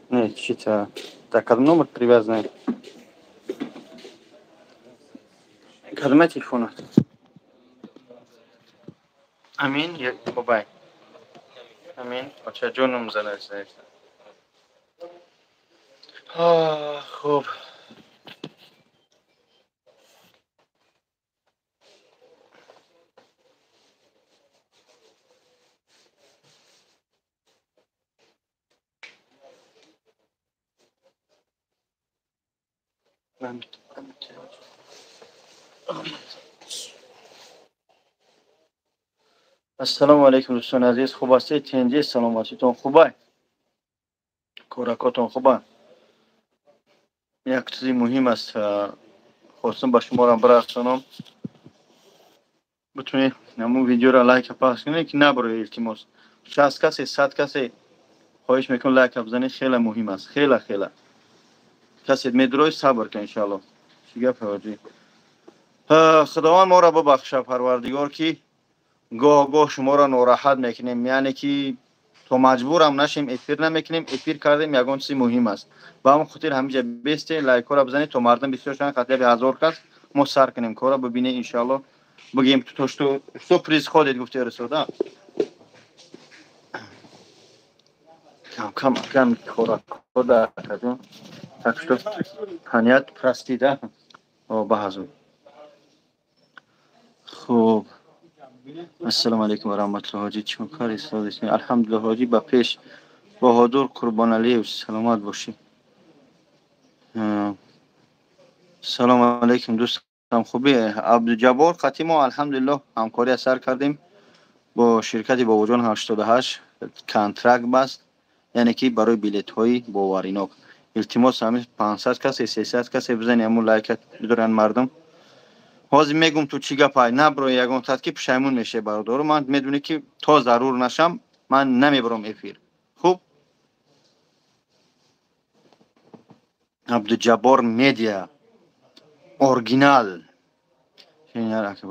Не, чита. Так, кадом номер привязанный? Кадома телефона? Амин, бабай. Амин. Бача ҷоном зана. Хуб. Ассалому алайкум, дӯстони азиз, хуб ҳастед? Тинҷӣ, саломатитон хубай? Коракотон хуба? Як чизи муҳим аст, хостам ба шуморам бирасонам. Битунед ҳамун видеоро лайка пахш кунед, ки набароед, илтимос. 60 касе, 100 касе, хоҳиш мекунам, лайка бизанед, хеле муҳим аст, хеле хеле. Касе медурои, сабр кун, иншаалло. Чӣ гап, ҳоҷӣ? Худованд моро бибахша, Парвардигор, ки гоҳ гоҳ шуморо нораҳат мекунем, яъне ки то маҷбурам нашем, эфир намекунем. Эфир кардем, ягон чизи муҳим аст. Ба ҳамон хотир ҳамиҷа бесте, лайкҳоро бизанед, то мардум бисёр шаванд, хотя бы 1000 кас мо сар кунем кора, бибинед, иншаалло, бигем то что происходит, гуфти расода. Кам кам кам кора кода. Так что понять, прости, да? О, баҳазур. Хуб. Ассалому алайкум ва раҳматуллоҳ, ҳоҷӣ, чӣ кор истодед? Алҳамдулиллоҳ, ҳоҷӣ, ба пеш. Баҳодур Қурбоналиев, саломат бошӣ. Салому алайкум, дӯстам, хубӣ? Абдуҷаббор қати мо, алҳамдулиллоҳ, ҳамкорӣ сар кардем бо ширкати Бобоҷон 88, контракт баст, яъне ки барои билетҳои боваринок. Илтимос, ҳамин 500 касе, 300 касе, бизани ҳамун лайка, бидоранд мардум. Ҳозир мегум ту чӣ гапай, наброи ягон тат, ки пушаймон мешавӣ, бародаро. Ман медонӣ, ки то зарур нашам, ман намебаром эфир. Хуб, Абдуҷаббор Медиа оригинал.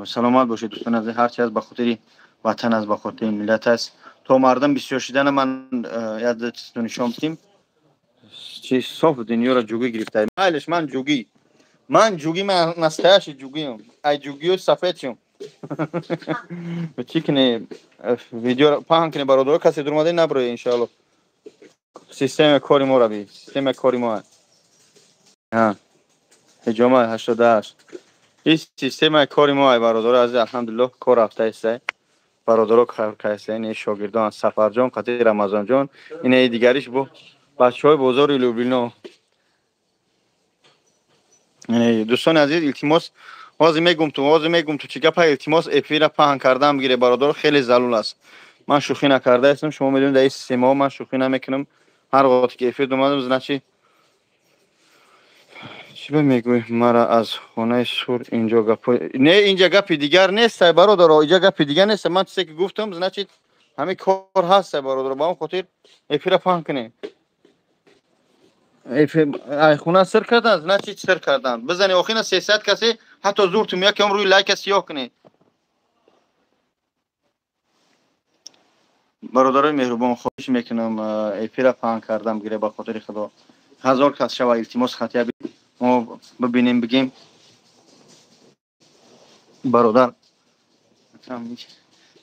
Саломат бошед, дӯстон азиз. Ҳарчи аст, ба хотири ватан аст, ба хотири миллат аст. То мардум бисёр шидана, ман як чизто нишон бидим. Чи соф дунёро ҷугӣ гирифта. Майлиш, ман ҷугӣ, ман ҷугӣ, ман настоящий ҷугиам, ай ҷугиё сафедшум. Чӣ кунӣ? Видео паҳн кунӣ, бародаро. Касе дуромаде, наброед, иншоалло. Системаи кори моро би, системаи кори мо ҳиҷома 88, ин системаи кори мо, ай бародаро азиз. Алҳамдулиллоҳ, кор рафта иста, бародаро кайса, ин шогирдон Сафарҷон қати Рамазонҷон, инаи дигариш бо бачаҳои бозори Люблино. Дӯстони азиз, илтимос, ҳозир мегум ту, ҳозир мегум ту чӣ гапа. Илтимос, эфира паҳн кардан бигире, бародаро, хеле залул аст. Ман шӯхӣ накардаастам, шумо медонед, дар ин системаҳо ман шӯхӣ намекунам. Ҳар вақте ки эфир омадам, значит, чӣ ба мегӯӣ мара аз хонаи сур? Инҷо гапо не, инҷа гапи дигар нест, бародаро, инҷа гапи дигар нест. Ман чизе ки гуфтам, значит, ҳамин кор ҳаст, бародаро. Ба он хотир эфира паҳн кунед. Хона сир кардан, значит, сир кардан. Бизани охина 300 касе, ҳатто зуртум якам рӯи лайка сиёҳ кунед. Бародарои меҳрубон, хоҳиш мекунам, эфира паҳн кардан бигире, ба хотири Худо, 1000 кас шава, илтимос, хотя бы мо бибинем, бигем, бародар,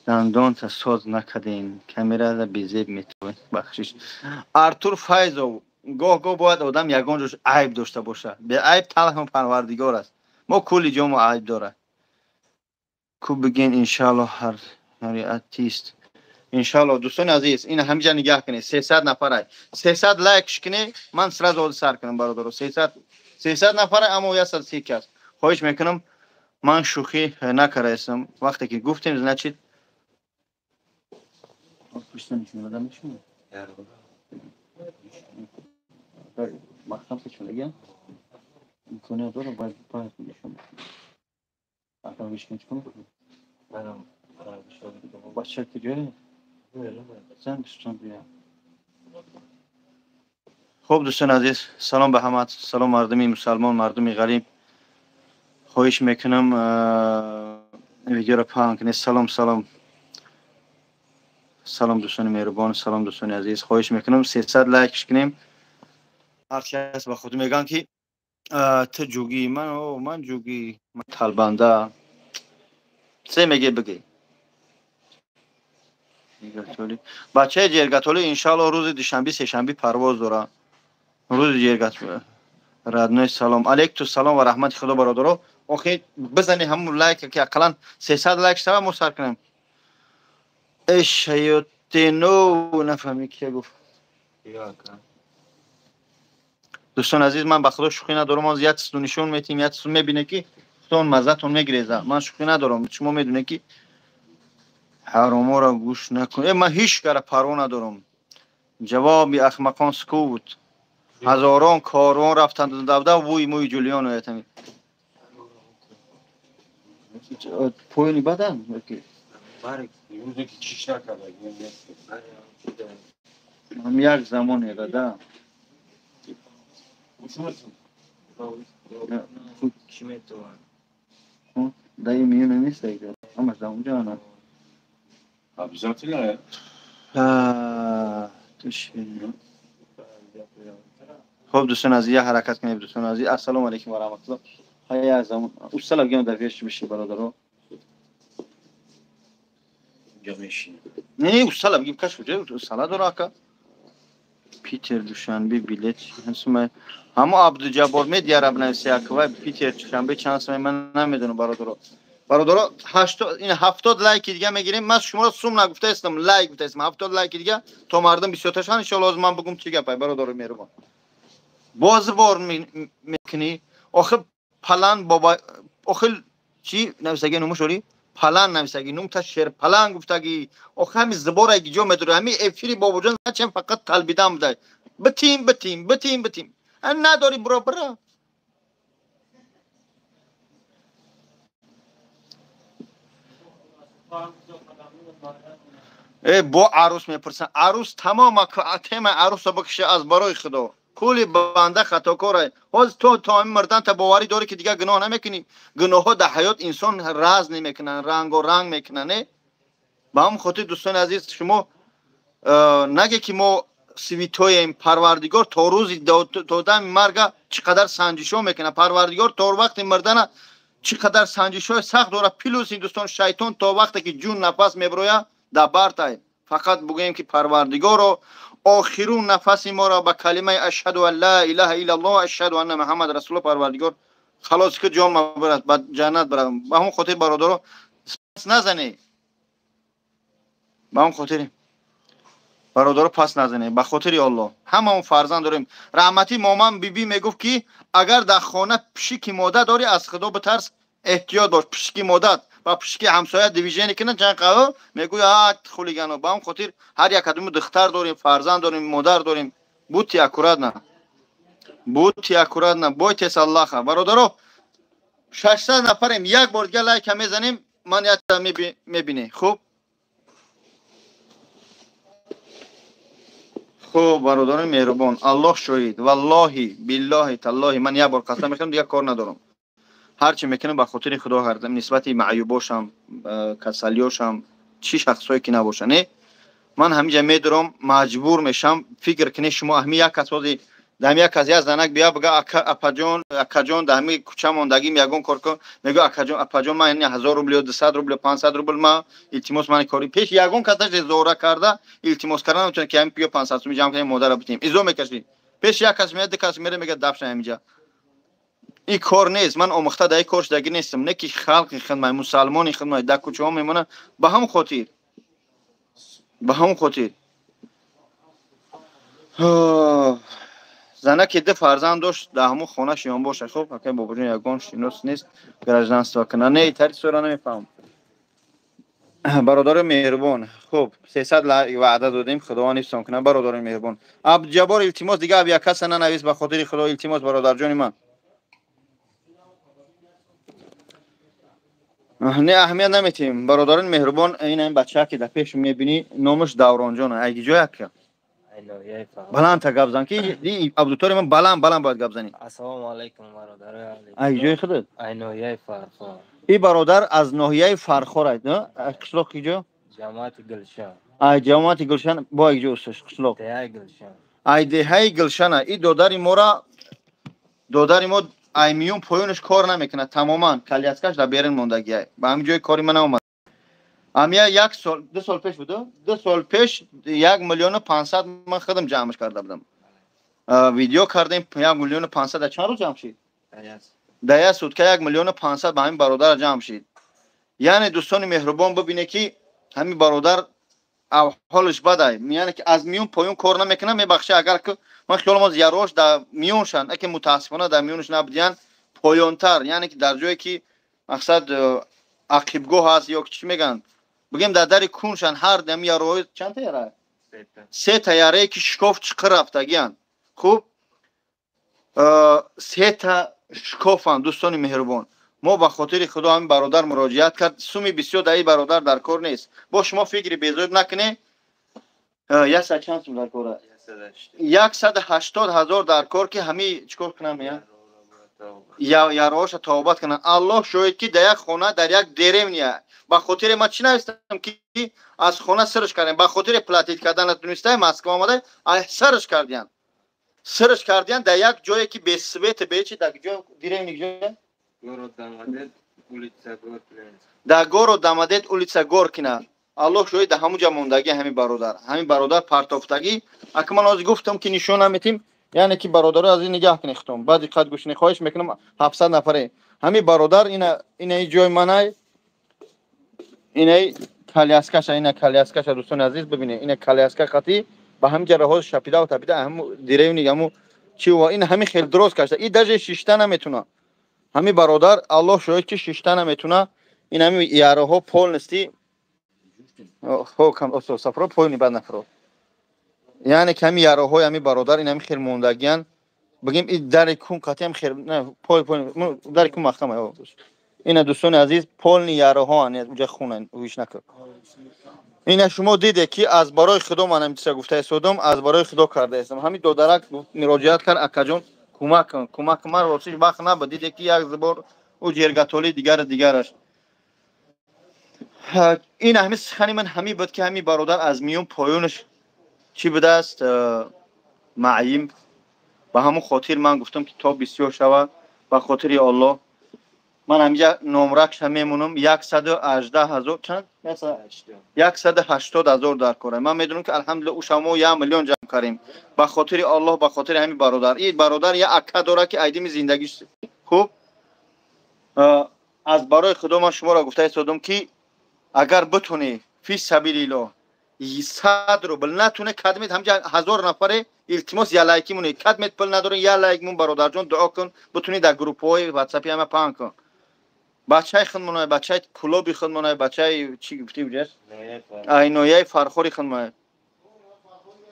дандонта соз накардем, камерада безеб метавонед, бахшиш. Артур Файзов, гоҳ гоҳ бояд одам ягон ҷош айб дошта боша. Беайб танҳо Парвардигор аст. Мо кулли ҷомо айб дорад ку. Бигин, иншаалло, ҳар артист, иншаалло. Дӯстони азиз, ин ҳамиҷа нигаҳ кунед, 300 нафарай, 300 лайк кунед, ман сразу ҳозир сар кунам, бародаро. 300, 300 нафарай, аммо 130 кас. Хоҳиш мекунам, ман шӯхӣ накардаистам. Вақте ки гуфтем, значит, махкам печондаги имконият дорам, бояд нишон. Бача куҷое? Зан бия. Хуб, дӯстони азиз, салом ба ҳамат, салом, мардуми мусалмон, мардуми ғариб. Хоҳиш мекунам, видеоро паҳн кунед. Салом, салом, салом, дӯстони меҳрубон, салом, дӯстони азиз. Хоҳиш мекунам, 300 лайкш кунем. Ҳарчи ҳаст ба худ мегӯянд ки ту ҷугӣ, ман ман ҷугӣ, ман талбанда. Се меге бигӣ. Бачаи ҷергатолӣ иншаалло рӯзи душанби сешанби парвоз дора. Рӯзи ҷергатолӣ. Родной салом. Алейкум салом ва раҳмати худо бародаро. Охи бизани ҳамун лайк ки ақаллан 300 лайк шава мо сар кунем. Эй шаётино нафаҳми кия гуфт. Дӯстон азиз, ман ба худо шӯхӣ надорам. Аз як чизу нишон метиҳем, як чизу мебине ки худон маззатон мегиреза. Ман шӯхӣ надорам. Шумо медонед ки ҳароморо гӯш накун. Ман ҳеҷ кара парво надорам. Ҷавоби ахмақон сукут. Ҳазорон корвон рафтанд давдав бӯи мӯи Ҷулион оятами. Поёни бадан? Як замоне да. Даи миёна нест, ҳамаш дар онҷо ана. Обязательно. Хуб дӯстон азиз, як ҳаракат кунем дӯстон азиз. Ассалому алайкум ва раҳматуллоҳ. Ҳая замон. Устала бигем дар пеш биши бародаро. Не, устала бигем каш куҷо устала дора ака. Питер Душанбе билет ҳасма. Ҳамо Абдуҷаббор медияраб нависи аква Питер Душанбе чанд сомай ман намедонам бародаро. Бародаро 80 ин 70 лайки дига мегирем. Ман шуморо сум нагуфтаистам, лайк гуфтаистам. 70 лайки дига то мардум бисёрташан иншоалло ҳозир ман бигум чӣ гапай бародаро меҳрубон. Боз бор мекунӣ. Охир палан баба охир чӣ нависаги нумуш ори? Палан нависаги нумта шер палан гуфтаги. Охир ҳами зибора ҷо медори. Ҳами эфири бобоҷон зачем фақат талбидан будай. Битим битим битим битим. Надори буро бира. Э бо арӯс мепурсанд. Арӯс тамом тема арӯсро бикша аз барои худо. Кули банда хатокор. Ҳозир то ҳамин мурдан та боварӣ дорӣ ки дигар гуноҳ намекунӣ. Гуноҳҳо дар ҳаёт инсон раз намекунанд, ранго ранг мекунанд. Не? Ба ҳамон хотир дӯстони азиз, шумо наге ки мо святоем, Парвардигор то рӯзи то дами марга чӣ қадар санҷишҳо мекунад. Парвардигор то вақти мурдана чӣ қадар санҷишҳои сахт дорад. Плюс ин дӯстон шайтон то вақте ки ҷун нафас меброяд дар бартай. Фақат бугӯем ки Парвардигоро охирун нафаси моро ба калимаи ашҳаду ан ла илаҳа иллаллоҳ ашҳаду анна муҳаммад расулуллоҳ Парвардигор халос ки ҷон мабарад ба ҷаннат барад. Ба ҳамон хотир бародаро пас назанед. Ба ҳамон хотир бародаро пас назанед. Ба хотири Аллоҳ ҳамаон фарзанд дорем. Раҳмати моман биби мегуфт ки агар дар хона пишики мода дорӣ аз худо битарс, эҳтиёт бош. Пишики модат ба пишики ҳамсоя движение кунад чанд қаҳо мегӯяд хулигано. Ба ҳамон хотир ҳар як кадому духтар дорем, фарзанд дорем, модар дорем. Будьте аккуратно, будьте аккуратно, бойтесь Аллаха. Бародаро 600 нафарем, як бор дига лайка мезанем, ман якта мебине. Хуб хуб бародарони меҳрубон, Аллоҳ шоҳид, валлоҳи биллоҳи таллоҳи ман як бор қасам мехӯрам, дигар кор надорам. Ҳарчи мекунам ба хотири худо кардам, нисбати маъюбошам, касалиёшам, чӣ шахсҳое ки набошанд. Не, ман ҳаминҷа медурам, маҷбур мешам. Фикр кунед шумо ҳами як кас ҳози дар як кас як занак бия бига апаҷон, акаҷон, дар ҳами кӯча мондагим ягон кор кун, мегӯ акаҷон, апаҷон, ман 1000 рубл ё 200 рубл ё 500 рубл ма илтимос ман кори пеш ягон кас нашед зора карда илтимос карда наметавонад ки ҳамин ё 500 сум ҷамъ кунем модарро битем. Изо мекашӣ. Пеш як кас меяд, ду кас мере мегӯяд дафша ҳаминҷа. Ин кор нест. Ман омӯхта дар ин кор шудагӣ нестам. Не ки халқи хидмат, мусалмони хидмат дар кӯчаҳо мемонад. Ба ҳамон хотир. Ба ҳамон хотир. Занаки ду фарзанд дошт, дар ҳамон хона шиён бошад. Хуб, акай бобоҷон ягон шинос нест, гражданство кунад. Не, тари сура намефаҳмам. Бародари меҳрубон, хуб, 300 ваъда додем, Худованд ҳифзон кунад, бародари меҳрубон. Абдуҷаббор илтимос, дига аб як каса нанавис, ба хотири Худо илтимос, бародарҷони ман. Не, аҳамият наметиҳем. Бародарони меҳрубон, ин ҳамин бача ки дар пеш мебинӣ, номаш Давронҷон. Айги ҷой ака? Баландта гап зан ки аудитория ман баланд баланд бояд гап занӣ. Ассалому алайкум бародарои азиз. Ай ҷои худат? Ай ноҳияи Фархор. Ин бародар аз ноҳияи Фархор аст, на? Аз қишлоқ ки ҷо? Ҷамоати Гулшан. Ай ҷамоати Гулшан, бо як ҷо усташ қишлоқ. Деҳаи Гулшан. Айдеҳаи Гулшана. И додари мора, додари мо аймиюн поёнаш кор намекунад тамоман, коляскаш дар берун мондагиай. Ба ҳамин ҷои кори ман наомад. Амия як сол, 2 сол пеш буд, 2 сол пеш 1 500 000 ман худам ҷамъш карда будам. Видео кардем, 1 500 000 дар чанд рӯз ҷамъ шид? Дар як сутка 1 500 000 ба ҳамин бародар ҷамъ шид. Яъне, дӯстони меҳрубон, бибине, ки ҳамин бародар ҳолаш бадай, яъне ки аз миён поён кор намекунад. Мебахши, агар ки ман хиёлам аз ярош дар миёншанд, аки мутаассифона дар миёнаш набудиян, поёнтар, яъне ки дар ҷое ки мақсад ақибгоҳ ҳаст ё чӣ мегӯянд, бигем, дар дари куншанд. Ҳар ами яроҳои чандта яра, сета ярае ки шикоф чиқир рафтагиянд. Хуб, сета шикофанд. Дӯстони меҳрубон, мо ба хотири Худо ҳамин бародар муроҷиат кард. Суми бисёр дар ин бародар дар кор нест. Бо шумо фикри безоиб накунед. Яксад чанд сум дар кора? 180 000 дар кор, ки ҳами чӣ кор кунам, яроша тавбат кунанд. Аллоҳ шоҳид, ки дар як хона, дар як деревня. Ба хотири ман чӣ навистам, ки аз хона сирш кардем, ба хотири платить кардан натунистай, Москва омада сарш кардиян, сирш кардиян дар як ҷое ки без света, бечи. Дар ҷо деревня ҷо? Дар город Дамадет, улица Горкина. Аллоҳ шоҳид, дар ҳамун ҷа мондагӣ ҳамин бародар, ҳамин бародар партофтагӣ. Ака, ман ҳозир гуфтам, ки нишон наметим, яъне ки бародаро аз ин нигаҳ кунед, хитом ба диққат гӯш кунед, хоҳиш мекунам. 700 нафаре. Ҳамин бародар ина ҷои манай, инаи коляскаша, ина коляскаша. Дӯстони азиз, бибинед, ина коляска хати ба ҳамин ҷа раҳоз шапидаву тапида, ҳаму деревни, ҳаму чи, ин ҳамин хел дроз кашта. И даже шишта наметуна ҳамин бародар, Аллоҳ шоҳид, ки шишта наметуна. Ин ҳамин яроҳо полностью сафро поёни бад нафро, яъне ки ҳамин яроҳои ҳамин бародар ин ҳамин хел мондагиян. Бигем, и дари кун қатиам хел пой пой дари кун маҳкама. Ина, дӯстони азиз, полный яроҳоан уҷа хунан ҳуш накар. Ина шумо диде, ки аз барои Худо ман ҳамин чиза гуфта истодам, аз барои Худо карда истам. Ҳамин додарак муроҷиат кард: «Акаҷон, кӯмак кун, кӯмак кун». Ман ростиш вақт набуд. Диде, ки як бор ӯ ҷергатолӣ, дигару дигараш. Ин ҳамин сухани ман ҳамин буд, ки ҳамин бародар аз миён поёнаш чӣ будааст, маъим. Ба ҳамон хотир ман гуфтам, ки то бисёр шава, ба хотири Оллоҳ ман ҳаминҷа номракша мемонам. 118 000, чанд, 180 000 дар кора. Ман медонам, ки алҳамдулилла ӯ шамо 1 000 000 ҷамъ кардем. Ба хотири Оллоҳ, ба хотири ҳамин бародар. Ин бародар я ака дорад, ки айдими зиндагиш хуб. Аз барои Худо ман шуморо гуфта истодам, ки агар битонӣ, фи сабилиллоҳ, 100 рубл натуне, кадмет ҳамҷа 1000 нафаре, илтимос, я лайки муне. Кадмет пул надорен, я лайк мун, бародарҷон, дуо кун. Бутуни дар группҳои ватсапи ҳама паҳн кун. Бачаи худмонай, бачаи Кулоби худмонай, бачаи чӣ гуфти уҷас, ай ноҳияи Фархори худмонай.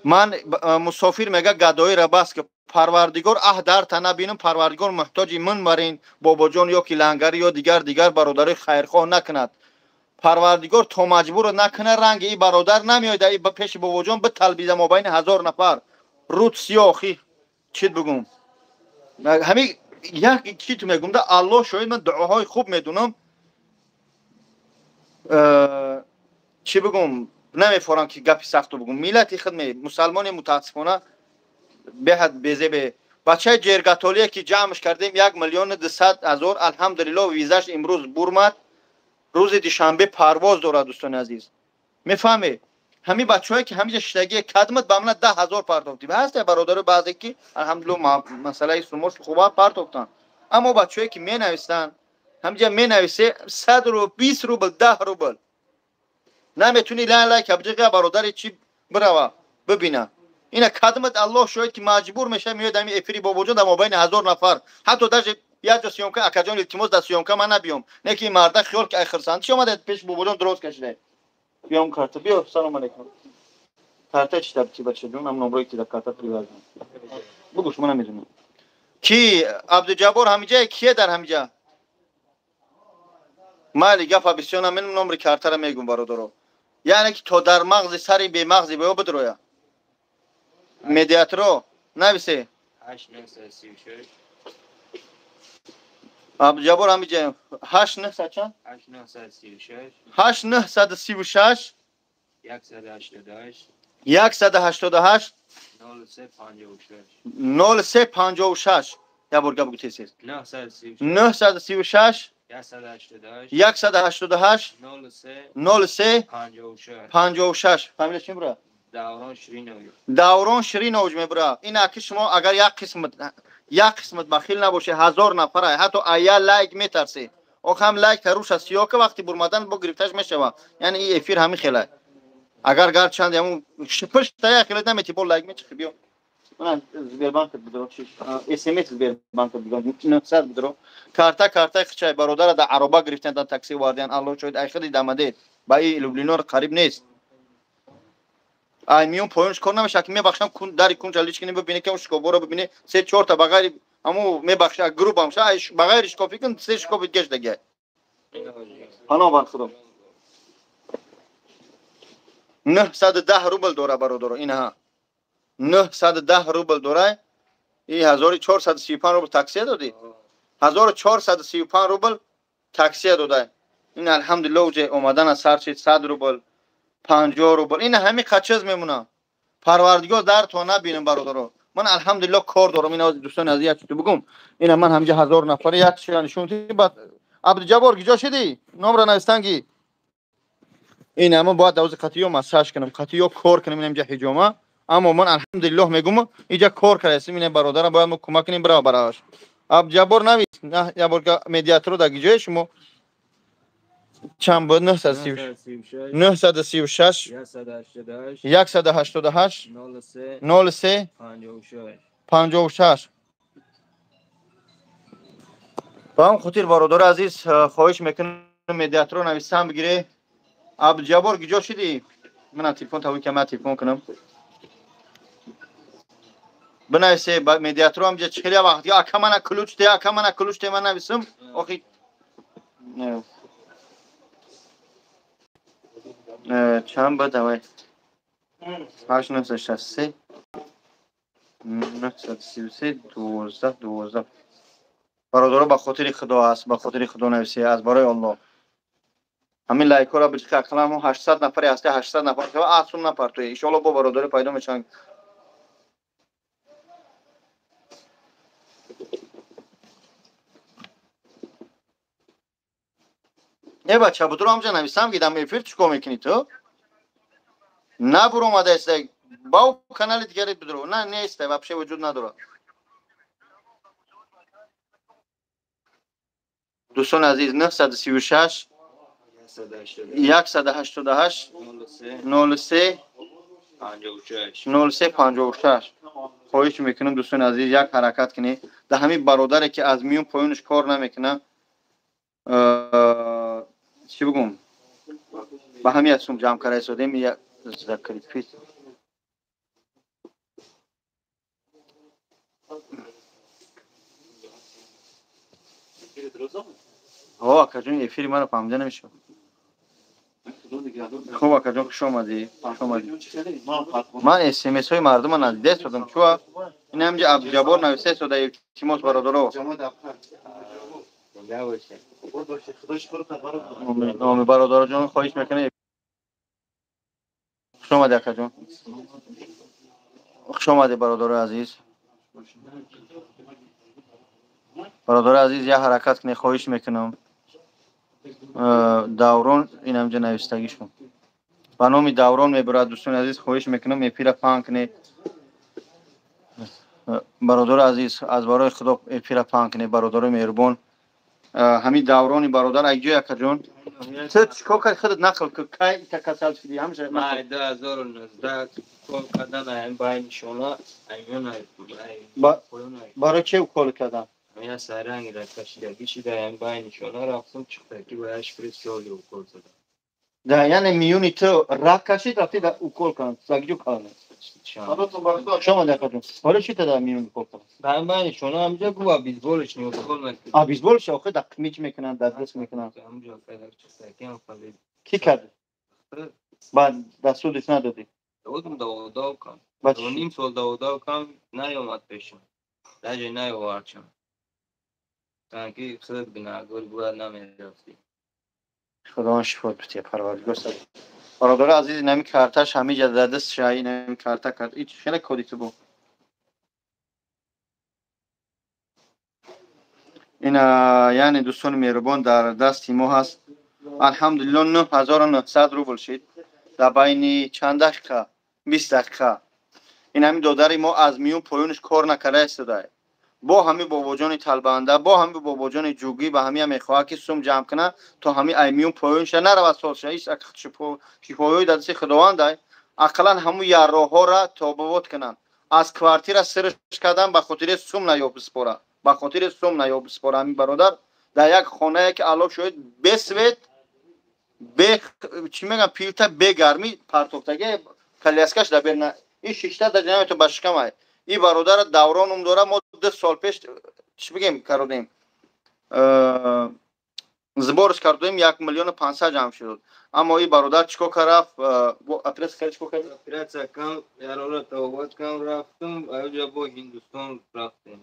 Ман мусофир мега, гадоира бас ки Парвардигор аҳ дарта набинам, Парвардигор муҳтоҷи ман барин бобоҷон ё ки лангари ё дигар дигар бародарои хайрхоҳ накунад. Парвардигор то маҷбуро накунад, ранги и бародар намеояд и пеши бобоҷон биталбида мобайни 1000 нафар руд сиёхи чит бугум. Ҳамин як чи ту мегум да, Аллоҳ шоҳид, ман дуоҳои хуб медунам. Чӣ бигум, намефорам, ки гапи сахту бигум. Миллати худ мусалмони, мутаассифона, беҳад безебе. Бачаи ҷергатолие, ки ҷамъш кардем 1 200 000, алҳамдулилло, визаш имрӯз бурмад, рӯзи душанбе парвоз дорад. Дӯстони азиз, мефаҳмед, ҳамин бачаҳое, ки ҳамиҷа шиштагие, кадмат ба мана 10 000 партофтем. Ҳаста бародаро баъзе, ки алҳамдулилло, масъалаи сумош хуба партофтанд, аммо бачаҳое, ки менависанд, ҳамиҷа менависе 100 рубл, 20 рубл, 10 рубл наметуни, лай лайк абҷиға, бародари чи бирава бибина. Ина кадмат, Аллоҳ шоҳид, ки маҷбур мешава, меояд ҳамин эфири бобоҷон дар мобайни 1000 нафар. Ҳатто даже як ҷо съёмка, акаҷон, илтимос, дар съёмка ман набиём. Не ки марда хиёл, ки ай хирсанд чи омада пеши бобоҷон дроз кашида. Биём, карта биё. Салом алейкум. Карта чи табти, бачаҷон, ам номрои ки дар карта привязан, бугӯ, шумо намедонам ки Абдуҷаббор ҳамиҷае, кие дар ҳамиҷа. Майли, гапа бисёр наменам, номри картара мегум, бародаро, яъне ки то дар мағзи сари бемағзи баё бидроя. Медиатро нависе. Абдуҷаббор ҳамиҷа. Ҳашт нӯҳсад чанд? 8 936, 188. 0356. Я бор гап гутесез. 936 188 03 56. Фамилия чӣ мебура? Даврон Ширинович мебура. Ин аки шумо агар як қисмат бахил набоше, 1000 нафара ҳатто ая лайк метарсе. Ох ҳам лайк таруша сиёка вақти бурмадан бо гирифташ мешава. Яъне ин эфир ҳамин хела. Агар гарчанд ҳамун пушта як хела намети бо лайк мечихи биё. Ман Сбербанк бидро чи СМС Сбербанк бидро 900 бидро. Карта хичай бародара да ароба гирифтан да такси вардиан Аллоҳ шоҳид ай хиди дамаде. Ба ин Люблинор қариб нест. Ай миён поёнш кор намеша ки мебахшам кун дари кунҷа личкини бибине ки шкоборо бибине 3-4 та ба ғайри аму мебахша группам ша ай ба ғайри шкофи кун се шкофи геш дага. Паноҳ бар Худо. 910 рубл дора бародаро инҳа. 910 рубл дора. И 1435 рубл таксия додӣ? 1435 рубл таксия дода. Ин алҳамдулиллоҳ уҷе омадан аз сар шид 100 рубл, 50 рубл. Ин ҳами қачиз мемона. Парвардигор дар то набинам бародаро. Ман алҳамдулиллоҳ кор дорам. Ин дӯстони азиз як чиз бигум. Ина ман ҳамҷа 1000 нафар як чиз нишон ти баъд Абдуҷаббор гиҷо шидӣ? Номро навистанги. Ин ама бояд давзи қатиё массаж кунам, қатиё кор кунам ин ҳамҷа ҳиҷома. Аммо ман алҳамдулиллоҳ мегум иҷа кор кардаистем. Ин бародарам бояд мо кӯмак кунем бирава бараваш. Абдуҷаббор навис. На я бор медиаторо дар гиҷои шумо чанд буд? 936 188 03 56. Ба ҳам хотир бародари азиз хоҳиш мекунам медиаторо нависам бигире. Абдуҷаббор гиҷо шидӣ? Мана телефон тавӣ ки ман телефон кунам. Бинависе медиаторо ҳамҷа чӣ хеле вақт ака мана ключ те, ака мана ключ те ман нависам. Охи чанд буд давай? 8963 933 12 12. Бародаро ба хотири Худо аст, ба хотири Худо нависе аз барои Аллоҳ. Ҳамин лайкҳоро бичихи ақаллан мо 800 нафаре ҳасте, 800 нафар шава асум напартоe. Иншоалло бо бародаре пайдо мешаванд. Э бача будро ҳамҷа нависам гидам эфир чӣ кор мекунӣ ту? На буромадаеста бау канали дигаре бидро. На неста вообще вуҷуд надорад. Дӯстони азиз 936 188 03 03 56. Хоҳиш мекунам дӯстони азиз як ҳаракат кунед. Дар ҳамин бародаре ки аз миён поёнаш кор намекунад чӣ бигум? Ба ҳамин як сум ҷамъ карда истодем закрепить. Ҳо акаҷон эфири маро фаҳмида намешавад. Хуб акаҷон хуш омадӣ. Хуш омадӣ. Ман СМС-ҳои мардумро надида истодам. Чуа? Ин ҳамҷа Абдуҷаббор нависта истода илтимос бародаро. Номи бародароҷон хоҳиш мекунем. Хуш омадӣ акаҷон. Хуш омадӣ бародарои азиз. Бародарои азиз як ҳаракат кунед хоҳиш мекунам. Даврон ин ҳамҷа навистагишон. Ба номи Даврон мебурад дӯстони азиз хоҳиш мекунам эфира паҳн кунед. Бародари азиз аз барои Худо эфира паҳн кунед бародарои меҳрубон. Ҳамин даврони бародар ай ҷой акаҷон. Ту чӣ кор кардӣ худат нақл кун кай ита касал шудӣ ҳамаша Ман 2019 кор кардан ай байни шона аймон ай барои чӣ укол кардан? Я саранги ра кашидагӣ шида ай байни шона рафтам чиқта ки ба як шприц соли укол задам. Да яъне миёни ту рак кашид рафтӣ да укол кардан. Сагиҷо кардан. Хуш омадӣ акаҷон. Ҳоло чӣ та дар миён укол кардан? Дар байни шона ҳамҷа гу обезболиш укол мекунад. Обезболиш охир дар мич мекунанд, дар даст мекунанд. Ҳамҷа кадар чиқта ки ҳам хали. Кӣ кард? Баъд дар судиш надодӣ? Додам даводав кам. Баъд Ним сол даводав кам наёмад пешам. Даже наёвардшам. Ки худат гунаҳгор бояд намерафтӣ. Худованд шифот бития парвардигор. Бародари азиз инами карташ ҳамиҷа дар даст шаи инами карта кард. Ич хеле коди ту бу. Ина яъне дӯстони меҳрубон дар дасти мо ҳаст. Алҳамдулилло 9900 рубл шид дар байни чанд дақиқа? 20 дақиқа. Ин ҳамин додари мо аз миён поёниш кор накарда истода. Бо ҳамин бобоҷони талбанда, бо ҳамин бобоҷони ҷугӣ ба ҳамия мехоҳад ки сум ҷамъ кунад то ҳамин ай миён поёнша наравад солша. Иш шифоҳои дар дасти худованд ай. Ақаллан ҳамун ярроҳҳоро тобовот кунанд. Аз квартира сирш кардан ба хотири сум наёб биспора. Ба хотири сум наёб биспора ҳамин бародар дар як хонае ки аллоҳ шоҳид бе свет, бе чӣ мегӯям пилта, бе гармӣ партофтаги коляскаш дар берна. Ин шишта дар ҷанаб ба шикамай. Ин бародара давронум дора мо 2 сол пеш чӣ бигем кардем? Сборш кардем 1,5 миллион ҷамъ шуд. Аммо ин бародар чӣ кор кард? Операция кард, чӣ кор кард? Операция кам, ярора тавбат кам рафтам, аёҷа бо Ҳиндустон рафтем.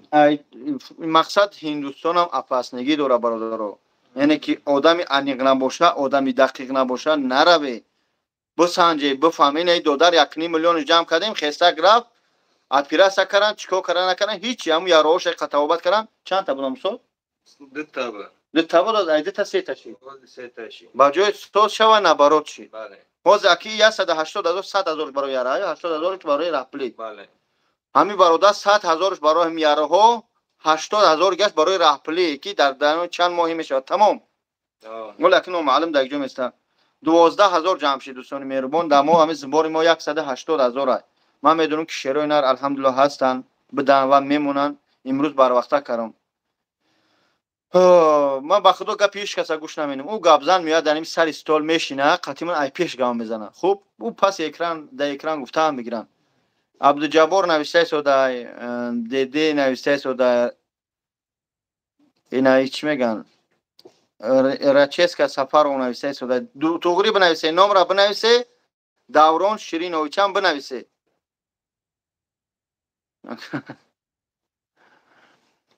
Мақсад Ҳиндустонам опаснигӣ дора бародаро. Яъне ки одами аниқ набоша, одами дақиқ набоша, нараве. Бисанҷе, бифаҳме. Ин додар 1,5 миллион ҷамъ кардем, хестак рафт, операция кардан, чӣ кор кардан накардан, ҳичи ҳамун яроҳоша қатавобат кардан. Чанд та будам сол? 2 та буд. 2 та буд, ай 2 та 3 та шид. 3 та шид. Ба ҷои соз шава наоборот шид. Бале. Ҳозир аки 180 ҳазор, 100 ҳазор барои яра, 80 ҳазор барои раҳпулӣ. Бале. Ҳамин бародар 100 ҳазорш барои ҳамин яраҳо, 80 ҳазор гашт барои раҳпулӣ, ки дар чанд моҳе мешавад. Тамом. Вале аки номаълум дар ҷо места. 12 ҳазор ҷамъ шид дӯстони меҳрубон. Дар мо ҳамин сбори мо 180 ҳазор ай. Ман медонам ки шерои нар алҳамдулиллоҳ ҳастанд, бидан ва мемонанд. Имрӯз барвақта кардам. Ман ба худо гапи ҳеҷ каса гӯш наменам. Ӯ гапзан меояд дар ин сари стол мешина, қатиман ай пеш гап мезана. Хуб, ӯ пас экран дар экран гуфтаам мегиранд. Абдуҷаббор навиштаи сода, Деде навиштаи сода. Ина чӣ мегӯянд? Раческа Сафаров навиштаи сода. Туғри бинависе, номра бинависе, Даврон Шириновичам бинависе.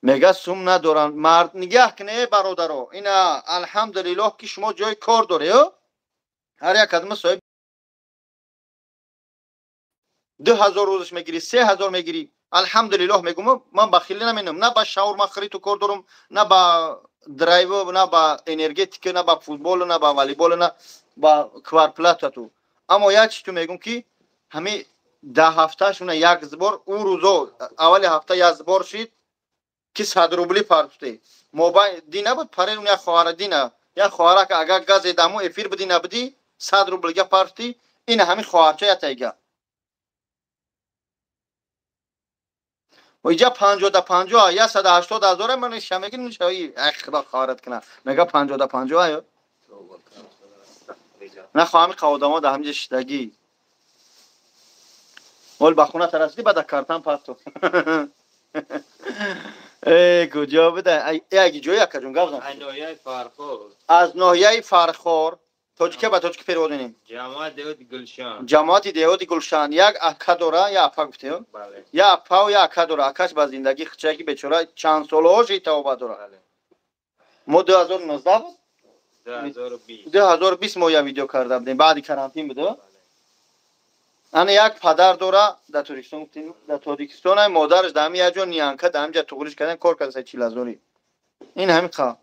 Мега сум надоранд. Мард нигаҳ кне бародаро. Ина алҳамдулиллоҳ ки шумо ҷои кор доред. Ҳар як аз мо соҳиб 2000 рӯзаш мегирӣ, 3000 мегирӣ. Алҳамдулиллоҳ мегӯм, ман бахилӣ наменам. На ба шаурма хӯриту кор дорам, на ба драйв, на ба энергетика, на ба футбол, на ба волейбол, на ба кварплатату. Аммо як чиз ту мегӯм ки ҳамин 10 ҳафтаашона як сбор, ӯ рӯзо аввали ҳафта як сбор шид ки 100 рубли партуфте. Мобайн дина буд, парел як хоҳара дина. Як хоҳара ки агар газе даму эфир бидӣ набидӣ, 100 рублга партуфти, ин ҳамин хоҳарча ятайга. Иҷа 50-50, 180 ҳазор ман шамеги нишаи, ай худо хоҳарат кунад. Мега 50-50 аю. На хоҳами қаводамо дар ҳамҷа шидагӣ. Ол ба хона тарасидӣ, баъд картан парту. Э, куҷо буда? Як ҷои акаҷон гап зан. Аз ноҳияи Фархор. Аз ноҳияи Фархор. Тоҷика ба тоҷики перевод менем. Ҷамоати деҳоти Гулшан. Ҷамоати деҳоти Гулшан. Як ака дора, як апа гуфтем? Бале. Як апа ва як ака дора. Акаш ба зиндагӣ хичаки бечора чанд солаҳо ши тавба дора. Бале. Мо 2019 буд? 2020. 2020 мо як видео карда будем. Баъди карантин буд, а? Ана як падар дора дар Тоҷикистон гуфтем, дар Тоҷикистон ай модараш дар ҳамин як ҷо ниянка дар ҳамин ҷо туғриш кардан кор карда сай чилазорӣ. Ин ҳамин қа.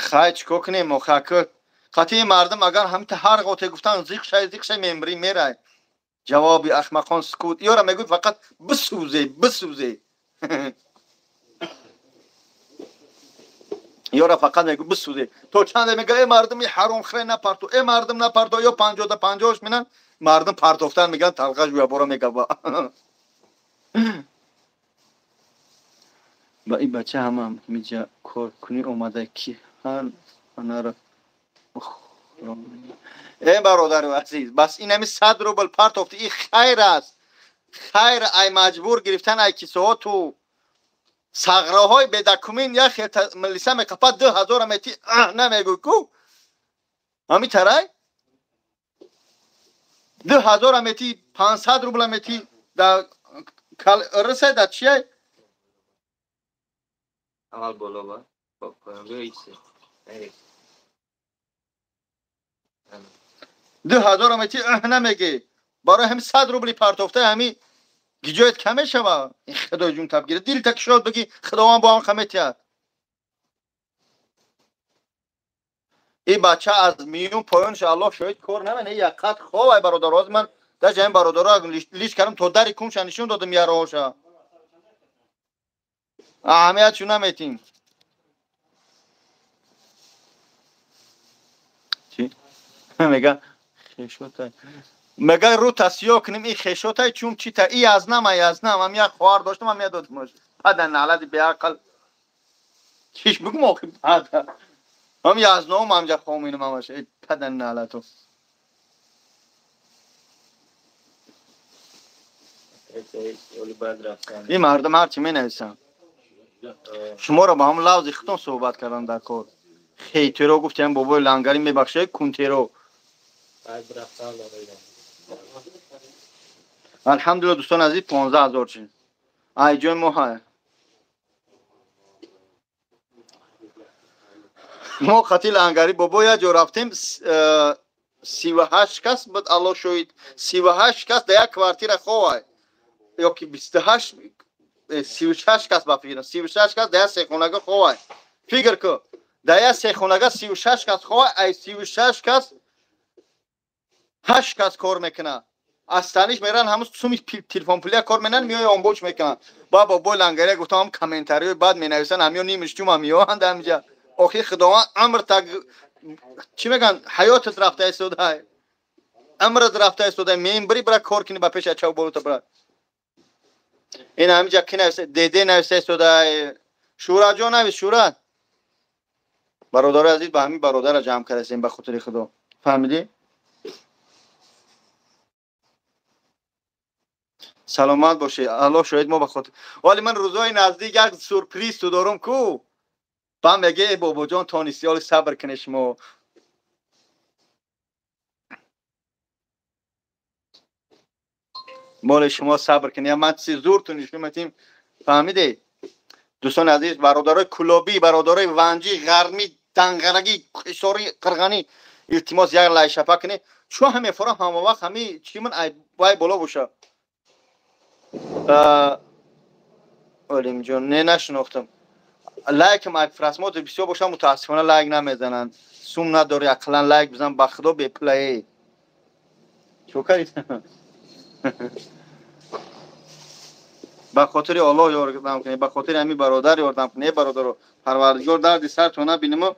Хай чӣ кор кунем мо хака? Қатъи мардум агар ҳамин та ҳар ғоте гуфтан зиқ шай, зиқ шай мембрӣ мерай. Ҷавоби ахмақон сукут. Ёра мегӯяд фақат бисӯзе, бисӯзе. Ёра фақат мегӯяд бисӯзе. То чанде мегӯяд э мардуми ҳаромхӯре напарту, э мардум напарту, ё 50-50 минан мардум партофтан мегӯянд талғаш гӯябора мегаба. Ба ин бача ҳама миҷа кор кунӣ омада ки ҳар анара. Э бародари азиз, бас ин ҳами 100 рубл партофти, ин хайр аст. Хайр ай маҷбур гирифтан ай кисоҳо ту сағроҳои бедакумин як хел милиса меқапад 2000 мети намегӯй ку. Ҳами тарай? 2000 мети, 500 рубла мети да рисай да чиай? Аввал боло ба, ба поён биё исе. 2000 мети намегӣ. Барои ҳами 100 рубли партофта ҳами Гиҷоят кам мешава? Ин худои ҷун таб гирад. Дилта кушод бигӣ худованд бо ҳам хаметиҳад. Ин бача аз миюн поёнш Аллоҳ шоҳид кор намена. Як қад хоб ай бародаро. Ҳозир ман даже ҳамин бародаро лиш кардам то дари кунша нишон додам яроҳоша. Аҳамиятшу наметим. Чӣ? Мега хешотай. Мега рӯ тасиё кунем и хешотай чун чита и язнам ай язнам ам як хоҳар доштам ам ядодмаш. Пада налади беақл. Чиш бигум охи пада. Ам язнам амҷа хоминам ҳамаш. Эй пада налату. Ин мардум ҳарчи менависанд. Шуморо ба ҳам лавзи худтон суҳбат кардам дар кор. Хейтеро гуфтем бобои лангари мебахшед кунтеро. Алҳамдулилла дӯстони азиз 15 000 шид. Ай ҷои мо ҳай. Мо қати лангари бобо як ҷо рафтем 38 кас буд Аллоҳ шоҳид 38 кас дар як квартира ховай. Ё ки 28 36 кас ба фикрам 36 кас дар як сехонага ховай. Фикр кун дар як сехонага 36 кас ховай, ай 36 кас 8 кас кор мекунад. Аз таниш меран ҳамуз суми телефонпулия кор менан миёи омбоч мекунанд. Ба бобои лангария гуфтам ҳам комментариҳои бад менависанд ҳамё нимиш чум ҳамёанд ҳамҷа. Охи худованд амр так чӣ мегӯянд ҳаётат рафта истодай. Амрат рафта истодай. Мембри бира кор кунӣ ба пеши ачав болута бира. Ин ҳамиҷа ки нависа деде нависа истодай. Шӯраҷон навис Шӯра. Бародари азиз ба ҳамин бародара ҷамъ кардастем ба хотири Худо. Фаҳмидӣ? Саломат бошед. Аллоҳ шоҳид мо ба хотир. Вале ман рӯзҳои наздик як сюрприз ту дорум ку. Ба меге эй бобоҷон тонисти ҳоли сабр кунед шумо. Моли шумо сабр кунед. Ман чизи зур ту нишон метим. Фаҳмидед? Дӯстони азиз, бародарои кулобӣ, бародарои ванҷӣ, ғармӣ, данғарагӣ, ҳисорӣ, қирғанӣ илтимос як лайшапа кунед. Чун ҳам мефорам ҳама вақт ҳами чӣ ман ай вай боло боша. Олимҷон, не нашинохтам. Лайкам ай просмотр бисёр боша, мутаассифона лайк намезананд. Сум надори, ақаллан лайк бизан, ба худо бепулае. Чо кардӣ? Ба хотири Аллоҳ ёрдам кунед, ба хотири ҳамин бародар ёрдам кунед. Бародаро, Парвардигор дарди сартон набинимо.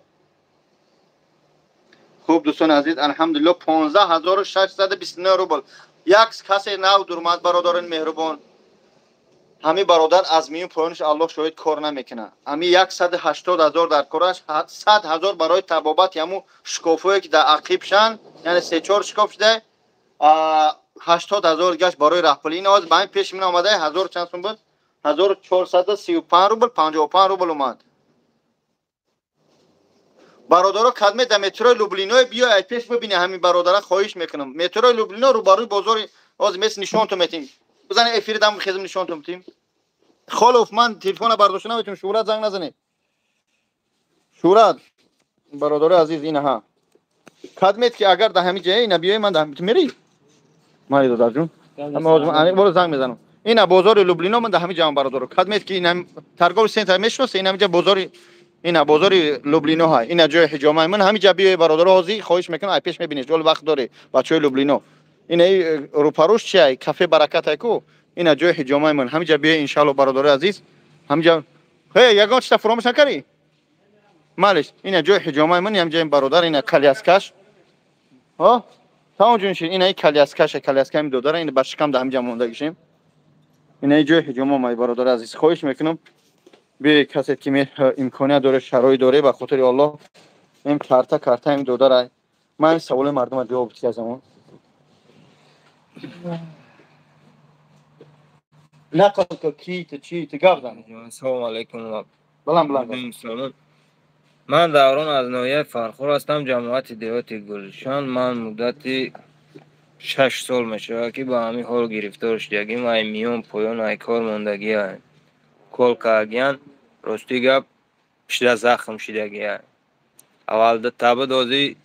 Хуб дӯстони азиз, алҳамдулилло 15629 рубл. Як касе нав дурмад бародарони меҳрубон. Ҳамин бародар аз миюн поёниш Аллоҳ шоҳид кор намекунад. Ҳамин 180 000 дар кораш, 100 000 барои табобати ҳамун шикофҳое ки дар ақиб шанд, яъне 3-4 шикоф шуда, 80 000 гашт барои раҳпулӣ. Ин ҳозир ба ҳамин пеши ман омада 1000 чанд сум буд? 1435 рубл, 55 рубл омад. Бародаро кадме дар метрои Люблино биё ай пеш бибини ҳамин бародара хоҳиш мекунам. Метрои Люблино рӯбарӯи бозори ҳозир мес нишонтон метим. Бизани эфири дам хезм нишонтон метим. Холов ман телефона бардошта наметавонам, Шӯрат занг назанед. Шӯрат бародари азиз инаҳа. Кадмет ки агар дар ҳамин ҷая ина биёи ман дар мерӣ? Мали додарҷун. Ҳама ҳозир занг мезанам. Ина бозори Люблино ман дар ҳамин ҷаам бародаро. Кадмет ки ина торговый центр мешиносе, ина ҳамин ҷа бозори ина бозори Люблино ҳай. Ина ҷои ҳиҷомаи ман ҳамин ҷа биёи бародаро ҳозир хоҳиш мекунам ай пеш мебинед. Ҷол вақт дорӣ бачаҳои Люблино. Ина рӯпарӯш чи ай кафе Баракат ай ку. Ина ҷои ҳиҷомаи ман ҳамин ҷа биёи иншаалло бародарои азиз. Ҳамин ҷа ҳей ягон чиза фуромӯш накардӣ? Малиш ина ҷои ҳиҷомаи ман ҳамин ҷа бародар ина коляскаш. Ҳо? Тамом ҷун шид ина коляскаш, коляска ҳамин додара ина ба шикам дар ҳамин ҷа мондагишем. Ина ҷои ҳиҷома май бародари азиз. Хоҳиш мекунам биёи касе ки имконият дорад, шароит дорад, ба хотири Аллоҳ ин карта ҳамин додарай. Ман саволи мардума ҷавоб дидам замон. Нақл ки ки ту чи ту гап зан. Ассалому алайкум. Балам балам. Ман Даврон аз ноҳияи Фархор ҳастам, ҷамоати деҳоти Гулшан. Ман муддати 6 сол мешавад ки ба ҳамин ҳол гирифтор шудагим. Ай миён поён ай кор мондагиай. Кол кардагиян, рости гап пишта захм шидагиай. Аввал таба дози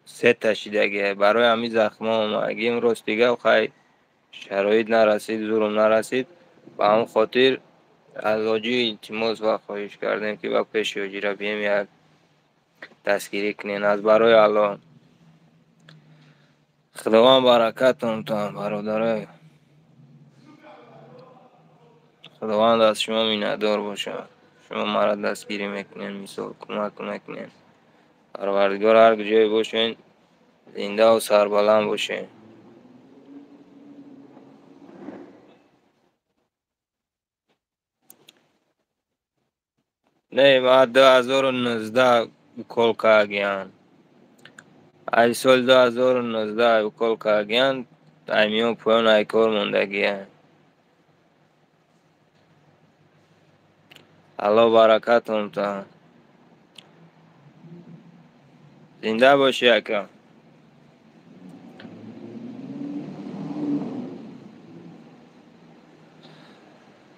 сета шидагиай. Барои ҳамин захмҳо омадагим. Рости гап хай Шароит нарасид, зурум нарасид. Ба ҳамон хотир аз ҳоҷӣ илтимос ва хоҳиш кардем, ки ба пеши ҳоҷира бием, як дастгирӣ кунем аз барои Аллоҳ. Худованд баракатон тан, бародарой. Худованд аз шумо миннатдор бошад. Шумо маро дастгирӣ мекунед, мисол кӯмак мекунед. Парвардигор ҳар ҷое бошед, зиндаву сарбаланд бошед. Не, ман 2019 укол кардагиам. Аз соли 2019 укол кардагиам, ай миён поён ай кор мондагиам. Аллоҳ баракатон та. Зинда бошӣ, ака.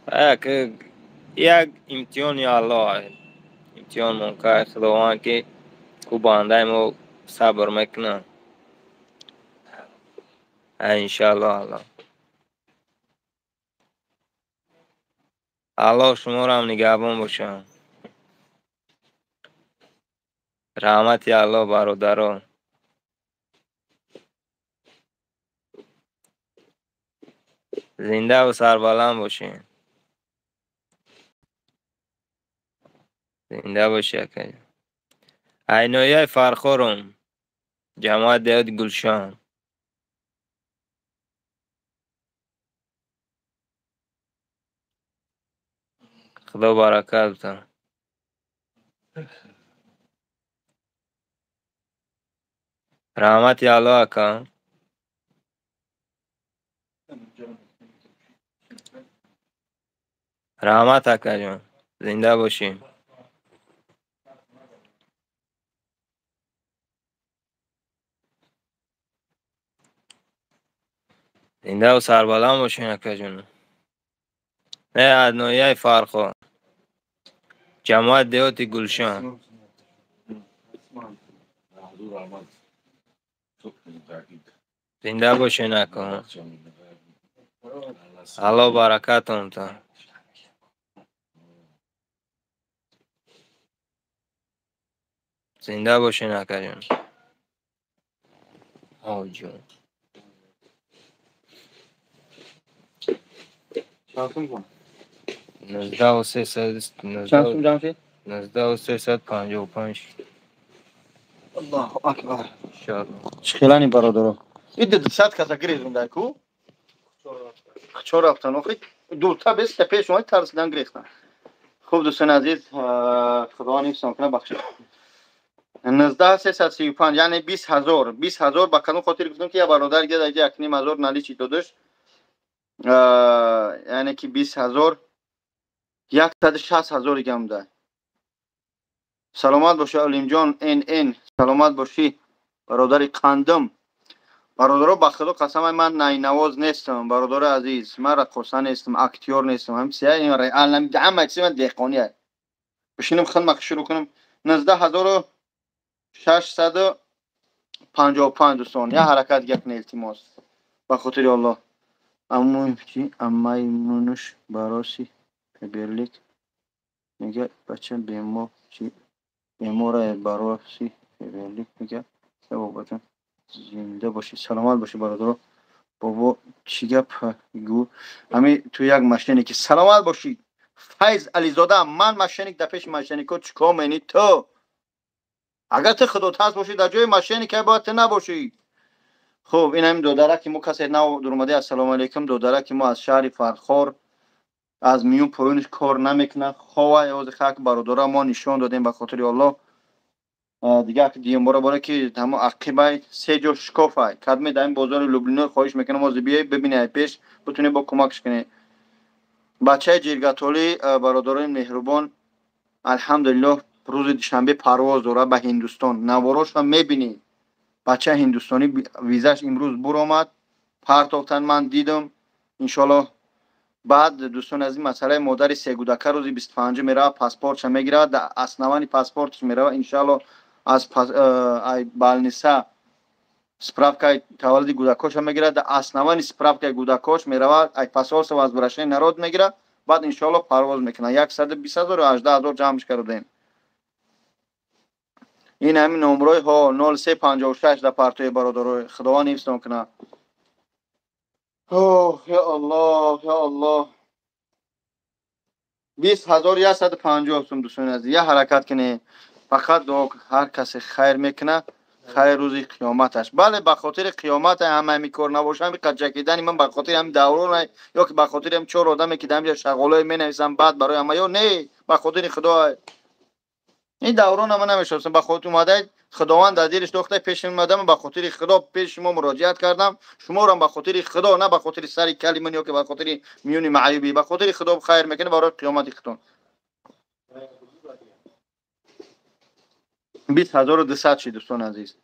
Ака, як имтиҳони Аллоҳ. Имтиҳон мон кард Худованд, ки ӯ бандаи мо сабр мекунад. Иншааллоҳ, Аллоҳ. Аллоҳ шуморо нигаҳбон бошад. Раҳмати Аллоҳ, бародарон. Зиндаву сарбаланд бошед. Зинда бошӣ, ака. Ай ноҳияи Фархорум, ҷамоати деҳоти Гулшан. Худо баракат битад. Раҳмати Аллоҳ, ака. Раҳмат, акаҷон. Зинда бошӣ. Зиндаву сарбаланд бошед, акаҷон. Не, аз ноҳияи Фархор, ҷамоати деҳоти Гулшан. Зинда бошед, ака. Аллоҳ баракатон та. Зинда бошед, акаҷон. Ҳоҷон. Чанд сум ҷон? 19 300. Чанд сум ҷамъ шид? 19 355. Аллоҳу акбар. Иншоаллоҳ. Чӣ хелани, бародаро? Иди 200 каса гирезундай ку? Чор рафтан охи дурта беста пеш омад, тарсидан гирехтан. Хуб, дӯстони азиз, Худованд ҳифзон кунад, бахшид. 19 335, яъне 20 000, 20 000. Ба кадом хотир гуфтам, ки як бародар гия даҷа 1,5 ҳазор наличный додаш, яъне ки 20 000, 160 000 гамда. Саломат бошӣ, Олимҷон НН, саломат бошӣ, бародари қандам. Бародаро, ба Худо қасам, ман найнавоз нестам, бародари азиз, ман раққоса нестам, актёр нестам. Ҳам реал ҳама чизи ман деҳқонӣ. Бишинам, хидмат шурӯъ кунам. 19 655, дӯстон, як ҳаракат гап не, илтимос, ба хотири Аллоҳ. Аммо чи аммаи мунуш бароси Фаберлик мега, бача бемор чи бемора, бароси Фаберлик мега. Бобоҷон, зинда бошӣ, саломат бошӣ, бародаро. Бобо, чӣ гап гӯ, ҳами ту як мошенник и. Саломат бошӣ, Файз Ализода. Ман мошенник? Дар пеши мошенник о чӣ кор менӣ ту? Агар ту худотарс бошӣ, дар ҷои мошенник а бояд ту набошӣ. Хуб, ин ҳамин додараки мо, касе нав дуромаде, ассалому алайкум. Додараки мо аз шаҳри Фархор, аз миён поёниш кор намекунад, хова ҳозир хак. Бародора, мо нишон додем, ба хотири Аллоҳ. Дигар дуюмбора боре ки ҳамо ақибай се ҷо шикофай кадме дар ин бозори Люблино. Хоҳиш мекунам, ҳозир биёй, бибини, ай пеш битунед бо кӯмакш кунед. Бачаи ҷиргатолӣ, бародарони меҳрубон, алҳамдулиллоҳ, рӯзи душанбе парвоз дорад ба Ҳиндустон. Наворошро мебинӣ. Бачаи ҳиндустонӣ визаш имрӯз буромад, партофтан, ман дидам, иншоаллоҳ. Баъд, дӯстони азиз, масъалаи модари сегудака рӯзи 25 меравад, паспортша мегирад, дар основании паспортш меравад, иншоаллоҳ, аз больница. Справкаи таваллуди кӯдакоша мегирад, дар основании справкаи кӯдакош меравад, ай посольство возвращение народ мегирад, баъд иншоалло парвоз мекунад. 120 000 18 000 ҷамъш кардем. Ин ҳамин номрои ҳо 0356 дар партои бародарои Худованд ҳифзтон кунад. Ох, я Аллоҳ, я Аллоҳ. 20 150 сум, дӯстони азиз, я ҳаракат кунед. Фақат дуо, ҳар касе хайр мекунад, хайр рӯзи қиёматаш. Бале, ба хотири қиёмат ҳама ҳамин кор набошад, ҳамин қаҷакидани ман ба хотири ҳамин даврон ё ки ба хотири ҳамин чор одаме ки дар инҷа шағолое менависам баъд барои ҳама ё не, ба хотири Худо. Ин даврона ман намешиносам, ба хотир омадаед, Худованд дар дилиш дохта пеши омадам, ба хотири Худо пеши шумо муроҷиат кардам, шуморо ба хотири Худо, на ба хотири сари кали ман ё ки ба хотири миёни маъюбӣ, ба хотири Худо хайр мекунед барои қиёмати худтон. 20 200 шид, дӯстони азиз.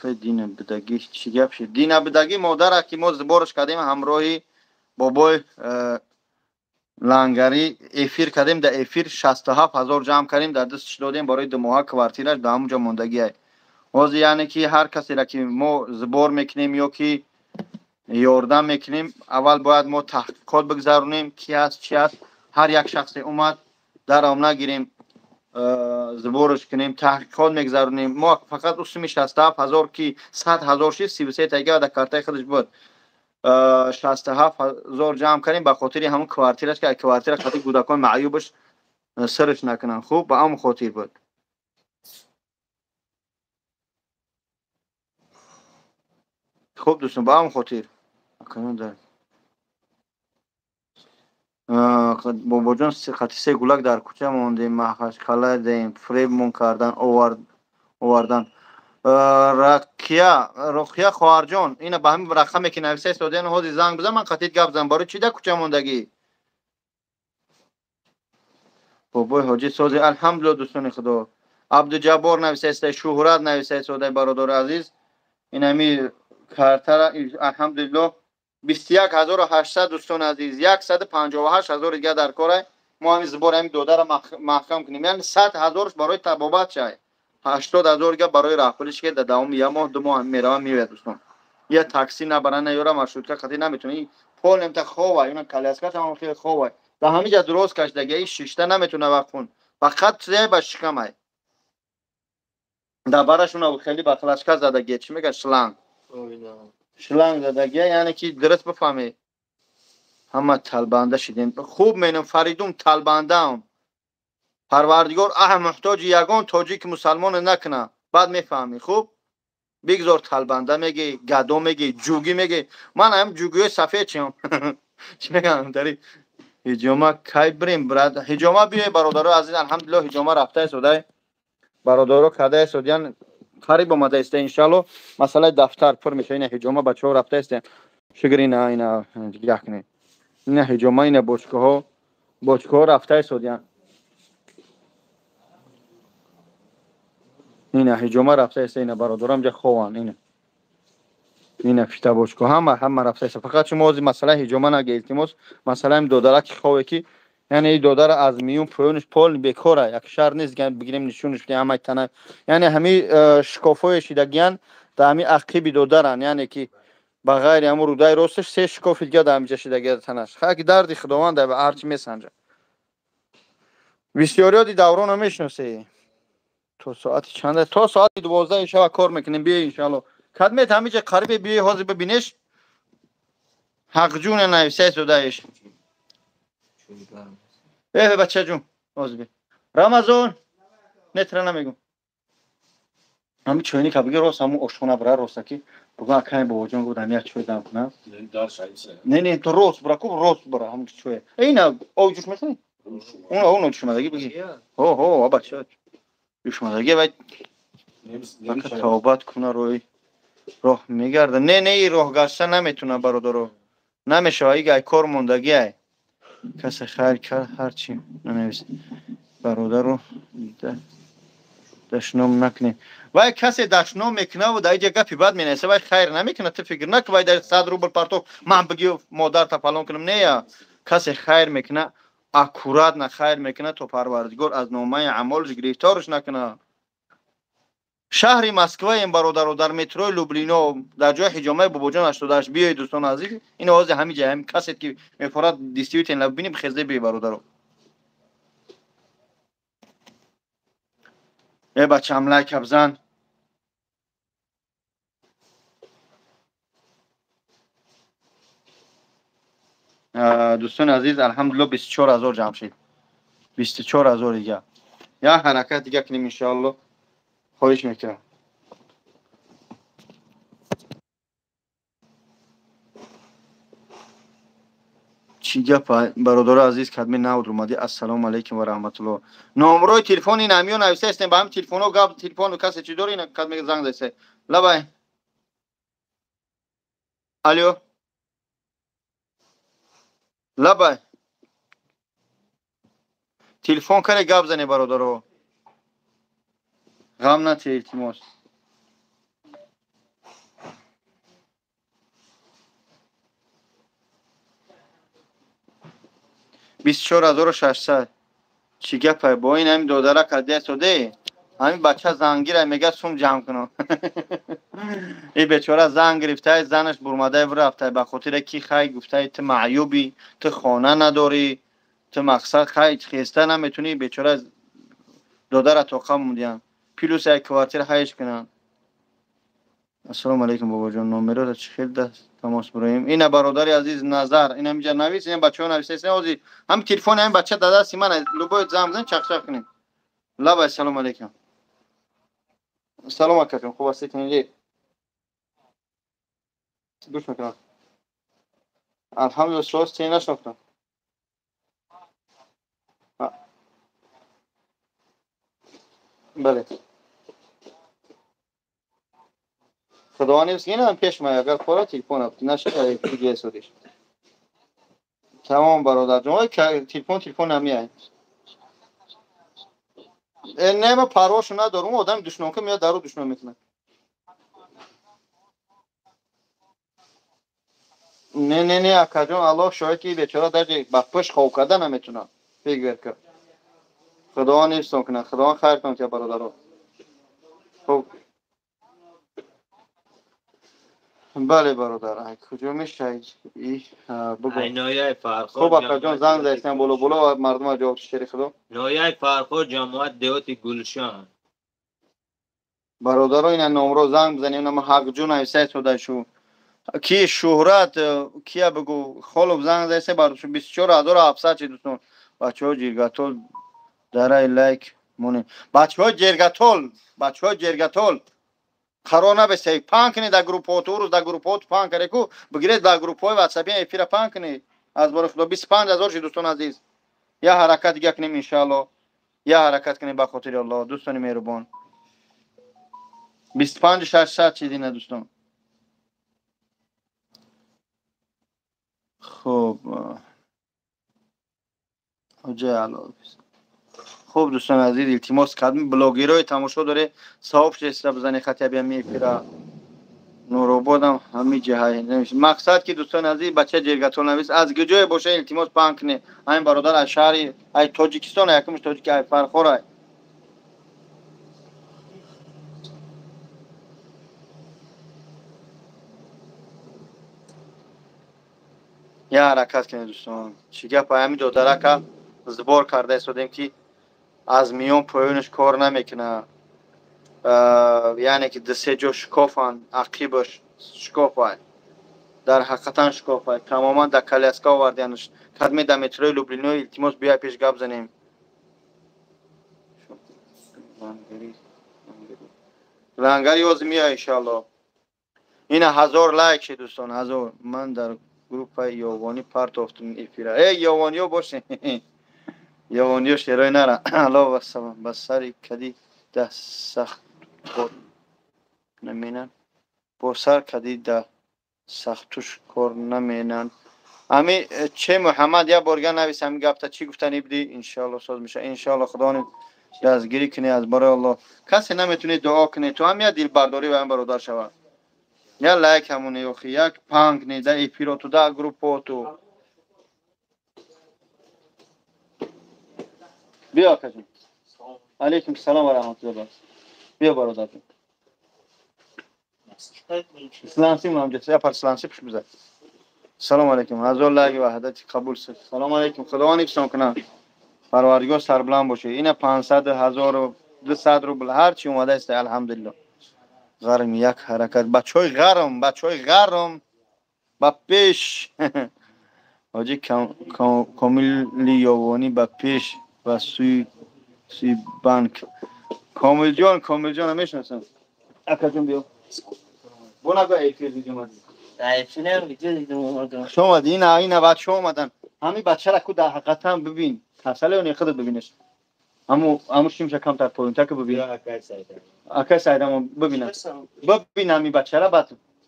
Дина бидагӣ чӣ гап шид? Дина бидагӣ модара ки мо сборш кардем, ҳамроҳи бобои лангарӣ эфир кардем, дар эфир 67 000 ҷамъ кардем, дар дастш додем барои 2 моҳа квартираш дар ҳамунҷо мондагиай. Ҳозир яъне ки ҳар касеро ки мо сбор мекунем ё ки ёрдам мекунем, аввал бояд мо таҳқиқот бигзаронем, ки ҳаст, чӣ ҳаст. Ҳар як шахсе омад, даром нагирем, сборш кунем, таҳқиқот мегзаронем. Мо фақат ӯ суми 67 000 ки 100 000 шид, 33 тайга дар картаи худаш буд. 67 000 ҷамъ кардем ба хотири ҳамун квартираш, ки квартира қати кӯдакони маъюбаш сирш накунанд. Хуб, ба ҳамон хотир буд. Хуб, дӯстон, ба ҳамон хотир. Бобоҷон, қати се гулак дар кӯча мондем, Махачқала дем, фиребмон кардан, овардан. Рақия, Руқия хоҳарҷон, ина ба ҳамин рақаме ки нависа истодиан, ҳозир занг бизан, ман қатид гап зан. Барои чӣ дар кӯча мондагӣ? Бобои ҳоҷӣ сози, алҳамдулилло, дӯстони Худо. Абдуҷаббор нависа истода, Шуҳрат нависа истода, бародари азиз. Ин ҳами картара, алҳамдулилло, 21 800, дӯстони азиз, 158 000 дига дар кора. Мо ҳамин сбор ҳамин додара маҳкам кунем. Яъне 100 000-ш барои табобат шай. 80 000 дига барои раҳпулиш, ки дар давоми як моҳ, 2 моҳ меравам, меояд, дӯстон. Я такси набара, наёра, маршрутка қатӣ наметавона. Ин полнемта хова, ина коляскаш ҳам хеле хова. Дар ҳамин ҷа дуроз кашидаги, ин шишта наметавона вақт. Фақат чизе ба шикамай. Дар барашона хеле ба флашка задаги, чӣ мегӯяд, шланг. Шланг задаги, яъне ки дуруст бифаҳмед. Ҳама талбанда шидем. Хуб менам, Фаридун, талбандаам. Парвардигор аҳ муҳтоҷи ягон тоҷики мусалмоне накуна. Баъд мефаҳмӣ, хуб? Бигзор талбанда мегӣ, гадо мегӣ, ҷугӣ мегӣ. Ман ҳам ҷугиҳои сафед чиам. Чӣ мегӯям, дари ҳиҷома кай бирем, брат? Ҳиҷома биёй, бародарои азиз, алҳамдулилло, ҳиҷома рафта истодай. Бародаро карда истодиян, қариб омада иста, иншаалло. Масъалаи дафтар пур мешава, ина ҳиҷома бачаҳо рафта истаян. Шукр, ина ина як не. Ина ҳиҷома, ина бочкаҳо, бочкаҳо рафта истодиян. Ина ҳиҷома рафта иста, ина бародарам ҷа хованд, ина. Ина фита бочка ҳама ҳама рафта иста. Фақат шумо ҳозир масъалаи ҳиҷома нага, илтимос, масъалаи додараки хове ки яъне ин додара аз миён поёниш пол бекора, як шар нест, бигирем нишонаш бидем ҳамаи тана. Яъне ҳамин шикофҳое шидагиян дар ҳамин ақиби додаран, яъне ки ба ғайри ҳамун рӯдаи росташ се шикофи дига дар ҳаминҷа шидагия танаш. Хаки дарди Худованд ба ҳарчи месанҷад. Бисёриёди давронро мешиносед. То соати чанда? То соати 12 шаба кор мекунем, биёй иншаалло. Кадмет ҳаминҷа қарибе биёй, ҳозир бибинеш. Ҳақҷуна нависа истодаеш. Э, бачаҷун, ҳозир би. Рамазон, нетра намегум. Ҳамин чойника бигир, рост ҳамун ошхона бира, роста ки бугун акай бобоҷон гуфт ҳамин як чой дам кунам. Не, не, то рост бира, ку рост бира ҳамун чой. Ина об ҷӯш мехӯрӣ? Он ҷӯшмадагӣ бигир. Ҳо, ҳо, бача. Ҷӯшмадагӣ вай тавбат куна, рӯи роҳ мегарда. Не, не, ин роҳ гашта наметуна, бародаро. Намешава, иг ай кор мондагӣ ай. Касе хайр кард, ҳарчи нанавис. Бародаро дашном накунед. Вай касе дашном мекунаву дар иҷа гапи бад менависа, вай хайр намекунад, ту фикр накун, вай дар 100 рубл партоф, ман бигӣ модарта фалон кунам. Не, я касе хайр мекунад, аккуратно хайр мекунад, то Парвардигор аз номаи аъмолаш гирифтораш накунад. Шаҳри Москваем, бародаро, дар метрои Люблино, дар ҷои ҳиҷомаи Бобоҷон 88. Биёед, дӯстони азиз, ин овози ҳамин ҷа, ҳамин касе ки мефорад, действительно бинем, хезде биёй, бародаро. Э бачаам, лайка бизан. Дӯстони азиз, алҳамдулилло, 24 000 ҷамъ шид. 24 000 дига. Як ҳаракат дига кунем, иншоалло. Хоҳиш мекунам. Чӣ гап, бародаро азиз, кадми навд омадӣ. Ассалому алайкум ва раҳматулло. Номрои телефон ин ҳамиё нависта ҳастем, ба ҳамин телефонҳо гап, телефон касе чӣ дори, ина кадме занг заиста. Лабай. Алё. Лабай. Телефон каре, гап зане, бародаро. Ғам натия, илтимос. 24 600. Чӣ гапай? Бо ин ҳамин додара кардия соде? Ҳамин бача зангира мега, сум ҷамъ кунам. И бечора занг гирифтай, занаш бурмадай рафтай, ба хотире ки хай гуфтай, ту маъюбӣ, ту хона надорӣ, ту мақсад хай хеста наметунӣ. Бечора додара тоқа мудиян. Плюс як квартира ҳайш кунанд. Ассалому алайкум, бобоҷон, номероро чӣ хел даст тамос бироем? Ина, бародари азиз Назар, ина инҷа навис, ина бачаҳо нависта. Ҳозир ҳам телефони ҳамин бача дар дасти ман, любой занг бизан, чақчақ кунем. Лабай, салому алайкум. Салом, акаҷон, хуб ҳастед? Тинҷӣ? Гӯш мекунам. Алҳамдулилла, соз тин нашнохтам. Бале, худованд ҳифз кунад, пеш май, агар хора телефон наша судиш. Тамом, бародарҷон, телефон, телефон намеяй. Не, ма парвошу надорум, одами душномка меяд, дару душном мекунад. Не, не, не, акаҷон, Аллоҳ шоҳид, ки бечора даже ба пушт хоб карда наметунад. Фикр кар. Худованд ҳифзтон кунад, Худованд хайртон кунад, бародаро. Хуб, бале, бародар, куҷо мешавед? Ноҳияи Фархор. Хуб, акаҷон, занг заистам боло боло, мардума ҷавоб, шери худо. Ноҳияи Фархор, ҷамоат деҳоти Гулшан. Бародаро, ина номро занг бизанем, нама Ҳақҷун нависай сода шу. Ки Шӯҳрат, кия бигӯ, холов занг заиста бар 24 700 чи, дӯстон. Бачаҳо ҷиргатол дарай лайк монем. Бачаҳо ҷергатол, бачаҳо ҷергатол. Қарор набесте, паҳн кунед дар группҳото, рӯз дар группҳото паҳн каре ку, бигиред дар группҳои ватсапи эфира паҳн кунед. Аз бори худо, 25 000 ши, дӯстон азиз. Я ҳаракат дига кунем, иншаалло. Я ҳаракат кунем, ба хотири Аллоҳ, дӯстони меҳрубон. 25 600 чизи на, дӯстон. Хуб. Ҳоҷаи Аллоҳ. Хуб, дӯстони азиз, илтимос кардем, блогерои тамошо доре, савоб шеста бизане хати абиами эфира. Нурободам ҳами ҷаҳай. Мақсад ки, дӯстони азиз, бача ҷергатол навис, аз куҷое боша, илтимос, паҳн кунед. Ҳамин бародар аз шаҳри ай Тоҷикистон, якумш тоҷики, ай Фархор ай. Я ҳаракат кунед, дӯстон. Чӣ гап, ҳамин додарака сбор карда истодем, ки аз миён поёнаш кор намекунад, яъне ки дусе ҷо шикофанд, ақибаш шикофай, дар ҳақиқатан шикофай, тамоман дар коляска овардианш. Кадме дар метрои Люблино, илтимос, биёй пеш, гап занем. Лангари ҳозир меоя, иншоалло. Ина 1000 лайк шед, дӯстон, 1000. Ман дар группаи ёвонӣ партофтум эфира. Э, ёвониё бошед, ёвониё шерои нара. Алло вассалом, ба сари кади да сахт кор наменанд, бо сар кади да сахтуш кор наменанд. Ами че Муҳаммад, як борга навис ҳами гапта, чӣ гуфтани будӣ? Иншоалло, соз меша, иншоалло. Худони дастгирӣ кунӣ, аз барои Аллоҳ. Касе наметунӣ, дуо кунӣ, ту ҳам як дилбардорӣ ба ин бародар шавад, як лайк ҳамоне, охи як паҳн кунӣ да эфироту, да группоту. Биё, акаҷон. Алейкум салом ва раҳматуллоҳ. Биё, бародарҷон. Сланси мамҷа, я пар сланси пуш бизад. Салом алейкум. Ҳазор лайк ваҳдати қабул. Салом алейкум. Худованд ҳифзтон кунад. Парвардигор сарбаланд бошед. Ина 500 1200 рубл ҳар чи омада аст, алҳамдулиллоҳ. Ғарм як ҳаракат. Бачаҳои ғарм, бачаҳои ғарм ба пеш. Ҳоҷи Комили Ёвонӣ ба пеш ба сӯи банк. Комилҷон, Комилҷонро мешиносам. Акаҷон биё. Бо нагӯ эфир дидем омадӣ. Хуш омадӣ. Ина бачаҳо омадан. Ҳамин бачаро ку дар ҳақиқатан бибин. Касале ё не худат бибинеш. Аму шимша камтар поёнтар ки бибин. Акай Саидам бибинам. Бибин ҳамин бачаро баъд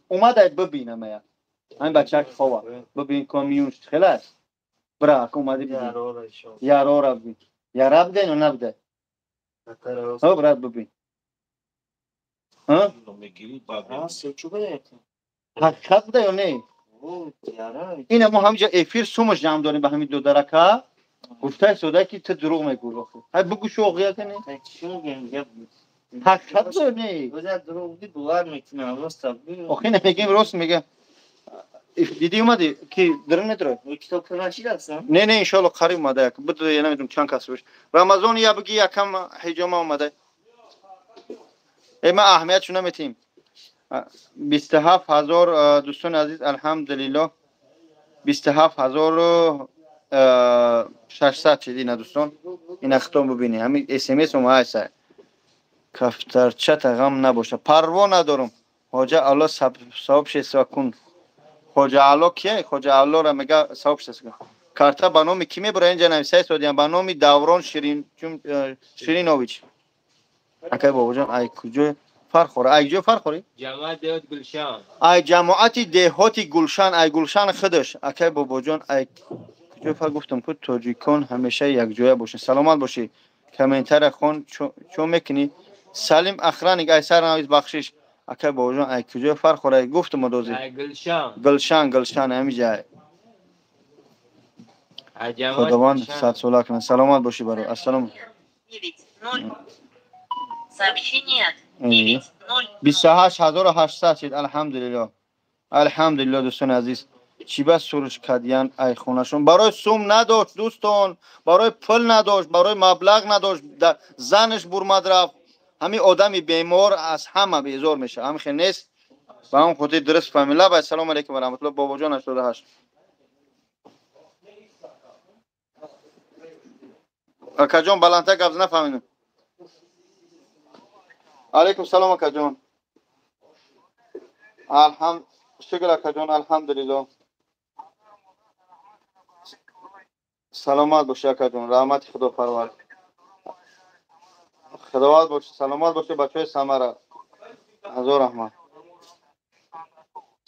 омадай бибинам я. Ҳамин бача ки хова. Бибин комиюнш хеле аст. Бира ака омадӣ бибин. Ярора бибин. Яра буда ё набуда? Ҳо брат бибин. Ҳа? Ҳақиқат буда ё не? Ина мо ҳаминҷа эфир сумаш ҷамъ дорем ба ҳамин додарака. Гуфтаи сода ки ту дурӯғ мегӯӣ охир. Ҳай бугӯ шоғия ки не? Ҳақиқат буда ё не? Охир намегем рост мега. Дидӣ омадӣ ки дурӯғ медурад? Не, не, иншоалло қариб омада як. Буд я намедонам чанд кас бош. Рамазон я буги якам ҳиҷома омада. Э ма аҳамиятшо наметиҳем. 27 ҳазор дӯстони азиз, алҳамдулиллоҳ 27 600 шид ина дӯстон. Ина хитом бибинед. Ҳамин СМС омада аст. Кафтарчата ғам набоша. Парво надорум. Хоҷа Алло савоб шеса кун. Хоҷа Алло кие? Хоҷа Аллоро мега савоб шеса кун. Карта ба номи ки мебура инҷа нависаи содиям ба номи Даврон Ширинович. Акай бобоҷон, ай куҷо Фархор? Ай куҷо Фархорӣ? Ҷамоати деҳоти Гулшан. Ай ҷамоати деҳоти Гулшан, ай Гулшан худаш. Акай бобоҷон, ай куҷо фар гуфтам ку тоҷикон ҳамеша якҷоя бошед. Саломат бошӣ. Комментария хон чо мекунӣ? Салим охранник, ай сар навис бахшиш. Акай бобоҷон, ай куҷо Фархор? Ай гуфтам одози. Ай Гулшан. Гулшан, Гулшан ҳамиҷа. Худованд садсола кунад. Саломат бошӣ бародар. Ассалом. 28 800 шид, алҳамдулиллоҳ. Алҳамдулиллоҳ дӯстони азиз. Чӣ ба суруш кардиян ай хонашон? Барои сум надошт дӯстон, барои пул надошт, барои маблағ надошт. Занаш бурмад рафт. Ҳамин одами бемор аз ҳама безор мешавад. Ҳамин хел нест? Ба ҳамон хотир дуруст фаҳмид. Лабай, салому алейкум ва раҳматуллоҳ. Бобоҷон 88. Акаҷон баландтар гап нафаҳмидам. Алейкум салом акаҷон. Алҳамд шукр акаҷон, алҳамдулиллоҳ. Саломат бошӣ акаҷон, раҳмати Худо парвар. Худованд бошӣ, саломат бошӣ бачаҳои Самара. Ҳазор раҳмат.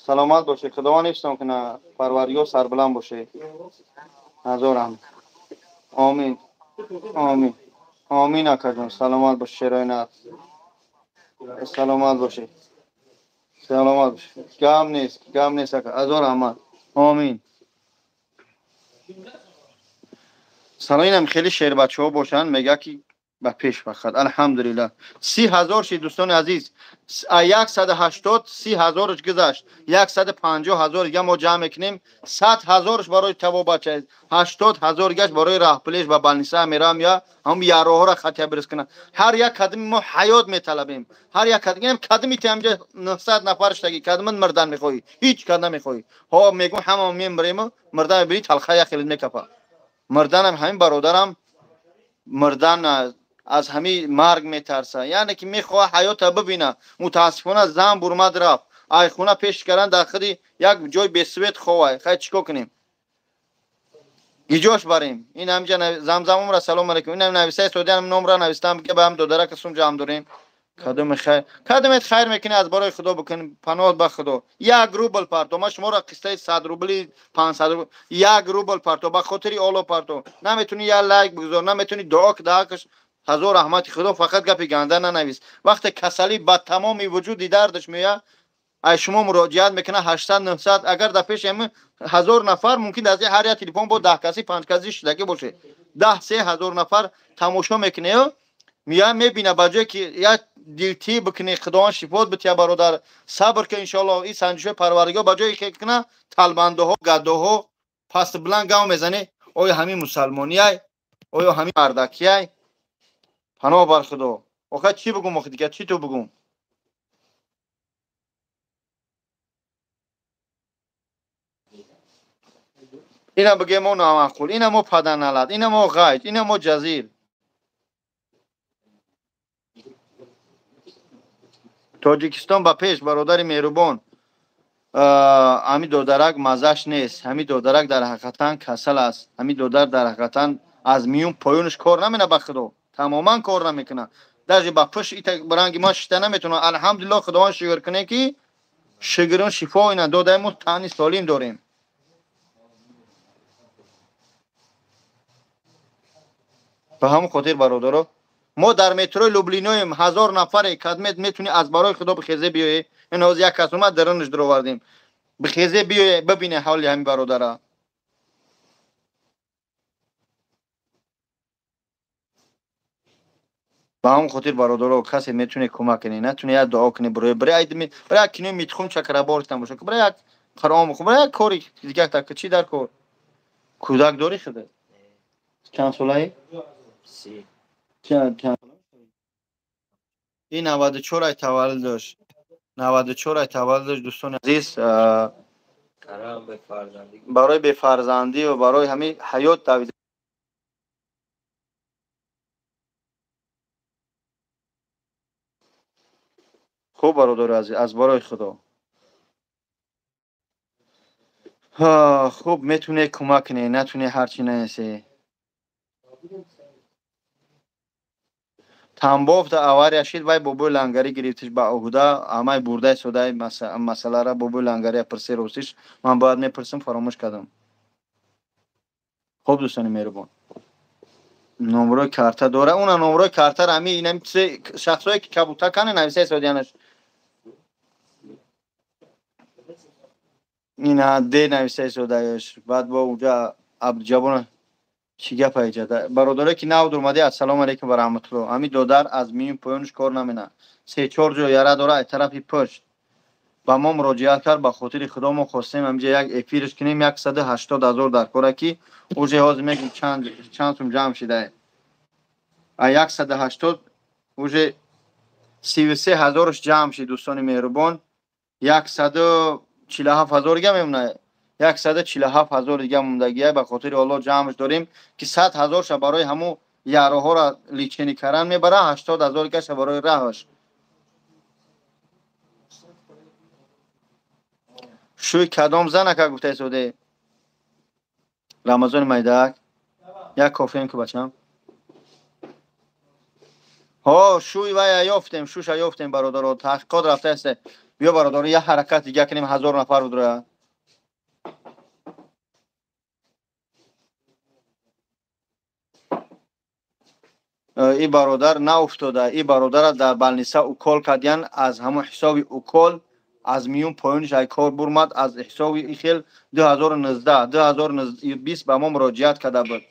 Саломат бошӣ, Худованд ҳифзтон кунад, парвардигор сарбаланд бошӣ. Ҳазор раҳмат. Омин. Омин. Омин акаҷон, саломат бошӣ шерои нар. Саломат бошӣ. Саломат бошӣ. Гам нест, гам нест ака. Ҳазор раҳмат. Омин. Салом инам хеле шербачаҳо бошанд, мега ки ба пеш фақат. Алҳамдулиллоҳ. 30 ҳазор шид дӯстони азиз. 180 30 ҳазорш гузашт. 150 ҳазор дига мо ҷамъ мекунем. 100 ҳазорш барои тавобача, 80 ҳазор дигаш барои раҳпулеш ба балниса мерам я ҳам яроҳоро хатия бирис кунам. Ҳар як кадами мо ҳаёт металабем. Ҳар як кадам, кадами ти ҳамҷа 900 нафар штаги, кадамат мирдан мехоҳӣ? Ҳеҷ кад намехоҳӣ. Ҳо мегӯм ҳама мемирем, мирдан мебинӣ талха як хеле мекапа. Мирданам ҳамин бародарам мирдан аз ҳамин марг метарса. Яъне ки мехоҳад ҳаёта бибина. Мутаассифона зан бурмад рафт. Ай хона пеш кардан дар худи як ҷои бесвет ховай. Хай чикор кунем? Гиҷош барем. Ин ҳамҷа замзамумра салом алейкум. Ин ҳам нависаи содиям номра навистам ки ба ҳам додарака сум ҷамъ дорем. Кадоме хайр, кадомет хайр мекунӣ аз барои Худо бикун, паноҳ ба Худо. 1 рубл парто. Ма шуморо қиссаи 100 рубли, 500 рубл, 1 рубл парто ба хотири Олло парто. Наметунӣ як лайк бигузор, наметунӣ дуо даакаш. Ҳазор раҳмати Худо, фақат гапи ганда нанавис. Вақте касалӣ ба тамоми вуҷуди дардаш меояд, ай шумо муроҷиат мекунад 800, 900, агар дар пеши ҳамин 1000 нафар мумкин аз ҳар як телефон бо 10 каси, 5 каси шидаги бошед. 10 3000 нафар тамошо мекунад, меояд мебинад ба ҷое ки як Дилтӣ бикунӣ, Худованд шифот бития, бародар. Сабр ки, иншоалло, ин санҷишҳои Парвардигор ба ҷое ки куна, талбандаҳо, гадоҳо паст буланд гав мезанӣ. Оё ҳамин мусалмонияй? Оё ҳамин мардакияй? Паноҳ бар Худо. Охир чӣ бигум, охи дигар чӣ ту бигум? Ина бигем мо номаъқул, ина мо паданалат, ина мо ғайд, ина мо ҷазир. Тоҷикистон ба пеш, бародари меҳрубон. Ҳамин додарак маззаш нест. Ҳамин додарак дар ҳақиқатан касал аст. Ҳамин додар дар ҳақиқатан аз миён поёнаш кор намена, ба Худо. Тамоман кор намекунад. Даже ба пушт ита ранги ма шита наметавонад. Алҳамдулиллоҳ, Худованд шукр кунем, ки шукрон шифо ина додаем, мо тани солим дорем. Ба ҳамон хотир, бародаро, мо дар метрои Люблиноем, 1000 нафаре кадмет метуни аз барои Худо бихезе биёе. Ин ҳозир як кас омад, дарунаш дуровардем. Бихезе биёе, бибине ҳоли ҳамин бародара. Ба ҳамон хотир, бародаро, касе метуне кӯмак кунӣ, натуне як дуо кунӣ, барои барои як кинои Митхун Чакрабор тамошо кун, барои як Қуръон бихун, барои як кори дигар так чӣ дар кор? Кӯдак дорӣ худат? Чанд солаӣ? 30. Чанд? Ин 94 ай таваллуд дошт. 94 ай таваллуд дошт, дӯстони азиз. Барои бефарзандӣ ва барои ҳамин ҳаёт давида. Хуб, бародари азиз, аз барои Худо. Хуб, метуне кӯмак кунӣ, натуне ҳарчи наесе. Тамбовда авария шид, вай бобои лангарӣ гирифтиш ба уҳда, амай бурдаи содаи масъалара бобои лангария пурси ростиш, ман бояд мепурсам, фаромӯш кардам. Хуб, дӯстони меҳрубон. Номрои карта дора, уна номрои картара ҳами инами шахсое ки кабута кане нависаи содиянаш. Ина де нависаи содааш, баъд бо уҷа Абдуҷаббор чӣ гапа иҷада. Бародарое ки нав дурмади, ассалому алайкум ва раҳматуллоҳ. Ҳамин додар аз миён поёнаш кор намена. Се чор ҷо яра дора аз тарафи пушт. Ба мо муроҷиат кард, ба хотири Худо мо хостем ҳаминҷа як эфирш кунем, 180 000 дар кора, ки уже ҳозир мегӯм чанд сум ҷамъ шидае. А 180 уже 33 ҳазораш ҷамъ шид, дӯстони меҳрубон. 147 000 дига мемонад. 147 000 дига мондагия, ба хотири Аллоҳ ҷамъш дорем, ки 100 ҳазорша барои ҳамун яроҳоро лечение кардан мебара, 80 000 дигаша барои раҳаш. Шӯй кадом занака гуфтаи соде? Рамазони майдак. Як кофеем ку, бачам. Ҳо, шӯй вая ёфтем, шӯша ёфтем, бародаро, таҳқиқот рафтааст. Биё, бародаро, як ҳаракат дига кунем, 1000 нафар будроя. И бародар науфтода, и бародара дар больница укол кардиян, аз ҳамон ҳисоби укол аз миён поёниш ай кор бурмад, аз ҳисоби и хел 2019, 2020 ба мо муроҷиат карда буд.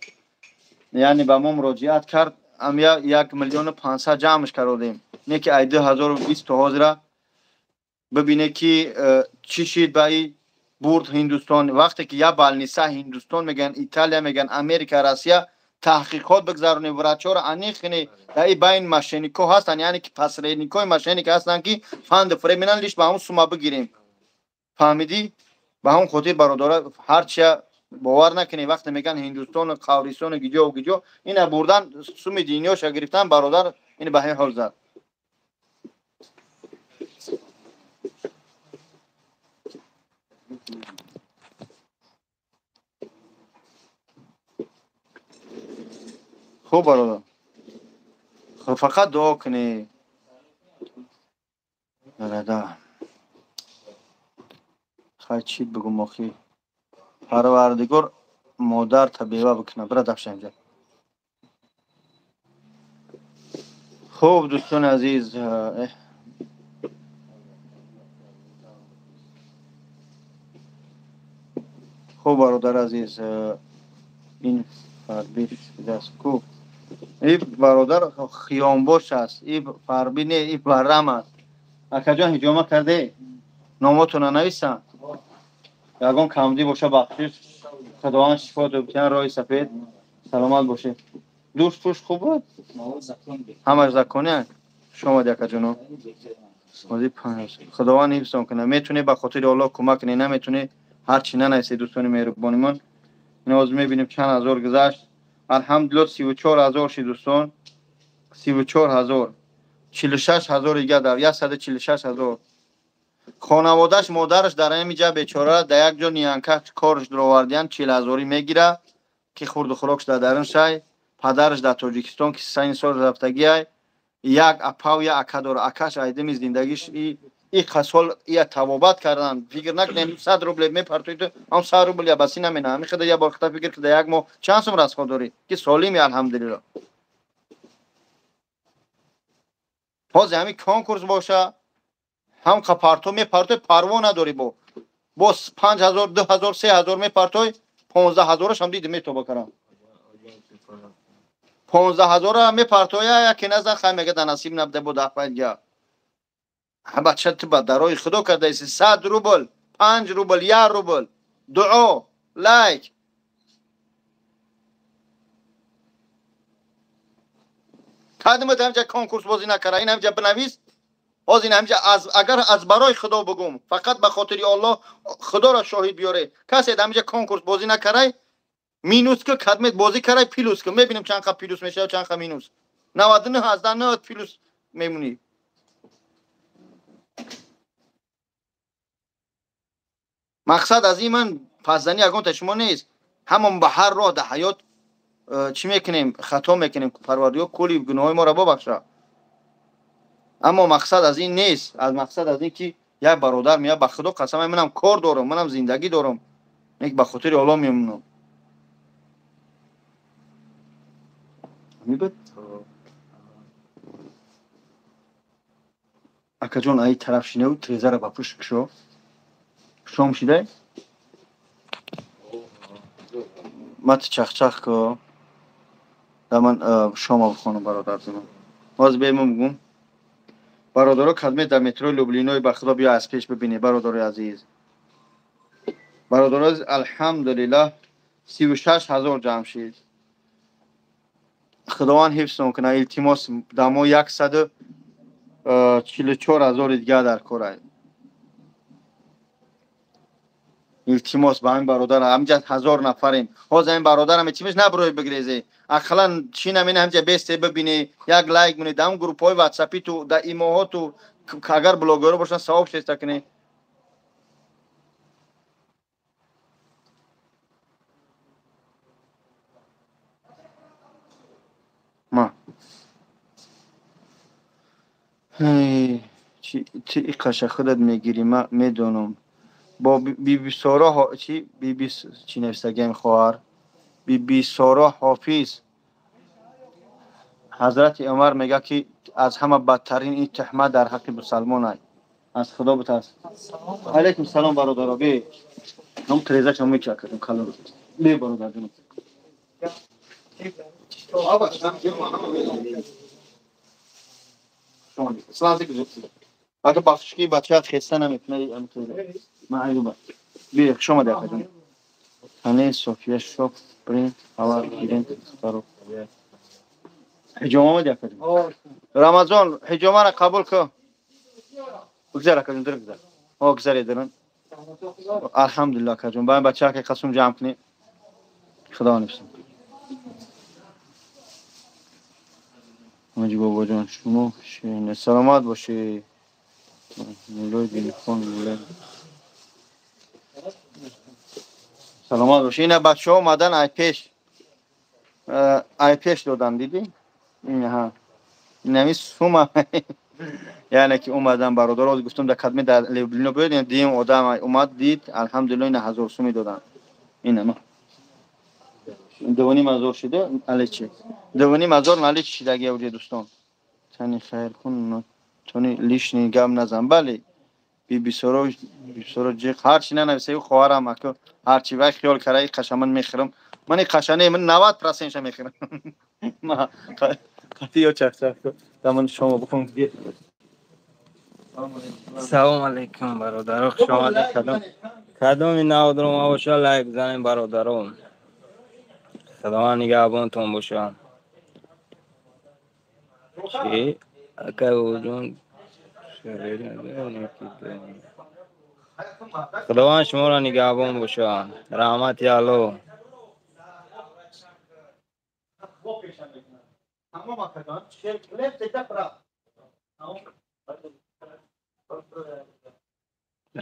Яъне ба мо муроҷиат кард, ам 1 500 000 ҷамъш кардодем. Не ки ай 2020 то ҳозира бибине, ки чӣ шид, ба и бурд Ҳиндустон. Вақте ки як больница Ҳиндустон мегӯянд, Италия мегӯянд, Америка, Россия, таҳқиқот бигзаронӣ, врачҳоро аниқ кунӣ, дар и байн мошенникҳо ҳастанд, яъне ки посредникҳои мошенник ҳастанд, ки фанду фиреб менан, лиш ба ҳамон сума бигирем. Фаҳмидӣ? Ба ҳамон хотир, бародаро, ҳарчия бовар накунӣ. Вақте мегӯянд Ҳиндустону қавристону гиҷову гиҷо, ина бурдан, суми динёша гирифтан, бародар ин ба ҳамин ҳол зад. Хуб, бародар, фақат дуо кунӣ. Бародар, хай, чӣ бигум охи? Парвардигор модарта бева бикунад. Бира дафша инҷа. Хуб, дӯстони азиз, хуб, бародари азиз, ин фарбиш даст ку. И бародар хиёнбош аст, и фарби не, и баррам аст. Акаҷон, ҳиҷома карде? Номотона нависам? Ягон камдӣ боша, бахшиш. Худованд шифо дод, роҳи сафед, саломат бошед. Душ пуш хуб буд? Ҳамаш законӣ? Хуш омадӣ, акаҷоно. Худованд ҳифзтон кунад. Метунӣ ба хотири Аллоҳ кӯмак кунӣ, наметунӣ ҳар чӣ нанависед, дӯстони меҳрубонимон. Ин ҳозир мебинем чанд ҳазор гузашт. Алҳамдулиллоҳ, 34 000 шид, дӯстон. 34 000. 46 000 дига дар 146 000. Хонаводааш, модараш дар ҳамин ҷа бечора дар як ҷо нянька корш дуровардиян, 40 ҳазорӣ мегира, ки хурду хӯрокш дар дарун шай. Падараш дар Тоҷикистон, ки сани сол рафтагиай. Як апав, як ака дора. Акаш айдими зиндагиш и қасол ия табобат кардан. Фикр накунем, 100 рубл мепартои ту, ҳам 100 рубл я баси намена. Ҳамин хада я бор хата фикр ки дар як моҳ чанд сум расход дорӣ, ки солими, алҳамдулиллоҳ. Ҳозир ҳамин конкурс боша, ҳам парто мепартой, парво надорӣ, бо 5000, 2000, 3000 мепартой, 15 ҳазораш ҳам диди метоба карам. 15 ҳазора мепартоя, яке назан, хай мега, да насиб набуда, бо даҳпанҷа. Бача, ту ба дарои худо кардаиси, 100 рубл, 5 рубл, 1 рубл, дуо, лайк. Кадимат ҳамҷа конкурс бозӣ накара, ин ҳамҷа бинавис. Ҳозир ин ҳамҷа аз агар аз барои худо бугум, фақат ба хотири Аллоҳ, худоро шоҳид биёре, касе ҳамҷа конкурс бозӣ накарай, минус ки, кадмет бозӣ карай, плюс ки, мебинем чанд қа плюс мешавад, чанд қа минус. 99,9 плюс мемонӣ. Мақсад аз ин ман пасзанӣ ягонта шумо нест. Ҳамон ба ҳар роҳ дар ҳаёт чӣ мекунем, хато мекунем, Парвардигор кулли гуноҳои моро бобахша. Аммо мақсад аз ин нест. Аз мақсад аз ин ки як бародар меяд, ба худо қасам, манам кор дорам, манам зиндагӣ дорам, нек ба хотири Аллоҳ мемонам. Мебад? Акаҷон, аи тараф шинаву трезара ба пушт кушо. Шом шидай? Мати чахчах ко. Да ман шома бихонам, бародарзимон. Ҳозир бемон бигум. Бародаро, кадме дар метрои Люблиной, ба худо, биё аз пеш бибинед, бародарои азиз. Бародарои азиз, алҳамдулиллаҳ, 36 000 ҷамъ шид. Худованд ҳифзтон кунад. Илтимос, дар мо 144 ҳазори дигар дар корай. Илтимос ба ҳамин бародар, ҳаминҷа 1000 нафарем. Ҳозир ҳамин бародарам чимиш наброи бигрезе. Ақаллан чӣ намена, ҳаминҷа бесте бибинӣ, як лайк монӣ, дар ҳам группҳои ватсапи ту, дар имоҳо ту, агар блогеро бошанд, савоб шеста кунӣ. Ма. Ти иқаша худат мегирӣ, ма медонам. Бо Бибисоро чи биби чӣ нависагиам, хоҳар Бибисоро Ҳофиз. Ҳазрати Умар мега, ки аз ҳама бадтарин ин туҳмат дар ҳаққи мусалмон ай. Аз худо битарс. Алайкум салом, бародаро, бе ном трезаша мечакадам калон. Бе, бародарҷон. Аба, Ака, бахшки, бачаат хеста наметунад. Ма бе, хуш омадӣ, акаҷон. Тане София шоп бренд авар гирен духтаро. Ҳиҷома омадӣ, акаҷон? Рамазон, ҳиҷомаро қабул кун. Гузар, акаҷон, дар гузар. О, гузаре дарун. Алҳамдулиллоҳ, акаҷон. Ба бача ки қасум ҷамъ кунӣ. Худо нифсам. Ҳоҷи бобоҷон, шумо ширина, саломат бошед. Мулои динхон, мулои. Саломат бошед. Ина бачаҳо омадан, ай пеш. Ай пеш додан, дидӣ? Ҳа. Инами сума. Яъне ки омадан бародаро, гуфтам, дар кадме дар Люблино биёд, дидем, одам омад, дид, алҳамдулиллоҳ, ина 1000 суми додан. Ина ма. 2500 шида, наличи. 2500 наличи шидаги уже, дӯстон. Тани хайр кун, тони лишний гап назан. Бале. Бибисоро, бибисоро ҷиқ, ҳарчи нанависаю, хоҳарам, ака, ҳарчи вай хиёл караи қашаман мехӯрам. Ман қашане ман 90% ша мехӯрам. Ма қати ё чак-чак даман шома бухун. Салом алейкум бародаро, хуш омадед. Кадоми навдрома боша лайк занем бародаро. Худованд нигаҳбонтон боша. Чи акай бобоҷон, Худованд шуморо нигаҳбон боша. Раҳмати Аллоҳ.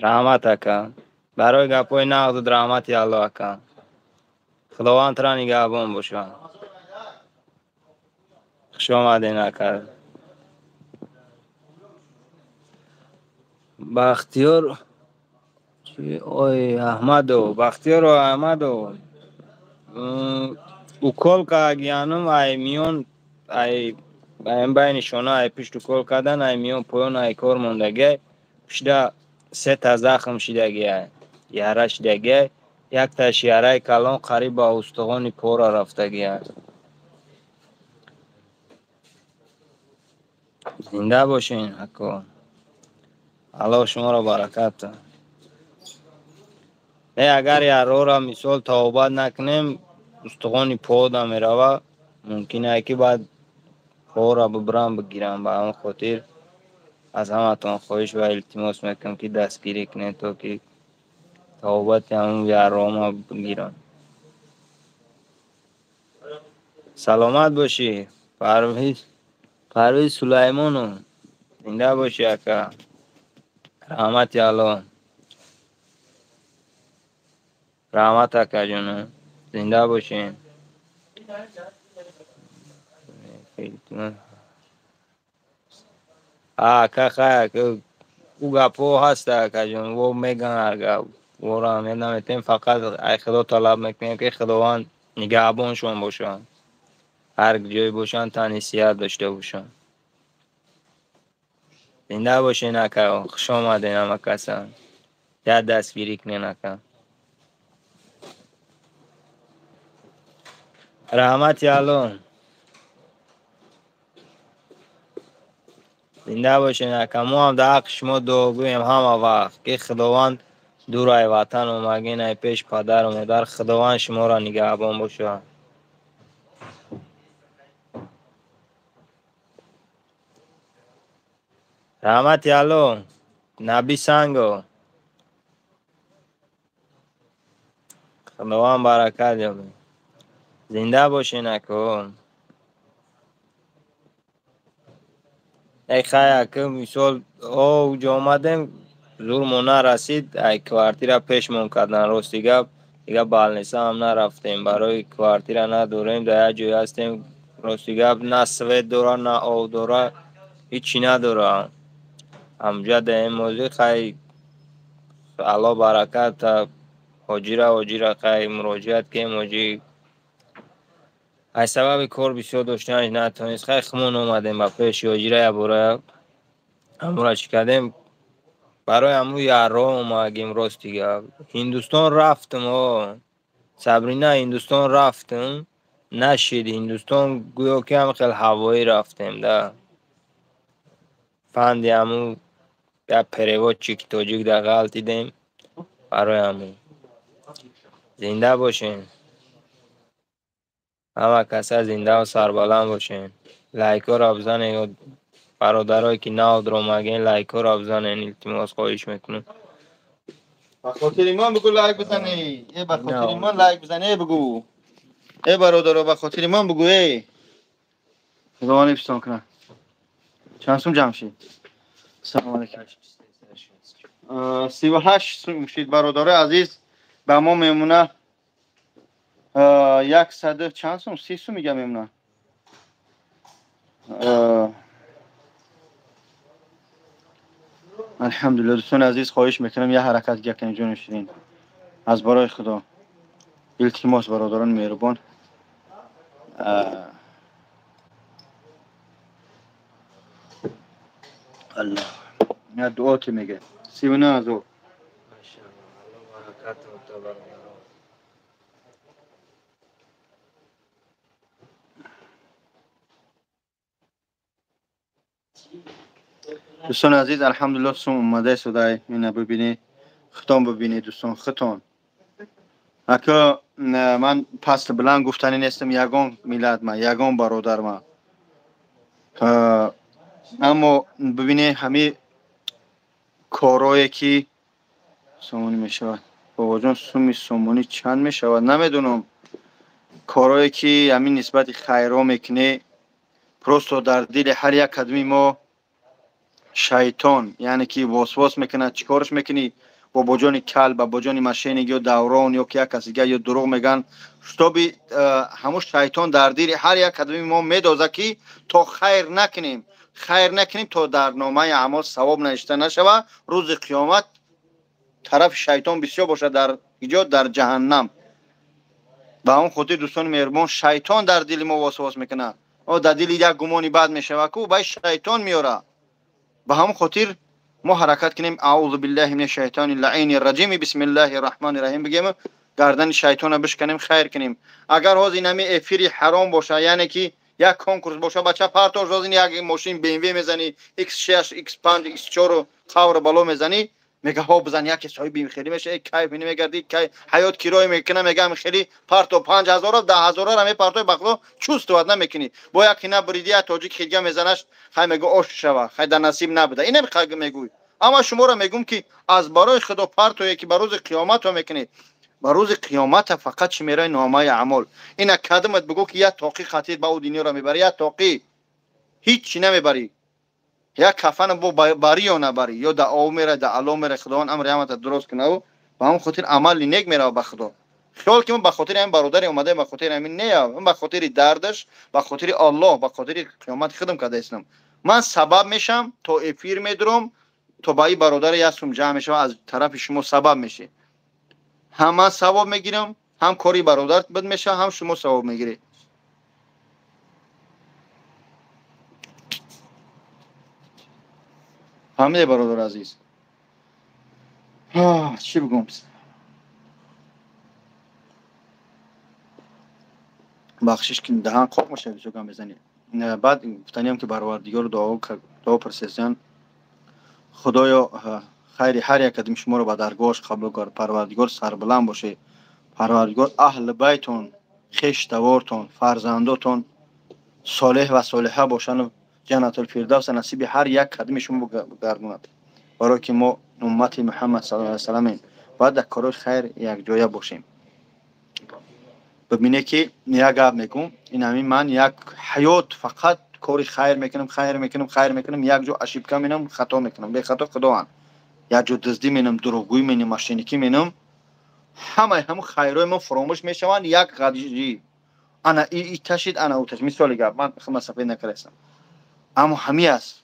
Раҳмат ака. Барои гапҳои нағзут раҳмати Аллоҳ ака. Худованд туро нигаҳбон боша. Хуш омадед ака. Бахтиёр ой Аҳмадов, Бахтиёр Аҳмадов. Укол кардагианум ай миён ай байни шона ай пишт укол кардан ай миён поён ай кор мондагиай. Пишта сета захм шидагиай, яра шидагиай. Якташ яраи калон қариб ба устухони пора рафтагиай. Зинда бошен ако. Аллоҳ шуморо баракат диҳад. Не агар ярора мисол тавбат накунем, устухони пода мерава, мумкин ае ки баъд пора бибирам бигирам. Ба ҳамон хотир аз ҳаматон хоҳиш ва илтимос мекунам ки дастгирӣ кунед то ки тавбати ҳамон яррома бигирам. Саломат бошӣ Парвиз Сулаймонов. Зинда бошӣ ака. Раҳмати Аллоҳ. Раҳмат акаҷону. Зинда бошед. Ака хай ака, ӯ гапҳо ҳаста акаҷон, во меган ҳар гап. Воро аҳамият наметиҳем, фақат ай Худо талаб мекунем ки Худованд нигаҳбоншон бошад. Ҳар ҷое бошанд тани сиҳат дошта бошанд. Зинда бошед ака, хуш омадед ҳама каса. Як дастгирӣ кунед ака. Раҳмати Аллоҳ. Зинда бошед ака. Мо ҳам дар ҳаққи шумо дуогӯем ҳама вақт ки Худованд дур ай ватан омагин, ай пеш падару модар, Худованд шуморо нигаҳбон бошад. Раҳмати Аллоҳ. Наби Санго. Худованд баракат ёбед. Зинда бошед ако. Эй хай ака, мисол уҷо омадем, зурмо нарасид, ай квартира пешмон кардан. Рости гап, дига балнеса ҳам нарафтем, барои квартира надорем, дар як ҷой ҳастем. Рости гап, на свет дора, на об дора, ҳичи надора. Ҳамҷа даем ҳозир хай Аллоҳ баракат ҳоҷира хай муроҷиат кем ҳоҷӣ. Аз сабаби кор бисёр доштанаш натавонист. Хай хумон омадем ба пеши ҳоҷира якбора ҳамура чӣ кардем. Барои ҳамун ярро омадем рости гап. Ҳиндустон рафтам о. Сабрина Ҳиндустон рафтам, нашид Ҳиндустон гӯё ки ҳам хел ҳавоӣ рафтем да. Фанди ҳамун як переводчик тоҷик дар ғалтидем барои ҳамун. Зинда бошен. Ҳама каса зиндаву сарбаланд бошен. Лайкҳоро бизанед, бародарое ки нав омадем, лайкҳоро бизанед, илтимос хоҳиш мекунам. Ба хотири ман бигӯ лайк бизанӣ. Э ба хотири ман лайк бизанӣ бигӯ. Э бародаро ба хотири ман бигӯ э. Худованд ҳифзтон кунад. Чанд сум ҷамъ шид? Салому алейкум. 38 сум шид бародарои азиз. Ба мо мемона 100 чанд сум? 30 сум мегам мемона. Алҳамдулиллоҳ дӯстони азиз, хоҳиш мекунам як ҳаракат гакунем ҷони ширин. Аз барои Худо илтимос бародарони меҳрубон. Аллоҳ я дуо ки мега 39 ҳазор. Дӯстони азиз, алҳамдулиллоҳ, сум омада истодай. Ина бибинед, хитон бибинед, дӯстон, хитон. Ака ман паст баланд гуфтанӣ нестам, ягон миллат ма, ягон бародар ма. Аммо бибинед, ҳамин корое ки сомонӣ мешавад. Бобоҷон, суми сомонӣ чанд мешавад? Намедонам. Корое ки ҳамин нисбати хайро мекунӣ, просто дар дили ҳар як кадми мо шайтон, яъне ки восвос мекунад. Чӣ корш мекунӣ? Бобоҷони кал, бобоҷони мошенник ё даврон ё ки як каси дигар ё дурӯғ мегӯянд, чтобы ҳамун шайтон дар дили ҳар як кадми мо медозад, ки то хайр накунем, хайр накунем, то дар номаи аъмол савоб навишта нашавад, рӯзи қиёмат тарафи шайтон бисёр бошад дар иҷо, дар ҷаҳаннам. Ба он хотир, дӯстони меҳрубон, шайтон дар дили мо восвос мекунад. О, дар дили як гумони бад мешавад, ку бай шайтон меорад. Ба ҳамон хотир мо ҳаракат кунем, аузу биллаҳи мина шайтони лаини раҷими, бисмиллаҳи раҳмони раҳим бигем, гардани шайтона бишканем, хайр кунем. Агар ҳозир инами эфири ҳаром боша, яъне ки як конкурс боша, бача партош, ҳозир як мошин BMW мезанӣ, X6, X5, X4 қавр бало мезанӣ, мега ҳо бизан, яке соҳиби хеле меша, кайф мегардӣ, кай ҳаёт кироя мекуна, мегам хеле парто 5000, 10,000 мепартои, ба худо чувствовать намекунӣ. Бо яке набуриди, як тоҷик хелга мезанаш, хай мегӯ ош шава, хай дар насиб набуда. Инам мегӯй. Аммо шуморо мегӯм, ки аз барои худо партое, ки ба рӯзи қиёмато мекунед, ба рӯзи қиёмата фақат чӣ мераи? Номаи аъмол. Ина кадамат бигӯ, ки як тоқӣ хатир ба ӯ дунёро мебарӣ, як тоқӣ ҳеҷ чӣ намебарӣ. Як кафан бо барӣ ё набарӣ, ё да ов мера, да ало мера. Худованд амри ҳамата дуруст кунаву ба ҳамон хотир амали нек мерава ба худо. Хиёл ки ман ба хотири ҳамин бародаре омадаем, ба хотири ҳамин не, ман ба хотири дардаш, ба хотири Аллоҳ, ба хотири қиёмати худам карда истам. Ман сабаб мешам, то эфир медурам, то ба ин бародаре як сум ҷамъ мешава, аз тарафи шумо сабаб мешед. Ҳам ман савоб мегирам, ҳам кори бародар бад мешава, ҳам шумо савоб мегиред. Фаҳмиде, бародар азиз? Чӣ бигӯм? Бахшиш, ки даҳан қоқ мешавад, бисёр гап мезанӣ. Баъд гуфтаниям, ки баровардигору дуо пурсесиян, Худоё, хайри ҳар як кадми шуморо ба даргоҳаш қабул кард. Парвардигор, сарбаланд бошед. Парвардигор аҳли байтон, хештавортон, фарзандотон солеҳ ва солиҳа бошанд, ҷаннатул фирдавса насиби ҳар як кадми шумо гардонад. Барое ки мо уммати Муҳаммад саллаллоҳу алайҳи васалламем, бояд дар корҳои хайр якҷоя бошем. Бибине, ки як гап мегӯм, ин ҳамин ман як ҳаёт фақат кори хайр мекунам, хайр мекунам, хайр мекунам, як ҷо ошибка менам, хато мекунам, бехато худованд. Як ҷо дуздӣ менам, дурӯғгӯӣ менам, мошенникӣ менам, ҳамаи ҳамун хайрҳои мо фуромӯш мешаванд. Як ғадижӣ ана и ташид, ана ӯ ташид. Мисоли гап, ман худма сафед накардаистам, аммо ҳамин аст.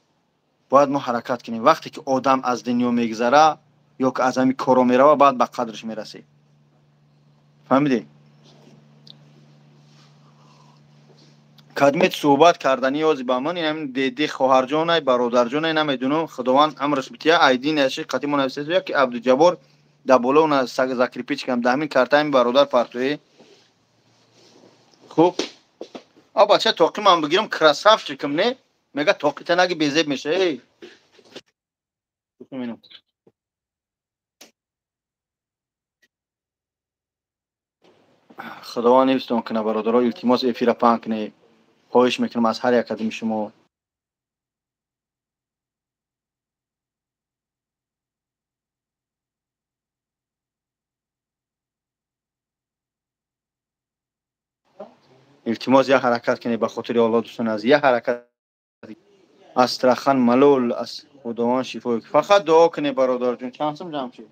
Бояд мо ҳаракат кунем. Вақте ки одам аз дунё мегзара ё ки аз ҳамин коро мерава, баъд ба қадрш мерасӣ. Фаҳмидӣ? Кадмет суҳбат кардани ёзи ба ман ин деди, хоҳарҷонай, бародарҷонай, намедунам. Худованд амраш бития. Айдин яши қатимо нависед, яки Абдуҷаббор дар боло на закрепить кардам, дар ҳамин картаи бародар партоӣ. Хуб, а бача тоқи ман бигирам, красавчикам, не мега тоқи танаги безеб меша. Эй, Худованд ҳифзтон кунад, бародаро. Илтимос, эфира паҳн кунед, хоҳиш мекунам аз ҳар як кадми шумо. Илтимос, як ҳаракат кунед ба хотири Аллоҳ, дӯстони азиз, як ҳаракат. Астрахан малул аз Худованд шифо, фақат дуо кунед, бародарҷон. Чанд сум ҷамъ шуд,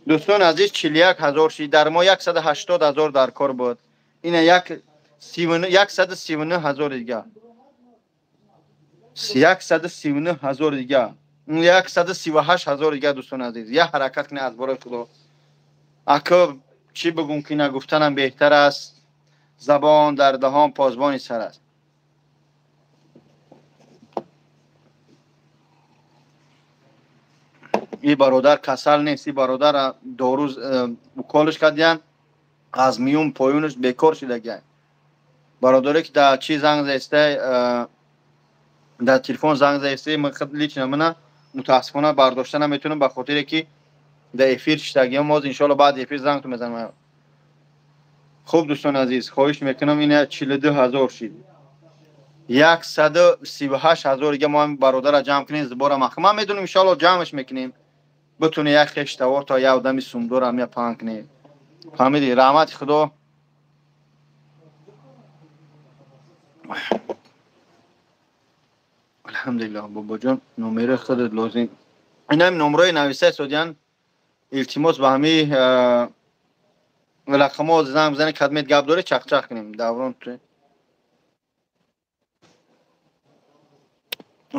дӯстони азиз? 41 000 шид. Дар мо 180 000 дар кор буд. Ина 139 000 дига, 139 000 дига, 138 000 дига. Дӯстони азиз, як ҳаракат кунед аз борои Худо. Ака, чӣ бигӯм, ки нагуфтанам беҳтар аст. Забон дар даҳон посбони сар аст. И бародар касал нест, и бародар дору уколш кардиян, аз миён поёнаш бекор шидагиан. Бародаре, ки дар чӣ занг заиста, Дар телефон занг заистӣ, ман худ лично мана мутаассифона бардошта наметавонам, ба хотире ки дар эфир шиштагиам. Боз иншоалло баъди эфир зангтон мезанам. Хуб, дӯстони азиз, хоҳиш мекунам, ина 42 ҳазор шид, 138 ҳазор дига мо бародарра ҷамъ кунем, зибора махм. Ман медонам, иншоалло ҷамъш мекунем, битуне як хештавор то як одами сумдорам я паҳн кунем. Фаҳмидӣ? Раҳмати Худо. Алҳамдулиллоҳ. Бобоҷон, номери худат лозим. Инам номрои нависа содиян. Илтимос, ба ҳами рақамҳо занг бизанед, кадмет гап доред, чақчақ кунем. Даврон.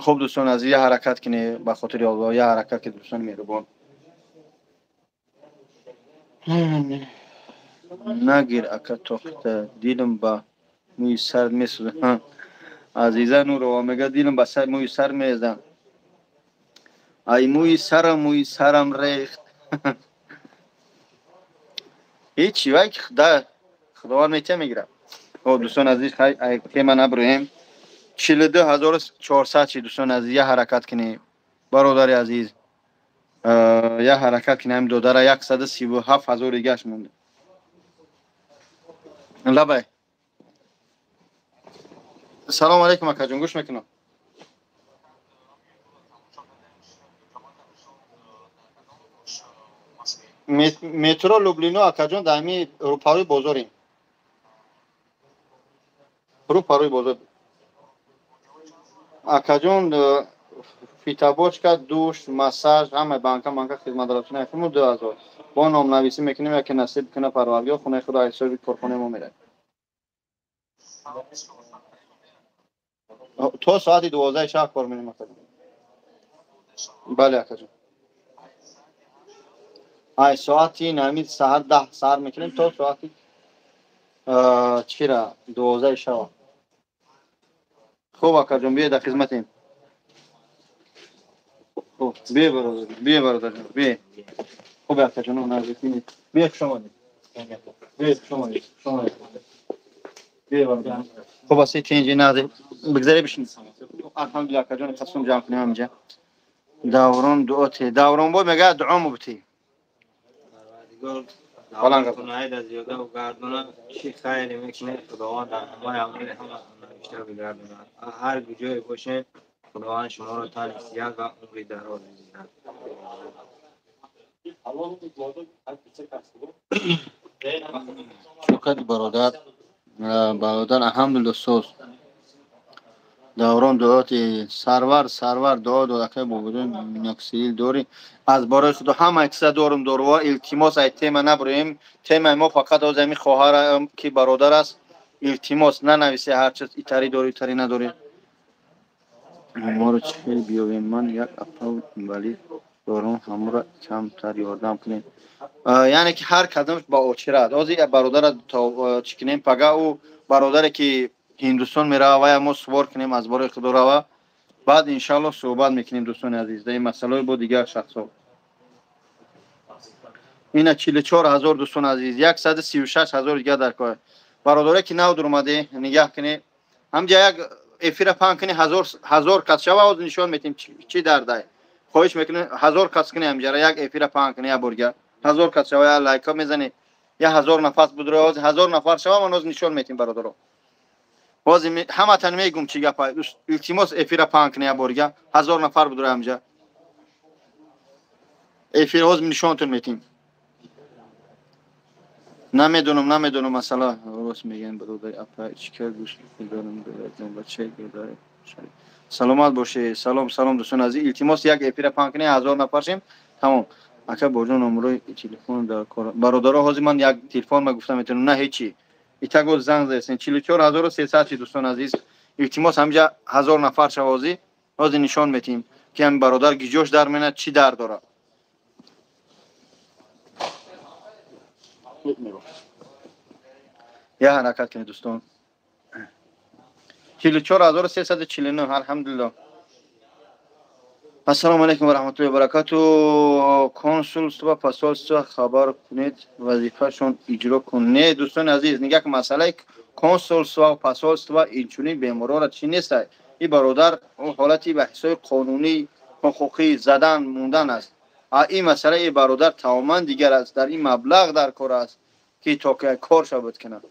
Хуб, дӯстон азиз, я ҳаракат кунед, ба хотири Аллоҳ, я ҳаракат кунед, дӯстони меҳрубон. Нагир, ака, тоқта, дилам ба мӯи сар месӯзад. Азиза Нурова мега, дилам ба мӯи сар мезад. Ай мӯи сарам, мӯи сарам рехт. Ҳечи, вай Худованд метия, мегирад. Хоб, дӯстони азиз, хай, тема набурем. 42 400 чи, дӯстони азиз, я ҳаракат кунем, бародари азиз, я ҳаракат кунем, додара 137 ҳазор дигаш монда. Лабай, салому алейкум, акаҷон, гӯш мекунам. Метро Люблино, акаҷон, дар ҳами рӯпарои бозорем, рӯпарои бозор, акаҷон. Фитобочка, душ, массаж, ҳама банка банка хизматрасони худмо 2000. Бо номнависӣ мекунем, яке насиб куна Парвардигор, хонаи худо ҳисоби корхонаи мо меравад. То соати 12 шаб кор мерем, акаҷон. Бале, акаҷон, ай соати нами саҳар 10 саҳар мекунем то соати чира 12 шаба. Хуб, акаҷон, биё, дар хизматем. Хуб, биё, бародар, биё, бародарҷон, биё. Хуб, акаҷон, наздикӣ, биё, хуш омадед, биё, хуш омадед, хуш омадед, биё, бародар. Хуб аст, тинҷи нази бигзаре, бишин. Алҳамдулилла, акаҷон, қасум ҷамъ кунем ҳаминҷа. Даврон, дуо те, Даврон бо мега, дуо мубти. Баланд зиёда гардона, чӣ хайре мекунед, Худованд дар номаи амали ҳама навишта бигардонад. Ҳар куҷое бошед, Худованд шуморо тани сиҳат ва умри дароз бидиҳад. Шукри бародар, бародар, алҳамдулилла, соз. Даврон, дуоти Сарвар, Сарвар дуо дод. Акай Бобоҷон, миноксидил дорӣ? Аз борои Худо, ҳама чиза дорум, доруҳо. Илтимос, ай тема набурем. Темаи мо фақат ҳозир ҳамин хоҳар ки бародар аст. Илтимос, нанависе ҳар чиз, итари дорӣ, итари надорӣ. Моро чӣ хел биёбем? Ман як апав инвалид дорум, ҳамура камтар ёрдам кунем. Яъне ки ҳар кадомаш ба очират. Ҳозир бародара чӣ кунем, пага ӯ бародаре ки Ҳиндустон мерава, вая мо сувор кунем, аз борои Худо рава, баъд иншаалло суҳбат мекунем, дӯстони азиз, дар ин масъалаҳои бо дигар шахсҳо. Ина 44 ҳазор, дӯстони азиз, 136 ҳазор дигар дар кор. Бародаре ки нав дуромаде, нигаҳ кунед, ҳамҷа як эфира паҳн кунед, ҳазор кас шава, ҳозир нишон метем чӣ дардай. Хоҳиш мекунем, 1000 кас кунед, ҳамҷара як эфира паҳн кунед, як борга 1000 кас шава, як лайка мезанед, як 1000 нафар будро, ҳозир 1000 нафар шава, ман ҳозир нишон метем, бародаро. Ҳозир ҳаматан мегум чӣ гапа. Илтимос, эфира паҳн кунед, як борга 1000 нафар будро, ҳамҷа эфир ҳозир нишонтон метем. Намедонам, намедонам масъала. Рост мегӯям, бародари апа, чӣ кар гӯш дорам, бачаи. Саломат бошед. Салом, салом, дӯстони азиз, илтимос, як эфира паҳн кунед, 1000 нафар шем, тамом. Ака Боҷон, номерои телефон дар кор. Бародаро, ҳозир ман як телефон ма гуфта метавонам, на ҳечи. Итаго занг задестем. 44 300 чи, дӯстони азиз, илтимос, ҳаминҷа 1000 нафар шава, ҳозир нишон метиҳем, ки ҳамин бародар гиҷош дар менад, чӣ дард дорад. Я ҳаракат кунед, дӯстон. 44 349, алҳамдулилло. Ассалому алайкум ва раҳматуллоҳи ва баракату. Консулство, посольство хабар кунед, вазифашон иҷро кун. Не, дӯстони азиз, нигаҳ, ки масъалаи консулство, посольство инчунин беморора чӣ нестай. Ин бародар ҳолати ба ҳисоби қонунӣ ҳуқуқӣ задан мондан аст. Ин масъала бародар тамоман дигар аст. Дар ин маблағ дар кор аст ки то кор шавад кунад.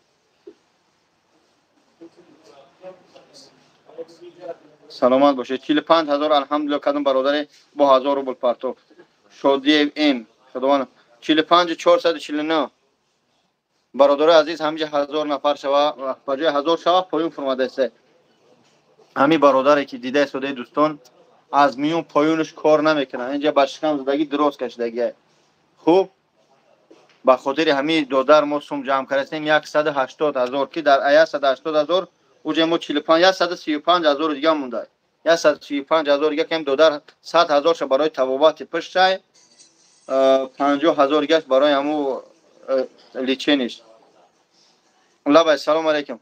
Саломат бошед. 45 000 алҳамдулиллоҳ кадом бародаре бо 1000 рубл партоф. Шодиев М. Худованд 45 449. Бародарои азиз, ҳамиҷа 1000 нафар шава, ба ҷои 1000 шава поён фурмадааст. Ҳамин бародаре ки дида истодаи дӯстон, аз миён поёнаш кор намекунад. Инҷа ба шикам задагӣ дроз кашидагӣ. Хуб, ба хотири ҳамин додар мо сум ҷамъ кардастем 180 000, ки дар 180 000 уҷа мо 45 135 000 дига монда. 135 000 дига кам додар 100 000 ша барои табобати пуштай, 50 000 дигаш барои ҳаму лечениш. Лабай, салом алейкум.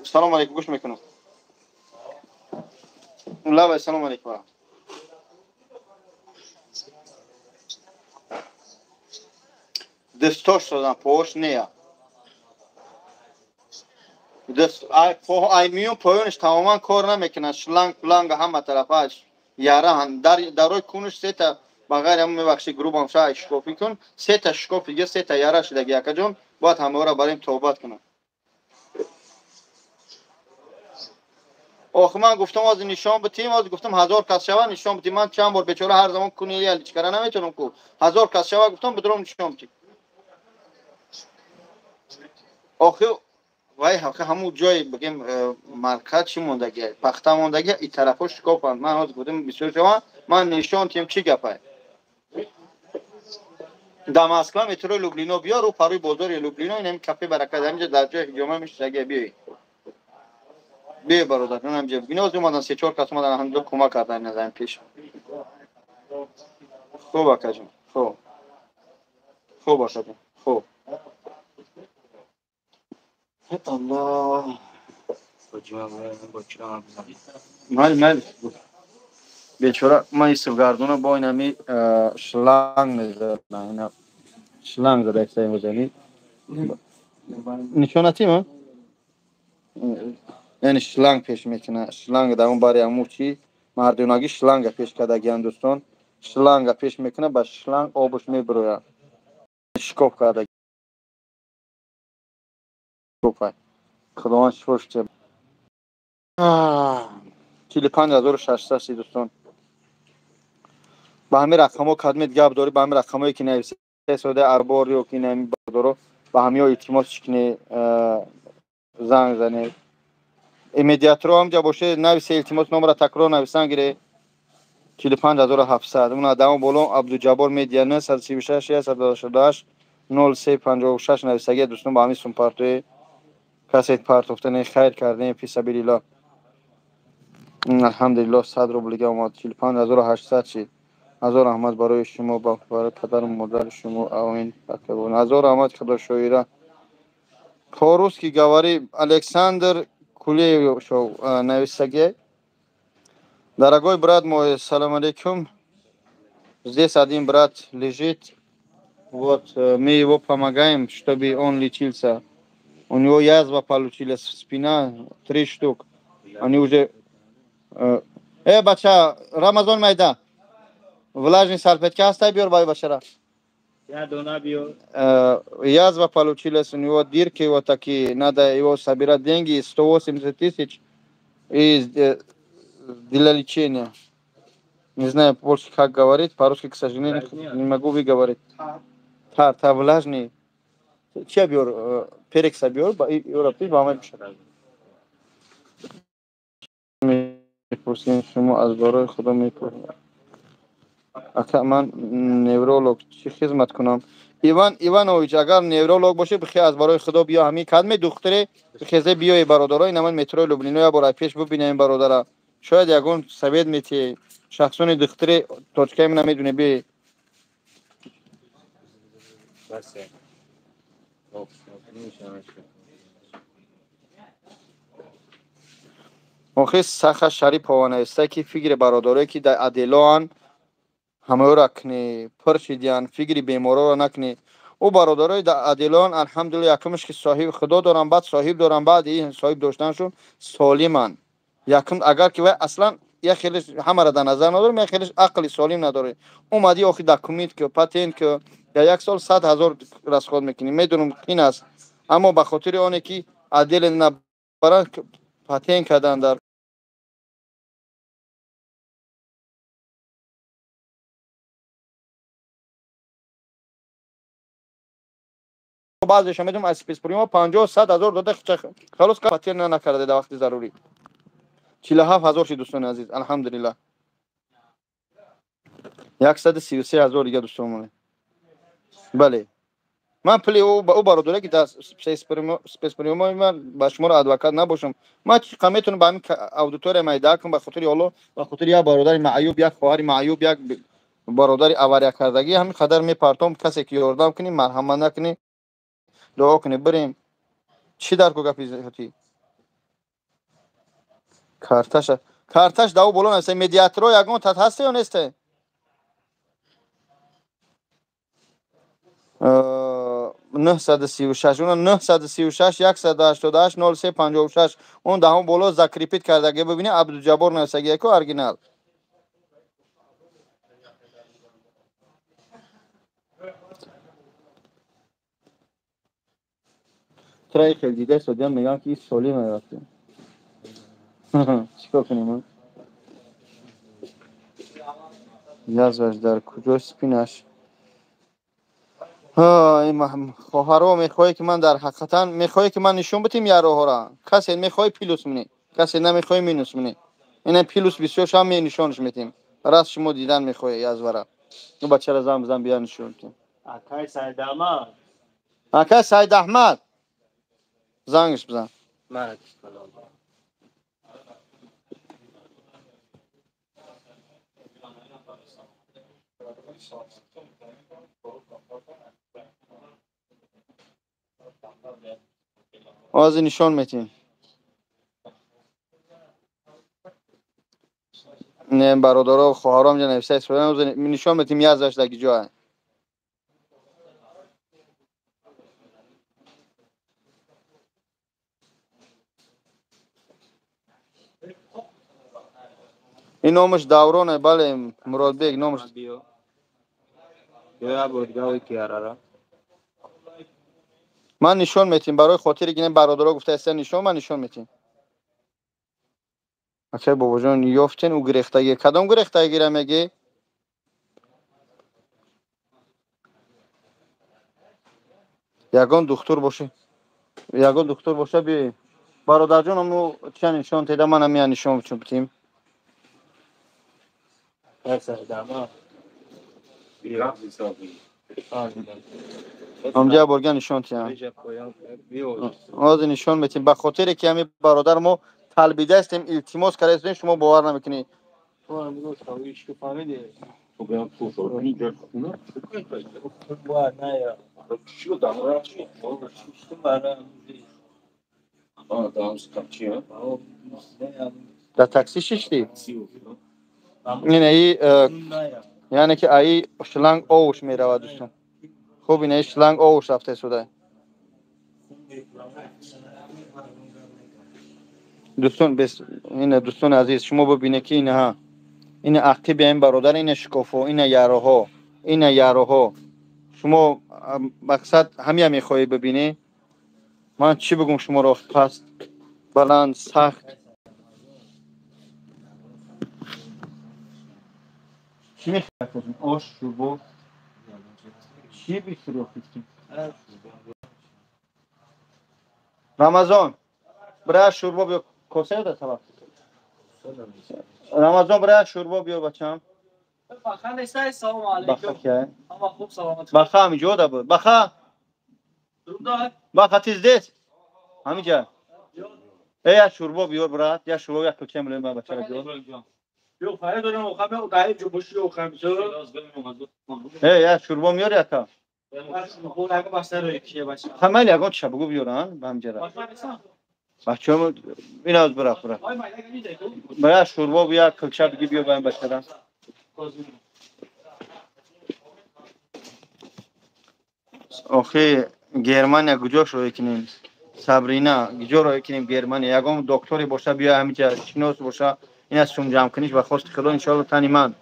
Салом алейкум, гӯш мекунам. Лабай, салом алейкум. Дастош додам, пош нея. Даст ай миён поёнаш тамоман кор намекунад. Шланг планг ҳама тарафаш яраҳан. Дар дарои кунаш сета ба ғайр ҳам мебахши грубам ша шикофӣ кун, сета шикоф дига сета яра шидаги акаҷон, бояд ҳамаро барем тобат кунам. Охи ман гуфтам аз нишон битим, аз гуфтам 1000 кас шава нишон битим. Ман чанд бор бечора ҳар замон куни яличкара наметавонам ку. 1000 кас шава гуфтам бидром нишон битим. Охи вай ҳамун ҷой бигем марказ чӣ мондаги, пахта мондаги, и тарафҳо шикофанд. Ман ҳозир гуфтам бисёр шава, ман нишон тием чӣ гапай. Дар Москва метрои Люблино биё, рӯ парои бозори Люблино, инам кафе Баракат, ҳаминҷа дар ҷои ҳиҷома мешидаги, биёй. Биёй бародар, ҳаминҷа. Биноз омадан, 3-4 кас омадан, алҳамдулиллоҳ кӯмак кардан аз ин пеш. Хуб акаҷон, хуб. Хуб акаҷон, хуб. Аллоҳ. Мал, мал. Бечора ман исфгардона бо инами шланг мезадам. Ина шланг зада истаи мозани. Нишонатим, яъне шланг пеш мекунад. Шланг дар он бари ҳамун чи мардонагӣ шланга пеш кардагиан дӯстон. Шланга пеш мекунад, ба шланг обаш мебирояд. Шикоф карда. Худованд шифош диҳад. 45 600 си дӯстон. Ба ҳамин рақамҳо кадмет гап дорӣ, ба ҳамин рақамҳое ки нависа сода арбор ё ки ҳамин бародаро, ба ҳамиҳо илтимос кунед, занг занед. Медиаторо ҳамҷа боше, нависе илтимос номра такрор нависан гире. 45 700. Уна давом боло Абдуҷаббор медиа 936 188 0356 нависагия дӯстон, ба ҳамин сумпартои касе партофтане хайр кардем фи сабилиллоҳ. Алҳамдулиллоҳ 100 рублига омад, 45 800 шид. Ҳазор раҳмат барои шумо, барои падару модари шумо. Амин. Ҳазор раҳмат, Худо шоира. По-русски говори, Александр Кулеев нависагия. Дорогой брат мой, салам алейкум. Здесь один брат лежит. Вот мы его помогаем, чтобы он лечился. У него язва получилась, спина, 3 штук. Они уже... бача, Рамазон майда. Влажный салфетка ҳастай, биёр бай бачара. Язва получилась, у него дырки вот такие, надо его собирать деньги, 180 тысяч и для лечения. Не знаю больше, как говорить, по-русски, к сожалению, не могу выговорить. Та влажный. Чия биёр, перекса биёр, ёра пи, ба ман мепурсем, шумо аз барои Худо мепурсем. Ака, ман невролог, чӣ хизмат кунам? Иван Иванович, агар невролог бошӣ, бихе аз барои Худо биё, ҳамин кадме духтаре бихезе биёи бародаро, ина ман метрои Люблино я бора пеш бибинем бародара. Шояд ягон совет метиҳӣ. Шахсони духтаре точкаи мана медуне, биёи. Охи Саха Шарипова нависта, ки фикри бародарое ки дар аделоан ҳамаёра кунӣ, пур шидиян, фикри бемороро накунӣ. Ӯ бародарои адилон, алҳамдулилла, якумш ки соҳиби худо доранд, баъд соҳиб доранд, баъд ин соҳиб доштаншон солиманд. Якум агар ки вай аслан як хеле ҳамаро дар назар надорем, як хеле ақли солим надорад. Омадӣ охи документ ки патент ки дар як сол 100 000 расход мекунӣ. Медонам қин аст, аммо ба хотири оне ки адил набаранд патент кардан дар баъзеша медонам аз спецприёма 50-100 000 дода халос патент накарда дар вақти зарурӣ. 47 000 шид дӯстони азиз, алҳамдулиллаҳ. 133 000 дига дӯстон монед. Бале. Ман пули ӯ бародаре ки дар спецприёмои ман ба шуморо адвокат набошам. Ман чӣ қадр метавонам ба ҳамин аудитория майда кунам ба хотири Аллоҳ, ба хотири як бародари маъюб, як хоҳари маъюб, як бародари авария кардагӣ ҳамин қадар мепартом. Касе ки ёрдам кунӣ, марҳамат накунӣ, дуо кунӣ, бирем. Чӣ дар ку гапи зиётӣ? Карташ даву боло нависта. Медиаторо ягон тат ҳасте ё несте? 936 уна 936 188 03 56 он даҳум боло закрепит кардаги бибини Абдуҷаббор нависаги яко оригинал. Траи хел дида содиям мегӯям ки солим рафтем. Чикор кунем? Язваш дар куҷо спинаш? Хоҳаро мехоҳе ки ман дар ҳақиқатан мехоҳе ки ман нишон битим яроҳора. Касе мехоҳе плюс мини, касе намехоҳе минус мини. Ина плюс бисёр шам нишонаш метим. Раст шумо дидан мехоҳе язвара. Ну бачара зан бизан бия нишон битим. Акай Саид Аҳмад. Акай Саид Аҳмад. Зангаш бизан. Ози нишон метим. Не бародаро хоҳаром ҷа нависа истифода нишон метим язваш дар ҷоа. Ин номаш Давроне, бале, Муродбек номаш. Ман нишон метим барои хотири ки бародаро гуфта иста нишон, ман нишон метим. Акай бобоҷон ёфтен ӯ гирехтагӣ. Кадом гирехтагиро мегӣ? Ягон духтур боша. Ягон духтур боша би. Бародарҷон аму ча нишон теда, ман ҳам нишон битим. Амҷа борга нишон тиям. Ҳозир нишон метим. Ба хотире ки ҳами бародар мо талбида ҳастем, илтимос карда ҳастем, шумо бовар намекунед. Дар такси шиштӣ? Инаи яъне ки аи шланг овуш меравад дӯстон. Хуб, инаи шланг овуш рафта истода. Дӯстон, ина дӯстони азиз, шумо бибинед ки инаҳа ина ақиби ин бародар, ина шикофҳо, ина яроҳо, ина яроҳо. Шумо мақсад ҳамия мехоҳед бибинед? Ман чӣ бигӯм шуморо? Паст, баланд, сахт. Чӣ мехоҳед? Ош, шӯрбо? Чӣ бихӯред? Рамазон, бира шӯрбо биё. Коса ёда табақ? Рамазон, бира шӯрбо биёр бачам. Баха нестай, салом алейкум. Баха кия? Ҳама хуб, саломат. Баха ҳамиҷо да буд. Баха? Баха ты здесь? Ҳамиҷа? Э, як шӯрбо биёр, брат. Як шӯрбо, як кулча милоем ба бачара биёр. Э, як шӯрбо меёри ака? Ха, майли ягон чиша бугӯ биёр, а? Ба ҳамиҷара. Бачаҳо ин аз бира бира. Бира шӯрбо бия, кулча биги биё ба ин бачара. Охи Германия куҷо шоя кунем? Сабрина, куҷо роя кунем Германия? Ягон докторе боша, биё ҳамиҷа шинос боша, ин аз сум ҷамъ куниш ба хости Худо иншоалло тани ман.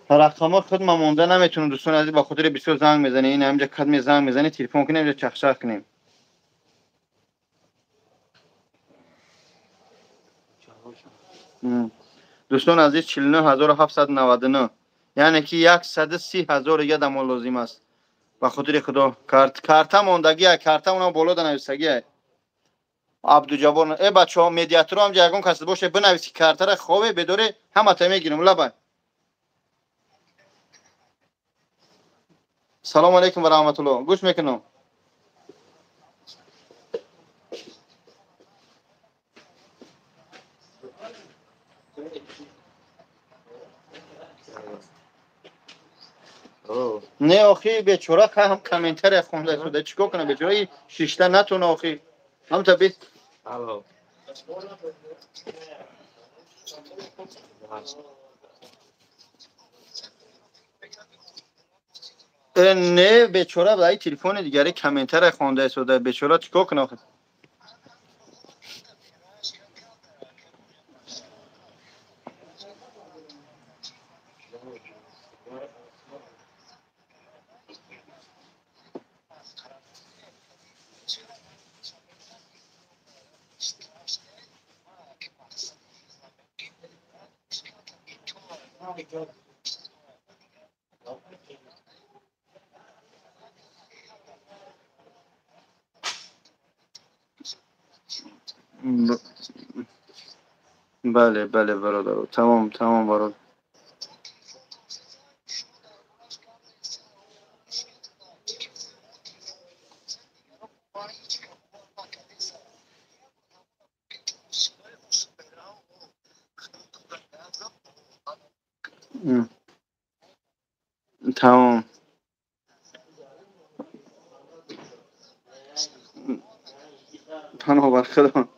Рақамҳо худ ма монда наметунам дӯстони азиз, ба хотири бисёр занг мезанем. Ин ҳамиҷа кадме занг мезанем, телефон кунем, инҷа чахчах кунем. Дӯстони азиз, 49799, яъне ки 130 ҳазор дига дамо лозим аст. Ба хотири Худо карта мондагия, карта онам боло да нависагия. Абдуҷаббор, э бачаҳо, медиаторо ҳамҷа ягон кас боше бинависи картара, хобе бедоре ҳамата мегирам лабай. Салому алейкум ва раҳматуллоҳ. Гӯш мекунам. Не охи бечора ҳам комментария хонда шуда. Чикор кунам бечора шишта натуна охи. Ҳамта бис. Алло. Не бечора ай телефони дигари комментария хонда шуда. Бечора чикор кунам охи? Бале, бале бародар. Тамом, тамом бародар. Тамом. Паноҳ бар Худо.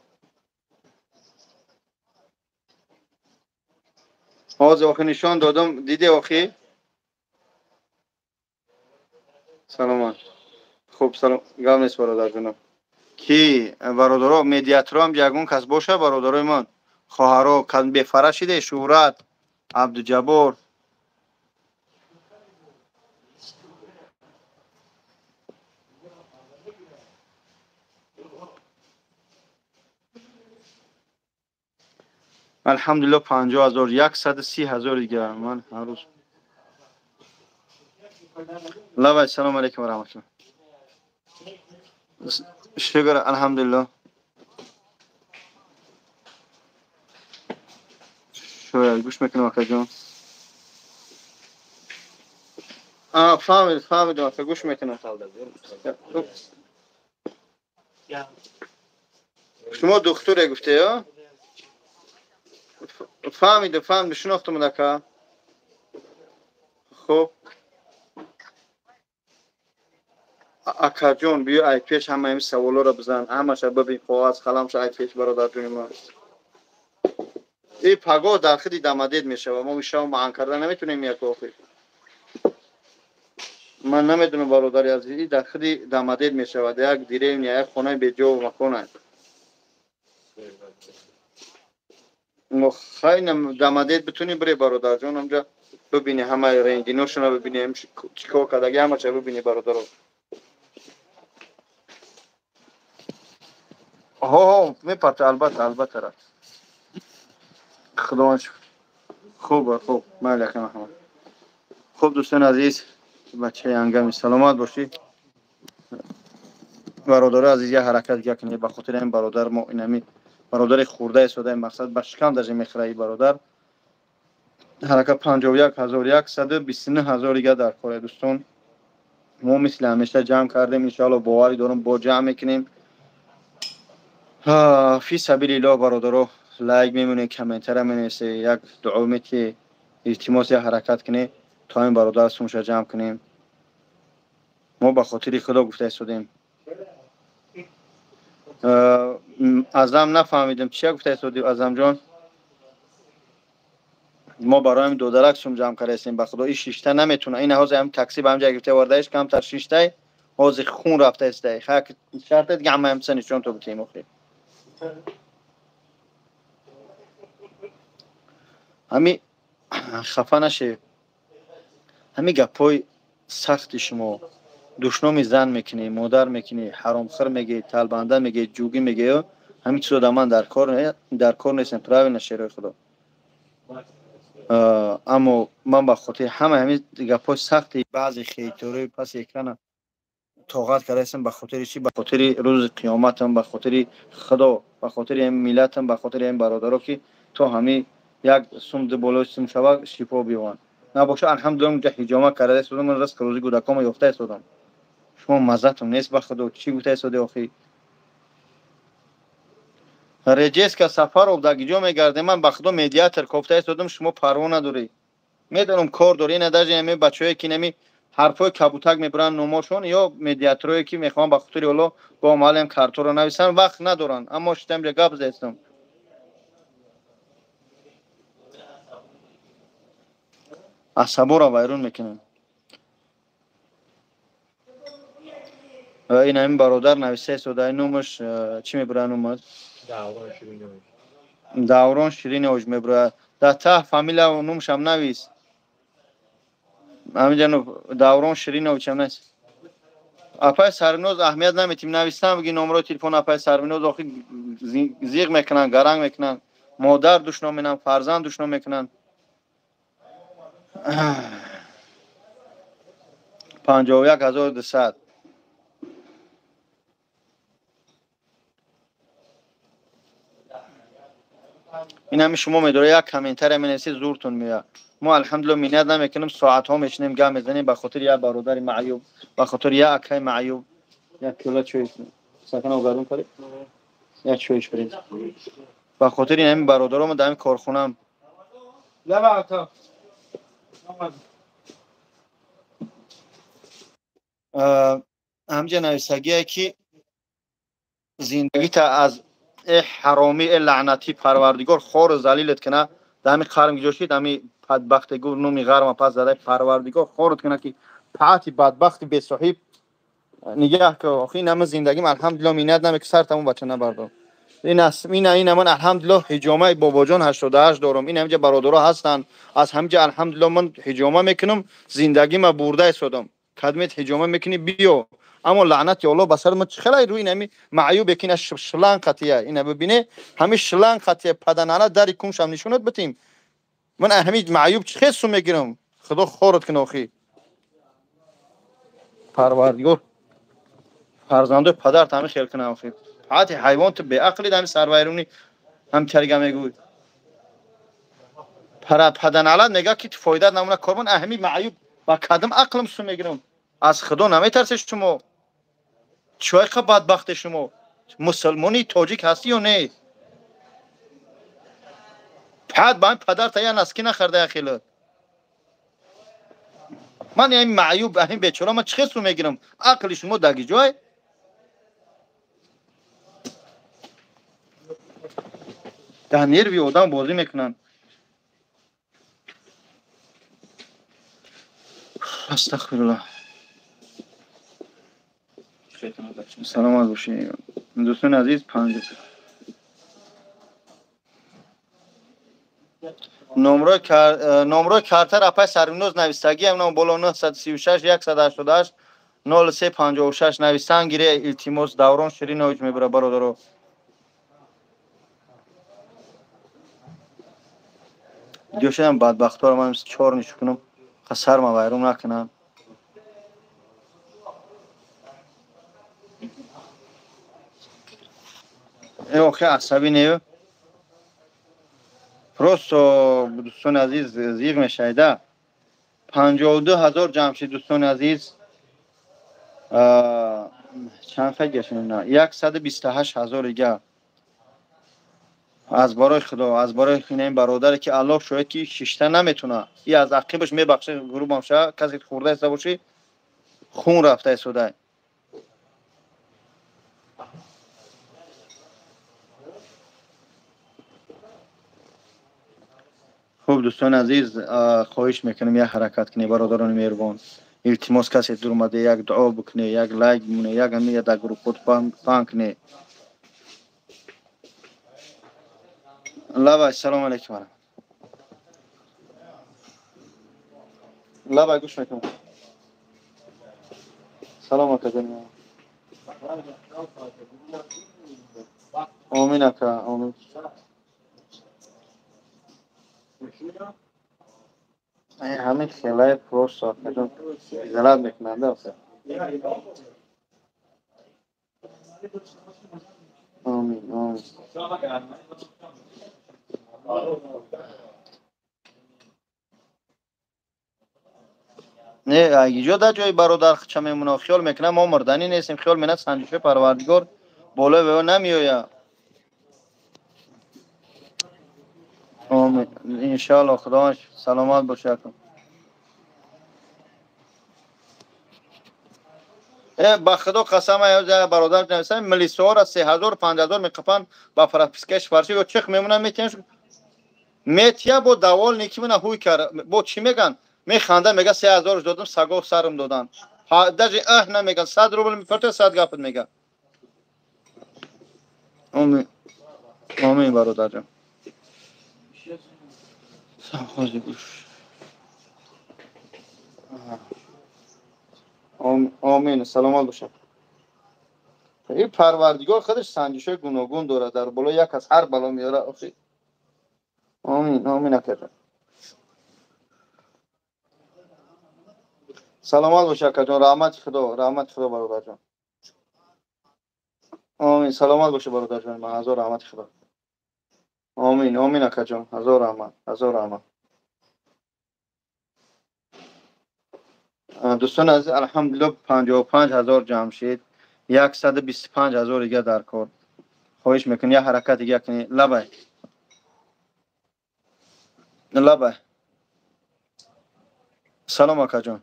ҳозир охи нишон додам, диде охи? Саломат. Хуб, салом. Гап нест бародар ҷонам. Ки бародаро медиаторо ҳам ягон кас боша бародарои ман, хоҳаро бефара шиде, Шӯҳрат, Абдуҷаббор. Алҳамдулиллоҳ 50 ҳазор, 130 ҳазор дига ман ҳар рӯз. Лабай, салому алейкум ва раҳматуллоҳ. Шукр, алҳамдулиллоҳ. Шояд гӯш мекунам акаҷон. Фаҳмид, фаҳмидам ака, гӯш мекунам. Шумо духтуре гуфте, ё? Фаҳмидам, фаҳмидам, шинохтам ака. Хуб. Акаҷон, биё ай пеш ҳама ин саволоро бизан, ҳамаша бибин, коғаз, қаламша ай пеш бародарҷони ман. И пагоҳ дар худи дамадед мешава. Мо ишава маъан карда наметунем як охир. Ман намедонам бародари азиз, и дар худи дамадед мешавад. Як деревня, як хонаи беҷову макон аст. Мо хайна дамадед битунӣ бире бародарҷон, онҷа бибинӣ ҳамаи рентгеношона бибинӣ, чӣ кор кардаги ҳамаша бибинӣ бародаро. Ҳо, мепарта, албатта, албатта рафт. Худованд шукр. Хуб, хуб, майли ака Маҳмад. Хуб дӯстони азиз, бачаи ангами саломат бошӣ. Бародарои азиз, як ҳаракат дига кунед ба хотири ин бародар. Мо инами бародари хурда истодаем, мақсад ба шикам даже мехӯра ин бародар. Ҳаракат 51129 ҳазор дига дар коре дӯстон. Мо мисли ҳамеша ҷамъ кардем, иншоалло боварӣ дорам бо ҷамъ мекунем. Фи сабилиллоҳ бародаро, лайк мемонед, комментария менависед, як дуо метиҳед, илтимос як ҳаракат кунед то ин бародар сумша ҷамъ кунем. Мо ба хотири Худо гуфта истодем. Азам нафаҳмидам, чия гуфта истодӣ Азамҷон? Мо барои додарак сум ҷамъ кардаистем, ба худо иш шишта наметуна. Ин ҳозир ҳам такси ба ҳамҷа гирифта овардаиш, камтар шиштай, ҳозир хун рафта истай. Хак шарта дига ҳама ҳамча нишон то битем охи. Ҳами хафа наше. Ҳами гапҳои сахти шумо, душноми зан мекунӣ, модар мекунӣ, ҳаромхӯр мегӯӣ, талбанда мегӯӣ, ҷугӣ мегӯӣ, ҳамин чизо дар ман дар кор нестем, правильно шерои худо. Аммо ман ба хотири ҳама ҳамин гапҳои сахти баъзе хейторои паси экрана тоқат кардаистам. Ба хотири чӣ? Ба хотири рӯзи қиёматам, ба хотири худо, ба хотири ҳамин миллатам, ба хотири ҳамин бародаро, ки то ҳамин як сум ду болои сум шава шифо биёванд. Набоша, алҳамдулилла, унҷа ҳиҷома карда истодам, ман ризқи рӯзи кӯдакомо ёфта истодам. Шумо маззатон нест, ба худо. Чӣ гуфта истоди охи? Реҷеска Сафаров дар гиҷо мегардем, ман ба худо медиатор кофта истодам, шумо парво надорӣ. Медонам кор дорӣ, ина даже ҳамин бачаҳое ки нами ҳарфҳои кабутак мебаранд номошон, ё медиаторое ки мехоҳанд ба хотири Аллоҳ бо маълим карторо нависанд, вақт надоранд. Аммо шитам ҷа гап заистам. Асаборо вайрон мекунанд. Ин ҳамин бародар нависта истода, номаш чӣ мебурад номаш? Даврон Ширинович мебурад. Дар таҳ фамилия номашам навис. Ҳаминҷа Даврон Шириновичам навис. Апай Сарвиноз аҳамият наметим, навистам бигӣ номрои телефон апай Сарвиноз, охи зиғ мекунанд, гаранг мекунанд, модар душном менанд, фарзанд душном мекунанд. 51200. Ин ҳами шумо медоред, як комментария менависед, зуртон меояд. Мо алҳамдулилла миннат намекунем, соатҳо мешинем, гап мезанем ба хотири як бародари маъюб, ба хотири як акаи маъюб. Як пиёла чой сакана огарон кард, як чойш баред. Ба хотири ин ҳами бародаромо дар ҳамин корхонаам. Ҳамҷа нависагие ки зиндагита аз э ҳаромӣ, э лаънатӣ, парвардигор хору залилат кина. Дар ҳамин қарм гиҷо шид, ҳамин бадбахте гуфт номи ғарма пас зада, парвардигор хорут кина ки паати бадбахти бесоҳиб нигаҳ ки охи ин ҳама зиндагим алҳамдулилла миннат намекунам, сар тамом бача набардор. Ин ман алҳамдулилла ҳиҷомаи бобоҷон 88 дорам. Ин ҳамҷа бародаро ҳастанд, аз ҳамҷа алҳамдулилла ман ҳиҷома мекунам, зиндагима бурда истодам. Кадмет ҳиҷома мекунӣ биё. Аммо лаънати Аллоҳ ба сари ма чӣ хелай рӯи ин ҳами маъюбе ки ина шланг қатия, ина бибине ҳами шланг қатия паданана дари куншам нишонат битим. Ман ҳами маъюб чӣ хел сум мегирам? Худо хорат кина охи. Парвардигор фарзандои падарт ҳами хел кина охи. Ҳати ҳайвон ту беақлид, ҳами сарвайронӣ ҳам чарига мегӯй. Паданалат мега ки ту фоидат намуна кор, ман ҳами маъюб ба кадом ақлам сум мегирам? Аз худо наметарсед шумо? Чойқа бадбахте шумо? Мусулмони тоҷик ҳастӣ ё не? Пад ба падарта я наски нахарда я хелат. Ман ҳамин маъюб, ҳамин бечора ман чӣ хел сум мегирам? Ақли шумо дар гиҷой? Дар нерви одам бозӣ мекунанд. Астағфируллоҳ. Саломат бошед. Дӯстони азиз, номрои картар апай Сарвиноз навистагӣ, ам ном боло 936 188 0356 навистан гире, илтимос. Даврон Ширинович мебара бародаро. Видеошам бадбахтора ман чор нишон кунам, сарма вайрон накунам. Охи асабӣ не, просто дӯстони азиз зиғ мешавида. 52000 ҷамшид дӯстони азиз, чанд хел гашна? 128000 дига. Аз барои худо, аз барои ин бародаре ки Аллоҳ шояд ки шишта наметуна, и аз ақибаш мебахше, грубам ша, касе хӯрда иста бошӣ, хун рафта истода. Хуб Дӯстони азиз, хоҳиш мекунем, як ҳаракат кунед, бародарони меҳрубон. Илтимос, касе дур омада, як дуо бикунед, як лайк бимонед, як ҳамин дар гурӯҳ паҳн кунед. Лабай, салом алейкум. Лабай, гӯш мекунам. Салом акаҷон. Омин ака, омин. Ҳамин хелай просто акаҷон залат мекунанда оса. Омин, омин. Не, иҷо дар ҷои бародар хича мемонад, хиёл мекунам мо мурданӣ нестем, хиёл менад санҷиши Парвардигор болои ваё намеояд. Омин. Иншоалло, Худованд саломат бошад. Ба Худо қасам, бародар нависам, милисаҳоро 3000 5000 меқапанд ба пропискаи фарши ё чих мемонанд, метиҳанд. Метия бо давол неки мена ҳуй кар. Бо чӣ меган? Механда, мега 3000 додам, саго сарам додан. Даже аҳ намеган, 100 рубл мепарта, 100 гапат мега. Омин. Омин бародарҷон. Савхози гӯш. Омин, саломат бошад. Ин Парвардигор худаш санҷишҳои гуногун дорад, дар болои як аз ҳар бало меорад. Охи. Омин, омин акаҷон. Саломат бош акаҷон, раҳмати Худо, раҳмати Худо бародарҷон. Омин, саломат бош бародарҷон, ман ҳазор раҳмати Худо. Омин, омин акаҷон, ҳазор раҳмат, ҳазор раҳмат. Дӯстони азиз, алҳамдулиллоҳ 55 ҳазор ҷамъ шид, 125 ҳазор дига дар кор. Хоҳиш мекунем, як ҳаракат дига кунед. Лабай. Лабай. Салом акаҷон.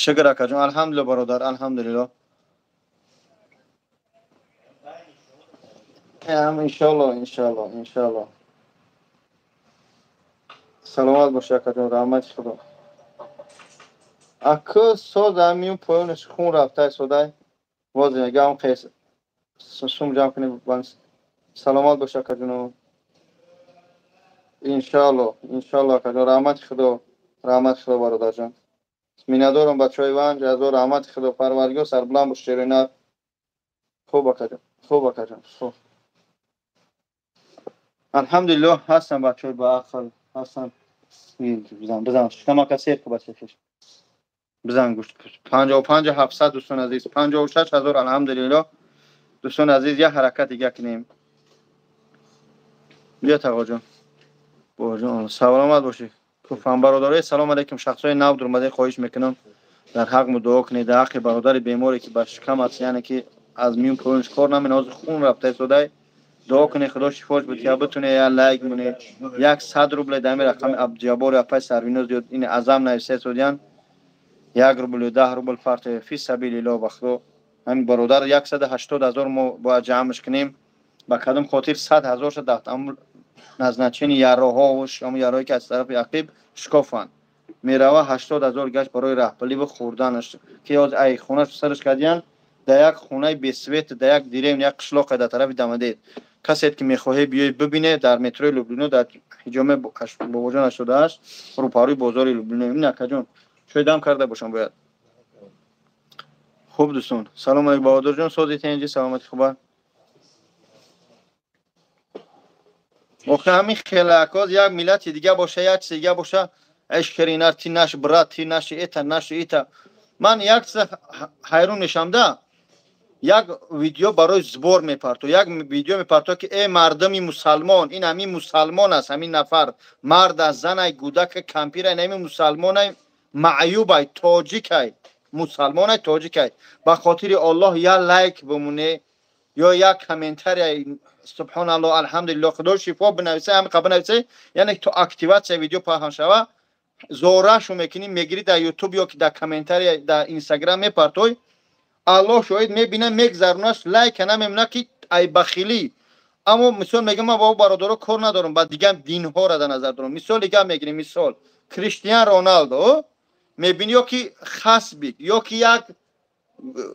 Шукр акаҷон, алҳамдулиллоҳ бародар, алҳамдулиллоҳ. Иншоалло, иншоалло, иншоалло. Саломат бош акаҷон, раҳмати Худо. Аку соз ҳамин поёнаш хун рафта содай. Боз мегам қес сум ҷамъ кунед. Саломат бош акаҷон. Иншоалло, иншоалло акаҷон, раҳмати Худо, раҳмати Худо бародарҷон. Миннатдорам бачаҳои Ванҷ, ҳазор раҳмати Худо, Парвардигор сарбуланд бош, шеринар. Хуб акаҷон, хуб акаҷон, хуб. Алҳамдулиллоҳ ҳастам бачаҳои баақл, ҳастам. Бизан, бизан, шикамака сер ку бача хеш. Бизан гӯшт. 55 700 дӯстони азиз, 56 ҳазор алҳамдулиллоҳ. Дӯстони азиз, як ҳаракат дига кунем. Биё тағоҷон. Бобоҷон, саломат бошед. Куфан бародарои, салом алейкум. Шахсои нав дуромадаи хоҳиш мекунам дар ҳақ мудуо кунед, дар ҳаққи бародари беморе ки ба шикам аст, яъне ки аз миён поёнш кор намена, ҳозир хун рафта истодай. Дуо кунед, Худо шифош бития, битуне як лайк монед, 100 рубл дар ҳамин рақами Абдуҷаббори апай Сарвиноз ё ин Азам нависта истодиян, 1 рубл ё 10 рубл фарқ, фи сабилиллоҳ. Ба Худо ҳамин бародар 180 ҳазор мо бояд ҷамъш кунем. Ба кадом хотир 100 ҳазорша дар назначени ярроҳо, ҳамон ярроҳое ки аз тарафи ақиб шикофанд мерава, 80 ҳазор гашт барои раҳпалӣ хӯрданаш, ки ҳозир ай хонаш сараш кардиян дар як хонаи бесвет, дар як деревня, як қишлоқе дар тарафи Дамадед. Касе ки мехоҳе биёй бибине, дар метрои Люблино, дар ҳиҷоме бобоҷон 88, рӯпарӯи бозори Люблино. Ин акаҷон чой дам карда бошам бояд. Хуб дӯстон, салом алейкум баҳодурҷон, сози тенҷи, саломати хуба. Охи ҳамин хелакоз як миллати дига боша, як чизи дига боша, эшкеринар ти наш брат, ти наши эта, наши ита. Ман як чиза ҳайрон мешам да. Як видео барои сбор мепарто, як видео мепарто ки э мардуми мусалмон, ин ҳамин мусалмон аст, ҳамин нафар мард аст, занай, гӯдак, кампирай, ҳамин мусалмонай, маъюбай, тоҷикай, мусалмонай, тоҷикай. Ба хотири Аллоҳ як лайк бимоне ё як комментария, субҳоналлоҳ, алҳамдулиллоҳ, Худо шифо бинависе, ҳамин қа бинависе, яъне то активатсия видео паҳн шава, зорашу мекунӣ, мегирӣ дар ютуб ё ки дар комментария дар инстаграм мепартой. Аллоҳ шоҳид, мебина, мегзаронаш, лайка намемона, ки ай бахилӣ, Аммо мисол мегӯям, ман бо бародаро кор надорам, ба дигар динҳоро дар назар дорам. Мисол дигар мегирем, мисол Криштиан Роналдо мебини, ё ки Хасбик, ё ки як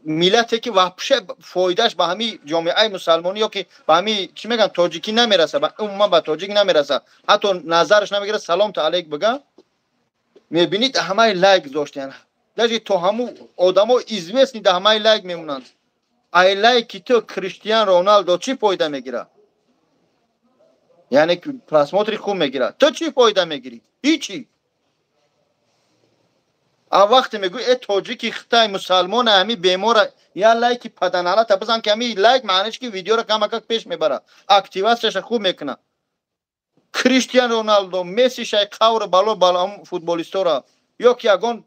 миллате ки вообще фоидааш ба ҳамин ҷомеаи мусалмонӣ ё ки ба ҳамин чӣ мегӯям тоҷикӣ намераса, умуман ба тоҷик намераса, ҳатто назараш намегирад салом та алейк бигам. Мебинид ҳамаи лайк доштиян, даже то ҳаму одамо известный да ҳамаи лайк мемонанд. Ай лайки ту Криштиан Роналдо чӣ фоида мегирад? Яъне просмотри хуб мегирад, ту чӣ фоида мегирӣ? Ҳичи. А вақте мегӯй э тоҷики хитай мусалмона ҳами бемора я лайки паданалата бизан, ки ҳами лайк маъниш ки видеоро камакак пеш мебарад, активатсияша хуб мекунад. Криштиан Роналдо, Месси шай қавр бало бало футболистора, ё ки ягон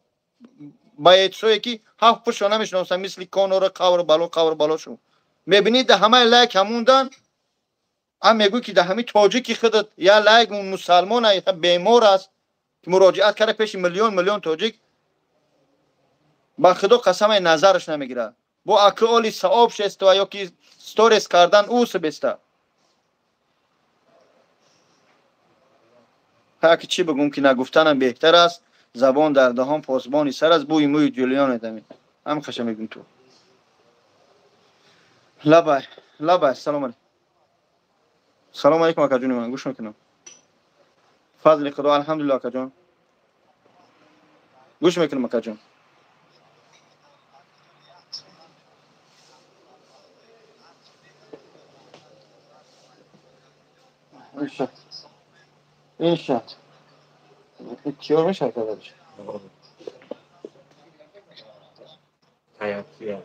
боецое ки ҳафт пушро намешиносам, мисли Конора қавр бало қавр бало шу. Мебинӣ да ҳамаи лайк ҳамундан, а мегӯй ки да ҳами тоҷики худат я лайк мусалмона бемор аст, муроҷиат карда пеши миллион миллион тоҷик, ба худо қасамай назараш намегирад. Бо аки оли сообщество ё ки сторис кардан ӯ беста. Ҳаки чӣ бигӯм ки нагуфтанам беҳтар аст, забон дар даҳон посбони сар аст, бӯи мӯи ҷулиён дами. Ҳам хаша мегӯм ту. Лабай, лабай, салом алейкум. Салом алейкум акаҷони ман, гӯш мекунам. Фазли Худо, алҳамдулиллоҳ акаҷон. Гӯш мекунам акаҷон. иншаат киёр мешавад кардаш?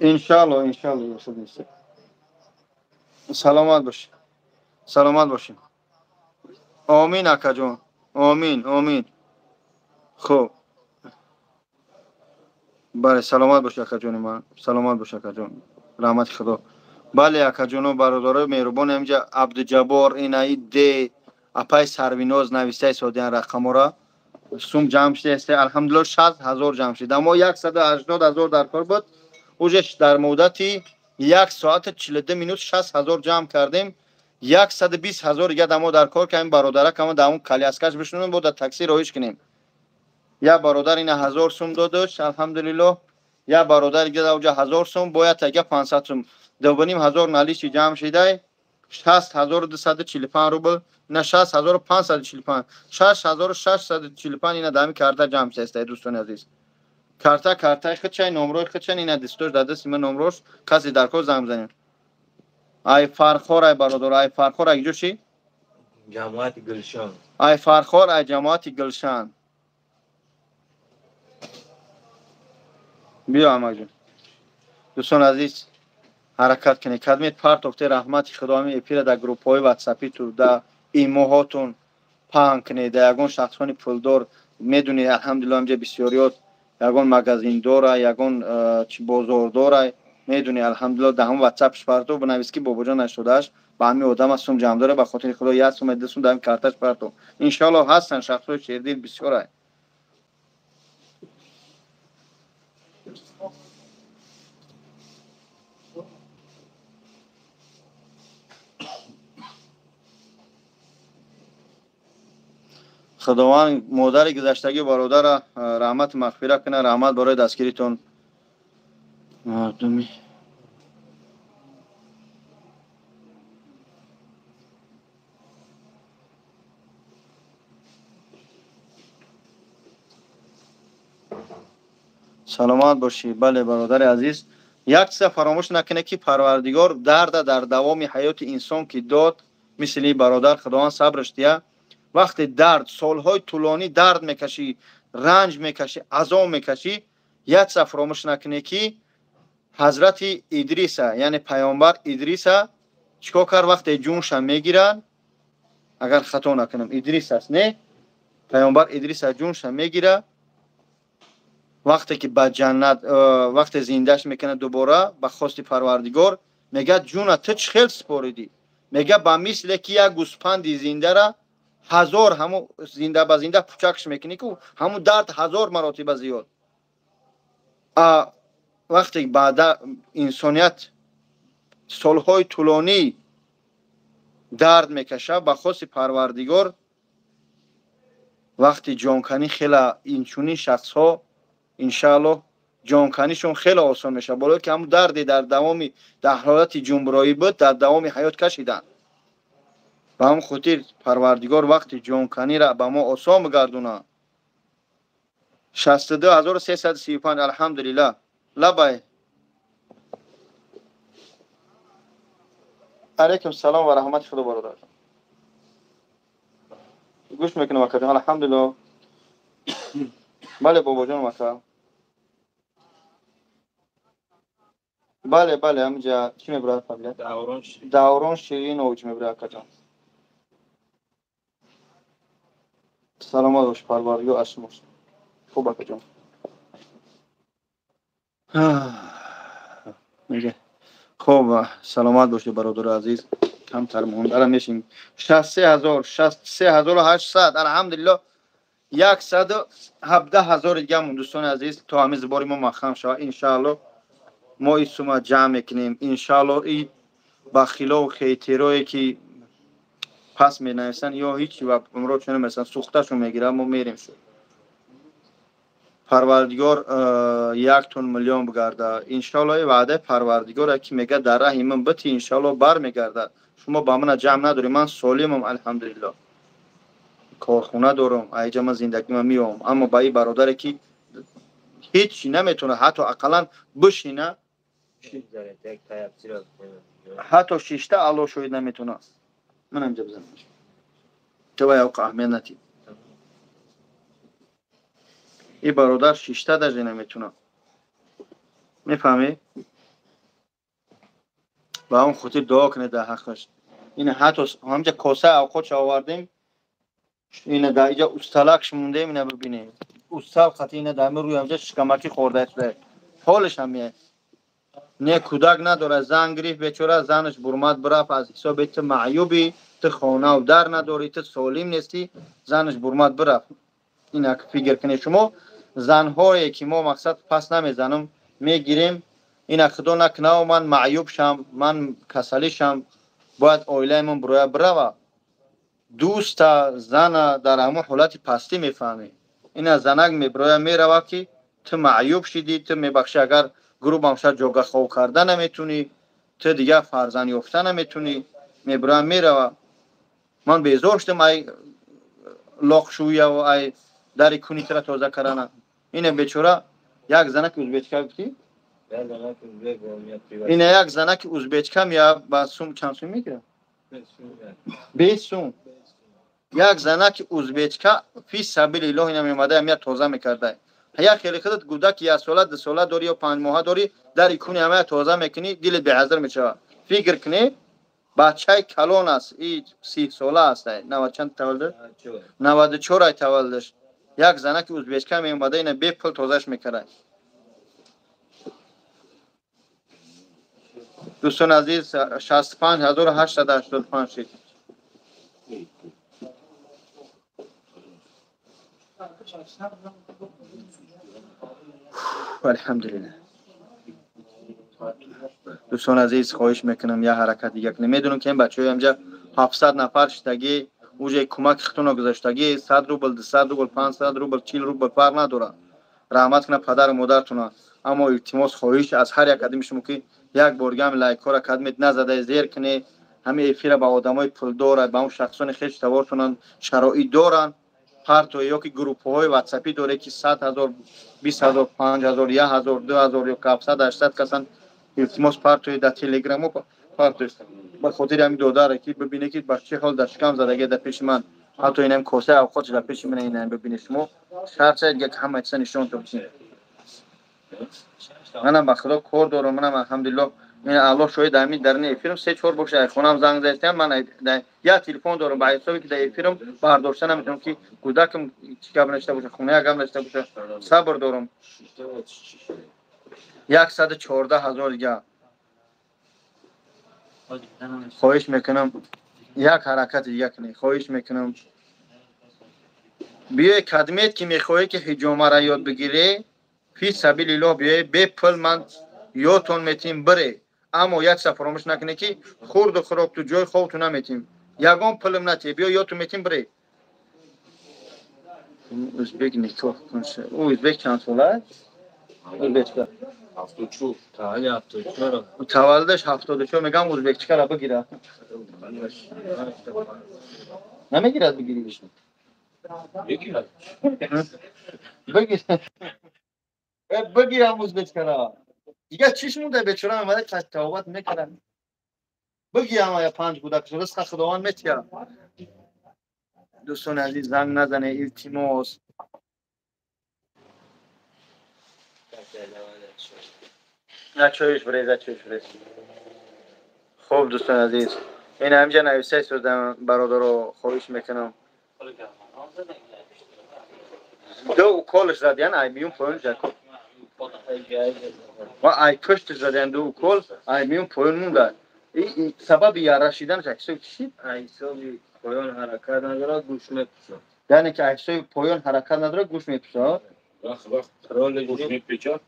Иншаалло, иншаалло. Саломат бошед, саломат бошед. Омин акаҷон, омин, омин. Хуб, бале, саломат бошед акаҷони ман, саломат бошед акаҷон, раҳмати Худо. Бале акаҷоно, бародарои меҳрубон, ҳаминҷа Абдуҷаббор инаи де апай Сарвиноз нависаи содиян рақамора сум ҷамъ шудааст. Алҳамдулиллоҳ 60 000 ҷамъ шуд. Аммо 180 000 дар кор буд. Уже дар муддати 1 соат 42 минут 60 000 ҷамъ кардем. 120 000 дига дамо дар кор кардем. Бародара кама дар он коляскаш бишунем, бо дар такси роҳиш кунем. Як бародар ина 1000 сум додаш, алҳамдулиллоҳ. Як бародар дига дар уҷа 1000 сум, бояд тага 500 сум. 2500 наличи ҷамъ шидай, 6245 рубл, на 6545, 6645 ина дами карта ҷамъ шудааст, дӯстони азиз. Карта картаи худчай, номрои худчай, ина дистош дар дасти ман номрош, касе дар кор занг бизанед. Ай Фархор, ай бародар, ай Фархор, ай ҷо чӣ? Ҷамоати Гулшан. Ай Фархор, ай ҷамоати Гулшан. Биё амакҷон. Дӯстони азиз, ҳаракат кунед. Кадмет партофте, раҳмати Худо, ҳамин эфира дар группҳои ватсапиту, дар имоҳотон паҳн кунед, дар ягон шахсони пулдор медунед, алҳамдулиллоҳ инҷа бисёриёт ягон магазиндора, ягон бозордора медунед, алҳамдулиллоҳ дар ҳамон ватсапш партов, бинавис ки бобоҷон 88 ба ҳамин одам сум ҷамъ дора, ба хотири Худо як сум, ду сум дар ҳамин карташ партов. Иншоаллоҳ ҳастанд шахсои шердил бисёрай. Худованд модари гузаштагӣ бародара раҳмат мағфира кунад. Раҳмат барои дастгиритон. Мардуми саломат бошӣ. Бале бародари азиз, як чиза фаромӯш накунед ки Парвардигор дарда дар давоми ҳаёти инсон ки дод, мисли бародар Худованд сабраш диҳад. Вақте дард, солҳои тӯлонӣ дард мекашӣ, ранҷ мекашӣ, азоб мекашӣ, як чиза фаромӯш накунед ки ҳазрати Идриса, яъне паёмбар Идриса чикор кард вақте ҷунша мегирад? Агар хато накунам, Идрис аст, не? Паёмбар Идриса ҷунша мегирад, вақте ки ба ҷаннат, вақте зиндаш мекунад дубора ба хости Парвардигор, мегӯяд ҷуна ту чӣ хел супоридӣ? Мегӯяд ба мисле ки як гӯспанди зиндара ҳазор ҳаму зинда ба зинда пучакш мекунӣ, ку ҳаму дард ҳазор маротиба зиёд. А вақте баъда инсоният солҳои тӯлонӣ Дард мекаша, ба хоси Парвардигор вақти ҷонканӣ хела инчунин шахсҳо иншааллоҳ ҷонканишон хеле осон мешавад. Болое ки ҳамун дарде дар давоми дар ҳолати ҷумбуроӣ буд, дар давоми ҳаёт кашиданд. Ба ҳамн хотир Парвардигор вақти ҷонканиро ба мо осон бигардонад. 62335 алҳамдулиллаҳ. Лабай. Алейкум салом ва раҳмати Худо бародар. Гӯш мекунам акаҷон, алҳамдулиллаҳ. Бале бобоҷон ака. Бале, бале, ҳаминҷа чӣ мебурад фамилия? Даврон Ширинович мебурад акаҷон. Саломат бош, Парвардигор аз шумост. Хуб акаҷон. Мега. Хуб, саломат бошед бародари азиз. Камтар мондара мешим. 63000, 63800, алҳамдулиллоҳ. 117 000 дига мон дӯстони азиз, то ҳамин зибори мо маҳкам шавад иншааллоҳ. Мо ин сума ҷамъ мекунем иншааллоҳ. И бахилову хейтерое ки пас менависанд ё ҳеҷ ва умро чун намесанд, сӯхташон мегирад, мо мерем. Парвардигор як тон миллион бигарда иншааллоҳ. Ваъдаи Парвардигоре ки мега дар раҳи ман бити, иншааллоҳ бармегардад. Шумо ба мана ҷамъ надоред, ман солимам алҳамдулиллоҳ, корхона дорам, айҷа ман зиндагима меом. Аммо ба ин бародаре ки ҳеҷ наметавонад ҳатто ақаллан бишина, ҳатто шишта Аллоҳ шоҳид наметавонад. Манам инҷа бизанам, ту яқ аҳамият натӣ. И бародар шишта даже наметавонад, мефаҳмӣ? Ба он хотир дуо кунед дар ҳаққаш. Ина ҳатто ҳамҷа коса авқотша овардем, ина дар иҷа усталакш мондем, ина бибинем, устал қати ина дар рӯи ҳамҷа шикамакӣ хӯрда шуда. Ҳолаш ҳам не, кӯдак надорад, зан гирифт бечора, занаш бурмад бирафт аз ҳисоби ту маъюбӣ, ту хонаву дар надорӣ, ту солим нестӣ, занаш бурмад бирафт. Ина фикр кунед шумо, занҳое ки мо мақсад пас намезанам, мегирем, ина худо накунаву ман маъюб шам, ман касалӣ шам, бояд оилаи ман буроя бирава. Дӯста зана дар ҳамон ҳолати пастӣ мефаҳмӣ. Ина занак мебироя мерава ки ту маъюб шидӣ, ту мебахшӣ, агар грубам шад, ҷога хов карда наметунӣ, ту дигар фарзанд ёфта наметунӣ, мебироя мерава. Ман безор шудам ай лоқшӯяву ай дари кунитра тоза кардана. Ина бечора як занаки узбечка гуфтӣ, ина як занаки узбечка мея ба сум чанд сум мегирад? 20 сум. Як занаки узбечка фи сабилиллоҳ ина меомада, мея тоза мекарда. Як хеле худат гудаки яксола, 2 сола дорӣ ё 5 моҳа дорӣ, дари куни ҳамая тоза мекунӣ, дилат беҳазр мешавад. Фикр кунӣ, бачаи калон аст, и 30 сола аст, навад чанд таваллуд, 94 ай таваллудаш. Як занаки узбечка меомада, ина бепул тозаш мекарда. Дӯстони азиз, 65885 шид. Алҳамдулиллаҳ. Дӯстони азиз, хоҳиш мекунам, як ҳаракат дига кунем. Медонам ки ин бачаҳои ҳамҷа 700 нафар шидагӣ, уже кӯмаки худтонро гузоштагӣ, 100 рубл, 200 рубл, 500 рубл, 40 рубл фарқ надорад, раҳмат кунад падару модаратона. Аммо илтимос, хоҳиш аз ҳар як кадими шумо ки як боргам лайкҳоро кадмед назадаи зер кунед, ҳамин эфира ба одамои пулдора, ба он шахсони хеш тавортонанд, шароит доранд, парто ё ки группҳои ватсапӣ доре ки 100 000, 20 000, 5000, 1000, 2000 ё 700, 800 касан, илтимос, партои дар телеграму партои, ба хотири ҳамин додаре ки бибине ки ба чӣ ҳол дар шикам задагӣ дар пеши ман. Ҳатто инам косаи авқотш дар пеши ман, инам бибине шумо, шарт шавед ки ҳама чиза нишон топчи. Манам ба худо кор дорам, манам алҳамдулиллоҳ. Ин Аллоҳ шоҳид, ҳамин дар ин эфирам се чор боша хонам занг застам, ман як телефон дорам, ба ҳисобе ки дар эфирам бардошта наметавонам ки кӯдакам чӣ гап нашта боша, хона гап нашта боша, сабр дорам. 114 000 дига. Хоҳиш мекунам, як ҳаракати дига кунед, хоҳиш мекунам. Биёй, кадмет ки мехоҳӣ ки ҳиҷомара ёд бигирӣ, фи сабилиллоҳ биёй, бепул ман ёдтон метиҳем, бире. Аммо як чиза фаромӯш накунед ки хурду хӯрокту ҷои хобту наметиҳем. Ягон пулм натие. Биё ёту метим бирей. Ӯзбек никоҳ кун. Ӯ ӯзбек чанд сола аст? Ӯзбечка. 74. Таваллуд 74. Таваллудаш 74 мегам ӯзбекчикара бигира. Намегирад бигириш. Мегирад. Бигир. Бигирам ӯзбечкара. Дигар чиш монда бечора омада тавбат мекард. Бигирам я панҷ кӯдак ризқ Худованд метиҳад. Дӯстони азиз занг назане илтимос. Чоиш брез, чоиш брез. Хуб дӯстони азиз, ин ҳамҷа нависай содам бародаро хоҳиш мекунам. Ду уколш задиян, ай миюн поён жако. Ва ай пуштш задиян ду укол, ай миюн поён монда. И сабаби яра шиданаш ҳисоби чӣ? Ай ҳисоби поён ҳаракат надорад, гӯш мепӯшад. Яъне ки ҳисоби поён ҳаракат надорад, гӯш мепӯшад? Вақт вақт гӯш мепечад.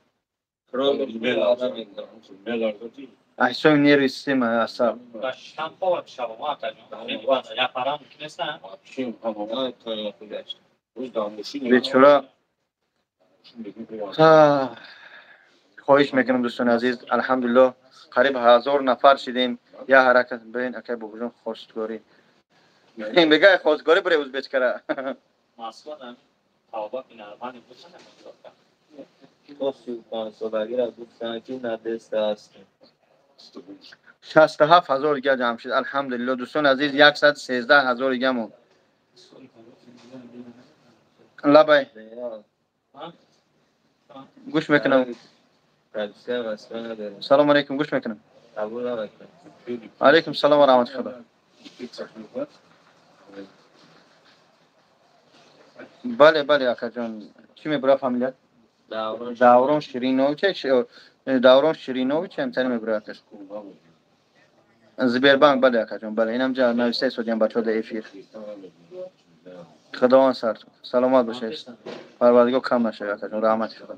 Ҳисоби нерви система асаб. Бечора. Хоҳиш мекунам дӯстони азиз, алҳамдулиллоҳ қариб 1000 нафар шидем. Я ҳаракат бин акай бобоҷон хостгорӣ. Бегай хостгорӣ бире ӯзбечкара. То 35 солагиро гуфтанд ки надеста ҳастем. 67000 дига ҷамъ шуд. Алҳамдулиллоҳ дӯстони азиз, 113000 дига монд. Лабай. Гӯш мекунам. Салом алейкум, гӯш мекунам. Алейкум салом ва раҳмати Худо. Бале, бале, акаҷон. Чӣ мебура фамилият? Даврон Ширинович. Даврон Ширинович ҳамтари мебура акаш. Сбербанк, бале акаҷон, бале. Инам ҷа навистай содиям бачаҳо дар эфир. Худованд сартон. Саломат бошед. Парвардигор кам нашавед акаҷон, раҳмати Худо.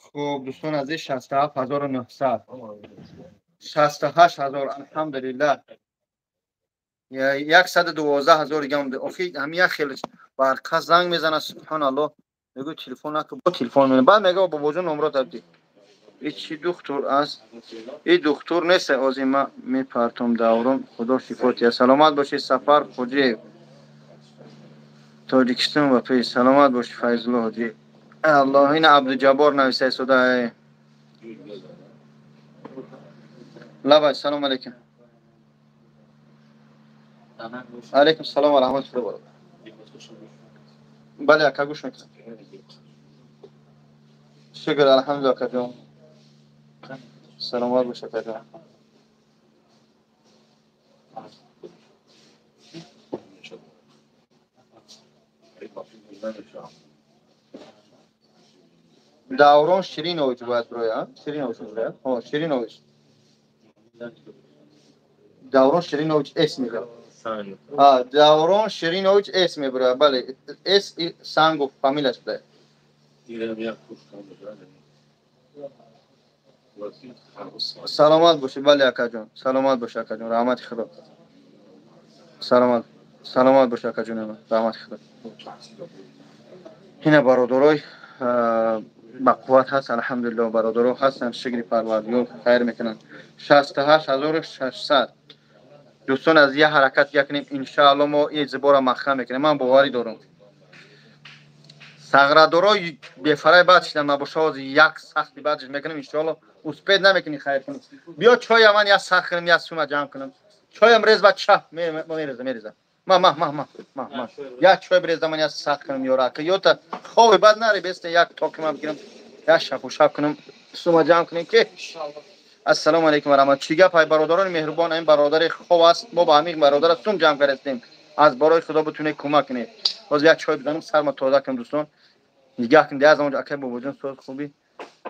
Хуб дӯстон азиз, 67900. 68000 алҳамдулиллаҳ. 112000 дига монда. Охи ҳамин як хел барқа занг мезанад, субҳоналлоҳ. Мегӯ телефон накун, бо телефон мезанад. Баъд мегӯ бобоҷон номро табдил. И чӣ духтур аст? И духтур нест, ози ма мепартом даврон. Худо шифо диҳад. Саломат бошед Сафар Хоҷиев. Тоҷикистон ва пеш. Саломат бошед Файзулло Ҳоҷиев. Аллоҳ ин Абдуҷаббор нависай сода. Лабай, салом алейкум. Алейкум салом ва раҳматуллоҳи ва баракатуҳ. Бале, ака гӯш мекунам. Шукр, алҳамдулиллоҳ акаҷон. Саломат бош акаҷон. Даврон Ширинович бояд бирояд. Ширинович бирояд. Ҳо, Ширинович. Даврон Ширинович С мегӯяд. Даврон Ширинович С мебирояд. Бале, С Сангов фамилияш буда. Саломат бошед, бале акаҷон. Саломат бош акаҷон, раҳмати Худо. Саломат. Саломат бош акаҷон, раҳмати Худо. Ина бародарой ба қувват ҳаст, алҳамдулиллоҳ бародаро ҳастанд, шукри Парвардигор хайр мекунанд. 68600. Дӯстон аз як ҳаракат якнем, иншааллоҳ мо ин зибора маҳкам мекунем. Ман боварӣ дорам. Сағрадоро бефарай баъд шидан набоша, як сахти баъдш мекунем, иншааллоҳ успед намекунӣ хайр кунӣ. Биё чоя ман як сахт кунам, як сума ҷамъ кунам. Чоям рез ба ча мереза, мереза. Ма ма ма ма ма ма. Як чой бреза ман як сахт кунам ёра. Ки ёта хови бад нари бесте як токи ман бигирам, як шапу шап кунам, сума ҷамъ кунем ки. Ассалому алайкум ва раҳмат. Чӣ гап ай бародарони меҳрубон, ин бародари хов аст. Мо ба ҳамин бародара сум ҷамъ кардастем. Аз барои Худо битунед кӯмак кунед. Боз як чой бизанам, сарма тоза кунам дӯстон. Нигаҳ кунед, аз онҷо акай бобоҷон соз хуби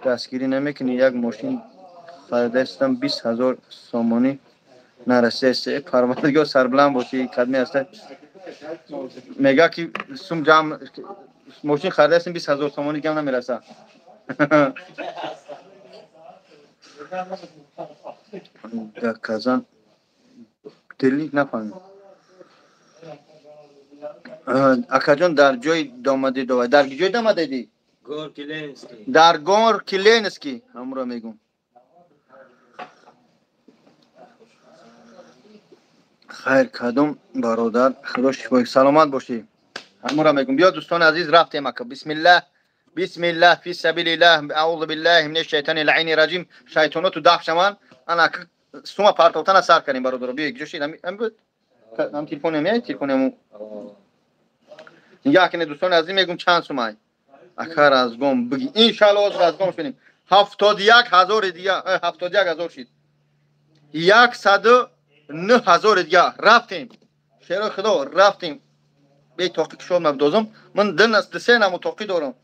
дастгирӣ намекунӣ. Як мошин харидастам 20000 сомонӣ нарасидаст. Парвардигор сарбаланд бошӣ, кадме аст. Мега ки сум ҷамъ мошин харидастем 20000 сомонӣ гам намераса. Дар Казан дилник нафаҳмидам. Акаҷон, дар ҷои Домодедово, дар ҷои Домодедӣ? Горки Ленинский. Дар Горки Ленинский, ҳамуро мегӯм. Хайр кадом бародар, худо шифои, саломат бошӣ. Ҳамуро мегӯм. Биё дӯстони азиз, рафтем ака. Бисмиллаҳ, бисмиллаҳ, фи сабилиллаҳ, аузу биллаҳи минаш шайтони лаини раҷим. Шайтоноту даф шаванд. Ана ака сума партофтана сар кардем бародаро. Биё ҷо шид, ҳам буд. Ҳам телефоне меяй, телефонему. Нигоҳ кунед дӯстони азиз, мегӯм чанд сумай. Ака разгом биги. Иншааллоҳ ҳозир разгом шудем. 71 ҳазори дига, 71 ҳазор шид. 109 ҳазори дига рафтем. Шерои худо рафтем. Бе тоқи кушод мабдозам. Ман ду се наму тоқӣ дорам.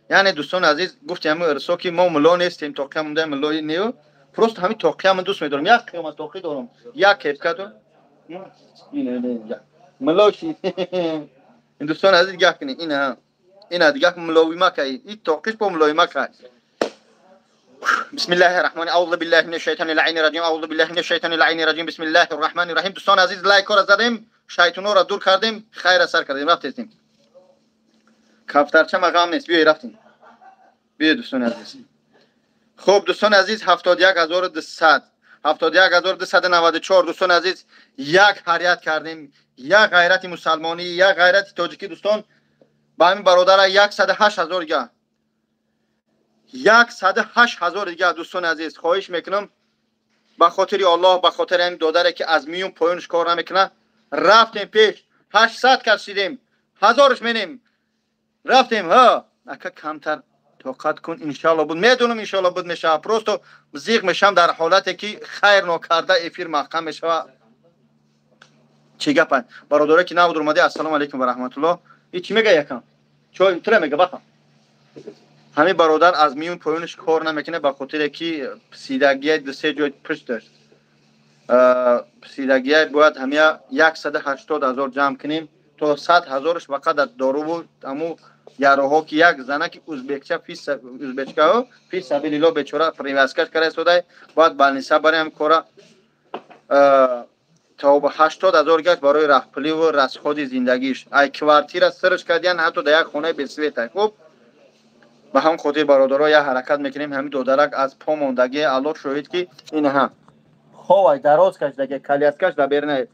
Яъне дӯстони азиз, гуфтем ҳамин ирсо ки мо мулло нестем, тоқиам монда муллои не. Просто ҳамин тоқиам ман дӯст медорам. Як қиёмат тоқӣ дорам. Як кепка дорам. Ин мулло шид. Дӯстони азиз, гап кунед. Ина ина дигар муловима кай. И тоқиш бо муловима кай. Бисмиллаҳи раҳмани, аузу биллаҳи минаш шайтони лаини раҷим, аузу биллаҳи минаш шайтони лаини раҷим, бисмиллаҳи раҳмани раҳим. Дӯстони азиз, лайкҳоро задем, шайтонҳоро дур кардем, хайра сар кардем, рафтестем. Кафтарчама ғам нест, биёй рафтем. Биёй дӯстони азиз. Хуб дӯстони азиз, 71 200, 71 294. Дӯстони азиз, як ҳарят кардем, як ғайрати мусалмонӣ, як ғайрати тоҷикӣ. Дӯстон, ба ҳамин бародара 108 ҳазор дига, 108 ҳазор дига. Дӯстони азиз, хоҳиш мекунам ба хотири Аллоҳ, ба хотири ҳамин додаре ки аз миюн поёнш кор намекунад. Рафтем пеш, 800 кас шидем, ҳазорш менем, рафтем. Ҳа ака, камтар тоқат кун, иншалло буд. Медонам, иншалло буд мешава. Просто зиқ мешавам дар ҳолате ки хайр нокарда эфир маҳкам мешава. Чӣ гапа, бародаре ки нав омади, ассалому алайкум ва раҳматуллоҳ. И чӣ мега, якам чой тура мега баха. Ҳамин бародар аз миюн поёнаш кор намекунад, ба хотире ки псидагия ду-се ҷой пушт дошт псидагия. Бояд ҳамия 180 ҳазор ҷамъ кунем, то 100 ҳазорш фақат дар доруву ҳаму яроҳо, ки як занаки узбекча, узбечкао, фи сабилилло, бечора привязкаш кара истодай, бояд больница барем кора. То 80 ҳазор гашт барои раҳпуливу расходи зиндагиш. Ай квартира сирш кардиян, ҳатто дар як хонаи бесвета. Хуб, ба ҳамн хотир, бародаро, як ҳаракат мекунем. Ҳамин додарак аз по мондагӣ, Аллоҳ шоҳид ки инаҳа ховай дароз кашидаги, коляскаш дар берна.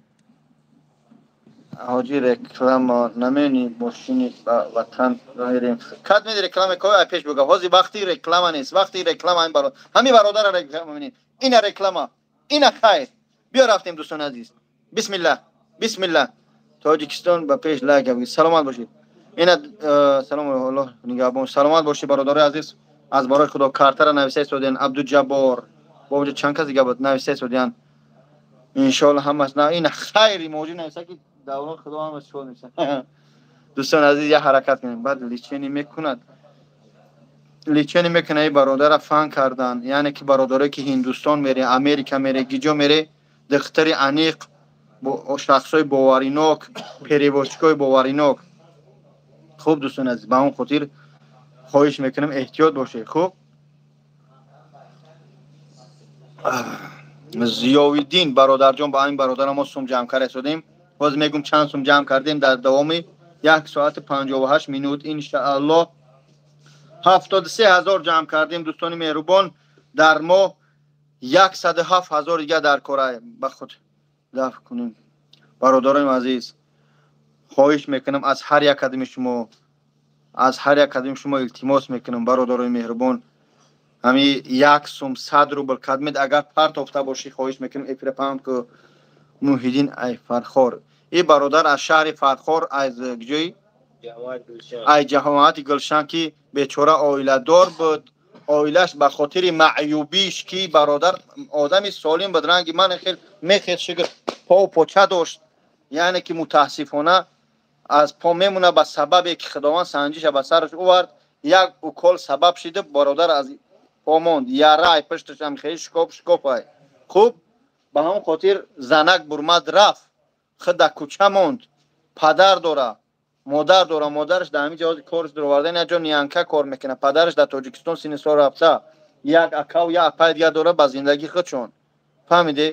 Ҳоҷи, реклама намени, мошини ба ватан мерем. Кад меди реклама кой, ай пеш буга. Ҳозир вақти реклама нест, вақти реклама ҳамин бародара реклама менем. Ина реклама, ина хайр. Биё рафтем, дӯстони азиз. Бисмиллаҳ, бисмиллаҳ, Тоҷикистон ба пеш. Лайк, саломат бошед. Ина салом, Аллоҳ нигаҳбон, саломат бошед, бародарои азиз. Аз барои худо картара нависа истодиян. Абдуҷаббор бо чанд кас дига буд, нависа истодиян. Иншоалло ҳамаш на ин хайри мавҷуд нависа ки даврон худо ҳамаш шод меша. Дӯстони азиз, як ҳаракат кунем. Баъд лечение мекунад, лечение мекунад. И бародара фан кардан, яъне ки бародарое ки Ҳиндустон мере, Америка мере, гиҷо мере, духтари аниқ, шахсҳои боваринок, переводчикҳои боваринок. Хуб, дӯстони азиз, ба он хотир хоҳиш мекунам, эҳтиёт бошед. Хуб, Зиёвиддин бародарҷон, ба ҳамин бародара мо сум ҷамъ карда истодем. Боз мегум чанд сум ҷамъ кардем дар давоми 1 соати 58 минут. Иншааллоҳ 73 ҳазор ҷамъ кардем, дӯстони меҳрубон. Дар мо 107 ҳазор дига дар кора, ба худ дафт кунем. Бародарони азиз, хоҳиш мекунам аз ҳар як қадами шумо, аз ҳар як қадами шумо илтимос мекунам, бародарони меҳрубон. Ҳами як сум, 100 рубл кадмед, агар партофта бошӣ, хоҳиш мекунам, эфира паҳн ку. Муҳиддин ай Фархор, и бародар аз шаҳри Фархор, аз ҷои ай ҷамоати Гулшан, ки бечора оиладор буд. Оилаш ба хотири маъюбиш, ки бародар одами солим буд, ранги ман хел мехел шигр, пову поча дошт, яъне ки мутаассифона аз по мемона. Ба сабабе ки Худованд санҷиша ба сараш овард, як укол сабаб шида, бародар аз по монд, ярай пушташам хеле шикоф шикофай. Хуб, ба ҳамон хотир занак бурмад рафт, худ дар кӯча монд. Падар дора, модар дора. Модараш дар ҳамин ҷо корш дуроварда, як ҷо нянька кор мекунад. Падараш дар Тоҷикистон сини сол рафта. Як акаву як апай дигар дора, ба зиндагии худшон. Фаҳмиде?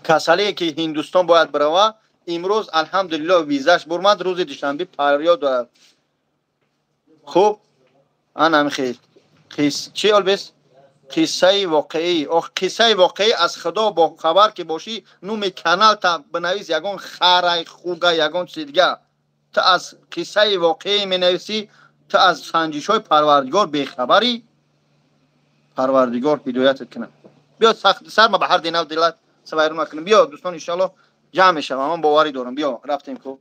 Касалие ки Ҳиндустон бояд бирава, имрӯз алҳамдулиллоҳ визаш бурмад, рӯзи душанбе парёд дорад. Хуб, анам хел. Чи олбес? Қиссаи воқеӣ. Ох, қиссаи воқеӣ аз Худо бо хабар ки бошӣ, нуми канал та бинавис ягон харай, хуга, ягон чизи дига. Ту аз қиссаи воқеӣ менависӣ, ту аз санҷишҳои Парвардигор бехабарӣ. Парвардигор ҳидоятат кунад. Биё сар ма ба ҳар динав дилат савайрон накунем. Биё дӯстон, иншаллоҳ ҷамъ мешавам, ман боварӣ дорам. Биё рафтем ку.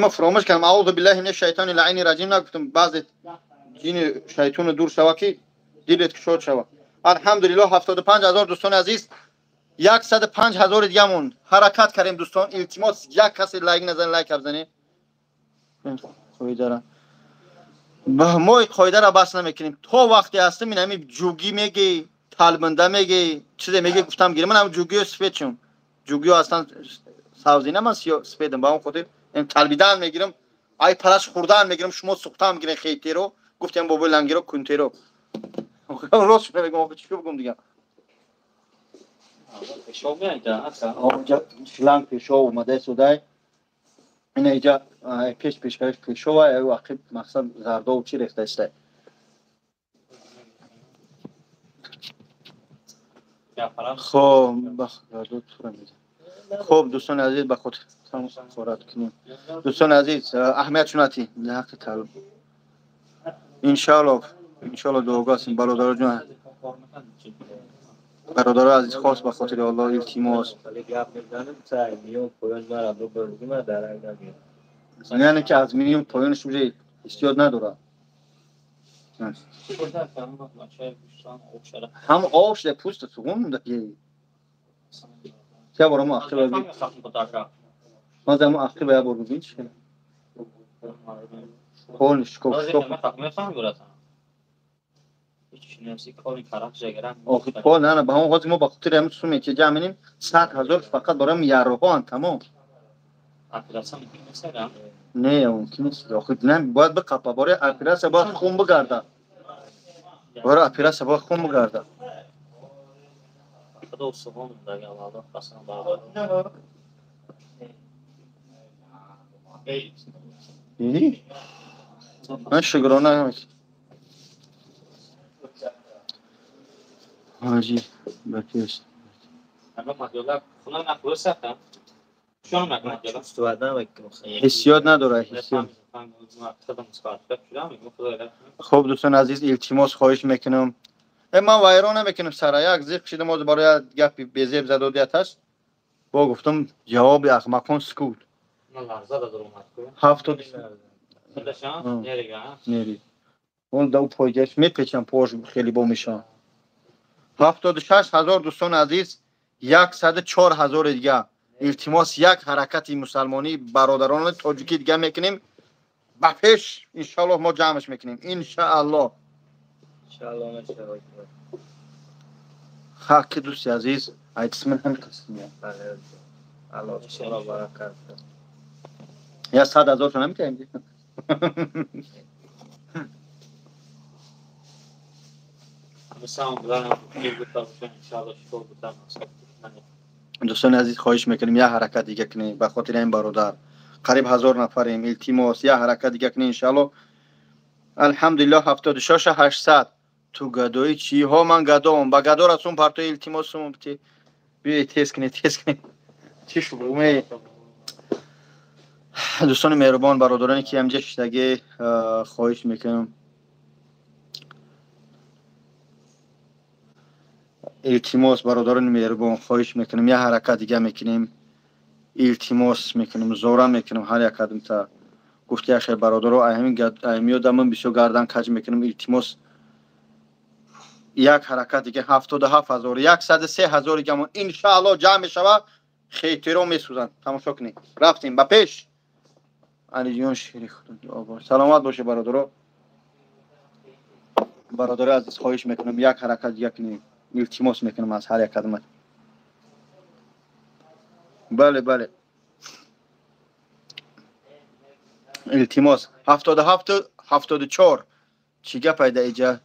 Ма фуромӯш кардам, аузу биллаҳи минаш шайтони лаини раҷим нагуфтам, баъзе ҷини шайтону дур шава ки дилет кушод шава. Алҳамдулиллоҳ 75 ҳазор дӯстони азиз, 105 ҳазори дига монд. Ҳаракат кардем дӯстон, илтимос як касе лайк назанед, лайк бизанед. Қоидара мо қоидара бас намекунем. То вақте ҳастем ин ҳамин ҷугӣ мегӣ, талбанда мегӣ, чизе мегӣ гуфтам гирем. Ман ҳам ҷугиё сфед чун ҷугиё ҳастан савзина, ман сфедам, ба он хотир талбидан мегирам, ай параш хӯрдан мегирам, шумо сӯхтан мегирем хейтеро, гуфтем бобои лангиро кунтеро. Рост мегӯям, охи чӣ бигӯм дига? Пешоб меайда, ака. Оҷа шланг пешоб омада судай. Ина иҷа пеш пешкаш пешова, ай ақиб мақсад зардов чӣ рехта истай. Хоб, зардов тура меда. Хоб, дӯстони азиз, ба худ хорат кунем. Дӯстони азиз, аҳамият шунати ҳаққи талб. Иншааллоҳ, иншааллоҳ дуогӯ ҳастем бародароҷон. Бародарои азиз, хос ба хотири Аллоҳ илтимос. Яъне ки аз миён поёнаш уже ҳиссиёт надорад. Ҳам об шуда пӯста суғун монда. Я бор мо ақиба би. Ман мо ақиба я бор бибин чи. Полный шкоф, шкоф. Охи пол на, ба ҳамон ҳозир мо ба хотири ҳамин суме ки ҷамъ менем 100 ҳазор фақат барои ярроҳоанд тамом. Не, мумкин нест. Охи не, бояд биқапа. Барои оператсия бояд хун бигарда. Барои оператсия бояд хун бигарда. Ман шукрона ҳоҷӣ ба пеш. Ҳиссиёт надорад, ҳиссиёт. Хуб дӯстони азиз, илтимос хоҳиш мекунам. Ман вайрон намекунам сара, як зиқ шидам ҳозир барои як гапи безеб задодият аст. Бо гуфтам ҷавоби ахмақон сукут. Ҳафтод нери. Он да пойгаш мепечам, пош хеле бо мешавам. 76 ҳазор дӯстони азиз, 104 ҳазори дига. Илтимос як ҳаракати мусалмонӣ бародарони тоҷикӣ дига мекунем. Ба пеш иншааллоҳ мо ҷамъш мекунем. Иншааллоҳ. Ҳаққи дӯсти азиз, айтисмин ҳамин қисм. Я 100 ҳазор шо наметаем. Дӯстони азиз, хоҳиш мекунем як ҳаракат дига кунем ба хотири ин бародар. Қариб 1000 нафарем, илтимос як ҳаракат дига кунем иншааллоҳ. Алҳамдулиллоҳ 76 800. Ту гадои чӣ? Ҳо ман гадоам. Ба гадо расум партои илтимосум биёед тез кунед, тез кунед. Чӣ шуд? Дӯстони меҳрубон, бародароне ки ҳамҷа шиштагӣ, хоҳиш мекунам илтимос бародарони меҳрубон, хоҳиш мекунем як ҳаракат дига мекунем. Илтимос мекунем, зора мекунем ҳар як кадомта. Гуфти як хел бародаро, ҳамин ман бисёр гардан каҷ мекунем. Илтимос як ҳаракат дига 77 ҳазор, 103 ҳазор дигамон иншааллоҳ ҷамъ мешавад. Хейтеро месӯзанд. Тамошо кунед. Рафтем ба пеш. Алиҷон шири худо. Саломат бошед бародаро. Бародарои азиз, хоҳиш мекунам як ҳаракат дига кунем. Илтимос мекунам аз ҳар як кадомат. Бале, бале. Илтимос 77 74. Чӣ гап айда иҷа?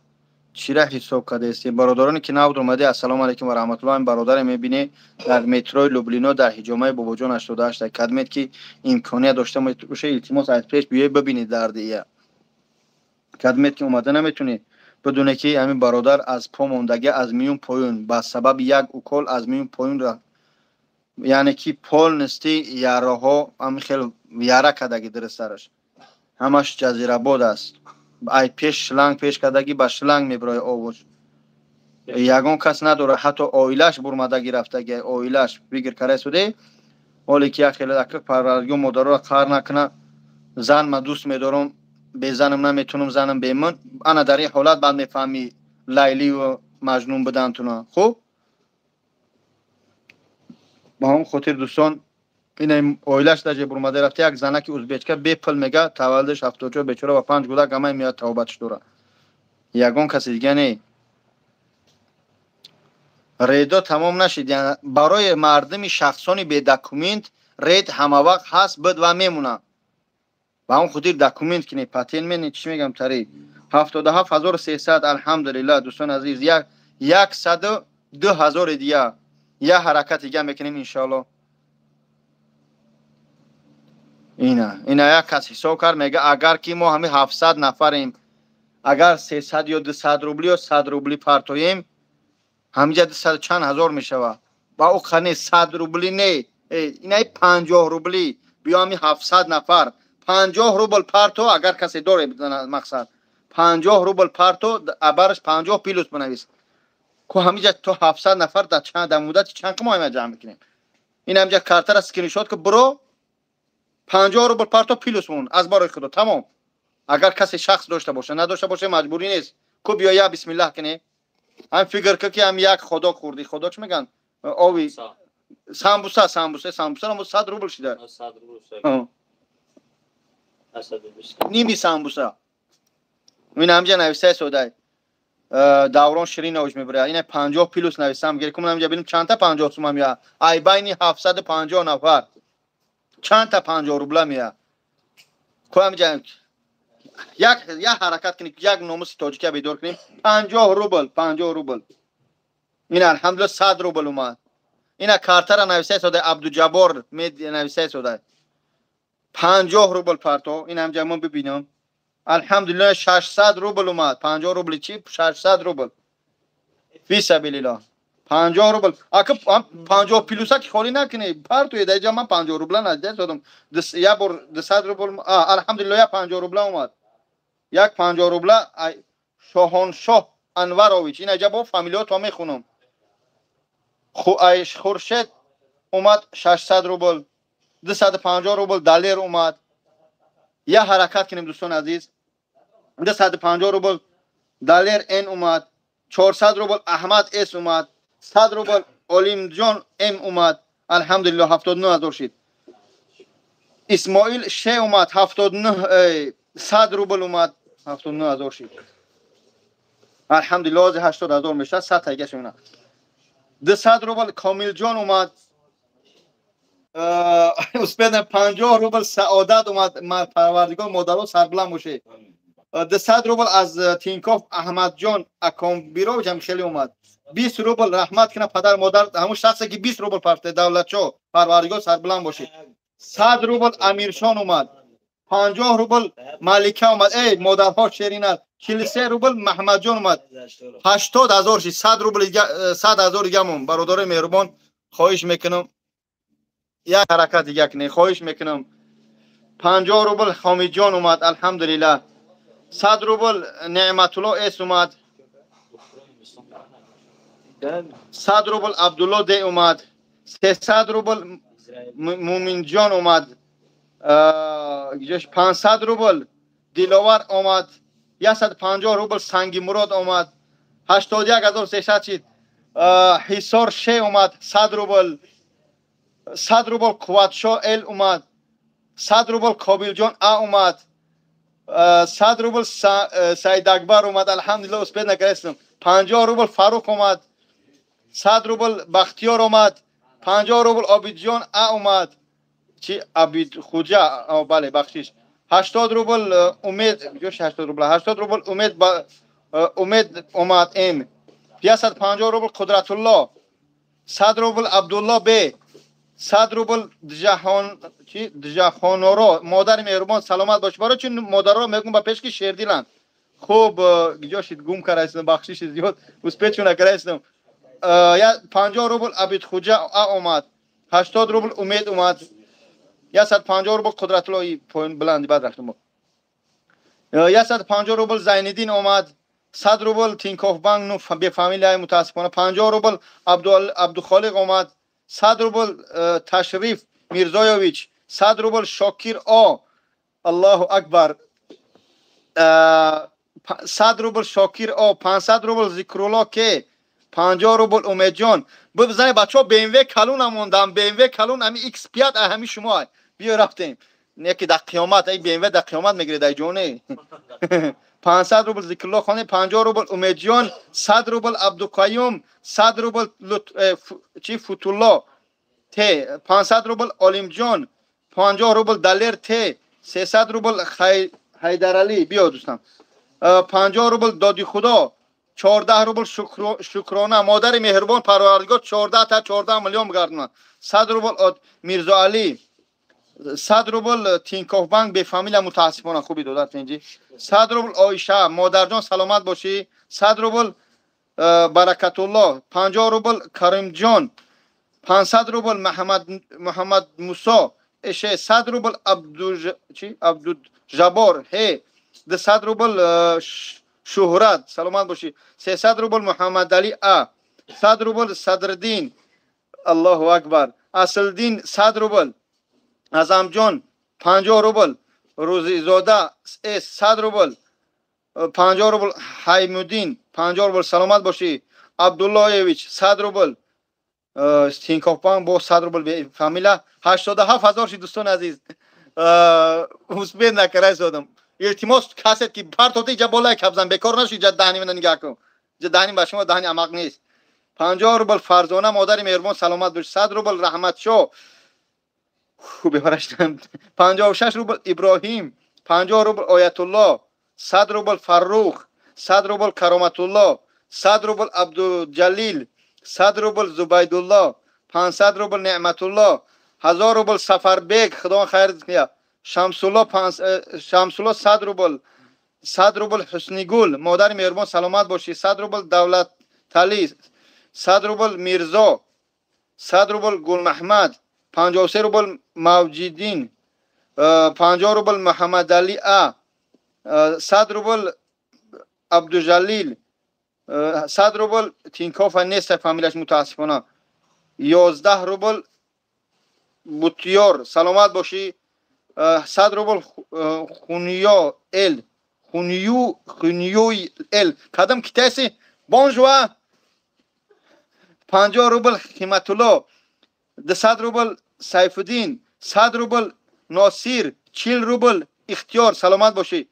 Чира ҳисоб кардаистем, бародароне ки нав омаде? Ассалому алайкум ва раҳматуллоҳ. Ин бародаре мебинӣ, дар метрои Люблино, дар ҳиҷомаи Бобоҷон 88. Кадмед ки имконият дошта боша, илтимос, аз пеш биёй, бибинед дарди ия. Кадмед ки омада наметунӣ, бидуне ки ҳамин бародар аз по мондагӣ, аз миён поён, ба сабаби як укол аз миён поён, яъне ки полностью яраҳо ҳамин хел яра кардаги, дурустараш ҳамаш ҷазирабод аст. Ай пеш шланг пеш кардагӣ, ба шланг мебирои овоз. Ягон кас надорад, ҳатто оилаш бурмадаги рафтаги, оилаш бигир карда. Ҳоле ки як хеле ака, Парвардигор модароро қаҳр накуна. Зан ма дӯст медорам, безанам наметунам, занам бемон. Ана дар ин ҳолат баъд мефаҳмӣ Лайливу Маҷнун будантуна. Хуб, ба ҳамон хотир, дӯстон, ина оилаш даже бурмада рафта. Як занаки узбечка бепул мега, таваллудаш 74, бечора, ва панҷ гудак, ҳамаи меояд, тавбатш дора, ягон каси дига не. Рейдо тамом нашид. Барои мардуми шахсони бедокумент рейд ҳамавақт ҳаст, буд ва мемонад. Ба ҳамон хотир документ кине, патент мени, чӣ мегам, тари 77 300. Алҳамдулиллаҳ, дӯстони азиз, 102 000 дига як ҳаракати дига мекунем, иншоалло. Ина як кас ҳисоб кард, мега, агар ки мо ҳами 700 нафарем, агар 300 ё 200 рубли ё 100 рубли партоем, ҳамиҷа дусад чанд ҳазор мешавад. Ба ӯ қане 100 рубли не, инаи 50 рубли биё, ҳами 700 нафар 50 рубл парто. Агар касе доре, мақсад, 50 рубл парто, абараш 50 плюс бинавис ку. Ҳамиҷа то 700 нафар дар муддати чанд мо ҳама ҷамъ мекунем? Ин ҳамиҷа картара скриншот ку, биро, 50 рубл парто, плюс мон, аз барои худо, тамом. Агар касе шахс дошта боша, надошта боша, маҷбурӣ нест ку. Биё, я бисмиллаҳ кине, ҳам фикр ку, ки ҳам як худо хӯрдӣ. Худо чӣ мегӯянд, ови самбуса, самбуса, самбуса 100 рубл шида, ними самбуса. Ин ҳамҷа нависаи содай Даврон Ширинович мебурад. Ина 50 плюс нависам гир кум, ҳамҷа бинем чандта 50 сума мея. Ай байни 750 нафар чандта 50 рубла мея ку? Ҳамҷа як ҳаракат кунем, як номуси тоҷикия бедор кунем. 50 рубл, 50 рубл. Ина, алҳамдулилла, 100 рубл омад. Ина картара нависаи содай Абдуҷаббор нависаи содай, 50 рубл парто. Ин ҳамҷа мо бибинам, алҳамдулилла, 600 рубл омад. 50 рубли чи? 600 рубл, фисабилиллоҳ, 50 рубл. Ака, 50 плюса ки холӣ накунӣ, партоед. Аҷа ман 50 рубла надида додам як бор, 200 рубл. Алҳамдулилла, як 50 рубла омад, як 50 рубла. Шоҳоншоҳ Анварович, ин аҷа бо фамилиёто мехунам. Хуршед омад 600 рубл, 250 рубл Далер омад. Як ҳаракат кунем, дӯстони азиз. 250 рубл Далер Н омад, 400 рубл Аҳмад С омад, 100 рубл Олимҷон М омад. Алҳамдулилло, 79 000 шид. Исмоил Ш омад, 79, 100 рубл омад, 79 000 шид. Алҳамдулилло, ҳозир 80 000 мешавад, 100 тайгаш мемонад. 200 рубл Комилҷон омад, успедам. 50 рубл Саодат омад. Парвардигор, модаро сарбуланд бошед. 200 рубл аз Тинков Аҳмадҷон Акомбирович ҳам хеле омад. 20 рубл, раҳмат кунад падар модар ҳамун шахсе ки 20 рубл парте, Давлатшо, Парвардигор сарбуланд бошед. 100 рубл Амиршон омад, 50 рубл Малика омад. Эй, модарҳо шерин аст. 43 рубл Маҳмадҷон омад, 80 000 шид. 100 рубл, 100 000 дигамон. Бародарои меҳрубон, хоҳиш мекунам, як ҳаракат дига кунед, хоҳиш мекунам. 50 рубл Ҳомидҷон омад, алҳамдулиллаҳ. 100 рубл Неъматулло С омад, 100 рубл Абдулло Д омад, 300 рубл Муминҷон омад, 500 рубл Диловар омад, 150 рубл Сангимурод омад, 81 300 шид. Ҳисор Ше омад, 100 рубл, 100 рубл Қувватшо Л омад, 100 рубл Қобилҷон А омад, 100 рубл Саидакбар омад. Алҳамдулилла, успеть накардастам. 50 рубл Фаруқ омад, 100 рубл Бахтиёр омад, 50 рубл Обидҷон А омад, чи Абидхуҷа, бале, бахшиш. 80 рубл Умед, ҷош 80 рубл, 80 рубл Умед. Умед омад М, 150 рубл Қудратулло, 100 рубл Абдулло Б, 100 рубл Ҷаҳон чи Ҷаҳоноро. Модари меҳрубон, саломат бош. Барои чи модарро мегӯм ба пеш, ки шердиланд. Хуб, ҷошид гум кардаистам, бахшиши зиёд, успеть чун накардаистам. 50 рубл Абидхуҷа А омад, 80 рубл Умед омад, 150 рубл Қудратулло, поин баланди бад рафтам, 150 рубл Зайниддин омад, 100 рубл Тинькофф банк, ну бефамилия, мутаассифона, 50 рубл Абдухолиқ омад, 100 рубл Ташриф Мирзоевич, 100 рубл Шокир О, Аллоҳу акбар, 100 рубл Шокир О, 500 рубл Зикрулло К, 50 рубл Умедҷон. Бизане, бачаҳо, БМВ калон мондам, БМВ калон, ами X5 ҳами шумо. Биё, рафтем, яке дар қиёмат ай БМВ дар қиёмат мегиред, ай ҷоне. 500 рубл Зикрулло хоне, 50 рубл Умедҷон, 100 рубл Абдуқаюм, 100 рубл чи Футулло Т, 500 рубл Олимҷон, 50 рубл Далер Т, 300 рубл Ҳайдаралӣ. Биё, дӯстам, 50 рубл Доди Худо, 14 рубл Шукрона. Модари меҳрубон, Парвардигор 14 та 14 миллион бигардонад. 100 рубл Мирзоалӣ, 100 рубл Тинькофф банк, бефамилия, мутаассифона. Хуби додар, тинҷи. 100 рубл Оиша, модарҷон, саломат бошӣ. 100 рубл Баракатулло, 50 рубл Каримҷон, 500 рубл Муҳаммад Мусо эше, 100 рубл Абдужабор ҳе, 200 рубл Шуҳрат, саломат бошӣ, 300 рубл Муҳаммадалӣ А, 100 рубл Садриддин, Аллоҳу акбар, Аслиддин, 100 рубл Азамҷон, 50 рубл Рӯзизода С, 100 рубл, 50 рубл Ҳаймуддин, 50 рубл, саломат бошӣ. Абдуллоевич, 100 рубл Тинькофф банк, бо 100 рубл фамилия. 87 000 шид, дӯстони азиз, успеть накарда истодам. Илтимос, касе ки партота иҷа болая кабзан, бекор наши, иҷа даҳни мана нигаҳ кун, иҷа даҳни ба шумо даҳни амақ нест. 50 рубл Фарзона, модари меҳрубон, саломат бош. 100 рубл Раҳматшо, бебараштам. 56 рубл Иброҳим, 50 рубл Оятулло, 100 рубл Фаррух, 100 рубл Кароматулло, 100 рубл Абдуҷалил, 100 рубл Зубайдулло, 500 рубл Неъматулло, 1000 рубл Сафарбек, худо хайр. Шамсулло, Шамсулло, 100 рубл, 100 рубл Ҳуснигул, модари меҳрубон, саломат бошӣ. 100 рубл Давлаталӣ, 100 рубл Мирзо, 100 рубл Гулмаҳмад, 53 рубл Мавҷиддин, 50 рубл Муҳаммадалӣ А, 100 рубл Абдужалил, 100 рубл Тинькоффа, нест фамилияш, мутаассифона. 11 рубл Бутиёр, саломат бошӣ. 100 рубл Хунё Эл, Хуню, Хунюй Эл, кадом китайси, бонжуа. 50 рубл Ҳиматулло, 200 рубл Сайфуддин, 100 рубл Носир, 40 рубл Ихтиёр, саломат бошӣ.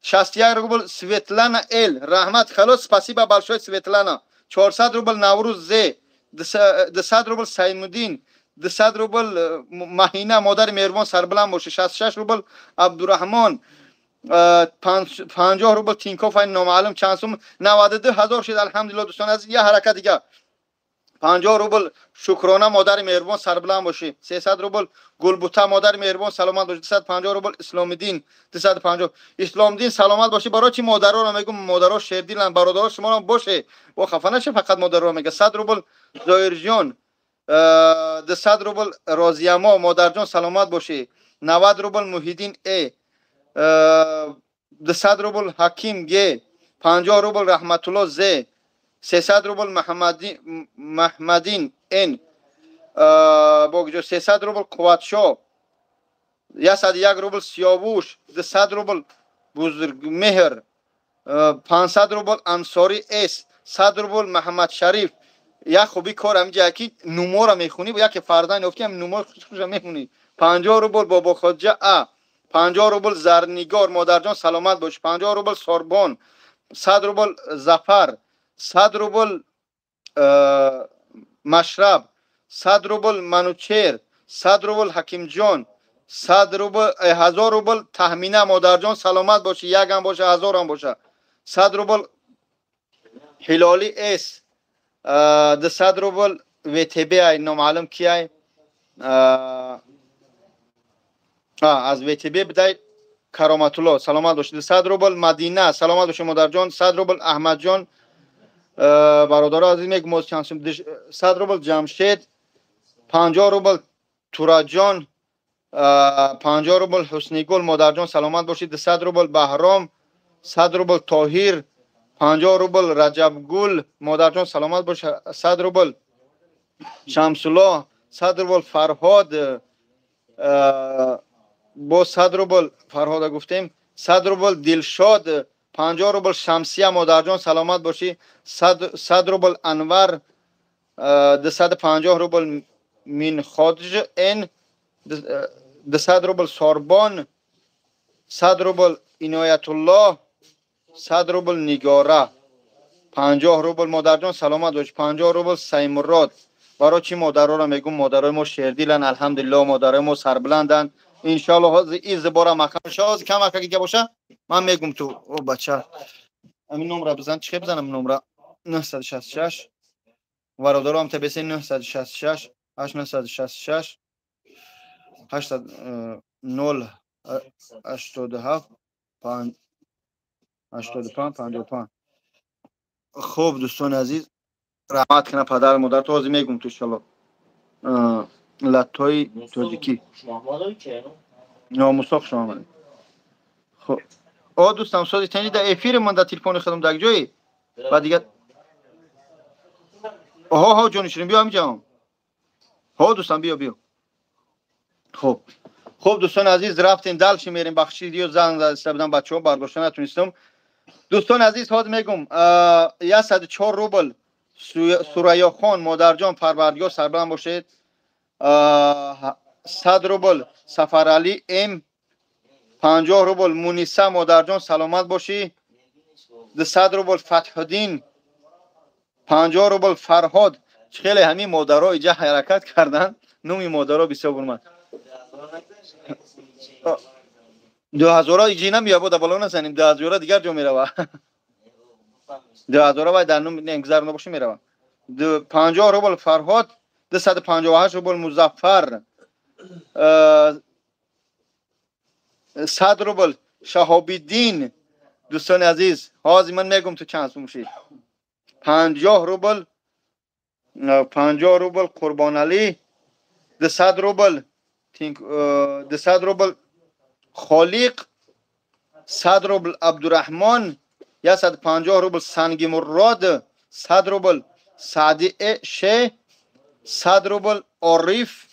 61 рубл Светлана Эл, раҳмат, халос, спасибо большое, Светлана. 400 рубл Наврӯз З, 200 рубл Саймуддин, 200 рубл Маҳина, модари меҳрубон, сарбаланд бошӣ. 66 рубл Абдураҳмон, 50 рубл Тинькофф, номаълум чанд сум. 92 000 шид, алҳамдулилло, дӯстони азиз. Я ҳаракат дига. 50 рубл Шукрона, модари меҳрубон, сарбаланд бошӣ. 300 рубл Гулбута, модари меҳрубон, саломат бошӣ. 250 рубл Исломиддин, 250 Исломиддин, саломат бошӣ. Барои чи модароро мегӯм? Модаро шердиланд, бародаро шуморо боше, бо хафа наша, фақат модароро мега. 100 рубл Зоирҷон, 200 рубл Розиямо, модарҷон, саломат бошӣ. 90 рубл Муҳиддин Э, 200 рубл Ҳаким Г, 50 рубл Раҳматулло З, 300 рубл Маҳмадин Н, бо 300 рубл Қувватшо, 101 рубл Сиёвуш, 200 рубл Бузургмеҳр, 500 рубл Ансорӣ С, 100 рубл Маҳаммадшариф. Як хуби кор ҳамиҷа, ки нумора мехунӣ, яке фарзанд ёфти, ҳам нумор хуша мехунӣ. 50 рубл Бобоходжа А, 50 рубл Зарнигор, модарҷон, саломат бош. 50 рубл Сорбон, 100 рубл Зафар, 100 рубл Машраб, 100 рубл Манучер, 100 рубл Ҳакимҷон, 100 рубл, 1000 рубл Таҳмина, модарҷон, саломат бошӣ, якам боша, ҳазорам боша. 100 рубл. Ҳилоли С 200 рубл, ВТБ ай, номаълум ки ай, аз ВТБ бидай. Кароматулло, саломат бошед, 100 рубл. Мадина, саломат бошед, модарҷон, 100 рубл. Аҳмадҷон, бародаро азиз, мегум, чанд сум? 100 рубл. Ҷамшед, 50 рубл. Тураҷон, 50 рубл. Ҳуснигул, модарҷон, саломат бошед, 200 рубл. Баҳром, 100 рубл. Тоҳир, 50 рубл. Раҷабгул, модарҷон, саломат бош, 100 рубл. Шамсулло, 100 рубл. Фарҳод, бо 100 рубл. Фарҳода гуфтем, 100 рубл. Дилшод, 50 рубл. Шамсия, модарҷон, саломат бошӣ, 100 рубл. Анвар, 250 рубл. Минходж Н, 200 рубл. Сорбон, 100 рубл. Иноятулло, 100 рубл. Нигора, 50 рубл. Модарҷон, саломат бош, 50 рубл. Саймурод. Барои чӣ модароро мегум? Модарои мо шердиланд, алҳамдулилло, модарои мо сарбуланданд. Иншоалло, ҳозир из бора маҳкам ҳозир камака дига боша, ман мегум ту. О бача, ҳамин номра бизан. Чӣ бизанам номра? 966, бародарам, ТБС 966 8966 800 0 87 5 85 55. Хуб, дӯстони азиз, раҳмат кина падару модар. То ҳозир мегум ту, иншоалло. Латтои тоҷикӣ, Мусо, хушомадед. Хуб, о дӯстам, сози тани да эфири ман да телефони худам дар ҷои ба дига. Ҳо, ҳо, ҷониширин, биё ҳамиҷаам. Ҳо, дӯстам, биё, биё. Хуб, хуб, дӯстони азиз, рафтем, дальше мерем. Бахшид, ё занг задаиста будам, бачаҳо, бардошта натунистам. Дӯстони азиз, ҳозир мегум: 104 рубл. Сурайёхон, модарҷон, парвардигор сарбаланд бошед, 100 рубл. Сафаралӣ М, 50 рубл. Муниса, модарҷон, саломат бошӣ, 200 рубл. Фатҳуддин, 50 рубл. Фарҳод. Хеле ҳамин модаро иҷа ҳаракат карданд, номи модаро бисёр бурмад. 2000 иҷи намея, бо да боло назанем. 2000 дигар ҷо мерава. 2000 вай дар ном гузар набоши, мерава. 50 рубл Фарҳод, 258 рубл. Музаффар, 100 рубл. Шаҳобиддин. Дӯстони азиз, ҳозир ман мегум ту чанд сум шид. 50 рубл, 50 рубл. Қурбоналӣ, 200 рубл, 200 рубл. Холиқ, 100 рубл. Абдураҳмон, 150 рубл. Сангимурод, 100 рубл. Саъди Ше, 100 рубл. Ориф.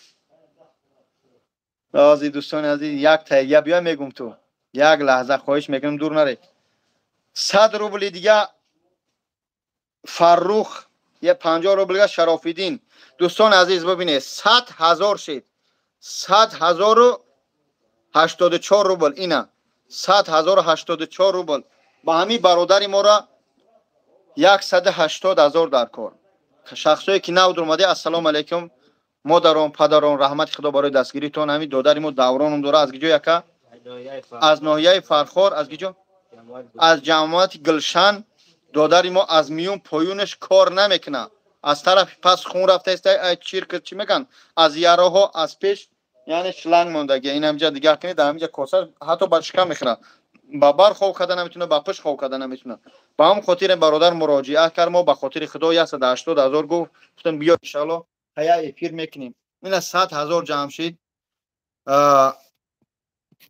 Ҳозир, дӯстони азиз, як тайя биё, мегум ту. Як лаҳза, хоҳиш мекунам, дур наре. 100 рубли дига Фаррух, я 50 рублига Шарофиддин. Дӯстони азиз, бибинед, 100 000 шид, 100 084 рубл. Ина, 100 084 рубл. Ба ҳамин бародари моро 180 000 дар кор. Шахсое ки нав дуромаде, ассалому алайкум, модарон, падарон, раҳмати худо барои дастгиритон. Ҳамин додари мо Давроном дора. Аз гиҷо, яка? Аз ноҳияи Фархор. Аз гиҷо? Аз ҷамоати Гулшан. Додари мо аз миён поюнаш кор намекунад, аз тарафи пас хун рафтааст, чирк чӣ мегӯянд, аз яроҳо аз пеш, яъне шланг мондагия. Ин ҳамҷа дигар кунед, дар ҳамҷа коса, ҳатто ба шикам мехӯрад, ба бар хоб карда наметавонад, ба пушт хоб карда наметавонад. Ба ҳамн хотир бародар муроҷиат кард. Мо ба хотири худо 180 000 гуфт, гуфтам, биё, иншаалло, ҳая эфир мекунем. Ина, 100 000 ҷамъ шид,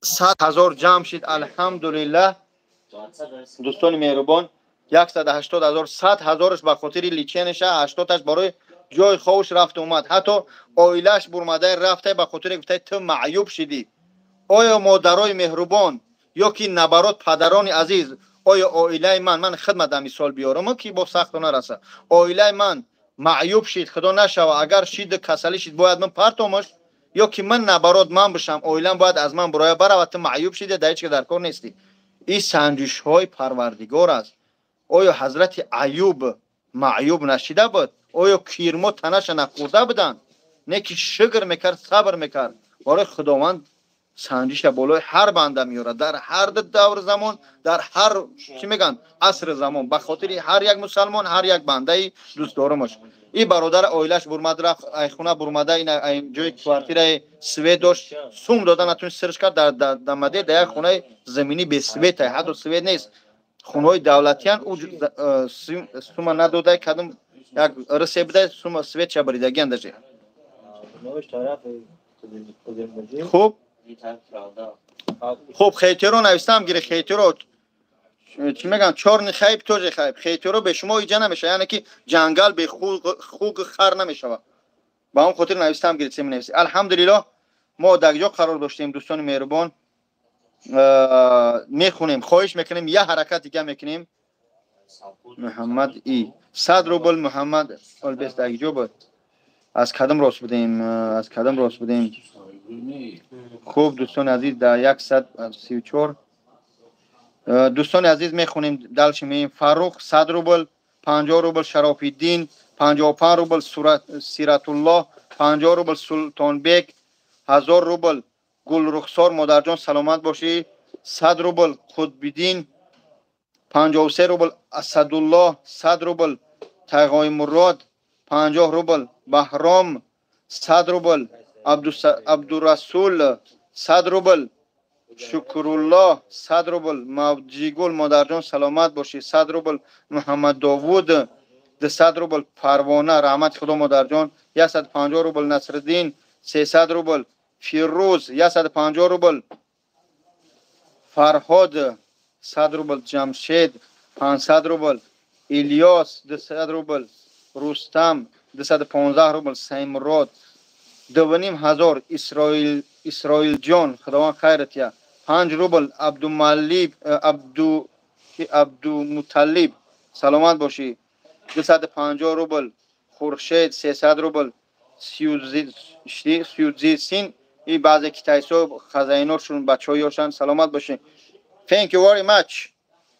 100 000 ҷамъ шид, алҳамдулиллаҳ. Дӯстони меҳрубон, 180 000, 100 000-аш ба хотири лечения ша, 80-аш барои ҷои ховш, рафту омад. Ҳатто оилааш бурмадаи рафта, ба хотире гуфтаи, ту маъюб шидӣ. Оё, модарои меҳрубон ё ки набарот, падарони азиз, оё оилаи ман хидмат мисол биёрам, ки бо сахту нараса, оилаи ман маъюб шид, худо нашава, агар шид, касалӣ шид, бояд ман партомаш ё ки ман набарот ман бишам, оилам бояд аз ман буроя баравад, ту маъюб шиди, дар ҳеч ка дар кор нестӣ? Ин санҷишҳои парвардигор аст. Оё ҳазрати Аюб маъюб нашида буд? Оё кирмо танаша нахӯрда буданд? Не ки шукр мекард, сабр мекард, барои Худованд. Санҷиша болои ҳар банда меорад, дар ҳар давр замон, дар ҳар чӣ мегӯянд, асри замон, ба хотири ҳар як мусалмон, ҳар як бандаи дӯстдорумаш. И бародар оилаш бурмад, рафт айхона бурмада, ин ҷои квартираи свет дошт, сум дода натунист, сирш кард дар маде, дар як хонаи заминӣ бесвета, ҳатто свет нест, хонаҳои давлатиян. Ӯ сума надода, кадом як рсе буда, сума свет чабаридагиан даже. Хуб, хуб, хейтеро навистам гире, хейтеро чӣ мегӯям, чёрный хайп тоже хайп. Хейтеро бе шумо иҷа намешава, яъне ки ҷангал бе хуг хар намешава. Ба он хотир навистам гире, це менависӣ. Алҳамдулиллоҳ, мо дар ҷо қарор доштем, дӯстони меҳрубон, мехонем, хоҳиш мекунем, як ҳаракат дига мекунем. Муҳаммад и 100 рубл, Муҳаммад олбес дар ҷо буд, аз кадом рост будем, аз кадом рост будем? Хуб, дӯстони азиз, дар 134, дӯстони азиз, мехонем, дальше меем. Фаррух 100 рубл, 50 рубл Шарофиддин, 55 рубл Сиратуллоҳ, 50 рубл Султонбек, 1000 рубл Гулрухсор, модарҷон, саломат бошӣ, 100 рубл Қутбиддин, 53 рубл Асадуллоҳ, 100 рубл Тағоимурод, 50 рубл Баҳром, 100 рубл Абдурасул, 100 рубл Шукруллоҳ, 100 рубл Мавҷигул, модарҷон, саломат бошӣ, 100 рубл Муҳаммад Довуд, 200 рубл Парвона, раҳмати Худо, модарҷон, 150 рубл Насриддин, 300 рубл Фирӯз, 150 рубл Фарҳод, 100 рубл Ҷамшед, 500 рубл Илёс, 200 рубл Рустам, 215 рубл Саймурод, 2500 Исроилҷон, Худованд хайрат я, 5 рубл Абдумалиб, Абдумуталлиб, саломат бошӣ, 250 рубл Хуршед, 300 рубл Сюзисин, и баъзе китайсо хазайношун бачаҳоёшанд, саломат бошӣ, thank you very much,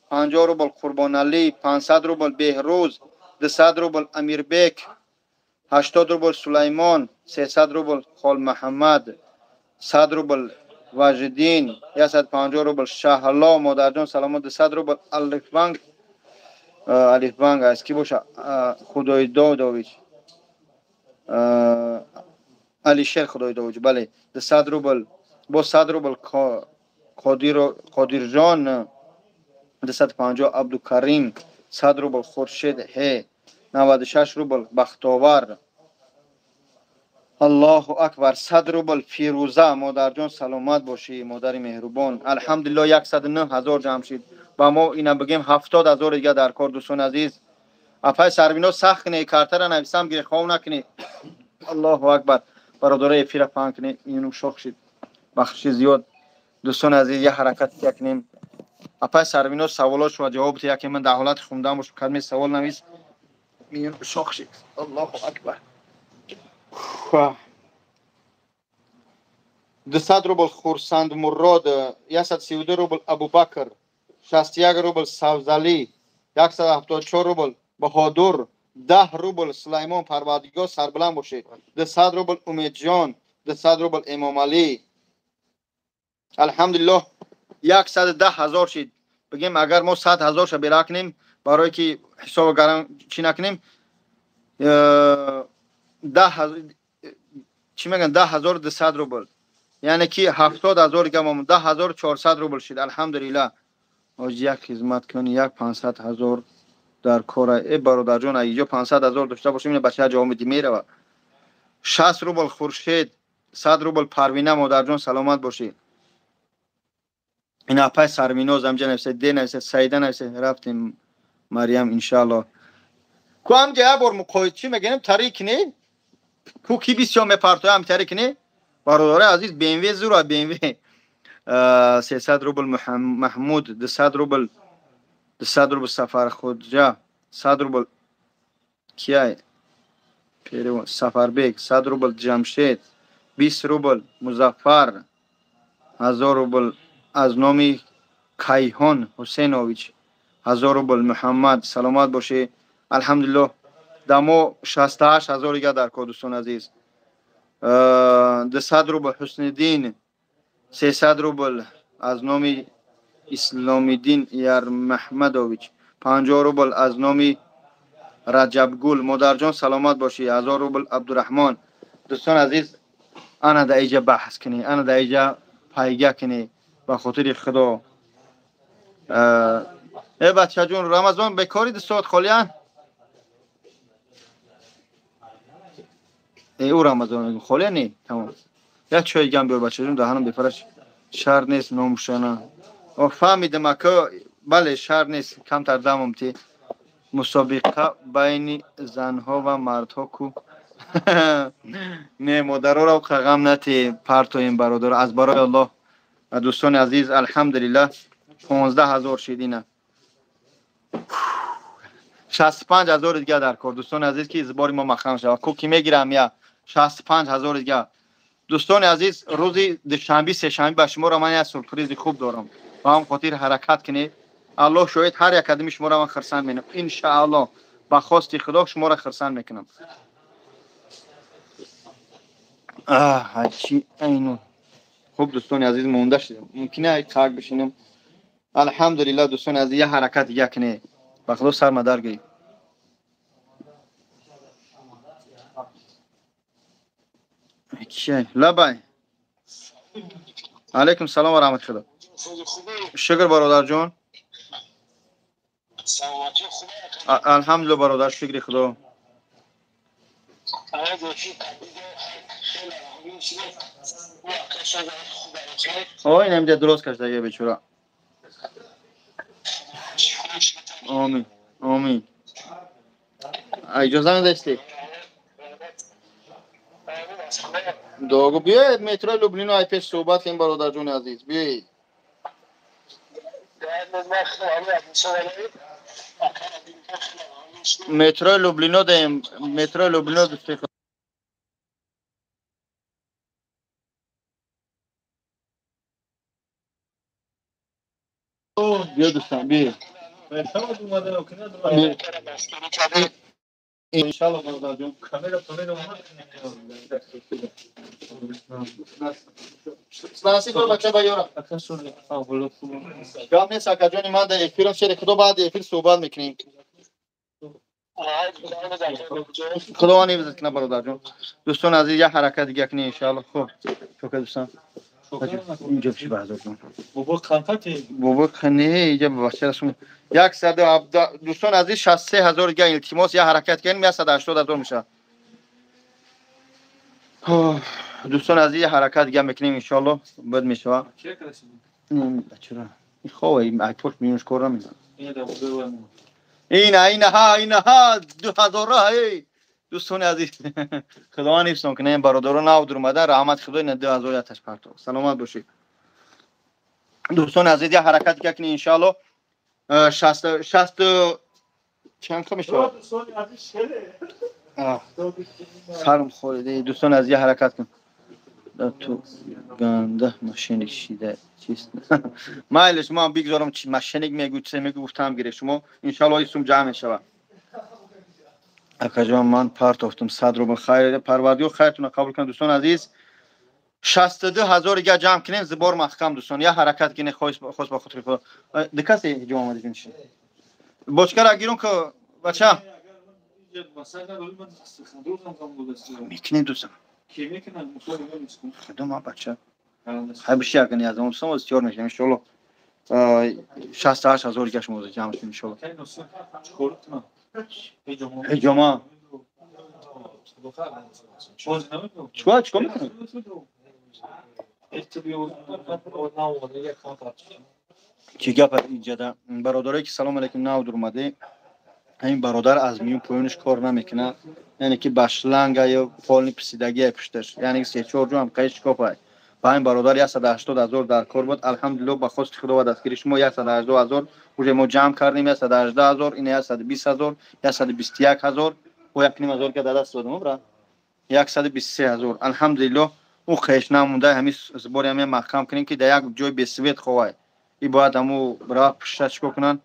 50 рубл Қурбоналӣ, 500 рубл Беҳрӯз, 200 рубл Амирбек, 80 рубл Сулаймон, 300 рубл Холмаҳаммад, 100 рубл Важиддин, 150 рубл Шаҳло, модарҷон, саломат, 200 рубл Алифбанк, Алифбанк аз ки боша, Худойдодович, Алишер Худойдодович, бале, 200 рубл, бо 100 рубл Қодирҷон, 250 Абдукарим, 100 рубл Хуршед ҳе, 96 рубл Бахтовар, Аллоҳу акбар, 100 рубл Фирӯза, модарҷон, саломат бошӣ, модари меҳрубон. Алҳамдулиллоҳ, 109 ҳазор ҷамъ шид. Ба мо ина бигем, 70 ҳазор дига дар кор, дӯстони азиз. Апай Сарвино, сахт кунед, картара нависам гире, хов накунед. Аллоҳу акбар, бародарои, эфира паҳн кунед, ину шох шид, бахши зиёд. Дӯстони азиз, як ҳаракат якунем. Апай Сарвино, саволот шума ҷавоб диҳед, яке ман дар ҳолати хундан бошам, кадме савол навис, шох шид. Аллоҳу акбар, 200 рубл Хурсандмурод, 132 рубл Абубакр, 61 рубл Савзалӣ, 174 рубл Баҳодур, 10 рубл Сулаймон, Парвардигор сарбуланд бошед, 200 рубл Умедҷон, 200 рубл Эмомалӣ. Алҳамдулиллоҳ, 110 ҳазор шид. Бигем, агар мо 100 ҳазорша бера кунем, барое ки ҳисобо гарам чӣ накунем, чӣ мегӯянд, 10 200 рубл, яъне ки 70 ҳазор дига мо, 10 400 рубл шид. Алҳамдулиллаҳ. Оз як хизмат кун, як 500 ҳазор дар кора. Э, бародарҷон, иҷо 500 ҳазор дошта бошем, ина бача ҷавоб меди, мерава. 60 рубл Хуршед, 100 рубл Парвина, модарҷон, саломат бошӣ. Ин апай Сарминоз амҷа нависа, де нависа, Саида нависа, рафтем, Марьям, иншааллоҳ. Ку амҷа як бор муқои чӣ мегӯем, тари кине, ку ки бисёр мепартоям, тари кине. Бародари азиз, БМВ зура, БМВ, 300 рубл Маҳмуд, 200 рубл, 200 рубл Сафархуҷа, 100 рубл кияй, Сафарбек, 100 рубл Ҷамшед, 20 рубл Музаффар, 1000 рубл аз номи Кайҳон Ҳусейнович, 1000 рубл Муҳаммад, саломат бошӣ. Алҳамдулиллоҳ, дамо 68 ҳазор дига дар кор, дӯстони азиз. 200 рубл Ҳусниддин. 300 рубл аз номи Исломиддин Ярмаҳмадович, 50 рубл аз номи Раҷабгул. Модарҷон саломат бошӣ. 1000 рубл Абдураҳмон. Дӯстон азиз, ана да иҷа баҳс кунӣ, ана да иҷа пайга кунӣ ба хотири Худо. Э бачаҷон, Рамазон бекорӣ ду соат холиян? Э ӯ Рамазон холия не? Тамом. Як чой гам биёр бачаҷон, даҳанам бепараш. Шар нест номушана. О фаҳмидам ака, бале шар нест, камтар дамам ти. Мусобиқа байни занҳо ва мардҳо ку? Не, модароро қағам нати партоем бародар, аз барои Аллоҳ. Дӯстони азиз, алҳамдулиллаҳ 15 000 шид ина. 65 000 дига дар кор, дӯстони азиз, ки избори мо маҳкам шавад. Ку ки мегирам я 65 000 дига. Дӯстони азиз, рӯзи душанби, сешанби ба шуморо ман як сюрпризи хуб дорам. Ба ҳам хотир ҳаракат кунед. Аллоҳ шоҳид, ҳар як қадами шуморо ман хурсанд менам. Иншааллоҳ, ба хости Худо шуморо хурсанд мекунам. Ҳачи айну. Хуб дӯстони азиз, монда шудем. Мумкин ай қак бишинем. Алҳамдулиллаҳ дӯстони азиз, як ҳаракат дига кунед. Ба Худо сар мадар гиред. Лабай. Алейкум салом ва раҳмати Худо. Шукр бародарҷон. Алҳамдулиллаҳ бародар, шукри Худо. Ой, инам дуруст кашдаги бечора. Омин, омин. Иҷоза медастӣ? Дуогу биёед метрои Люблино ай пеш суҳбат кунем бародарҷони азиз, биёед. Метрои Люблино даем, метрои Люблино дӯсти худ. Биё дӯстам, биё. Иншаллоҳ бародарҷон. Насиб кор бача ба ёра. Гап нест акаҷони ман, дар эфирам шери Худо, баъди эфир суҳбат мекунем. Худованд ҳифзат кунад бародарҷон. Дӯстони азиз, як ҳаракат дига кунем иншааллоҳ. Хуб, шока дӯстам. Инҷо пиши баҳзодҷон. Бобо қанқати? Бобо не, инҷа бача расум. 117 дӯстони азиз, 63 000 дига илтимос, як ҳаракат кунем, 180 000 мешавад. Дӯстони азиз, як ҳаракат дига мекунем иншааллоҳ, бад мешавад. Бачара, ин хова, ай пош миёнаш кор намекунад. Ина, ина ҳа, ина ҳа, 2000 эй. Дӯстони азиз, Худованд ҳифзтон кунад, бародарон нав дуромадан, раҳмати Худо, ина 2000 яташ партов. Саломат бошед. Дӯстони азиз, як ҳаракат дига кунем иншааллоҳ. Шаст чанд ка мешавад? Сарм хорида. Дӯстони азиз, як ҳаракат кун. Ту ганда мошенник шида чист. Майли, шумо бигзорам чи мошенник мегӯ, чизе мегӯ, гуфтам гире шумо. Иншааллоҳ исум ҷамъ мешавад. Акаҷон, ман партофтам 100 рубл. Хайр, Парвардигор хайртонро қабул кунад дӯстони азиз. 62 000 дига ҷамъ кунем, зибор маҳкам дӯстон. Як ҳаракат кунем, хос ба хотири Худо. Дикасе ҷо омадӣ ҷунши. Бочкара гирун ку бача. Мекунем дӯстам. Худо ма бача. Хай биши агани аз он сом истиёр мешавем иншоаллоҳ. 68 000 дига шумо ҷамъ шудем иншоаллоҳ. Ҳиҷома. Чикор чикор мекунӣ? Чӣ гап инҷада? Бародарое ки салом алейкум нав дуромаде, ҳамин бародар аз миён поёнаш кор намекунад, яъне ки ба шланга ё полни писидагия пушташ, яъне ки се-чор ҷо ҳам қаи шикофай. Ба ҳамин бародар 180 000 дар кор буд. Алҳамдулиллоҳ, ба хости Худо ва дастгири шумо 118 000 уже мо ҷамъ кардем, 118 000, ина 120 000, 121 000, бо 1,5 ҳазор ка дар даст додам, бра 123 000. Алҳамдулиллоҳ, ӯ хеш намонда, ҳамин збори ҳамин маҳкам кунем, ки дар як ҷои бесвет ховай. И бояд ҳаму бра пушта чикор кунанд,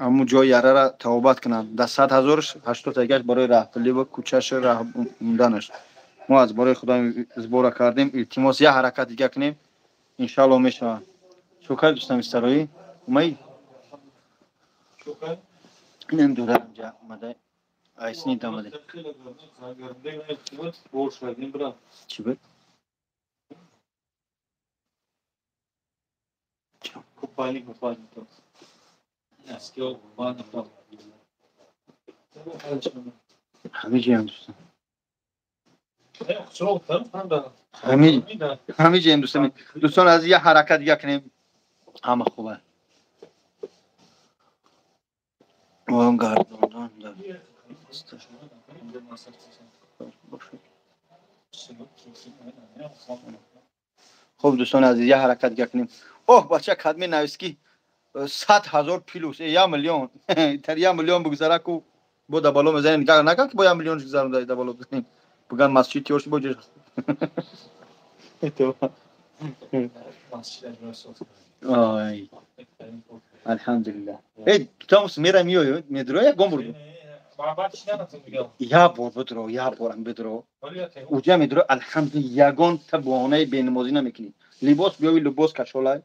ҳамун ҷои ярара тавобат кунанд. Дар 100 000-ш 80 тагаш барои раҳпулӣ ва кӯчаша раҳ монданаш. Мо аз бораи худо сбора кардем, илтимос, як ҳаракат дига кунем, иншаалло мешавад. Чӯкай дӯстам истароӣ умаи инам дора инҷа омада айсни дамаде. Чӣ буд? Ҳамин ҷоям дӯстам. Ҳамин ҷоям дӯстам. Дӯстон аз як ҳаракат дига кунем, ҳама хуб аст. Гардондан хуб дӯстони азиз, як ҳаракат дига кунем. Оҳ бача, кадме навис ки 100 000 плюс, 1 миллион. Тар 1 миллион бигзара ку бо да бало мезанем. Наган ки бо 1 миллион гузаронда да бало бизанем. Буган масҷид тиёр бо ҷош. Ай. Алҳамдулиллаҳ. Эй, тамос мерам миёй, медро як гом бурду. Я бор бидро, я борам бидро. Уҷа медро, алҳамдулиллаҳ, ягон та баҳонаи бенамозӣ намекунӣ. Либос биёви, либос кашолай,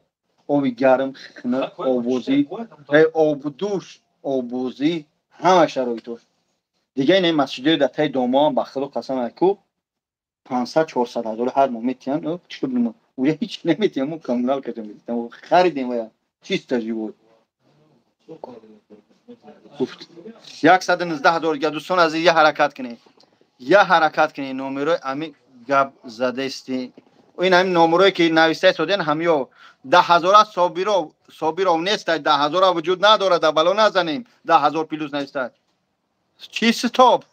оби гарм, хунук, обозӣ, обдуш, обозӣ, ҳама шароитош. Дига ин масҷидои дар таи домоам ба худо қасам ку 500-400 ҳазор ҳар моҳ метиҳанд. Чӣ бинам? Уҷа ҳеч наметиҳам, мо коммунал кардем, харидем ва чисто живой. 119 000 дига дӯстон азиз, як ҳаракат кунед, як ҳаракат кунед. Номерои ами гап задаисти, ин ҳамин номерое ки нависта истоден, ҳамиё 10 000 Собиров нест, 10 000 вуҷуд надорад, да бало назанем. 10 000 плюс нависта. Чӣ стоп?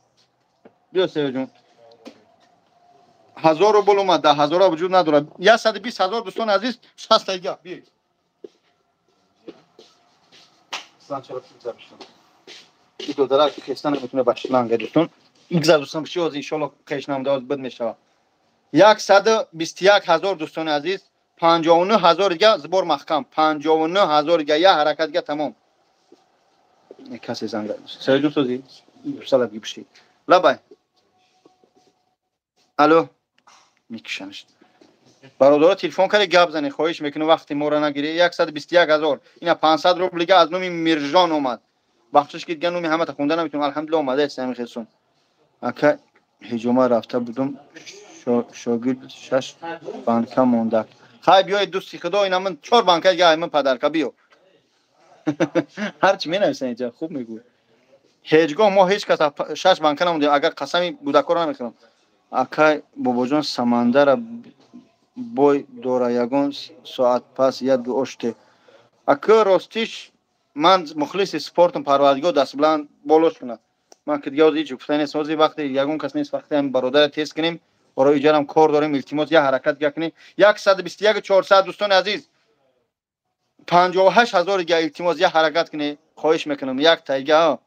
Биё сеюҷон. 1000 рубл омад, 10 000 вуҷуд надорад. 120 000 дӯстони азиз, 60 дига биёед. Додарак хеста наметуна ба шланга дӯстон. Игзар дӯстон биши оз иншоалло хеш намуда оз бад мешавад. 121 000 дӯстони азиз, 59 000 дига сбор маҳкам, 59 000 дига як ҳаракат дига тамом. Касе занг саидун созӣ салаб гипши. Лабай. Алло. Микшанаш. Бародаро телефон карди гап зани, хоҳиш мекунам вақти моро нагирӣ. 121 000. Ина 500 рубл дига аз номи Миржон омад. Бахшиш ки дига номи ҳамата хонда наметавонам. Алҳамдулиллаҳ омадааст ҳамин хелсон. Ака ҳиҷома рафта будум, шогирд 6 банка монда. Хай биёед дӯсти худо, ина ман 4 банка дига ман падарка биё. Ҳарчи менависанд инҷа хуб мегӯяд. Ҳеҷ гоҳ мо ҳеҷ кас 6 банка намондем, агар қасами кӯдакҳоро намехӯрам. Акай бобоҷон самандара бой дора ягон соат пас як дуо шуде. Ака ростиш ман мухлиси спортам, парвардигор дастбуланд болош кунад. Ман ки дига ҳеҷ гуфта нест, ҳозир вақте ягон кас нест, вақте ҳам бародарро тест кунем, барои иҷарам кор дорем, илтимос як ҳаракат дига кунем. 121 400 дӯстони азиз, 58 000 дига илтимос як ҳаракат кунед, хоҳиш мекунам, як тайга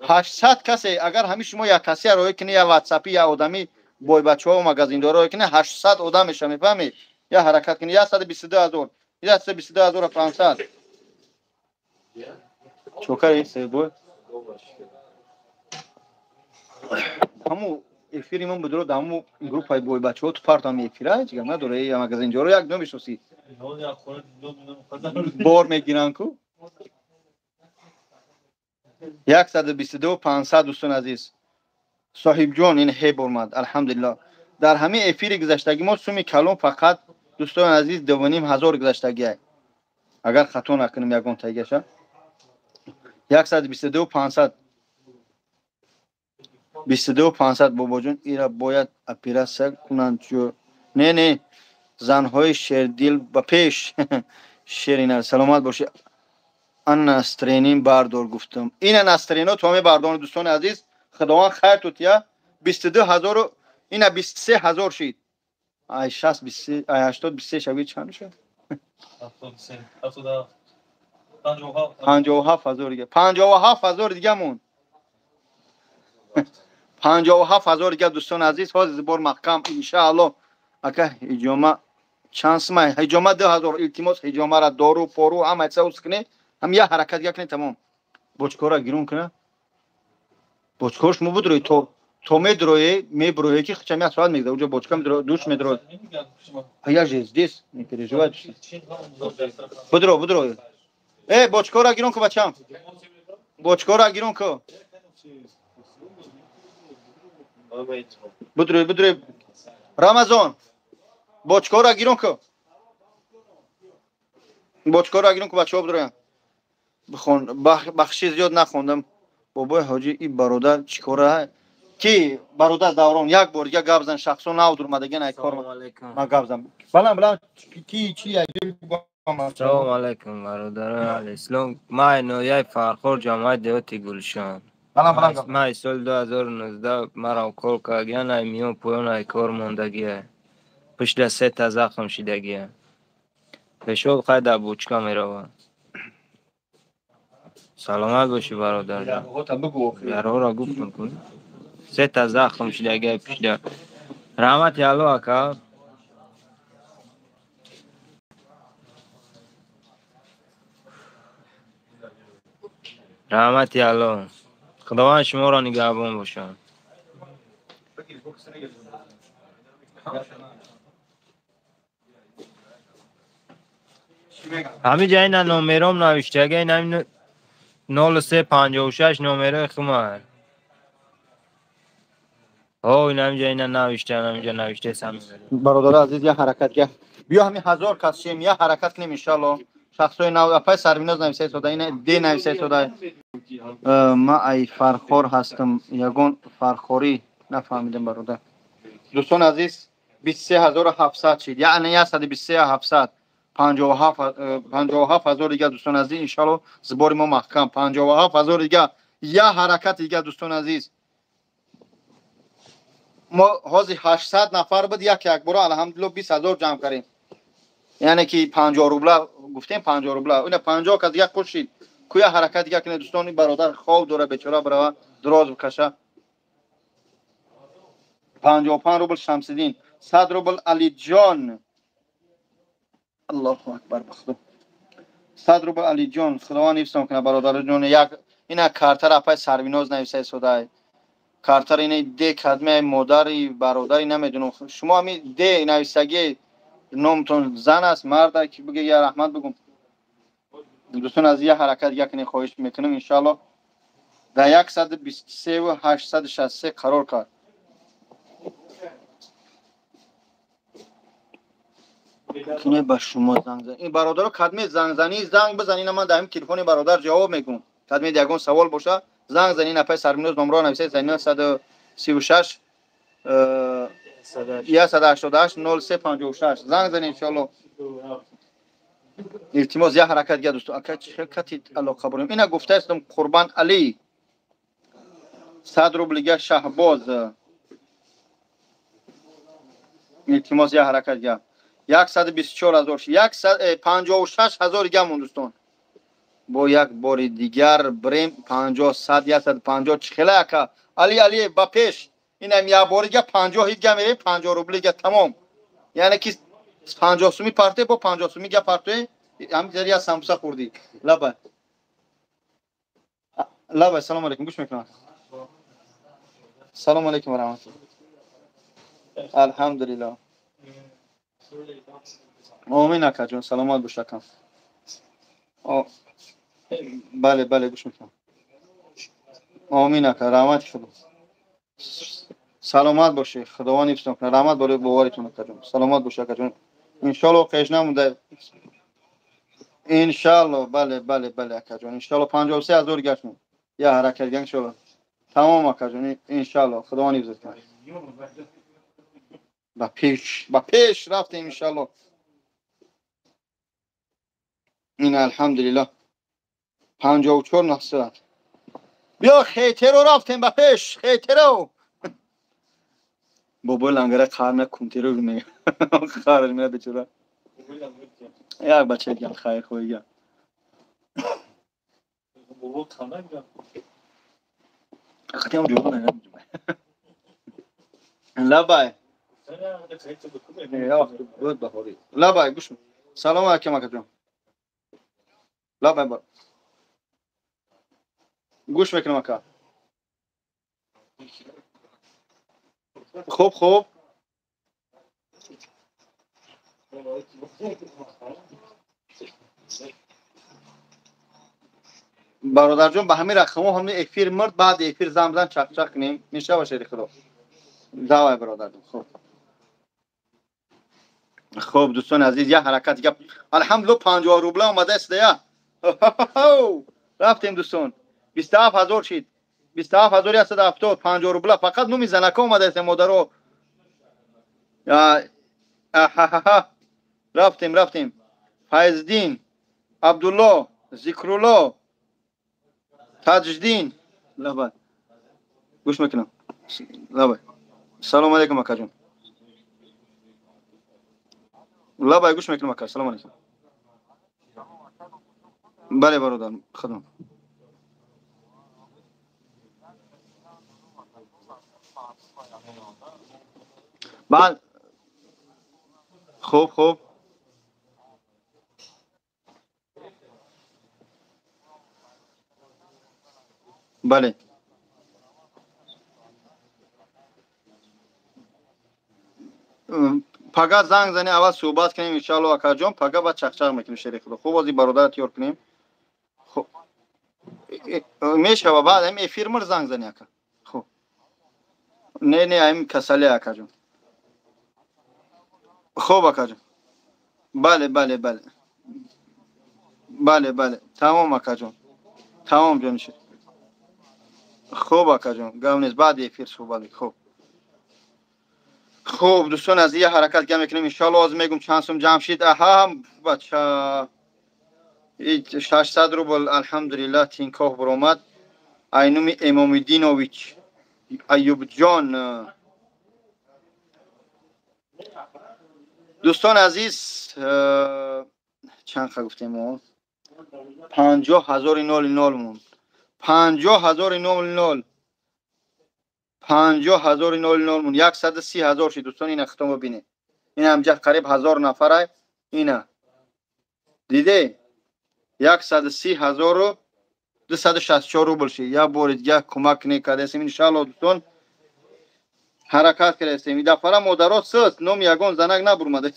800 касе, агар ҳамин шумо як касе роҳӣ кунед, як ватсапи, як одами бойбачаҳо магазиндоро роҳӣ кунед, 800 одам мешавад, мефаҳмед? Як ҳаракат кунед, 122 000, 122 500. Чокари себой. Ҳаму эфири ман будро даму группаи бойбачаҳо ту партам эфира, ҳеҷ гап надора, я магазинҷоро як номешносӣ. Бор мегиранд ку. 122 500 дӯстони азиз. Соҳибҷон ин ҳеб омад, алҳамдулиллаҳ. Дар ҳамин эфири гузаштагӣ мо суми калон фақат дӯстони азиз 2 500 гузаштагӣ. Агар хато накунем ягон тайгаша. 122 500. 22 500 бобоҷон, ира бояд оператсия кунанд чӯ. Не, не, занҳои шердил ба пеш. Шерина саломат бошӣ. Ан настренин бардор гуфтам. Ина настрено то мебардорам дӯстони азиз. Худованд хайр тутия. 22 000 ина 23 000 шид. Ай 60 23, ай 80 23 шавид чанд мешавад? 73, 77, 57 000 дига. 57 000 дига мон. 57 000 дига дӯстони азиз, ҳозир бор маҳкам иншааллоҳ. Ака ҳиҷома чанд сумай? Ҳиҷома 2000 илтимос, ҳиҷомара дору, пору ҳама чиза ус кунед, ҳам як ҳаракат дига кунед тамом. Бочкора гирун кунад. Бочкор шумо будрӯй то То медроe, меброe ки хчам як соат мегза, уже бочка медро, душ медро. А я же здесь, не переживай. Будро, будро. Эй, бочкора гирон ку бачам. Бочкора гирон ку. Будро, будро. Рамазон. Бочкора гирон ку. Бочкора гирон ку бачаҳо будроян. Бихон, бахши зиёд нахондам. Бобои ҳоҷӣ и бародар чӣ кора? Ки бародар Даврон як бор дига гап зан, шахсо нав дурмадаган ай кор ман гап зан. Балам балам ки чи Салом алейкум бародарони аҳли ислом. Ман ноҳияи Фархор, ҷамоати деҳоти Гулшан. Балам балам гап. Ман соли 2019 маро укол кардагиян, ай миён поён ай кор мондагия. Пушта сета захм шидагия. Пешоб хай дар бучка меравад. Саломат бошӣ бародарҷон. Дарҳоро гуфтам ку. Сета захм шидагия пушта. Раҳмати Аллоҳ ака. Раҳмати Аллоҳ. Худованд шуморо нигаҳбон бошад. Ҳамин ҷа ина номером навиштага, ина 0356 номерои хума. Ҳо, ина ҳамин ҷа ина навишта, ҳамин ҷа навиштаесам. Бародари азиз, як ҳаракат га. Биё ҳамин 1000 кас шем, як ҳаракат кунем иншоаллоҳ. Шахсои нав апай Сарвиноз нависаи сода, ина де нависаи сода. Ма ай Фархор ҳастам, ягон фархорӣ нафаҳмидам бародар. Дӯстони азиз, 23700 шид. Яъне 123700. 57000 дига дӯстони азиз, иншоаллоҳ сбори мо маҳкам. 57000 дига, як ҳаракат дига дӯстони азиз. Мо ҳозир 800 нафар буд, як як бора алҳамдулиллоҳ 20000 ҷамъ кардем. Яъне ки 50 рубла гуфтем, 50 рубла. Ина 50 кас дига қушид. Куя ҳаракат дига кунед дӯстони бародар, хоб дора бечора барава дроз бикаша. 55 рубл Шамсиддин, 100 рубл Алиҷон. Аллоҳу акбар бахудо. 100 рубл Алиҷон, Худованд ҳифзтон кунад бародарҷон. Як ина картара апай Сарвиноз нависаи содай. Картара ина де кадме модари бародари намедунам. Шумо ҳами де нависаги номтон зан аст, мард аст, ки биге я раҳмат бигум. Дӯстон аз як ҳаракат як не хоҳиш мекунам иншоаллоҳ. Дар 123 ва 863 қарор кард. Кине ба шумо занг зан. Ин бародаро кадме зангзанӣ занг бизан, ина ман дар ҳамин телефони бародар ҷавоб мекунам. Кадме ягон савол боша занг зани, ина пай Сарвиноз номро нависед, 936 188 0356 занг зани иншоаллоҳ. Илтимос як ҳаракат дига дӯстон. Ака чӣ хел кати алоқа бурем? Ина гуфтаистам Қурбан Алӣ 100 рубл дига Шаҳбоз. Илтимос як ҳаракат дига. 124000, 156000 дига мон дӯстон. Бо як бори дигар бирем 50, 100, 150 чӣ хела ака? Али Али ба пеш. Инам як бори дига 50 дига мерем, 50 рубл дига тамом. Яъне ки 50 суми парте бо 50 суми дига парте, ҳамин ҷари як самбуса хӯрдӣ. Лаба. Лаба, салом алейкум, гӯш мекунам. Салом алейкум ва раҳматуллоҳ. Алҳамдулиллоҳ. Омин акаҷон, саломат бош акам. Бале, бале, гӯш мекунам. Омин ака, раҳмати Худо. Саломат бошӣ, Худованд ҳифзтон кунад. Раҳмат барои боваритон акаҷон. Саломат бош акаҷон. Иншоаллоҳ қеш намонда. Иншоаллоҳ, бале, бале, бале акаҷон. Иншоаллоҳ 53000 гаштем. Я ҳаракат га иншоаллоҳ. Тамом акаҷон, иншоаллоҳ Худованд ҳифзат кунад. Ба пеш рафтем иншоаллоҳ. Ин алҳамдулиллоҳ 54 900. Биё хейтеро рафтем ба пеш, хейтеро. Бобои лангара қар накун, теро мега. Хараш мера бечора. Як бача дигар хайр хоҳига. Бобо ханда гирам. Хатиам ҷоба намедонам. Лабай. Буд баҳорӣ. Лабай, гӯш. Салом алейкум акаҷон. Лабай бар. Гӯш мекунам ака. Хуб, хуб. Бародарҷон, ба ҳамин рақамҳо ҳамин эфир мурд, баъди эфир занг бизан, чақчақ кунем. Мешава, шери худо. Давай, бародарҷон. Хуб. Хуб, дӯстони азиз, як ҳаракат дига. Алҳамдулилло, 50 рубла омадааст я. Рафтем, дӯстон. 27000 шид. 27170, 50 рубла. Фақат номи занака омадааст, модаро. Рафтем, рафтем. Файздин, Абдулло, Зикрулло, Таҷдин. Лабай. Гӯш мекунам. Лабай. Салом алейкум, акаҷон. Лабай, гӯш мекунам, ака. Салом алейкум. Бале, бародар, худам. Баъд хуб, хуб. Бале. Пага занг зани, аввал суҳбат кунем, иншаалло, акаҷон, пага баъд чақчақ мекунем, шери худо. Хуб, ози бародарат ёр кунем. Хуб. Мешава, баъд ҳам эфир мир занг зани, ака. Хуб. Не, не, ҳам касале, акаҷон. Хуб, акаҷон. Бале, бале, бале. Бале, бале. Тамом, акаҷон. Тамом, ҷони шир. Хуб, акаҷон, гап нест, баъди эфир суҳбат мекунем. Хуб. Хуб, дӯстон, аз я ҳаракат гап мекунем, иншаалло. Ҳозир мегум чанд сум ҷамъ шид. Аҳа, бача, 600 рубл, алҳамдулиллаҳ, тинкоҳ баромад. Айнуми Эмомиддинович Аюбҷон. Дӯстони азиз, чанд ха гуфтем мо? 50000 монд. 50000. 50000 мон. 130000 шид, дӯстон, ина хитом бибинед. Ин ҳамҷа қариб 1000 нафара. Ина. Диде? 130264 рубл шид. Як бори дига кӯмак кунед кардасем, иншаалло, дӯстон. Ҳаракат кардасем. Ин дафъара модаро суст, номи ягон занак набурмада.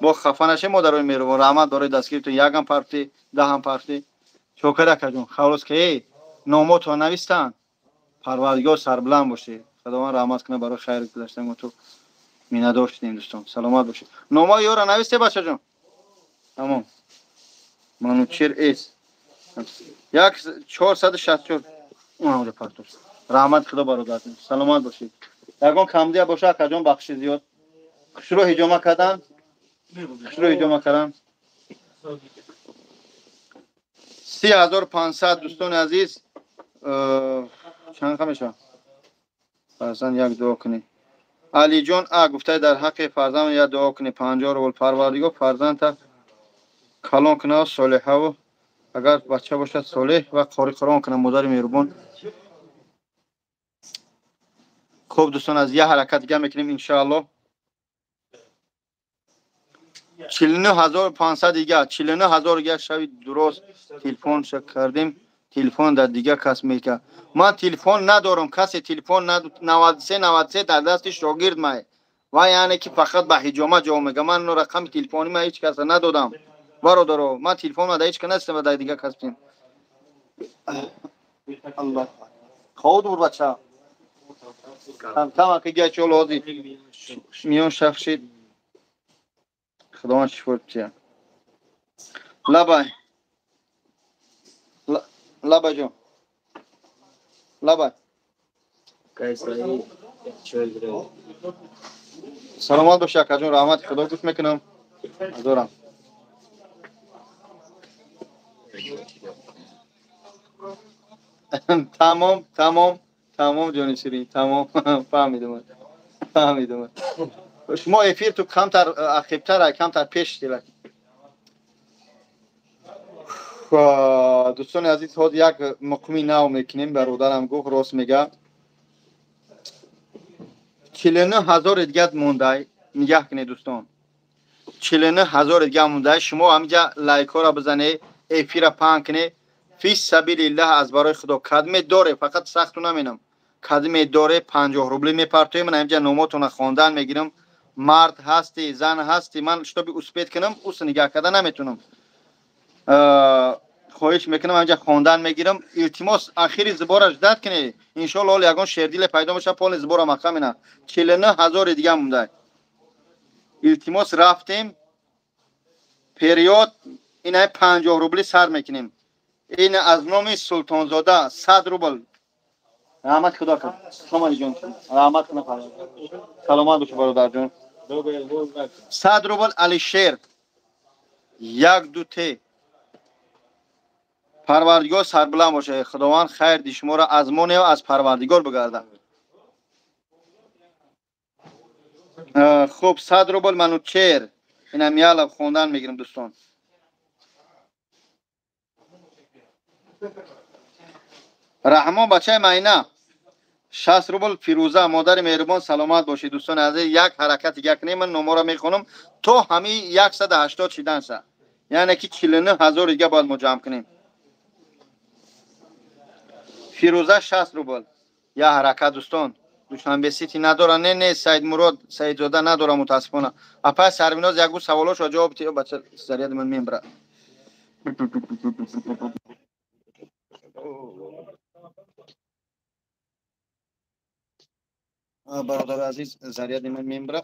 Бо хафа нашед, модарои меҳрубон. Раҳмат барои дастгиритон. Якам парти, даҳам парти. Чокар акаҷон, халос ки эй, номотон навистанд. Парвардигор сарбуланд бошед. Худованд раҳмат кунад барои хайр гузаштани мо ту. Миннатдор шудем, дӯстон. Саломат бошед. Номои ёра нависте, бачаҷон? Тамом. Манучир эс. 1464. Онам партош. Раҳмат худо бародаратон. Саломат бошед. Ягон камдия боша, акаҷон, бахши зиёд. Хушрӯ ҳиҷома кардан. Хушрӯ ҳиҷома кардан. 30500, дӯстони азиз, чанд қа мешавад? Фарзанд як дуо кунед. Алиҷон а гуфтае, дар ҳаққи фарзанд як дуо кунед. 50 рубл. Парвардигор фарзандта калон кунад, солиҳаву агар бача бошад солеҳ ва қори Қуръон кунад, модари меҳрубон. Хуб, дӯстон, аз як ҳаракат дига мекунем, иншаалло. 49500 дига, 49000 дига шави дурост телефон кардем, телефон дар дига кас мека. Ман телефон надорам, касе телефон 93 93 дар дасти шогирд май. Ва яъне ки фақат ба ҳиҷома ҷавоб мега. Ман рақами телефони ман ҳеҷ каса надодам. Бародаро, ман телефон дар ҳеҷ кас нестам, дар дига кас бим. Аллоҳ. Хоб бур, бача. Там ки гачол ҳозир миён шахшид. Худованд шифо диҳад. Лабай. Лабай ҷон. Лабай. Саломат бошӣ, акаҷон, раҳмати худо, гӯш мекунам. Дорам. Тамом, тамом, тамом, ҷони ширин, тамом. Фаҳмидам. Фаҳмидам. Шумо эфир ту камтар ақибтар, камтар пеш дилак. Дӯстони азиз, ҳозир як муқими нав мекунем, бародарам гуфт, рост мега. 49000 дига мондай, нигаҳ кунед, дӯстон. 49000 дига мондай. Шумо ҳаминҷа лайкҳоро бизанед, эфира паҳн кунед. Фи сабилиллаҳ, аз барои худо. Кадме доре, фақат сахту наменам. Кадиме доре 50 рубли мепартоем. Ман инҷа номотона хондан мегирам. Мард ҳастӣ, зан ҳастӣ, ман шитоби успеть кунам, ус нигаҳ карда наметунам. Хоҳиш мекунам инҷа хондан мегирам. Илтимос, ахири зибора ждать кунед. Иншоалло ҳол ягон шердиле пайдо мешавад, поли зибора маҳкам мена. 49 ҳазори дига монда. Илтимос, рафтем. Период инай 50 рубли сар мекунем. Ин аз номи Султонзода 100 рубл. Раҳмат худо кун. Салом ҷон. Раҳмат кун. Саломат бош бародар ҷон. 100 рубл Алишер. 1 2 3. Парвардигор сарбаланд боша. Худованд хайр ди шуморо аз мо не, аз Парвардигор бигардад. Хуб, 100 рубл Манучер. Инам ялаб хондан мегирам дӯстон. Раҳмон бачаи майна 60 рубл. Фирӯза модари меҳрубон, саломат бошед. Дӯстони азиз, як ҳаракат дига кунем, ман номоро мехонам то ҳамин 180 шиданша, яъне ки 49 ҳазор дига бояд мо ҷамъ кунем. Фирӯза 60 рубл. Я ҳаракат дӯстон. Душанбе Сити надора. Не, не, Саидмурод Саидзода надора мутаассифона. Апа Сарвиноз ягу саволошо ҷавоб тиё, бача заряди ман мембра. Бародари азиз, заряди ман мембра.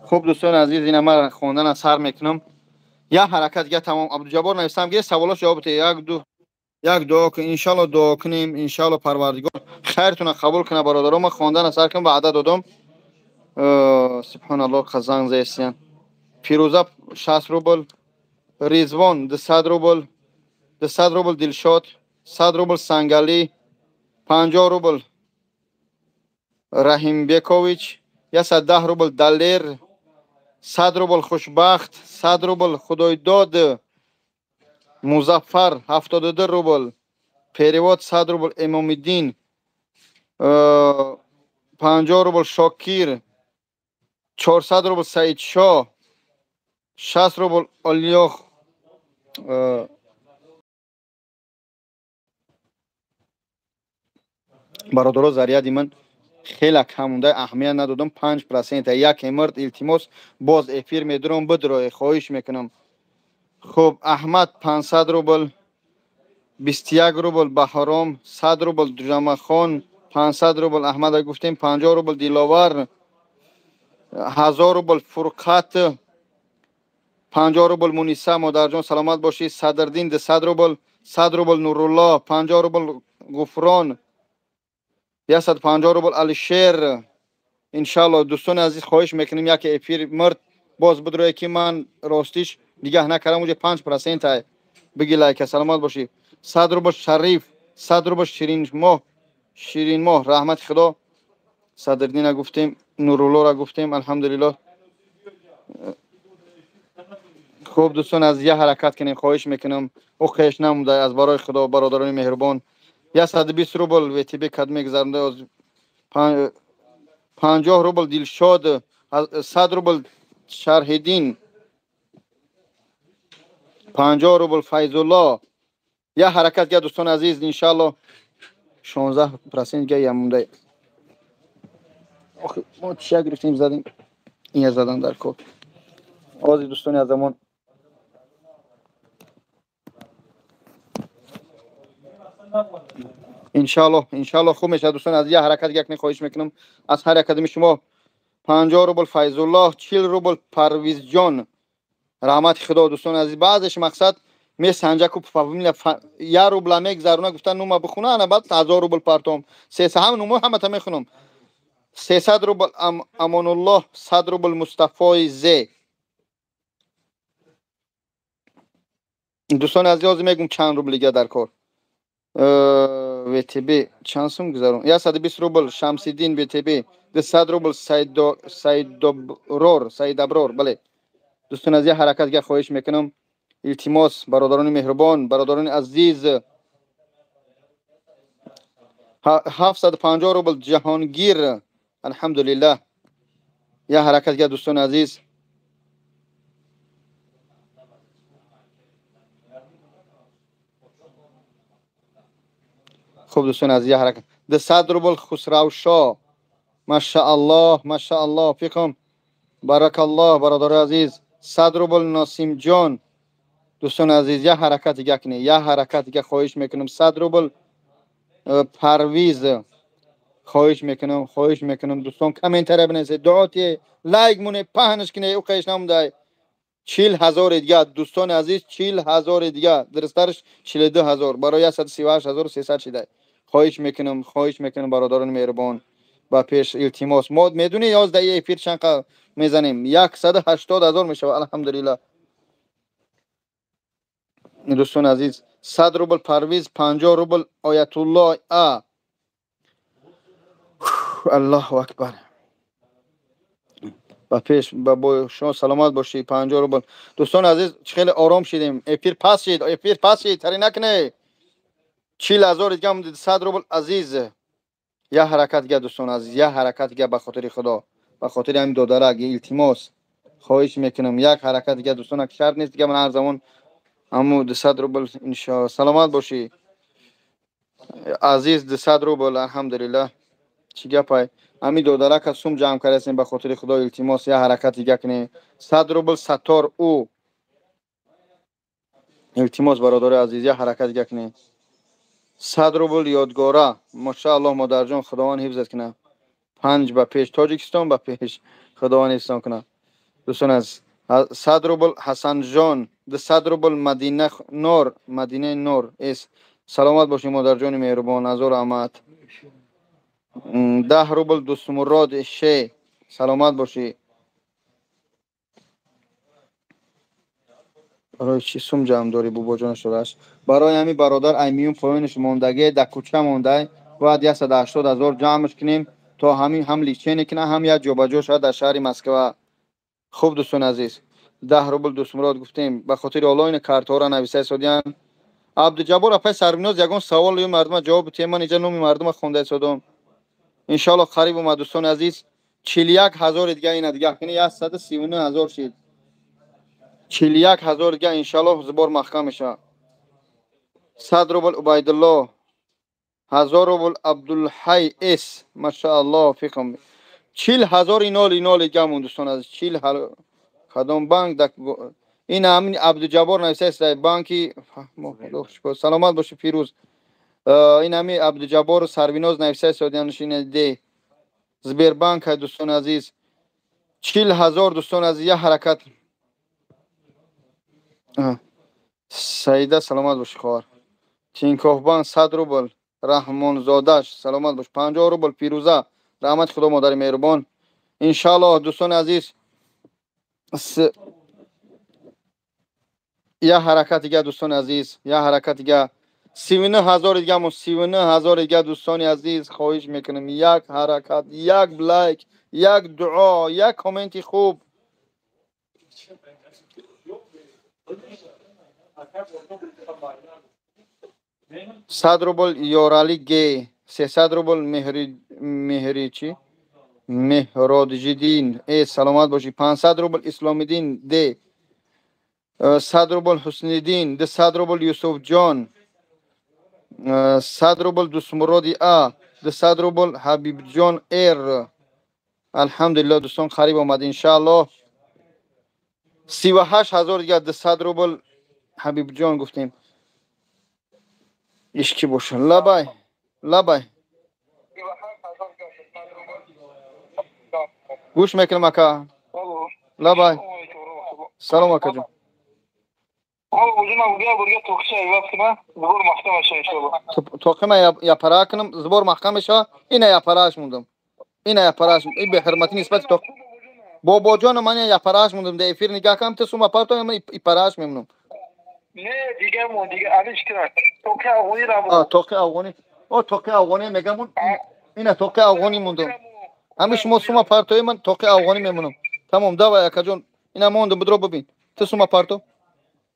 Хуб дӯстони азиз, ина ман хондана сар мекунам. Я ҳаракат дига тамом. Абдуҷаббор нависам ки саволош ҷавоб те. 1 2 1 дуо кун, иншалло дуо кунем, иншалло Парвардигор хайртона қабул кунад. Бародаро, ман хондана сар кунам, ваъда додам. Субҳоналлоҳ, қазанг зесиян. Фирӯза 60 рубл, Ризвон 200 рубл, 200 рубл Дилшод, 100 рубл Сангалӣ, 50 рубл Раҳимбекович, 110 рубл Далер, 100 рубл Хушбахт, 100 рубл Худойдод, Музаффар 72 рубл, перевод 100 рубл Эмомиддин, 50 рубл Шокир, 400 рубл Саидшоҳ, 60 рубл Олиёх. Бародаро, заряди ман хеле кам монда, аҳамият надодам, 5%. Як мард, илтимос, боз эфир медурам, бидроe, хоҳиш мекунам. Хуб, Аҳмад 500 рубл, 21 рубл Баҳром, 100 рубл Ҷамахон, 500 рубл Аҳмада гуфтем, 50 рубл Диловар, 1000 рубл Фурқат, 50 рубл Муниса, модарҷон саломат бошӣ, Садрдин 200 рубл, 100 рубл Нурулло, 50 рубл Ғуфрон, 150 рубл Алишер. Иншалло дӯстони азиз, хоҳиш мекунем, яке эфир мард боз бидроe ки ман ростиш нигаҳ накардам, уҷа 5% биги лайка, саломат бошӣ. 100 рубл Шариф, 100 рубл Ширинмоҳ, Ширинмоҳ, раҳмати Худо. Садрдина гуфтем, Нуруллоро гуфтем, алҳамдулиллоҳ. Хуб дӯстон, аз я ҳаракат кунем, хоҳиш мекунам. Ӯ хеш намуда аз барои Худо, бародарони меҳрубон. 120 рубл ВТБ кад мегузаронда, 50 рубл Дилшод, 100 рубл Шарҳиддин, 50 рубл Файзулло. Я ҳаракат га дӯстони азиз, иншалло 16% га ямонда. Охи мо чия гирифтем, задем, ин задан дар кор. Ози дӯстони азамон, иншалло, иншалло хуб мешавад. Дӯстони азиз, я ҳаракат як хоҳиш мекунам аз ҳар як қадами шумо. 50 рубл Файзуллоҳ, 40 рубл Парвизҷон, раҳмати Худо. Дӯстони азиз, баъзеш мақсад месанҷаку фамилия я рубла мегзаруна, гуфта нума бихуна, ана баъд 1000 рубл партом. Сеса ҳам нумо ҳамата мехунам. 300 рубл Амонуллоҳ, 100 рубл Мустафои Зе. Дӯстони азиз, мегум чанд рубл дига дар кор. ВТБ чанд сум гузарон? 120 рубл Шамсиддин ВТБ, 200 рубл Саидоброр, Саидаброр, бале. Дӯстони азиз, ҳаракат га хоҳиш мекунам. Илтимос, бародарони меҳрубон, бародарони азиз. 750 рубл Ҷаҳонгир, алҳамдулиллаҳ. Я ҳаракат га дӯстони азиз. Хуб дӯстони азиз, як ҳаракат. 200 рубл Хусравшо. Машааллоҳ, машааллоҳ фикум. Баракаллоҳ бародари азиз. 100 рубл Носимҷон. Дӯстони азиз, як ҳаракат дига кунед, як ҳаракат дига хоҳиш мекунам. 100 рубл Парвиз. Хоҳиш мекунам, хоҳиш мекунам дӯстон, комментария бинависед, дуо тие, лайк монед, паҳнаш кунед, ӯ қайш намудай. 40 000 дига дӯстони азиз, 40 000 дига, дурусттараш 42 000 барои 138 300 шидай. Хоҳиш мекунам, хоҳиш мекунам бародарони меҳрубон, ба пеш илтимос. Мо медонӣ 11 эфир чанд мезанем? 180 000 мешавад, алҳамдулиллаҳ. Дӯстони азиз, 100 рубл Парвиз, 50 рубл Оятулло А. Аллоҳу акбар. Ба пеш ба бо шумо саломат бошӣ. 50 рубл. Дӯстони азиз, хеле ором шидем. Эфир пас шид, эфир пас шид, тари накунед. 40 000 дига, 100 рубл Азиз. Як ҳаракат дига дӯстони азиз, як ҳаракат дига ба хотири Худо, ба хотири ҳамин додарак илтимос. Хоҳиш мекунам, як ҳаракат дига дӯстон, шарт нест дига ман ҳар замон аммо 200 рубл иншоаллоҳ. Саломат бошӣ. Азиз 200 рубл, алҳамдулиллаҳ. Чӣ гапай? Ҳамин додарака сум ҷамъ кардастем ба хотири Худо, илтимос, як ҳаракат дига кунем. 100 рубл Саттор ӯ. Илтимос бародари азиз, як ҳаракат дига кунем. 100 рубл Ёдгора. Машааллоҳ модарҷон, Худованд ҳифзат кунад. Панҷ ба пеш, Тоҷикистон ба пеш. Худованд ҳифзтон кунад. Дӯстон аз 100 рубл Ҳасанҷон, 200 рубл Мадина Нор, Мадинаи Нор эс. Саломат бошӣ модарҷони меҳрубон, ҳазор раҳмат. 10 рубл Дӯстмурод Ше. Саломат бошӣ. Барои чӣ сум ҷамъ дорӣ бобоҷон шудаш? Барои ҳамин бародар ай миён поёнаш мондагӣ, дар кӯча мондай, бояд 180 000 ҷамъш кунем то ҳамин ҳам лечение кунад, ҳам як ҷобаҷо шавад дар шаҳри Москва. Хуб дӯстони азиз, 10 рубл Дӯстмурод гуфтем, ба хотири Аллоҳ ин картҳоро нависа истодиян. Абдуҷаббор апай Сарвиноз, ягон савол ё мардума ҷавоб битиҳем, ман инҷа номи мардума хонда истодам. Иншоаллоҳ қариб омад дӯстони азиз, 41 000 дига ина дига кунӣ 139 000 шид. 41 000 дига иншоаллоҳ сбор маҳкам мешавад. 100 рубл Убайдулло, 1000 рубл Абдулҳай С. Машааллоҳ фикум. 40 000 инол инол дига мон дӯстон азиз, чил кадом банк ин ҳамин Абдуҷаббор нависааст банки. Саломат бошӣ Фирӯз. Ин ҳами Абдуҷаббор Сарвиноз нависааст де Сбербанк дӯстони азиз. 40 000 дӯстони азиз, як ҳаракат. Саида саломат бошӣ хоҳар. Тинкофбанк 100 рубл Раҳмонзодаш саломат бош. 50 рубл Фирӯза, раҳмати Худо модари меҳрубон. Иншоаллоҳ дӯстони азиз, як ҳаракат дига дӯстони азиз, як ҳаракат дига. 39 000 дига мо, 39 000 дига дӯстони азиз, хоҳиш мекунем, як ҳаракат, як лайк, як дуо, як комменти хуб. 100 рубл Ёрали Г, 300 рубл Меҳри Меҳри чӣ? Меҳроджидин. Э, саломат бошӣ. 500 рубл Исломиддин Д. 100 рубл Ҳусниддин, 200 рубл Юсуфҷон. 100 рубл Дӯстмуроди А, 200 рубл Ҳабибҷон Р. Алҳамдулиллаҳ дӯстон, қариб омад иншааллоҳ. 38 000 дига 200 рубл Ҳабибҷон гуфтем. Иш кӣ боша? Лабай, лабай. Гӯш мекунам ака. Лабай. Салом акаҷон. Тоқима япара кунам, сбор маҳкам мешава. Ина япарааш мондам. Ина япарааш. Ин беҳурматӣ нисбати тоқ. Бобоҷоно ман япарааш мондам. Дар эфир нигаҳ кунам, ту сума парто, ман ипарааш мемонам. Не, дигар мон, дигар алиш кунам. Тоқи афғонӣ ра. А, тоқи афғонӣ. О, тоқи афғонӣ мегам. Ина тоқи афғонӣ мондам. Ҳамин шумо сума партои, ман тоқи афғонӣ мемонам. Тамом, давай акаҷон. Ина мондам, будро бибин. Ту сума парто.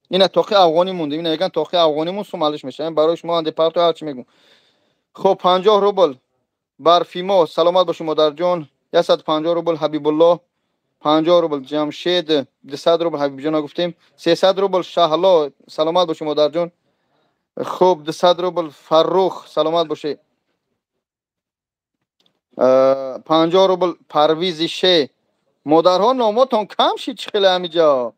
Ина тоқи афғонӣ мондем. Ина меган тоқи афғонӣ мон сум алиш мешавад. Барои шумо анде парто ҳар чӣ мегӯм. Хоб, 50 рубл Барфимо, саломат бошӣ модарҷон. 150 рубл Ҳабибуллоҳ, 50 рубл Ҷамшед, 200 рубл Ҳабибҷона гуфтем, 300 рубл Шаҳло, саломат бошӣ модарҷон. Хуб, 200 рубл Фаррух, саломат бошед. 50 рубл Парвизи Ше. Модарҳо номотон кам шид, чӣ хеле ҳамиҷо.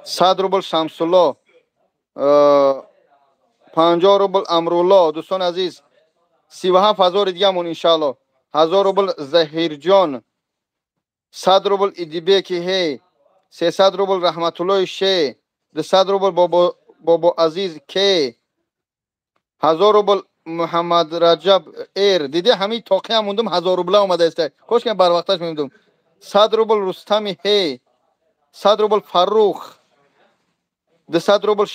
100 рубл Шамсулло, 50 рубл Амрулло. Дӯстони азиз, 37 ҳазори дигамон иншаалло. 1000 рубл Заҳирҷон, 100 рубл Идибеки Ҳей, 300 рубл Раҳматуллои Ше, 200 рубл Бобо Азиз К, 1000 рубл Муҳаммад Раҷаб Эр. Диди ҳамин тоқиам мондум, 1000 рубла омадааст. Кош ки барвақташ мемондум. 100 рубл Рустами Ҳей, 100 рубл Фаррух, 200 рубл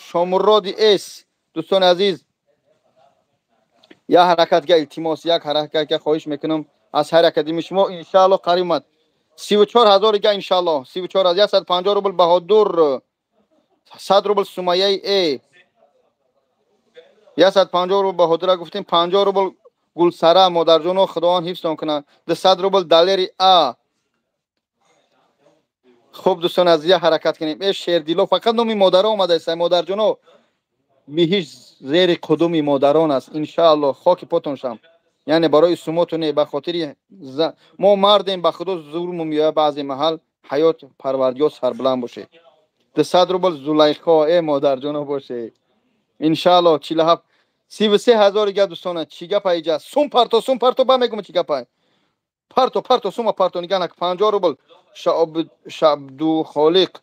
Шомуроди С. Дӯстони азиз, як ҳаракатга илтимос, як ҳаракатга хоҳиш мекунам аз ҳар академии шумо, иншаалло қариб омад. 34 ҳазорига иншаалло, 34 150 рубл Баҳодур, 100 рубл Сумайяи Э, 150 рубл Баҳодура гуфтем, 50 рубл Гулсара, модарҷоно худованд ҳифзтон кунад, 200 рубл Далери А. Хуб дӯстон азиз, як ҳаракат кунем. Э Шердило, фақат номи модаро омадааст. Модарҷоно, биҳишт зери қудуми модарон аст иншаалло. Хоки потон шам, яъне барои сумоту не, ба хотири мо мардем, ба худо зулму меояд баъзе маҳал. Ҳаёт парвардигор сарбуланд бошед. 200 рубл Зулайхо, э модарҷоно бошед иншаалло. 47 33 ҳазори га дӯстона, чӣ гапа иҷа? Сум парто, сум парто, ба мегум чӣ гапа. Парто, парто, сума парто, нигаҳ нак. 50 рубл Шабдухолиқ,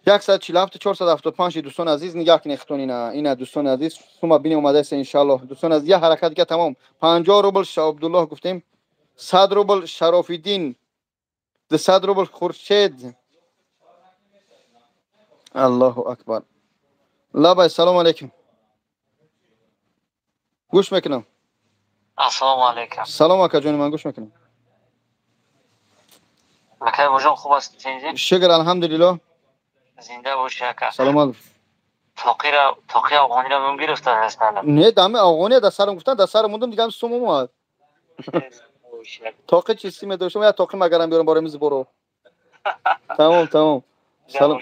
147 475. Дӯстони азиз, нигаҳ кунед хитон, ина дӯстони азиз, сума бини омадааст иншаалло. Дӯстони азиз, як ҳаракат дига тамом. 50 рубл Шаабдуллоҳ гуфтем, 100 рубл Шарофиддин, 200 рубл Хуршед. Аллоҳу акбар. Лабай, салому алайкум, гӯш мекунам. Ассалому алайкум. Салом акаҷони ман, гӯш мекунам. Акай божон, хуб аст? Шукр, алҳамдулиллоҳ. Зинда бошӣ ака. Саломат. Тоқира, тоқи афғониро мем гирифта ҳастанд. Не, дами афғония дар сарам гуфтан, дар сарам мондум, дигар сум омад. Тоқи чизи медоштам, я тоқи магарам биёрам барои мизи боро. Тамом, тамом. Салом,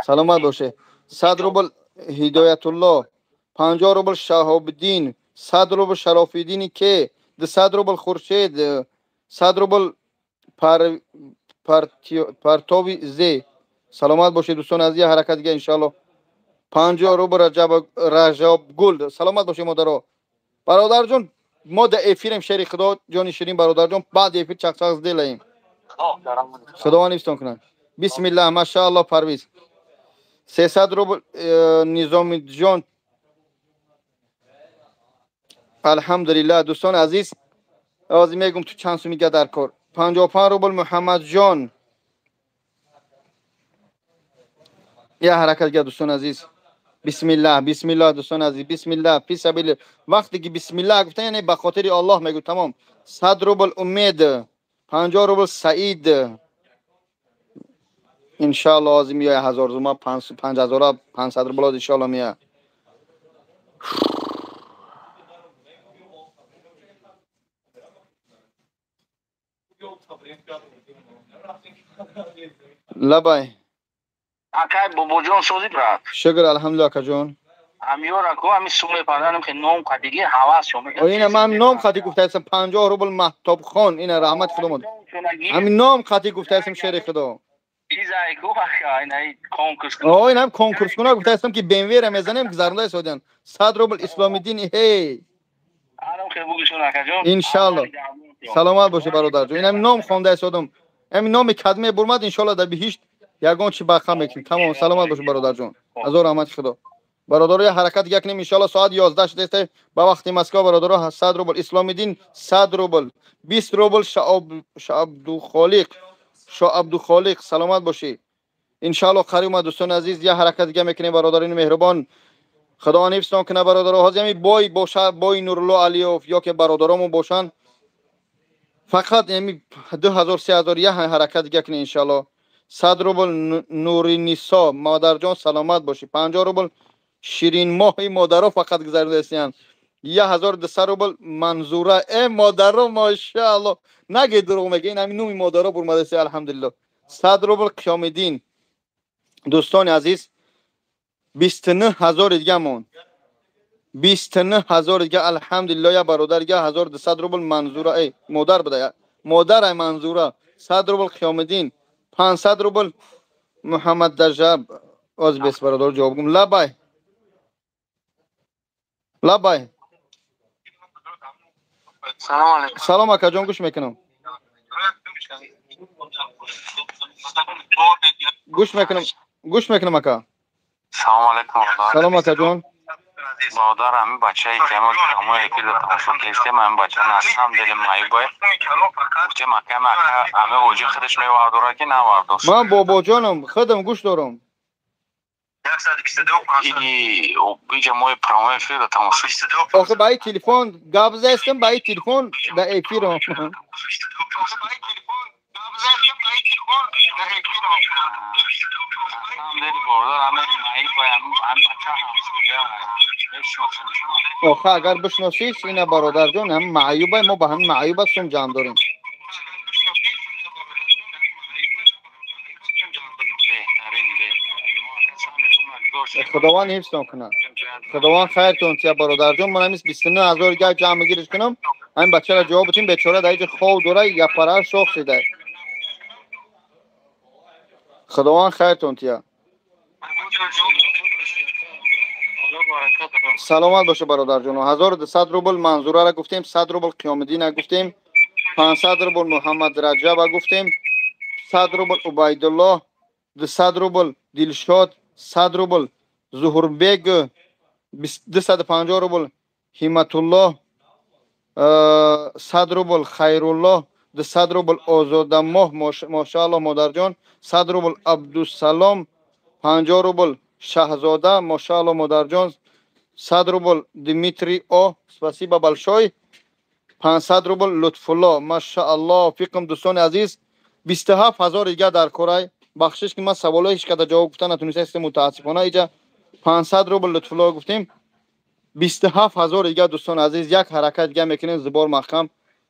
саломат боше. 100 рубл Ҳидоятулло, 50 рубл Шаҳобиддин, 100 рубл Шарофиддини К, 200 рубл Хуршед, 100 рубл Партови З. Саломат бошед дӯстони азиз, ҳаракат дига иншаалло. 50 рубл Раҷабгул, саломат бошед модаро. Бародарҷон, мо дар эфирем, шери худо, ҷони ширин бародарҷон, баъди эфир чақчақ сделаем. Худованд ҳифзтон кунад. Бисмиллаҳ, машаалло Парвиз. 300 рубл Низомиҷон. Алҳамдулиллаҳ дӯстони азиз, ҳозир мегум ту чанд сумига дар кор. 55 рубл Муҳаммадҷон. Я ҳаракат га дӯстони азиз. Бисмиллаҳ, бисмиллаҳ дӯстони азиз, бисмиллаҳ фи сабил. Вақте ки бисмиллаҳ гуфтан, яъне ба хотири Аллоҳ мегӯ, тамом. 100 рубл Умед, 50 рубл Саид. Иншаалло ҳозир меояд 1000 зума, 5000 500 рубл ҳозир иншаалло меояд. Лабай. Акай бобоҷон, созӣ брат? Шукр, алҳамдулиллоҳ акаҷон. Ҳамёра ку ҳами сум мепарданам, ки ном қадиги ҳавас шо мегӯяд. Ина ман ном қади гуфтаастам, 50 рубл Маҳтобхон, ина раҳмат худо мод. Ҳамин ном қади гуфтаастам, шери худо. Чизай ку ака, ина конкурс. О, ина конкурс куна гуфтаастам ки BMW-ра мезанем, гузаронда истодиан. 100 рубл Исломиддин, ҳей. Арам хел бугишон акаҷон. Иншаалло. Саломат бошед бародарҷон. Ина ном хонда истодам. Ҳамин номи кадме бурмад, иншаалло дар биҳишт ягон чи бақа мекунем. Тамом, саломат бошед бародарҷон. Ҳазор раҳмати худо. Бародаро, як ҳаракат дига кунем иншаалло. Соат 11 шудааст ба вақти Москва бародаро. 100 рубл Исломиддин, 100 рубл, 20 рубл Шаабдухолиқ, Шоабдухолиқ, саломат бошед. Иншаалло қариб омад дӯстони азиз, як ҳаракат дига мекунем бародарони меҳрубон. Худованд ҳифзтон кунад бародаро. Ҳозир ҳамин бой бошад, бой Нурулло Алиёв ё ки бародаромон бошанд, фақат ҳамин 2000 3000 як ҳаракат дига кунем иншаалло. 100 рубл Нуринисо, модарҷон саломат бошед. 50 рубл Ширинмоҳи модаро фақат гузарондаистиянд. 1200 рубл Манзура. Э модаро, машаалло, наге дурӯғ мега, ин ҳамин номи модаро бурмадаистия, алҳамдулиллоҳ. 100 рубл Қиёмиддин. Дӯстони азиз, 29 ҳазори дига монд. 29 ҳазор дига, алҳамдулилло, я бародар дига 1200 рубл Манзура, эй модар буда, модарай Манзура, 100 рубл Қиёмиддин, 500 рубл Муҳаммад Дажаб. Оз бес бародар ҷавоб гум. Лабай. Лабай. Салом алейкум. Салом акаҷон, гӯш мекунам. Гӯш мекунам, гӯш мекунам ака. Салом алейкум. Салом акаҷон. Бародар, ҳамин бачае ки ҳамон эфир тамошо кардем, ҳамин бача на самом деле маъюбай. Гуфтем акам ака, ҳамин оҷи худаш мевардора ки навардошт. Ман бобоҷонам, худам гӯш дорам. Иҷа мои прямой эфир тамошо. Охи ба ин телефон гап застам, ба ин телефон да эфирам. Охи агар бишносиш, ина бародарҷон, ҳам маъюбай, мо ба ҳамин маъюба сум ҷамъ дорем. Худованд ҳифзтон кунад. Худованд хайртон тия бародарҷон. Ман ҳамин 29 ҳазор дига ҷамъ мегириш кунам. Ҳамин бачаро ҷавоб битим, бечора дар иҷа хов дора, япара шох шида. Худованд хайртон тия. Саломат боша бародарҷон. 1200 рубл Манзурара гуфтем, 100 рубл Қиёмиддина гуфтем, 500 рубл Муҳаммад Раҷаба гуфтем, 100 рубл Убайдуллоҳ, 200 рубл Дилшод, 100 рубл Зуҳурбег, 250 рубл Ҳиматуллоҳ, 100 рубл Хайруллоҳ, 200 рубл Озодамоҳ, мошааллоҳ модарҷон, 100 рубл Абдусалом, 50 рубл Шаҳзода, мошааллоҳ модарҷон, 100 рубл Дмитрий О, спасибо большой, 500 рубл Лутфулло, машааллоҳ. Фиқм дӯстони азиз, 27 ҳазор дига дар корай. Бахшиш ки ман саволҳои ҳеч када ҷавоб гуфта натунистам, мутаассифона. Иҷа 500 рубл Лутфулло гуфтем, 27 ҳазор дига дӯстони азиз. Як ҳаракат дига мекунем, зубор маҳкам.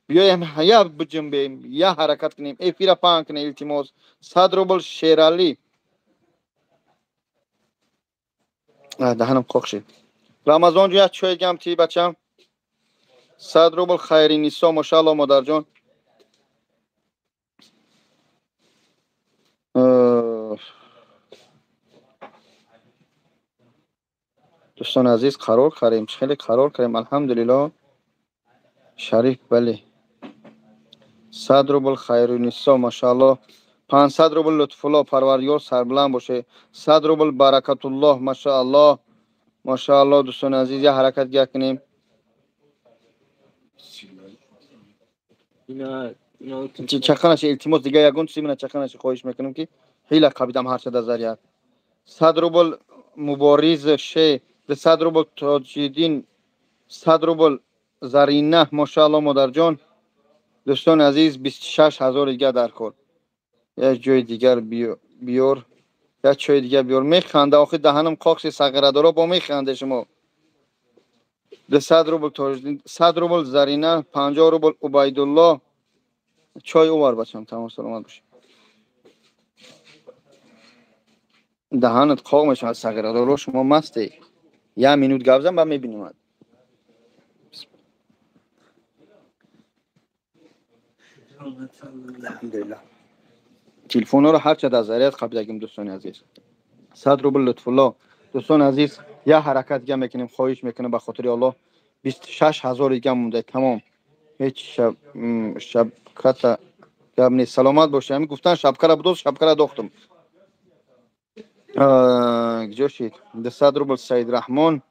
Биёем я биҷунбем, я ҳаракат кунем, эфира паҳн кунем, илтимос. 100 рубл Шералӣ. Даҳанам қоқ шид. Рамазон ҷон, як чой дигам ти бачам. 100 рубл Хайринисо, мошааллоҳ модарҷон. Дӯстони азиз, қарор кардем, хеле қарор кардем, алҳамдулиллоҳ. Шариф, бале. 100 рубл Хайрунисо, машааллоҳ. 500 рубл Лутфулло, парвардигор сарбаланд боше. 100 рубл Баракатуллоҳ, машааллоҳ. Машааллоҳ дӯстони азиз, як ҳаракат дига кунем. Чақанаше илтимос, дига ягон чизи мана чақанаше хоҳиш мекунам ки ҳила қабидам ҳарча дар зарият. 100 рубл Мубориз Ше, 200 рубл Тоҷиддин, 100 рубл Зарина, мошааллоҳ модарҷон. Дӯстони азиз, 26 ҳазор дига дар кор. Як ҷои дигар биёр, як чои дигар биёр. Механда, охи даҳанам қоқши сағирадоро бо механде шумо. 200 рубл Тоҷиддин, 100 рубл Зарина, 50 рубл Убайдуллоҳ. Чой овар бачам, тамом, саломат бош. Даҳанат қоқ мешавад сағирадоро, шумо масте. Як минут гап зан, баъд мебинем. Алҳамдулиллоҳ. Телефонҳоро ҳарча дар зарият қабидагим дӯстони азиз. 100 рубл Лутфулло. Дӯстони азиз, як ҳаракат дига мекунем, хоҳиш мекунем ба хотири Аллоҳ. 26 ҳазор дига монда, тамом. Ҳеч шабката гап нест. Саломат бошед. Ҳамин гуфтан шабкара будоз, шабкара дохтам. Куҷо шид? 200 рубл Саид Раҳмон,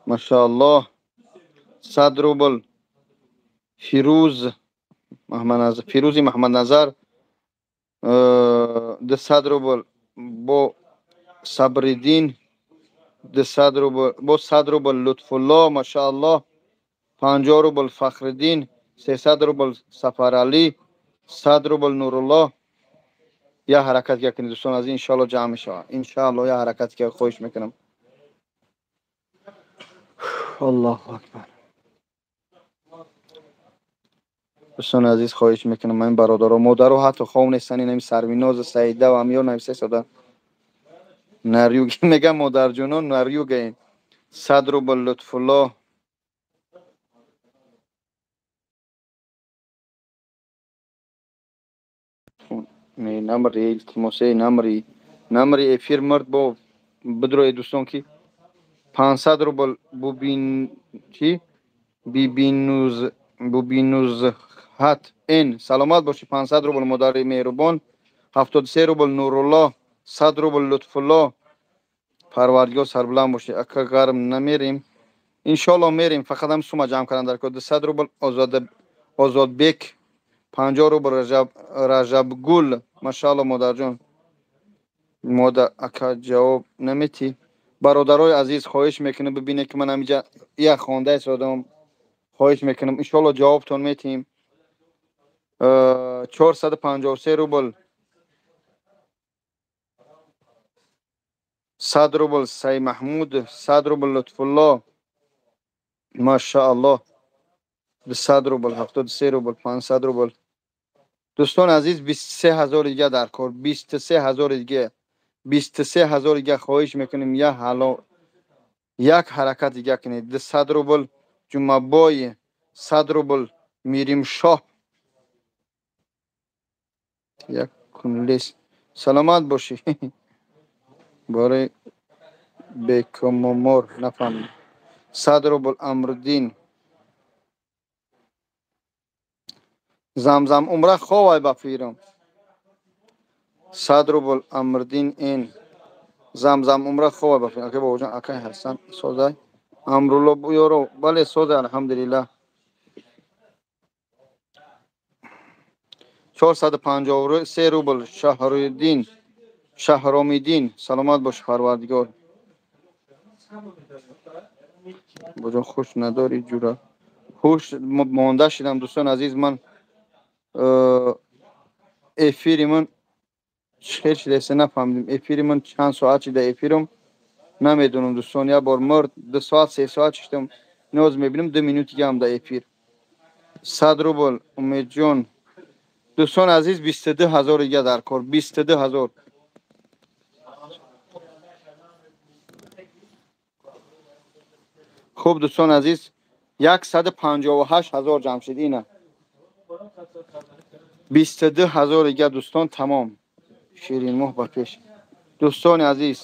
машааллоҳ. 100 рубл Фирӯз Фирӯзи Маҳмадназар, 200 рубл бо Сабриддин, 200 рубл бо 100 рубл Лутфулло, машааллоҳ. 50 рубл Фахриддин, 300 рубл Сафаралӣ, 100 рубл Нуруллоҳ. Я ҳаракат кунед дӯстон азиз, иншоаллоҳ ҷамъ мешавад. Иншоаллоҳ я ҳаракат ки хоҳиш мекунам. Аллоҳу акбар. Дӯстони азиз, хоҳиш мекунам, ман бародаро, модаро ҳатто хов нестан, ин ҳамин Сарвиноз, Саида ва ҳамиёр нависта истода. Нарюг мегам модарҷонон нарюгаем. 100 рубл Лутфулло. Намри илтимосе намри. Намри эфир мард бо бидрои дӯстон ки 500 рубл бубин чи бибинуз бубинузхат н саломат бошӣ 500 рубл модари меҳрубон 73 рубл Нурулло 100 рубл Лутфулло парвардигор сарбуланд бошӣ ака гарм намерим иншоалло мерим фақат ҳам сума ҷамъ кардан дар кор 200 рубл Озодбек 50 рубл Ражабгул машаалло модарҷон модар ака ҷавоб наметӣ бародарои азиз хоҳиш мекунам бибинед ки ман ҳаминҷа як хонда истодам хоҳиш мекунам иншоалло ҷавобтон метиҳем 453 рубл 100 рубл Сай Маҳмуд 100 рубл Лутфулло машаалло 200 рубл 73 рубл 500 рубл дӯстони азиз 23000 дига дар кор 23000 дига 23000 дига хоҳиш мекунем як ҳаракат дига кунед 200 рубл Ҷумъабой 100 рубл Миримшоҳ як кунлес саломат бошӣ бораи бекомомор нафаҳмидам 100 рубл Амриддин Замзам умра ховай ба фирам 100 рубл Амриддин н Замзам умра ховай ба фирам ака бобоҷон акай Ҳасан созай Амрулло ёро бале созай алҳамдулиллаҳ 453 рубл Шаҳриддин Шаҳромиддин саломат бош парвардигор бобоҷон хуш надорӣ ҷура хуш монда шидам дӯстони азиз ман эфири ман хел шидаест нафаҳмидем эфири ман чанд соат шида эфирам намедонам дӯстон як бор мурд 2 соат 3 соат шидам ноз мебинам 2 минут дигаам дар эфир 100 рубл Умедҷон дӯстони азиз 22000 дига дар кор 22000 хуб дӯстони азиз 158000 ҷамъ шид ина 22000 дига дӯстон тамом ширинмоҳ ба пеш дӯстони азиз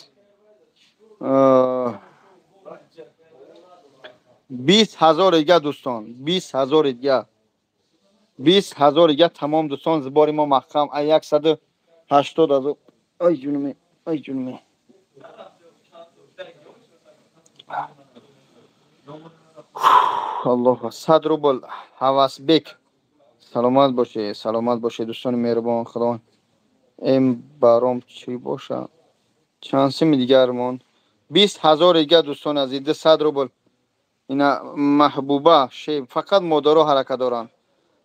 20000 дига дӯстон 20000 дига 20000 дига тамом дӯстон зибори мо маҳкам 180000 ай ҷунуме ай ҷунуме аллоҳ 100 рубл Ҳавасбек саломат бошед саломат бошед дӯстони меҳрубон худованд эм баром чӣ боша чанд сими дигар монд 20000 дига дӯстони азиз 200 рубл ина Маҳбуба шеб фақат модаро ҳаракат доранд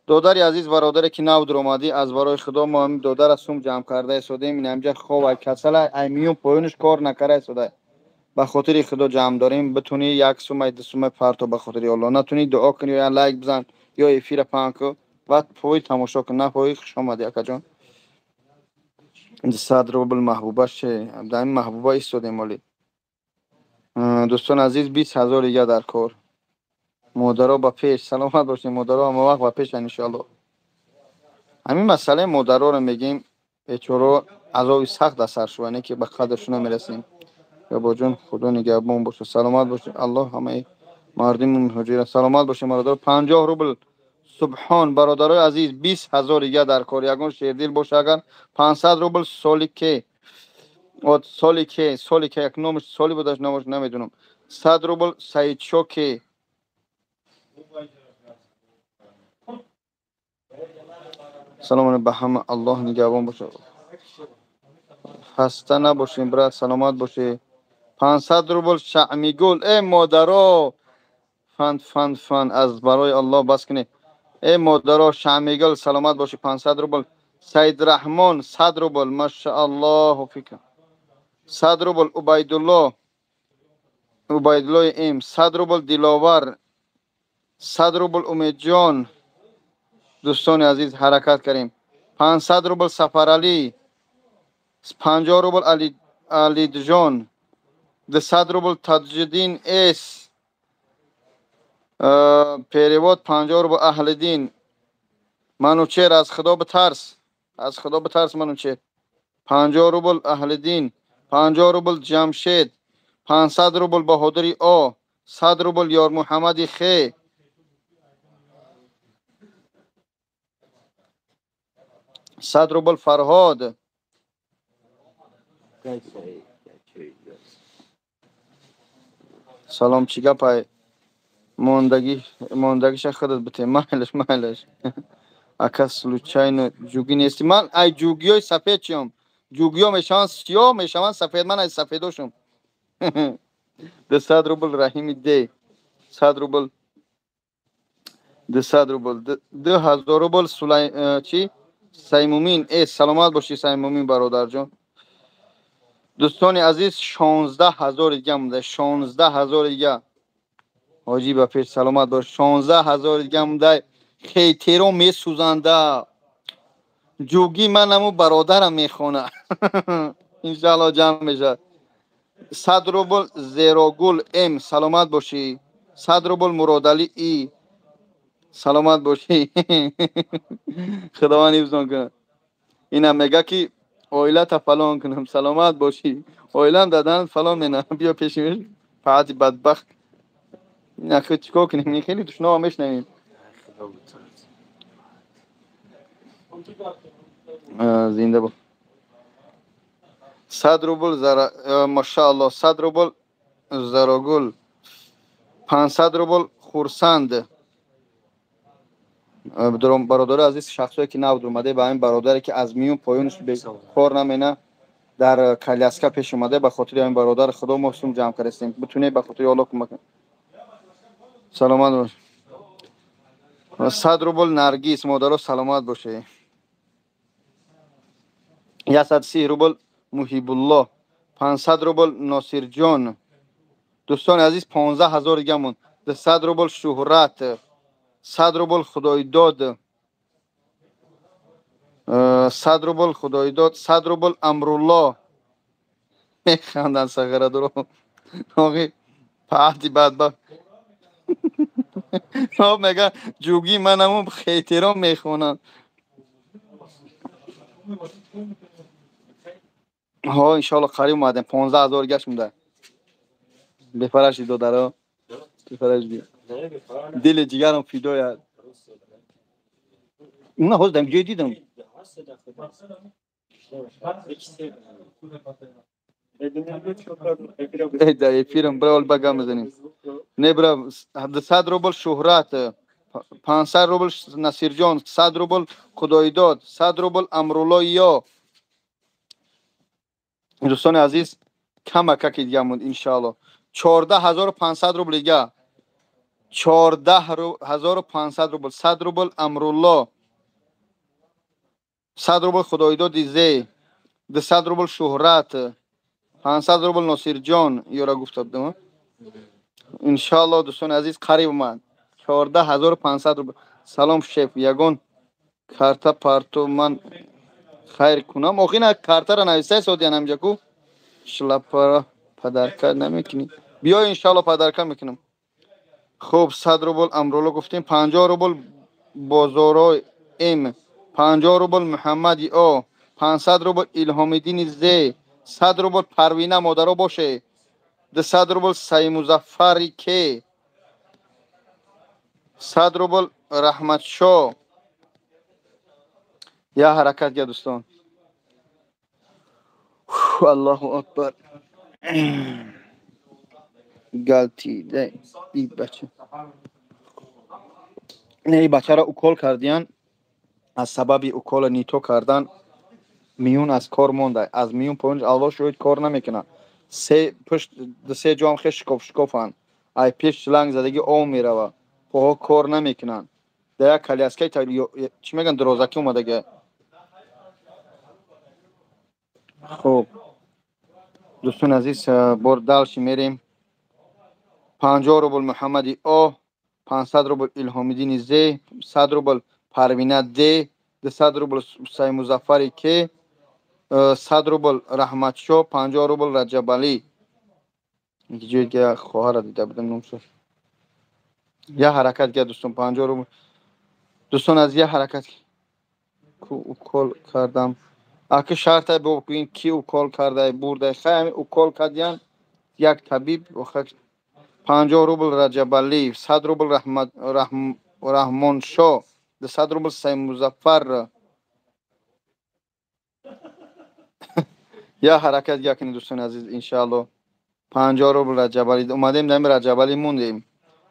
додари азиз бародаре ки нав дуромадӣ аз барои худо мо ҳамин додара сум ҷамъ карда истодем ин ҳамҷа ховай касала ай миён поёнаш кор накарда истода ба хотири худо ҷамъ дорем битунӣ як сумай ду сумай парто ба хотири Аллоҳ натунӣ дуо кунӣ ё лайк бизан ё эфира паҳн кун баъд пои тамошо кун на пои хуш омадӣ акаҷон 100 рубл Маҳбуба ше дар ин Маҳбуба истодем оли дӯстони азиз 20000 дига дар кор модаро ба пеш саломат бошед модаро ҳама вақт ба пешанд иншоалло ҳамин масъалаи модароро мегӯем бечоро азоби сахт дар сар шуда не ки ба қадршон намерасем бобоҷон худо нигаҳбон бошад саломат бошед аллоҳ ҳамаи мардуми муҳоҷира саломат бошед бародаро 50 рубл Субҳон бародарои азиз 20000 дига дар кор ягон шердил боша агар 500 рубл соли ке от соли ке соли ке як номаш соли будаш номаш намедонам 100 рубл Саидшо ке салом ба ҳама аллоҳ нигаҳбон бошад хаста набошем брат саломат бошед 500 рубл Шаъмигул э модаро фан фан фан аз барои аллоҳ бас кунед э модаро Шаъмигул саломат бошед 500 рубл Саид Раҳмон 100 рубл машааллоҳу фика 100 рубл Убайдулло Убайдуллои м 100 рубл Диловар 100 рубл Умедҷон дӯстони азиз ҳаракат кардем 500 рубл Сафаралӣ 50 рубл Алиджон, 200 рубл Таджидин С, перевод 50 рубл Аҳлидин. Манучер, аз Худо битарс, аз Худо битарс Манучер. 50 рубл Аҳлидин, 50 рубл Ҷамшед, 500 рубл Баҳодури О, 100 рубл Ёрмуҳаммади Х, 100 рубл Фарҳод. Салом, чӣ гапай? Мондагиша худат бите. Майлаш, майлаш. Ака случайно ҷугӣ нести? Ман ай ҷугиёи сафед чиём. Ҷугиё мешаванд сиёҳ, мешаванд сафед. Ман ай сафедошум. 200 рубл Раҳими Д, 100 рубл, 200 рубл, 2000 рубл чи Саймумин. Саломат бошӣ Саймумин бародарҷон. Дӯстони азиз, 16 000 дига монда, 16 000 дига. Ҳоҷӣ, ба пеш, саломат бош. 16 000 дига монда. Хейтеро месӯзанда. Ҷугӣ ман аму бародарам мехона. Иншаалло ҷамъ мешавад. 100 рубл Зерогул М, саломат бошӣ. 100 рубл Муродалӣ И, саломат бошӣ. Худованд ҳифзон кунад. Инам мега ки оилата фалон кунам. Саломат бошӣ. Оилам дадан фалон мена. Биё пеши фаати бадбахт. Ин чӣ кор кунем? Ин хеле душнома мешнавем. Зинда бо. 100 рубл зара, машаалло, 100 рубл Зарогул, 500 рубл Хурсанд. Бародари азиз, шахсое ки нав омаде, ба ҳамин бародаре ки аз миён поёнш кор намена, дар коляска пеш омаде, ба хотири ҳамин бародари худо мо сум ҷамъ кардастем. Битунед, ба хотири Аллоҳ кӯмак кунед. Саломат бош. 100 рубл Наргиз, модаро, саломат боше. 130 рубл Муҳибулло, 500 рубл Носирҷон. Дӯстони азиз, 15 000 дига монд. 200 рубл Шуҳрат, 100 рубл Худойдод, 100 рубл Худойдод, 100 рубл Амрулло. Механданд сағирадуро. Оғи паҳти бадбахт мега, ҷугӣ ман аму хейтеро мехонам. Ҳо, иншоалло қариб омадем. 15 000 гашт монда. Бефараши, додаро, бефараши, дили ҷигарам фидояд. Уна ҳозир дар ҷое дидам. Дар эфирам, бра, ба гап мезанем. Не, бра. 100 рубл Шуҳрат, 500 рубл Насирҷон, 100 рубл Худойдод, 100 рубл Амрулло Ё. Дӯстони азиз, камакаки дига монд, иншоалло. 14 500 рубл дига, 14 500 рубл. 100 рубл Амрулло, 100 рубл Худойдоди Зе, 200 рубл Шуҳрат, 500 рубл Носирҷон. Ёра гуфта будам. Иншоалло, дӯстони азиз, қариб омад. 14 500 рубл. Салом, шеф, ягон карта парту, ман хайр кунам. Охи на, картара нависай содиян ҳамҷа ку. Шлапара подарка намекунӣ? Биё, иншоалло подарка мекунам. Хуб, 100 рубл Амрулло гуфтем, 50 рубл Бозоро М, 50 рубл Муҳаммади О, 500 рубл Илҳомиддини З, 100 рубл Парвина, модаро боше, 200 рубл Саймузаффари К, 100 рубл Раҳматшо. Я ҳаракат га, дӯстон. Аллоҳу акбар. Галтида и бача. Не, и бачаро укол кардиян, аз сабаби укола нито кардан миён аз кор монда. Аз миён поён, Аллоҳ шоҳид, кор намекунад. Се пушт, се ҷоам хел шикоф шикофанд. Ай пеш шланг задагӣ об мерава, поҳо кор намекунанд. Дар як коляскаи, чӣ мегӯянд, дурозакӣ омадага. Хуб, дӯстони азиз, бор дальше мерем. 50 рубл Муҳаммади О, 500 рубл Илҳомиддини З, 100 рубл Парвина Д, 200 рубл Саймузаффари К. 100 рубл Раҳматшо, 50 рубл Раҷабалӣ. Ҷои дига хоҳара дида будам номшо. Я ҳаракат га дӯстон, 50 рубл. Дӯстон аз я ҳаракат ку укол кардам. Аки шартай бо ин ки укол кардай бурдай. Хай ҳами укол кардиян як табиб 50 рубл Раҷабалӣ, 100 рубл Раҳмоншо, 200 рубл Саймузаффар. Я ҳаракат га кунед дӯстони азиз, иншаалло. 50 рубл Раҷабалӣ. Омадем дами Раҷабалӣ мондем.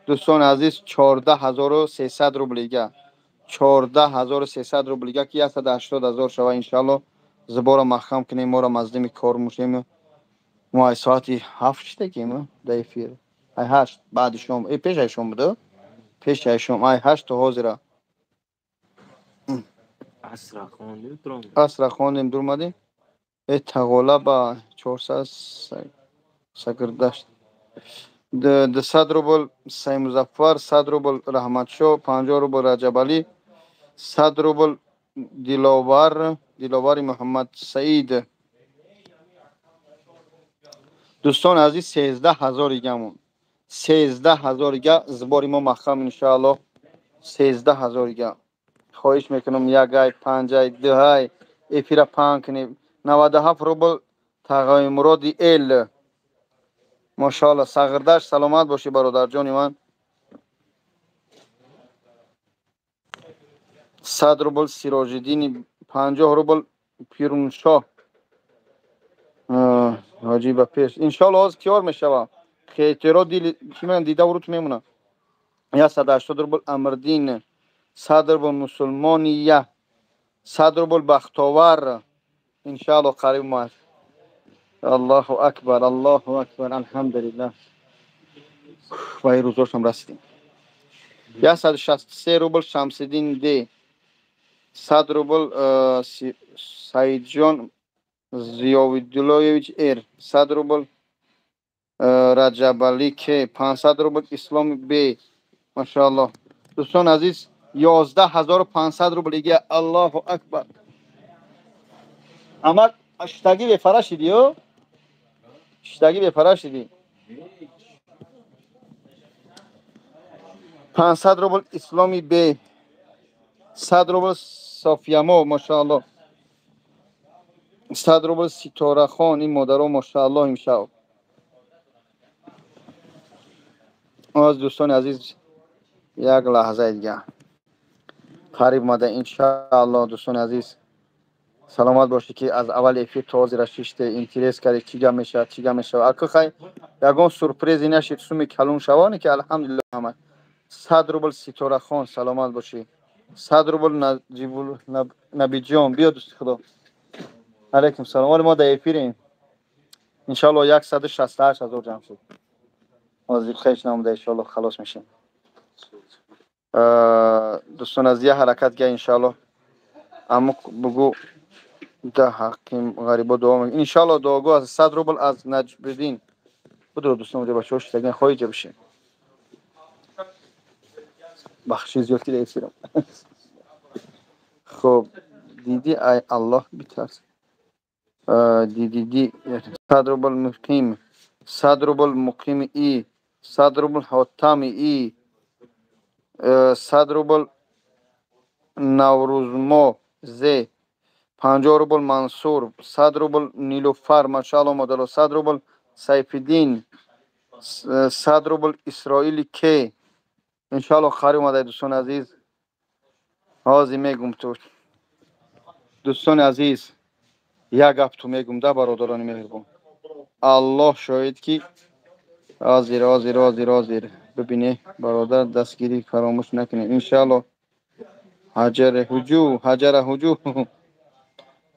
Дӯстони азиз, 14300 рублига. 14300 рублига ки 180000 шава иншаалло. Зубора маҳкам кунем, моро мазлими кор мушем. Мо ай соати 7 шидагим дар эфир. Ай 8 баъди шом. Пеш ай шом буда? Пеш ай шом. Ай 8 то ҳозира. Асра хондем, дурмадем. Тағола ба 400 сагирдашт. 200 рубл Саймузаффар, 100 рубл Раҳматшо, 50 рубл Раҷабалӣ, 100 рубл Диловар, Диловари Муҳаммад Саид. Дӯстони азиз, 13000 игамон. 13000 ига збори мо маҳкам иншааллоҳ. 13000 ига. Хоҳиш мекунам як ай, панҷ ай, ду ай эфира паҳн кунем. 97 рубл Тағоимуроди Эл. Машаалло, сағирдаш саломат бошӣ бародарҷони ман. 100 рубл Сироҷиддини, 50 рубл Пируншоҳ. Ҳоҷӣ ба пеш. Иншоалло ҳозир тиёр мешава. Хетеро дили чӣ мегӯянд дида урут мемона. 180 рубл Амрдин, 100 рубл Мусулмония, 100 рубл Бахтовар. Иншоалло қариб мо аст. Аллоҳу акбар, Аллоҳу акбар, алҳамдулиллаҳ. Ба ин рӯзошам расидем. 163 рубл Шамсиддин Д. 100 рубл Саидҷон Зиёвиддуллоевич Р. 100 рубл Раҷабалӣ К. 500 рубл Исломи Б. Машааллоҳ. Дӯстони азиз, 11500 рубл ига. Аллоҳу акбар. Амак шитагӣ бефара шидӣ ё? Шитагӣ бефара шидӣ. 500 рубл Исломи Б. 100 рубл Софиямо, машааллоҳ. 100 рубл Ситорахон, ин модаро машааллоҳ имшаб. Аз дӯстони азиз як лаҳзаи дига. Қариб омада иншааллоҳ дӯстони азиз. Саломат бошед ки аз аввали эфир то ҳозира шиште, интерес кардед чӣ гап мешавад, чӣ гап мешавад. Ака хай ягон сюрпризе нашид, суми калон шавоне ки алҳамдулиллаҳ ҳама. 100 рубл Ситорахон, саломат бошӣ. 100 рубл Наҷибул Набиҷон, биё дӯсти худо. Алайкум салом. Ҳоло мо дар эфирем. Иншоаллоҳ 168000 ҷамъ шуд. Ҳозир хеш намуда иншоаллоҳ халос мешем. Дӯстон аз я ҳаракат га иншоаллоҳ. Аммо бугу да ҳаққи ғарибо дуо мекунем. Иншоаллоҳ дуогӯ аз 100 рубл аз Наҷбиддин. Будро дӯстон ҷо бачаҳо шитагин хоҳӣ ҷа бишин. Бахши зиёд ки дар эфирам. Хоб, диди ай Аллоҳ битарс. Дидиди 100 рубл Муқим, 100 рубл Муқими И, 100 рубл Ҳотами И, 100 рубл Наврӯзмо З, 50 рубл Мансур, 100 рубл Нилуфар, машааллоҳ модаро, 100 рубл Сайфиддин, 100 рубл Исроили К. Иншоаллоҳ қариб омада дӯстони азиз. Ҳозир мегум ту. Дӯстони азиз, як гап ту мегум да бародарони меҳрубон. Аллоҳ шоҳид ки ҳозир ҳозир ҳозир ҳозир бибине бародар, дастгирӣ фаромӯш накунед иншоаллоҳ. Ҳаҷара ҳуҷу, ҳаҷара ҳуҷу.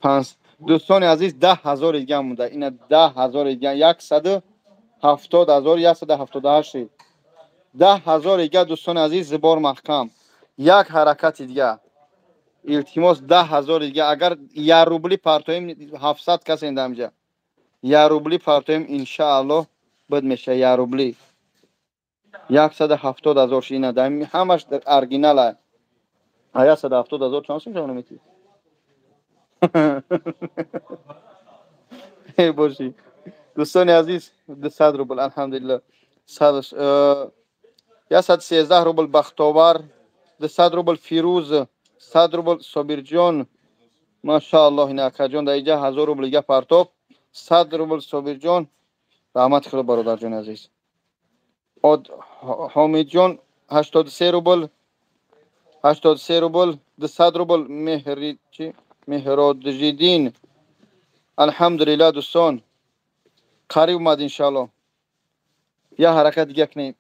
Панҷ дӯстони азиз, 10000 дига монда. Ина 10000 дига, 170000, 178. 10000 дига дӯстони азиз, зибор маҳкам. Як ҳаракати дига. Илтимос 10000 дига. Агар 1 рубли партоем 700 кас инда инҷа. 1 рубли партоем иншааллоҳ бад меша 1 рубли. 170000 шина да ҳамаш дар оригинал. 170000 чанд сум шавона мети? Бошӣ. Дӯстони азиз, 200 рубл, алҳамдулиллоҳ. 113 рубл Бахтовар, 200 рубл Фирӯз, 100 рубл Собирҷон. Машааллоҳ, ин акаҷон дар инҷа 1000 рубл дига партоб. 100 рубл Собирҷон. Раҳмати Худо, бародарҷони азиз. Ҳомидҷон 83 рубл, 83 рубл, 200 рубл Меҳри чи Меҳроджидин. Алҳамдулиллоҳ, дӯстон. Қариб омад, иншааллоҳ. Я ҳаракат дига кунем.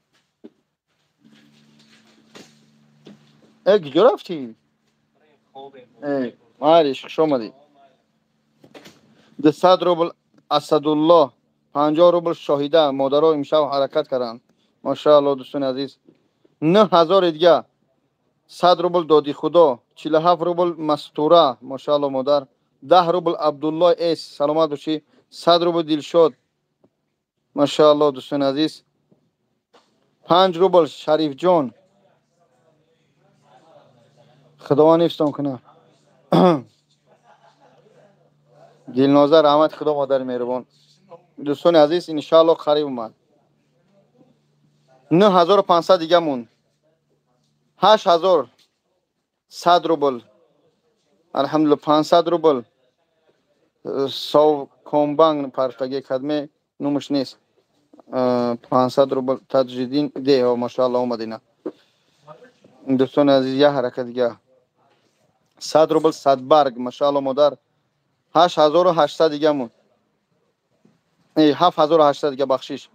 Э, куҷо рафтӣ? Э, майлиш, хуш омадӣ. 200 рубл Асадуллоҳ, 50 рубл Шоҳида. Модаро имшаб ҳаракат карданд. Машааллоҳ, дӯстони азиз. 9000 дига. 100 рубл Доди Худо, 47 рубл Мастура, машааллоҳ модар. 10 рубл Абдуллоҳ Эс, саломат бошӣ. 100 рубл Дилшод. Машааллоҳ, дӯстони азиз. 5 рубл Шарифҷон. Худованд ҳифзтон кунад. Дилноза, раҳмати Худо, модари меҳрубон. Дӯстони азиз, иншааллоҳ қариб омад. 9500 дига монд. 8000, 100 рубл. Алҳамдулиллоҳ, 500 рубл. Совкомбанк партаги кадме номаш нест. 500 рубл Таҷиддин деҳ, машааллоҳ, омад ина. Дӯстони азиз, я ҳаракат дига. 100 рубл Садбарг, машааллоҳ модар. 8800 дига монд. 7800 дига, бахшиш.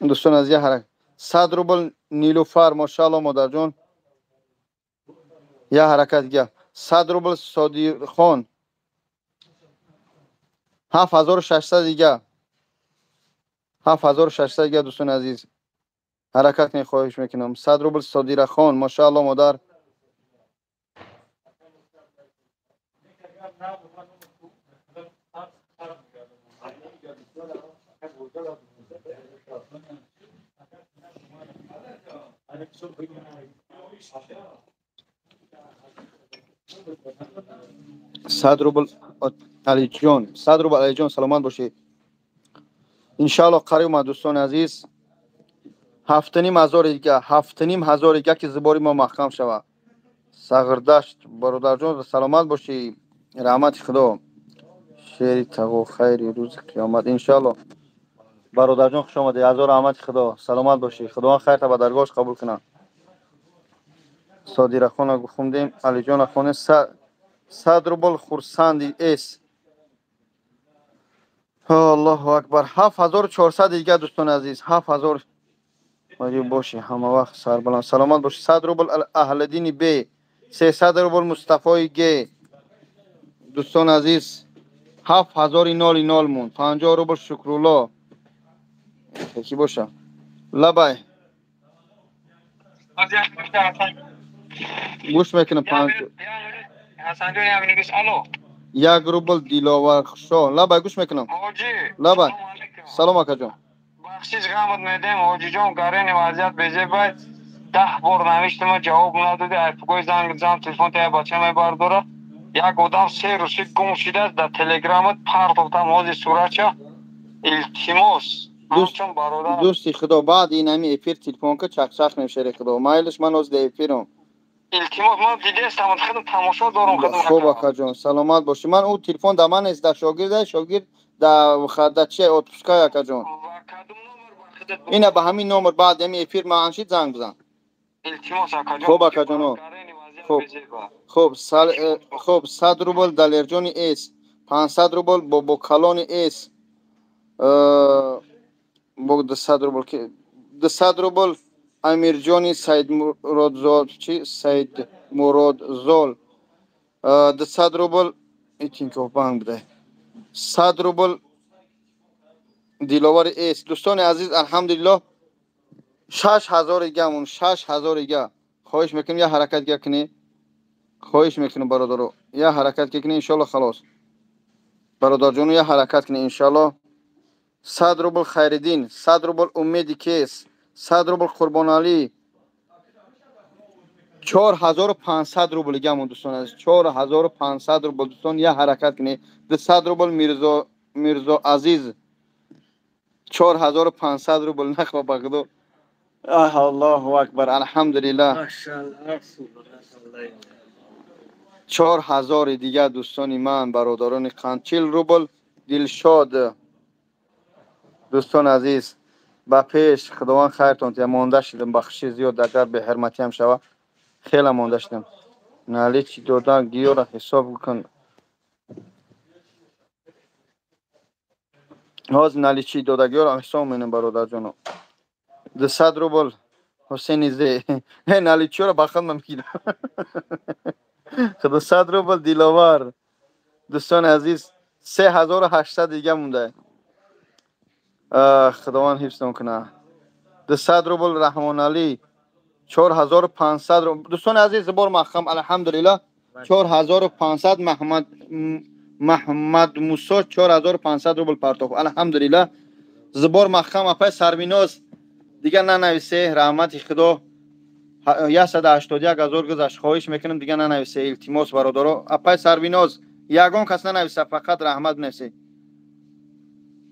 Дӯстони азиз, я ҳаракат. 100 рубл Нилуфар, машааллоҳ модарҷон. Я ҳаракат дига. 100 рубл Содирхон. 7600 дига. 7600 дига, дӯстони азиз. Ҳаракат кунед, хоҳиш мекунам. 100 рубл Содирахон, машааллоҳ модар. 100 рубл Алиҷон, 100 рубл Алиҷон, саломат бошед. Иншааллоҳ қариб омад, дӯстони азиз. 7500 дига, 7500 дига ки зубори мо маҳкам шавад. Сағирдашт, бародарҷон, саломат бошӣ. Раҳмати Худо. Шери тағо хайри рӯзи қиёмат, иншааллоҳ. Бародарҷон, хуш омадед. Ҳазор раҳмати Худо. Саломат бошӣ. Худованд хайрта ба даргоҳаш қабул кунад. Содирахона хондем, Алиҷона хондем. 100 рубл Хурсанди Эс. Аллоҳу акбар. 7400 дига, дӯстони азиз. 7000. Ваҷиб бошӣ, ҳама вақт сарбаланд. Саломат бошӣ. 100 рубл Аҳлиддини Б. 300 рубл Мустафои Г. Дӯстони азиз, 7000 монд. 50 рубл Шукрулло. Ки боша? Лабай. Гӯш мекунам. 1 рубл Диловар Хушо. Лабай, гӯш мекунам. Лабай. Салом, акаҷон. Бахшиш ғамат медем, ҳоҷиҷон, гарени вазъият безебай. 10 бор навиштима, ҷавоб надоди. Айфгои занг зам, телефон та бача мебардора. Як одам се рӯзи гум шидааст, дар телеграмат партофтам ҳози суратча. Илтимос, ҳамчун бародар. Дӯсти Худо, баъд ин ҳами эфир телефон ка чақчақ мешари Худо. Майлиш, ман ҳозир дар эфирам. Илтимос, ман дидестам, худам тамошо дорам, худам. Хуб, акаҷон, саломат бошӣ. Ман ӯ телефон дар ман нест, дар шогирда, шогирд дар чи отпускай, акаҷон. Ина ба ҳамин номер баъд ҳами эфир мааншид занг бизан. Илтимос, акаҷон. Хуб, акаҷон. Хуб, хуб, хуб, 100 рубл Далерҷони Эс, 500 рубл Бобокалони Эс, бо 200 рубл, 200 рубл Амирҷони Саидмуродзод, чи Саидмуродзол, 200 рубл Тинькофф банк будай. 100 рубл Диловари Эс. Дӯстони азиз, алҳамдулиллоҳ, 6000 дигамон, 6000 дига. Хоҳиш мекунем, я ҳаракат дига кунед. Хоҳиш мекунем, бародаро, я ҳаракат кунед, иншоаллоҳ халос. Бародарҷоно, я ҳаракат кунед, иншоаллоҳ. 100 рубл Хайриддин, 100 рубл Умеди Кес, 100 рубл Қурбоналӣ. 4500 рубл гамон дӯстон азиз, 4500 рубл дӯстон, я ҳаракат кунед. 200 рубл Мирзо Азиз, 4500 рубл нахва ба худо. Аллоҳу акбар, алҳамдулиллаҳ. 4000 дигар дӯстони ман, бародарони қанд, 40 рубл Дилшод. Дӯстон азиз, ба пеш худованд хайртон тия. Монда шидам, бахши зиёд, агар беҳурматиам шава, хеле монда шидам. Наличи дода гиёра ҳисоб кун. Ҳозир наличи додагиёра ҳисоб менам, бародарҷоно. 200 рубл Ҳусейни Зе. Наличиёра ба худам мегирам. 200 рубл Диловар. Дӯстони азиз, 3800 дига монда. Худованд ҳифзтон кунад. 200 рубл Раҳмоналӣ, 4500 рубл. Дӯстони азиз, бор маҳкам, алҳамдулиллаҳ, 4500 Маҳмад Мусо 4500 рубл партофт. Алҳамдулиллаҳ. Зибор маҳкам, апай Сарвиноз, дигар нанависе, раҳмати Худо. 181 ҳазор гузашт. Хоҳиш мекунам, дигар нанависе, илтимос бародаро. Апай Сарвиноз, ягон кас нанависа, фақат раҳмат бинависе.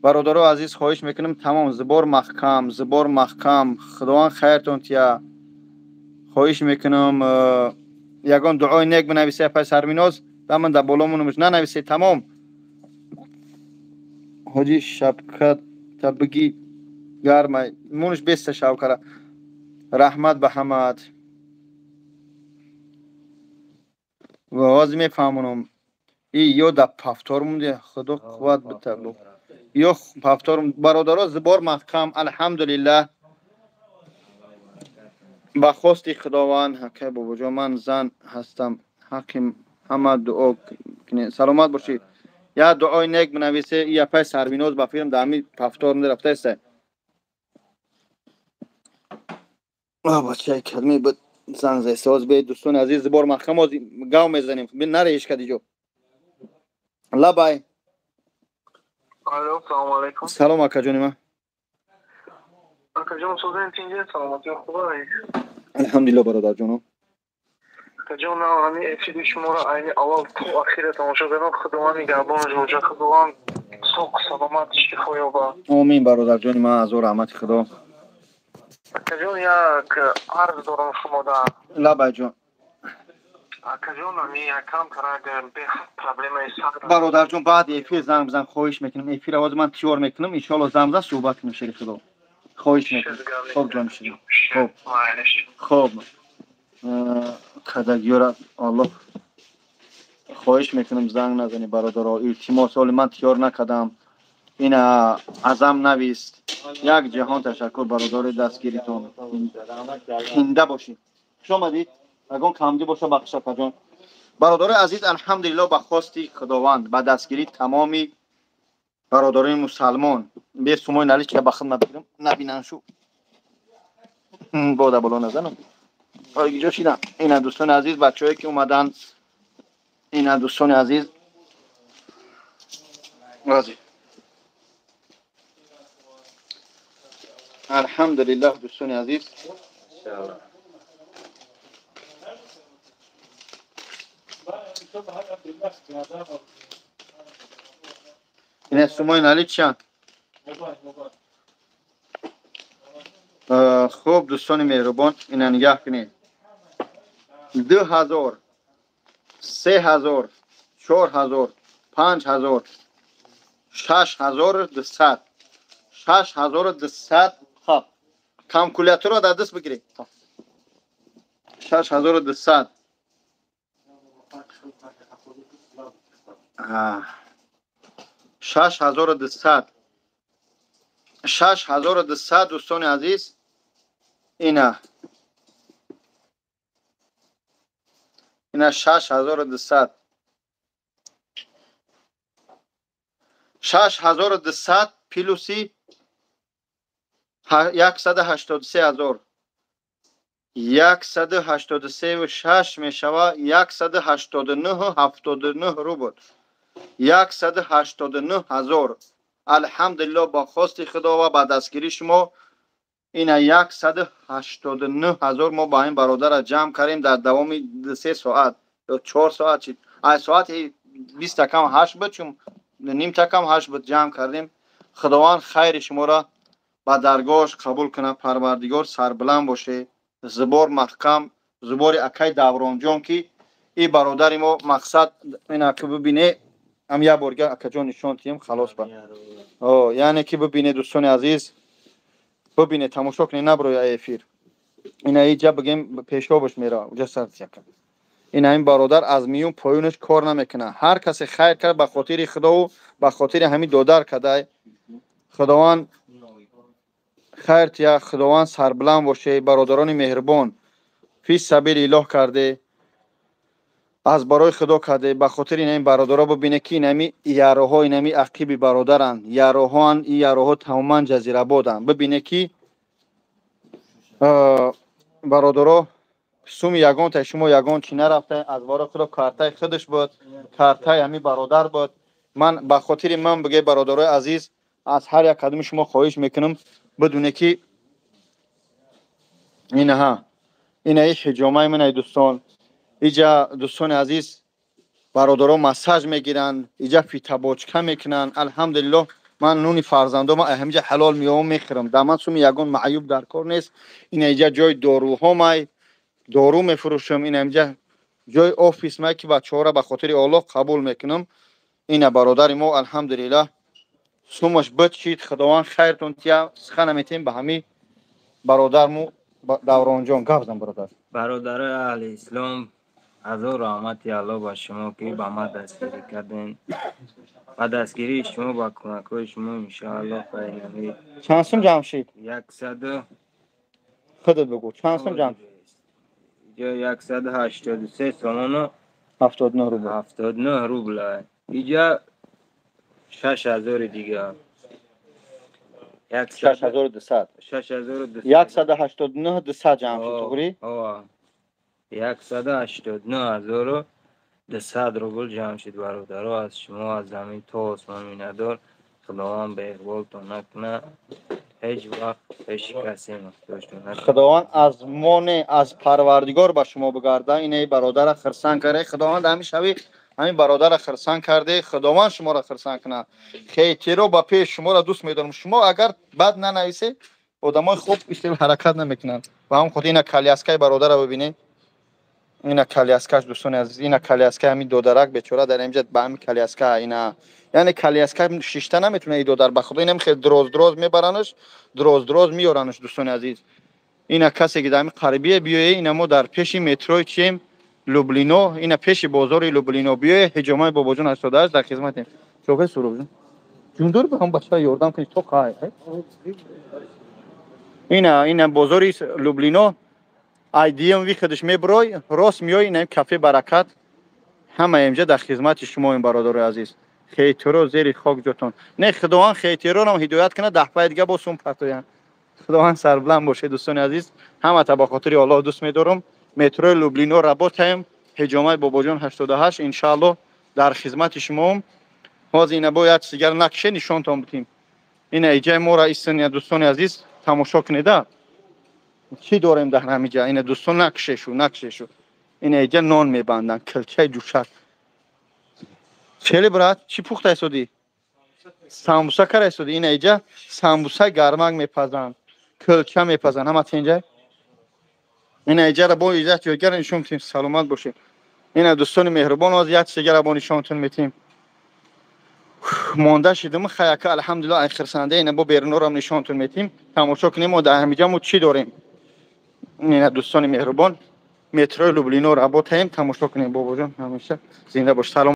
Бародаро азиз, хоҳиш мекунам, тамом, зибор маҳкам, зибор маҳкам. Худованд хайртон тия. Хоҳиш мекунам, ягон дуои нек бинависе, апай Сарвиноз. Даман дар боло монумш нанависе, тамом. Ҳоҷи Шабкат табигӣ гармай мунш беста шавкара. Раҳмат ба ҳамаат. Ҳозир мефаҳмонам. И ё дар пафтор монде, Худо қувват бита. Ё пафтор, бародаро, зибор маҳкам, алҳамдулиллаҳ. Ба хости Худованд. Ҳакай бобоҷон, ман зан ҳастам, ҳаққи ҳама дуо кунед. Саломат бошед. Я дуои нек бинависе, я пай Сарвиноз ба филм дар ҳамин пафтор рафтаеста. Бачаи калми буд занг заеста. Ҳозир бе дӯстони азиз, зибор маҳкам, ҳозир гав мезанем. Наре ҳеч кад иҷо. Лабай. Алло, салому алайкум. Салом, акаҷони ман. Акаҷон, созен тинҷе, саломатӣ хуб аст? Алҳамдулиллаҳ, бародарҷоно. Акаҷон, ман ҳамин эфири шуморо айни аввал то охира тамошо кардам. Худованд нигаҳбонаш бошад, Худованд соқ саломат шифо ёбад. Омин, бародарҷони ман, азор раҳмати Худо. Акаҷон, як арз дорам шумода. Лабайҷон. Акаҷон, ҳамин якам караг беҳад проблемаи сахт. Бародарҷон, баъди эфир занг бизан, хоҳиш мекунам. Эфир ҳозир ман тиёр мекунам, иншоалло занг бизан, суҳбат кунем, шери Худо. Хоҳиш мекунам. Хоб ҷони шири. Хоб. Хоб. Кадагиёра Аллоҳ. Хоҳиш мекунам, занг назанӣ, бародаро, илтимос, ҳоли ман тиёр накардам. Ина азам навист. Як ҷаҳон ташаккур, бародари дастгиритон. Хинда бошед. Хуш омадед. Ягон камдӣ боша, бахш апаҷон. Бародарои азиз, алҳамдулиллоҳ, ба хости Худованд, ба дастгирии тамоми бародарони мусалмон. Бе сумои наличка ба худ набигирам, набинан шу. Бода боло назанам. Ҷо шидам. Ина дӯстони азиз, бачаҳое ки омадан, ина дӯстони азиз. Розӣ. Алҳамдулиллаҳ, дӯстони азиз. Ина сумои наличка. Хуб, дӯстони меҳрубон, ина нигаҳ кунед. 2000, 3000, 4000, 5000, 6200, 6200. Хоб, калкуляторро дар даст бигиред. 6200. 6200. 6200, дӯстони азиз. Ина 6200. 6200 плюси 183 000. 183 6 мешава 189,79 рубл. 189 000. Алҳамдулиллоҳ, ба хости Худо ва ба дастгирии шумо. Ина 189 ҳазор мо ба ин бародара ҷамъ кардем дар давоми 3 соат ё 4 соат чи ай соати 20 кам 8 буд, чун нимта кам 8 буд ҷамъ кардем. Худованд хайри шуморо ба даргоҳаш қабул кунад. Парвардигор сарбуланд боше, зубор маҳкам, зубори акай Давронҷон, ки и бародари мо мақсад ина ки бибине, ам як борга акаҷон нишон тиҳем, халос ба. Яъне ки бибине, дӯстони азиз, бибине, тамошо кунед, наброя эфир. Ина иҷа бигем пешобаш мера уҷа сарсяка. Ина ин бародар аз миён поёнаш кор намекунад. Ҳар касе хайр кард ба хотири худову ба хотири ҳамин додар кадай. Худованд хайр тия, Худованд сарбуланд боше. Бародарони меҳрубон, фи сабили Иллоҳ карде, аз барои Худо карде, ба хотири ин бародаро. Бибине ки инами яроҳо, инами ақиби бародаранд, яроҳоанд. Ин яроҳо тамоман ҷазирабоданд. Бибине ки бародаро, суми ягонтаи шумо ягон чӣ нарафта, аз барои Худо картаи худаш буд, картаи ҳамин бародар буд. Ман ба хотири ман бигӯй, бародарои азиз, аз ҳар як кадоми шумо хоҳиш мекунам, бидуне ки инаҳа, инаи ҳиҷомаи минай, дӯстон. Иҷа, дӯстони азиз, бародаро массаж мегиранд, иҷа фитобочка мекунанд. Алҳамдулиллоҳ, ман нуни фарзандома ҳамиҷа ҳалол меовам, мехӯрам. Дар ман суми ягон маъюб дар кор нест. Ина иҷа ҷои доруҳомай, дору мефурӯшам. Ина инҷа ҷои офис май, ки бачаҳоро ба хотири Оллоҳ қабул мекунам. Ина бародари мо, алҳамдулиллаҳ, сумаш бад шид. Худованд хайртон тия. Сухан метем ба ҳамин бародарму Давронҷон. Гап зан, бародар. Бародарои аҳли ислом, ҳазор раҳмати Аллоҳ ба шумо, ки ба ма дастгирӣ кардем. Ба дастгирии шумо, ба кӯмакҳои шумо, иншоаллоҳ, байнами Чанд сум ҷамъ шид? Яксаду Худат бигӯ, чанд сум ҷамъ? Иҷо 183 сомону 79 рубл. 79 рубла. Иҷа 6000 дига. 6200. 6200. 189 200 ҷамъ шуд, туғри? 189 200 рубл ҷамъ шуд, бародаро. Аз шумо аз замин то осмон миннатдор. Худованд беиқболтон накунад, ҳеҷ вақт пеши касе муҳтоҷтон накунад. Худованд аз мо не, аз Парвардигор ба шумо бигарда. Инаи бародара хирсанд карде, Худованд ҳамин шаби ҳамин бародара хирсанд карде, Худованд шуморо хирсанд кунад. Хейтеро ба пеш, шуморо дӯст медорам. Шумо агар бад нанависе, одамои хуб истил ҳаракат намекунанд. Ба ҳамон хотир ина коляскаи бародара бибинед, ина коляскаш, дӯстони азиз, ина коляскаи ҳамин додарак бечора дар инҷа ба ҳамин коляска. Ина, яъне коляска шишта наметавона и додар, ба худо. Инам хел дроз дроз мебаранаш, дроз дроз меёранаш. Дӯстони азиз, ина касе ки дар ҳамин қарибие биёе, ина мо дар пеши метрои чием, Люблино, ина пеши бозори Люблино биёе, ҳиҷомаи Бобоҷон 88 дар хизматем. Чофе Суробҷон, ҷундор, ба ҳам бача ёрдам кунед то қай. Ина бозори Люблино, айдиам виходаш меброй, рост меёй, ина кафе Баракат. Ҳама инҷа дар хизмати шумоем, бародарои азиз. Хейтеро зери хок ҷотон не, Худованд хейтерорам ҳидоят кунад, даҳпай дига бо сум партоянд. Худованд сарбуланд бошед, дӯстони азиз. Ҳамата ба хотири Оллоҳ дӯст медорам. Метрои Люблино работаем, ҳиҷомаи Бобоҷон 88, иншааллоҳ, дар хизмати шумоам. Ҳозир ина бо як чиз дигар накше нишонтон битим. Ина иҷаи моро истин, дӯстони азиз, тамошо кунеда, чӣ дорем дар ҳамиҷа. Ина дӯстон, накшешу, накшешу. Ина иҷа нон мебанданд, килчаи ҷӯшак. Чели, брат, чӣ пухта истодӣ? Самбуса кара истодӣ. Ина иҷа самбусаи гармак мепазанд, килча мепазанд, ҳама тинҷа. Ина иҷара бо иҷа ҷойгара нишон метем. Саломат бошед. Ина дӯстони меҳрубон, ҳозир як чиз дигара бо нишонтон метем. Монда шидим, хаяка, алҳамдулилла, ай хирсанда. Ина бо берунорам нишонтон метем, тамошо кунем, мо дар ҳамиҷа мо чӣ дорем. Ина дӯстони меҳрубон, метрои Люблино работаем, тамошо кунем. Бобоҷон, ҳамеша зинда бош, салом.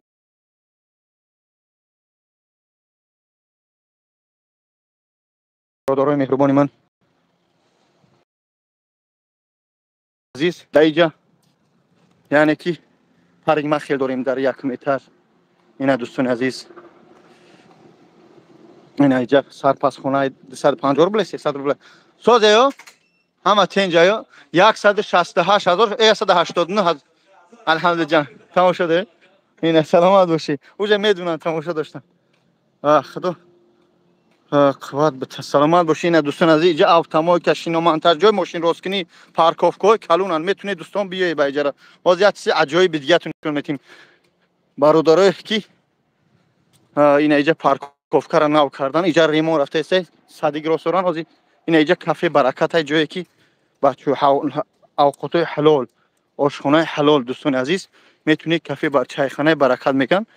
Бародарои меҳрубони ман азиз, дар иҷа яъне ки парикмахер дорем дар як метр. Ина дӯстони азиз, ина иҷа сарпасхонаи 250 рубл, 300 рубл созеё, ҳама тенҷаё, 168 000, 189. Алҳамдулилла, тамошо дорем. Ина, саломат бошӣ, уже медунам, тамошо доштам. Худо. Қувват саломат бошед. Ина, дӯстон азиз, иҷа автомойка, шиномонтаж, ҷои мошинросткунӣ, парковкаҳои калонанд. Метунед, дӯстон, биёед ба иҷара. Боз як чизи аҷоиби дигатон нишон метим, бародарое ки ина иҷа парковкаро нав кардан, иҷа ремонт рафтаест, садик росоран. Ҳозир ина иҷа кафе Баракатай, ҷое ки авқотҳои ҳалол, ошхонаи ҳалол. Дӯстони азиз, метунед, кафе чайхонаи Баракат мегӯянд,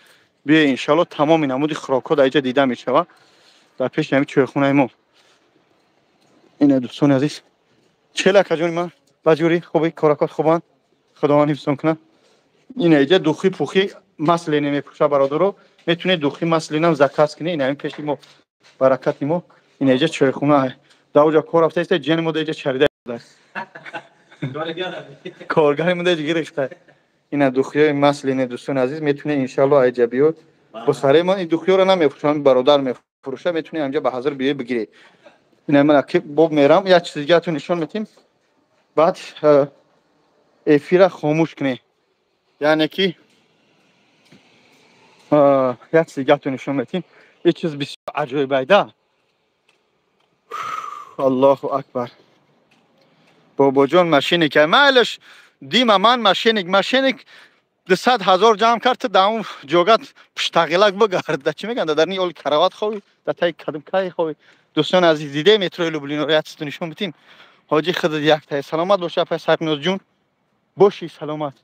биёед, иншоалло, тамоми намуди хӯрокҳо дар иҷа дида мешавад, дар пеши ҳамин чойхонаи мо. Ина, дӯстони азиз, чел акаҷони ман, ба ҷури хуби коракот хубанд, Худованд ҳифзон кунад. Ина иҷа духи пухи маслене мепӯша, бародаро, метунед духи масленам заказ кунед. Ина ҳамин пеши мо, Баракати мо, ина иҷа чойхона. Дар оҷа кор рафтаиста, ҷияни мо дар иҷа чарида, коргари мо дар иҷа гирифта. Ина духиҳои маслене, дӯстони азиз, метунед, иншоалло, айҷа биёд бихаред. Ман ин духиҳоро намефурӯшам, бародар мефурӯша, метунед ҳамҷа ба ҳазр биёед, бигиред. Ина ман боб мерам, як чизи дигаратон нишон метим, баъд эфира хомӯш кунед. Яъне ки як чизи дигаратон нишон метим, ин чиз бисёр аҷоибайда. Аллоҳу акбар! Бобоҷон, мошенник майлаш, Дима, ман мошенник, мошенник 200 000 ҷамъ кард, ту дар он ҷогат пуштағилак бигард. Да чӣ мегӯянд, дар ни оли карават ховӣ, дар таи кадом кай ховӣ. Дӯстони азиз, диде метрои Люблиноро? Як чизто нишон бидим. Ҳоҷи худат яктае, саломат боши. Апай Сарнозҷун, боши саломат.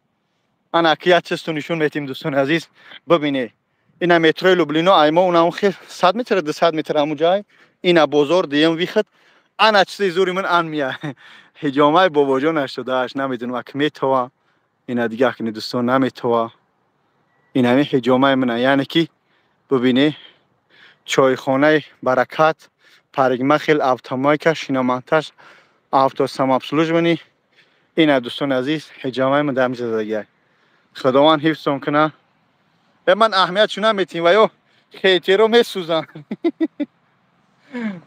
Ана ки як чизто нишон метим, дӯстони азиз, бибине. Ина метрои Люблино, аймо уна он хел 100 метр, 200 метр ҳамун ҷай. Ина бозор, дуюм выход. Ана чизи зури ман ан мия, ҳиҷомаи бобоҷон 88. Намедонам, ак метова. Ина дига кини, дӯстон, наметова. Ин ҳамин ҳиҷомаи мана, яъне ки бибине, чойхонаи Баракат, парикмахер, автомойка, шиномонтаж, автосамообслуживание. Ина, дӯстони азиз, ҳиҷомаи ман дар ҳамин задагиай. Худованд ҳифзтон куна. Э, ман аҳамиятшо наметим, ва ё хейтеро месӯзанд,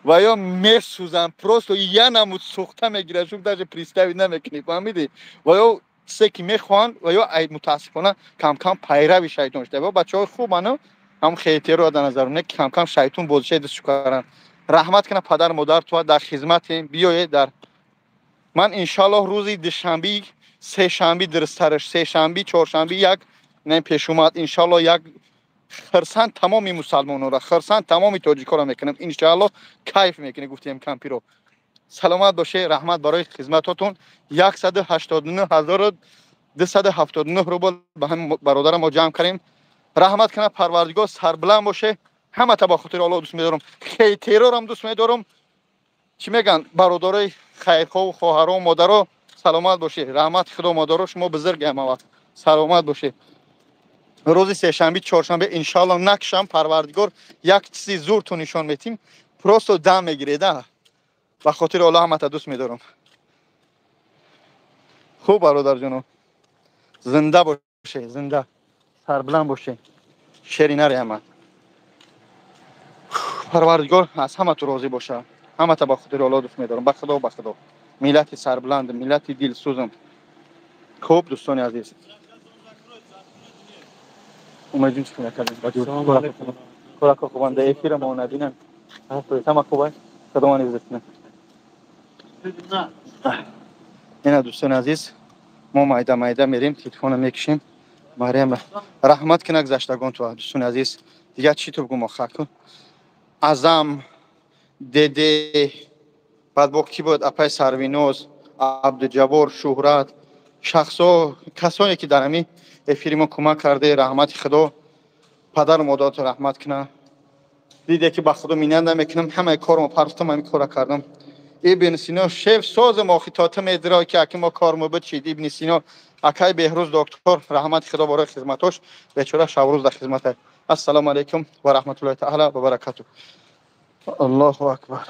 ва ё месӯзанд, просто я намуд сӯхта мегирад, шуд, даже представить намекунӣ, фаҳмидӣ? Ва ё чизе ки мехоҳанд, ва ё мутаассифона камкам пайрави шайтон шуда. Ва бачаҳои хубану ҳам хейтеро дар назар не, камкам шайтон бозишаи дастшу каранд. Раҳмат кана падар модар туа, дар хизматем, биёед. Дар ман, иншоаллоҳ, рӯзи душанби, сешанби, дурусттараш сешанби, чоршанби, як не пешумад, иншоаллоҳ, як хирсанд тамоми мусалмононро, хирсанд тамоми тоҷикоро мекунам, иншоаллоҳ, кайф мекунӣ. Гуфтем кампиро. Саломат боше, раҳмат барои хизматотон. 189 279 рубл ба ҳамин бародарам мо ҷамъ кардем. Раҳмат кана Парвардигор, сарбуланд боше. Ҳамата ба хотири Аллоҳ дӯст медорам, хейтерорам дӯст медорам. Чӣ мегӯянд, бародарои хайрхоҳу хоҳаро, модаро, саломат боше. Раҳмати Худо, модаро, шумо бузург ҳама вақт саломат боше. Рӯзи сешанби, чоршанбе, иншоалло, накшам, Парвардигор, як чизи зурту нишон метим, просто дам мегиреда. Ба хотири Аллоҳ ҳамата дӯст медорам. Хуб, бародарҷоно, зинда боше, зинда, сарбуланд боше, шери нари ҳама. Парвардигор аз ҳамату розӣ боша. Ҳамата ба хотири Аллоҳ дӯст медорам. Ба Худо, ба Худо, миллати сарбуландм, миллати дилсӯзам. Хуб, дӯстони азиз, умедҷун, чӣ накардем? Корако хубанда, эфира мо набинам, ҳама хубай, Худованд ҳифзат кунад. Ина, дӯстони азиз, мо майда майда мерем, телефона мекушем. Мариям, раҳмат кина гузаштагон ту. Дӯстони азиз, дигар чӣ ту бигум? Охар ку Азам деде, баъд бо кӣ буд, апай Сарвиноз, Абдуҷаббор, Шӯҳрат, шахсо, касоне ки дар ҳамин эфири мо кӯмак карде, раҳмати Худо падару модарато раҳмат кунад. Диде ки ба Худо миннат намекунам, ҳамаи кормо партофтам, ҳамин кора кардам. Ибн Сино, шеф созам, охи то ту медиро ки аки мо кормо бичид. Ибни Сино, акай Беҳрӯз, доктор, раҳмати Худо барои хизматош, бечора шабрӯз дар хизмата. Ассалому алайкум ва раҳматуллоҳи таала ва баракату. Аллоҳу акбар!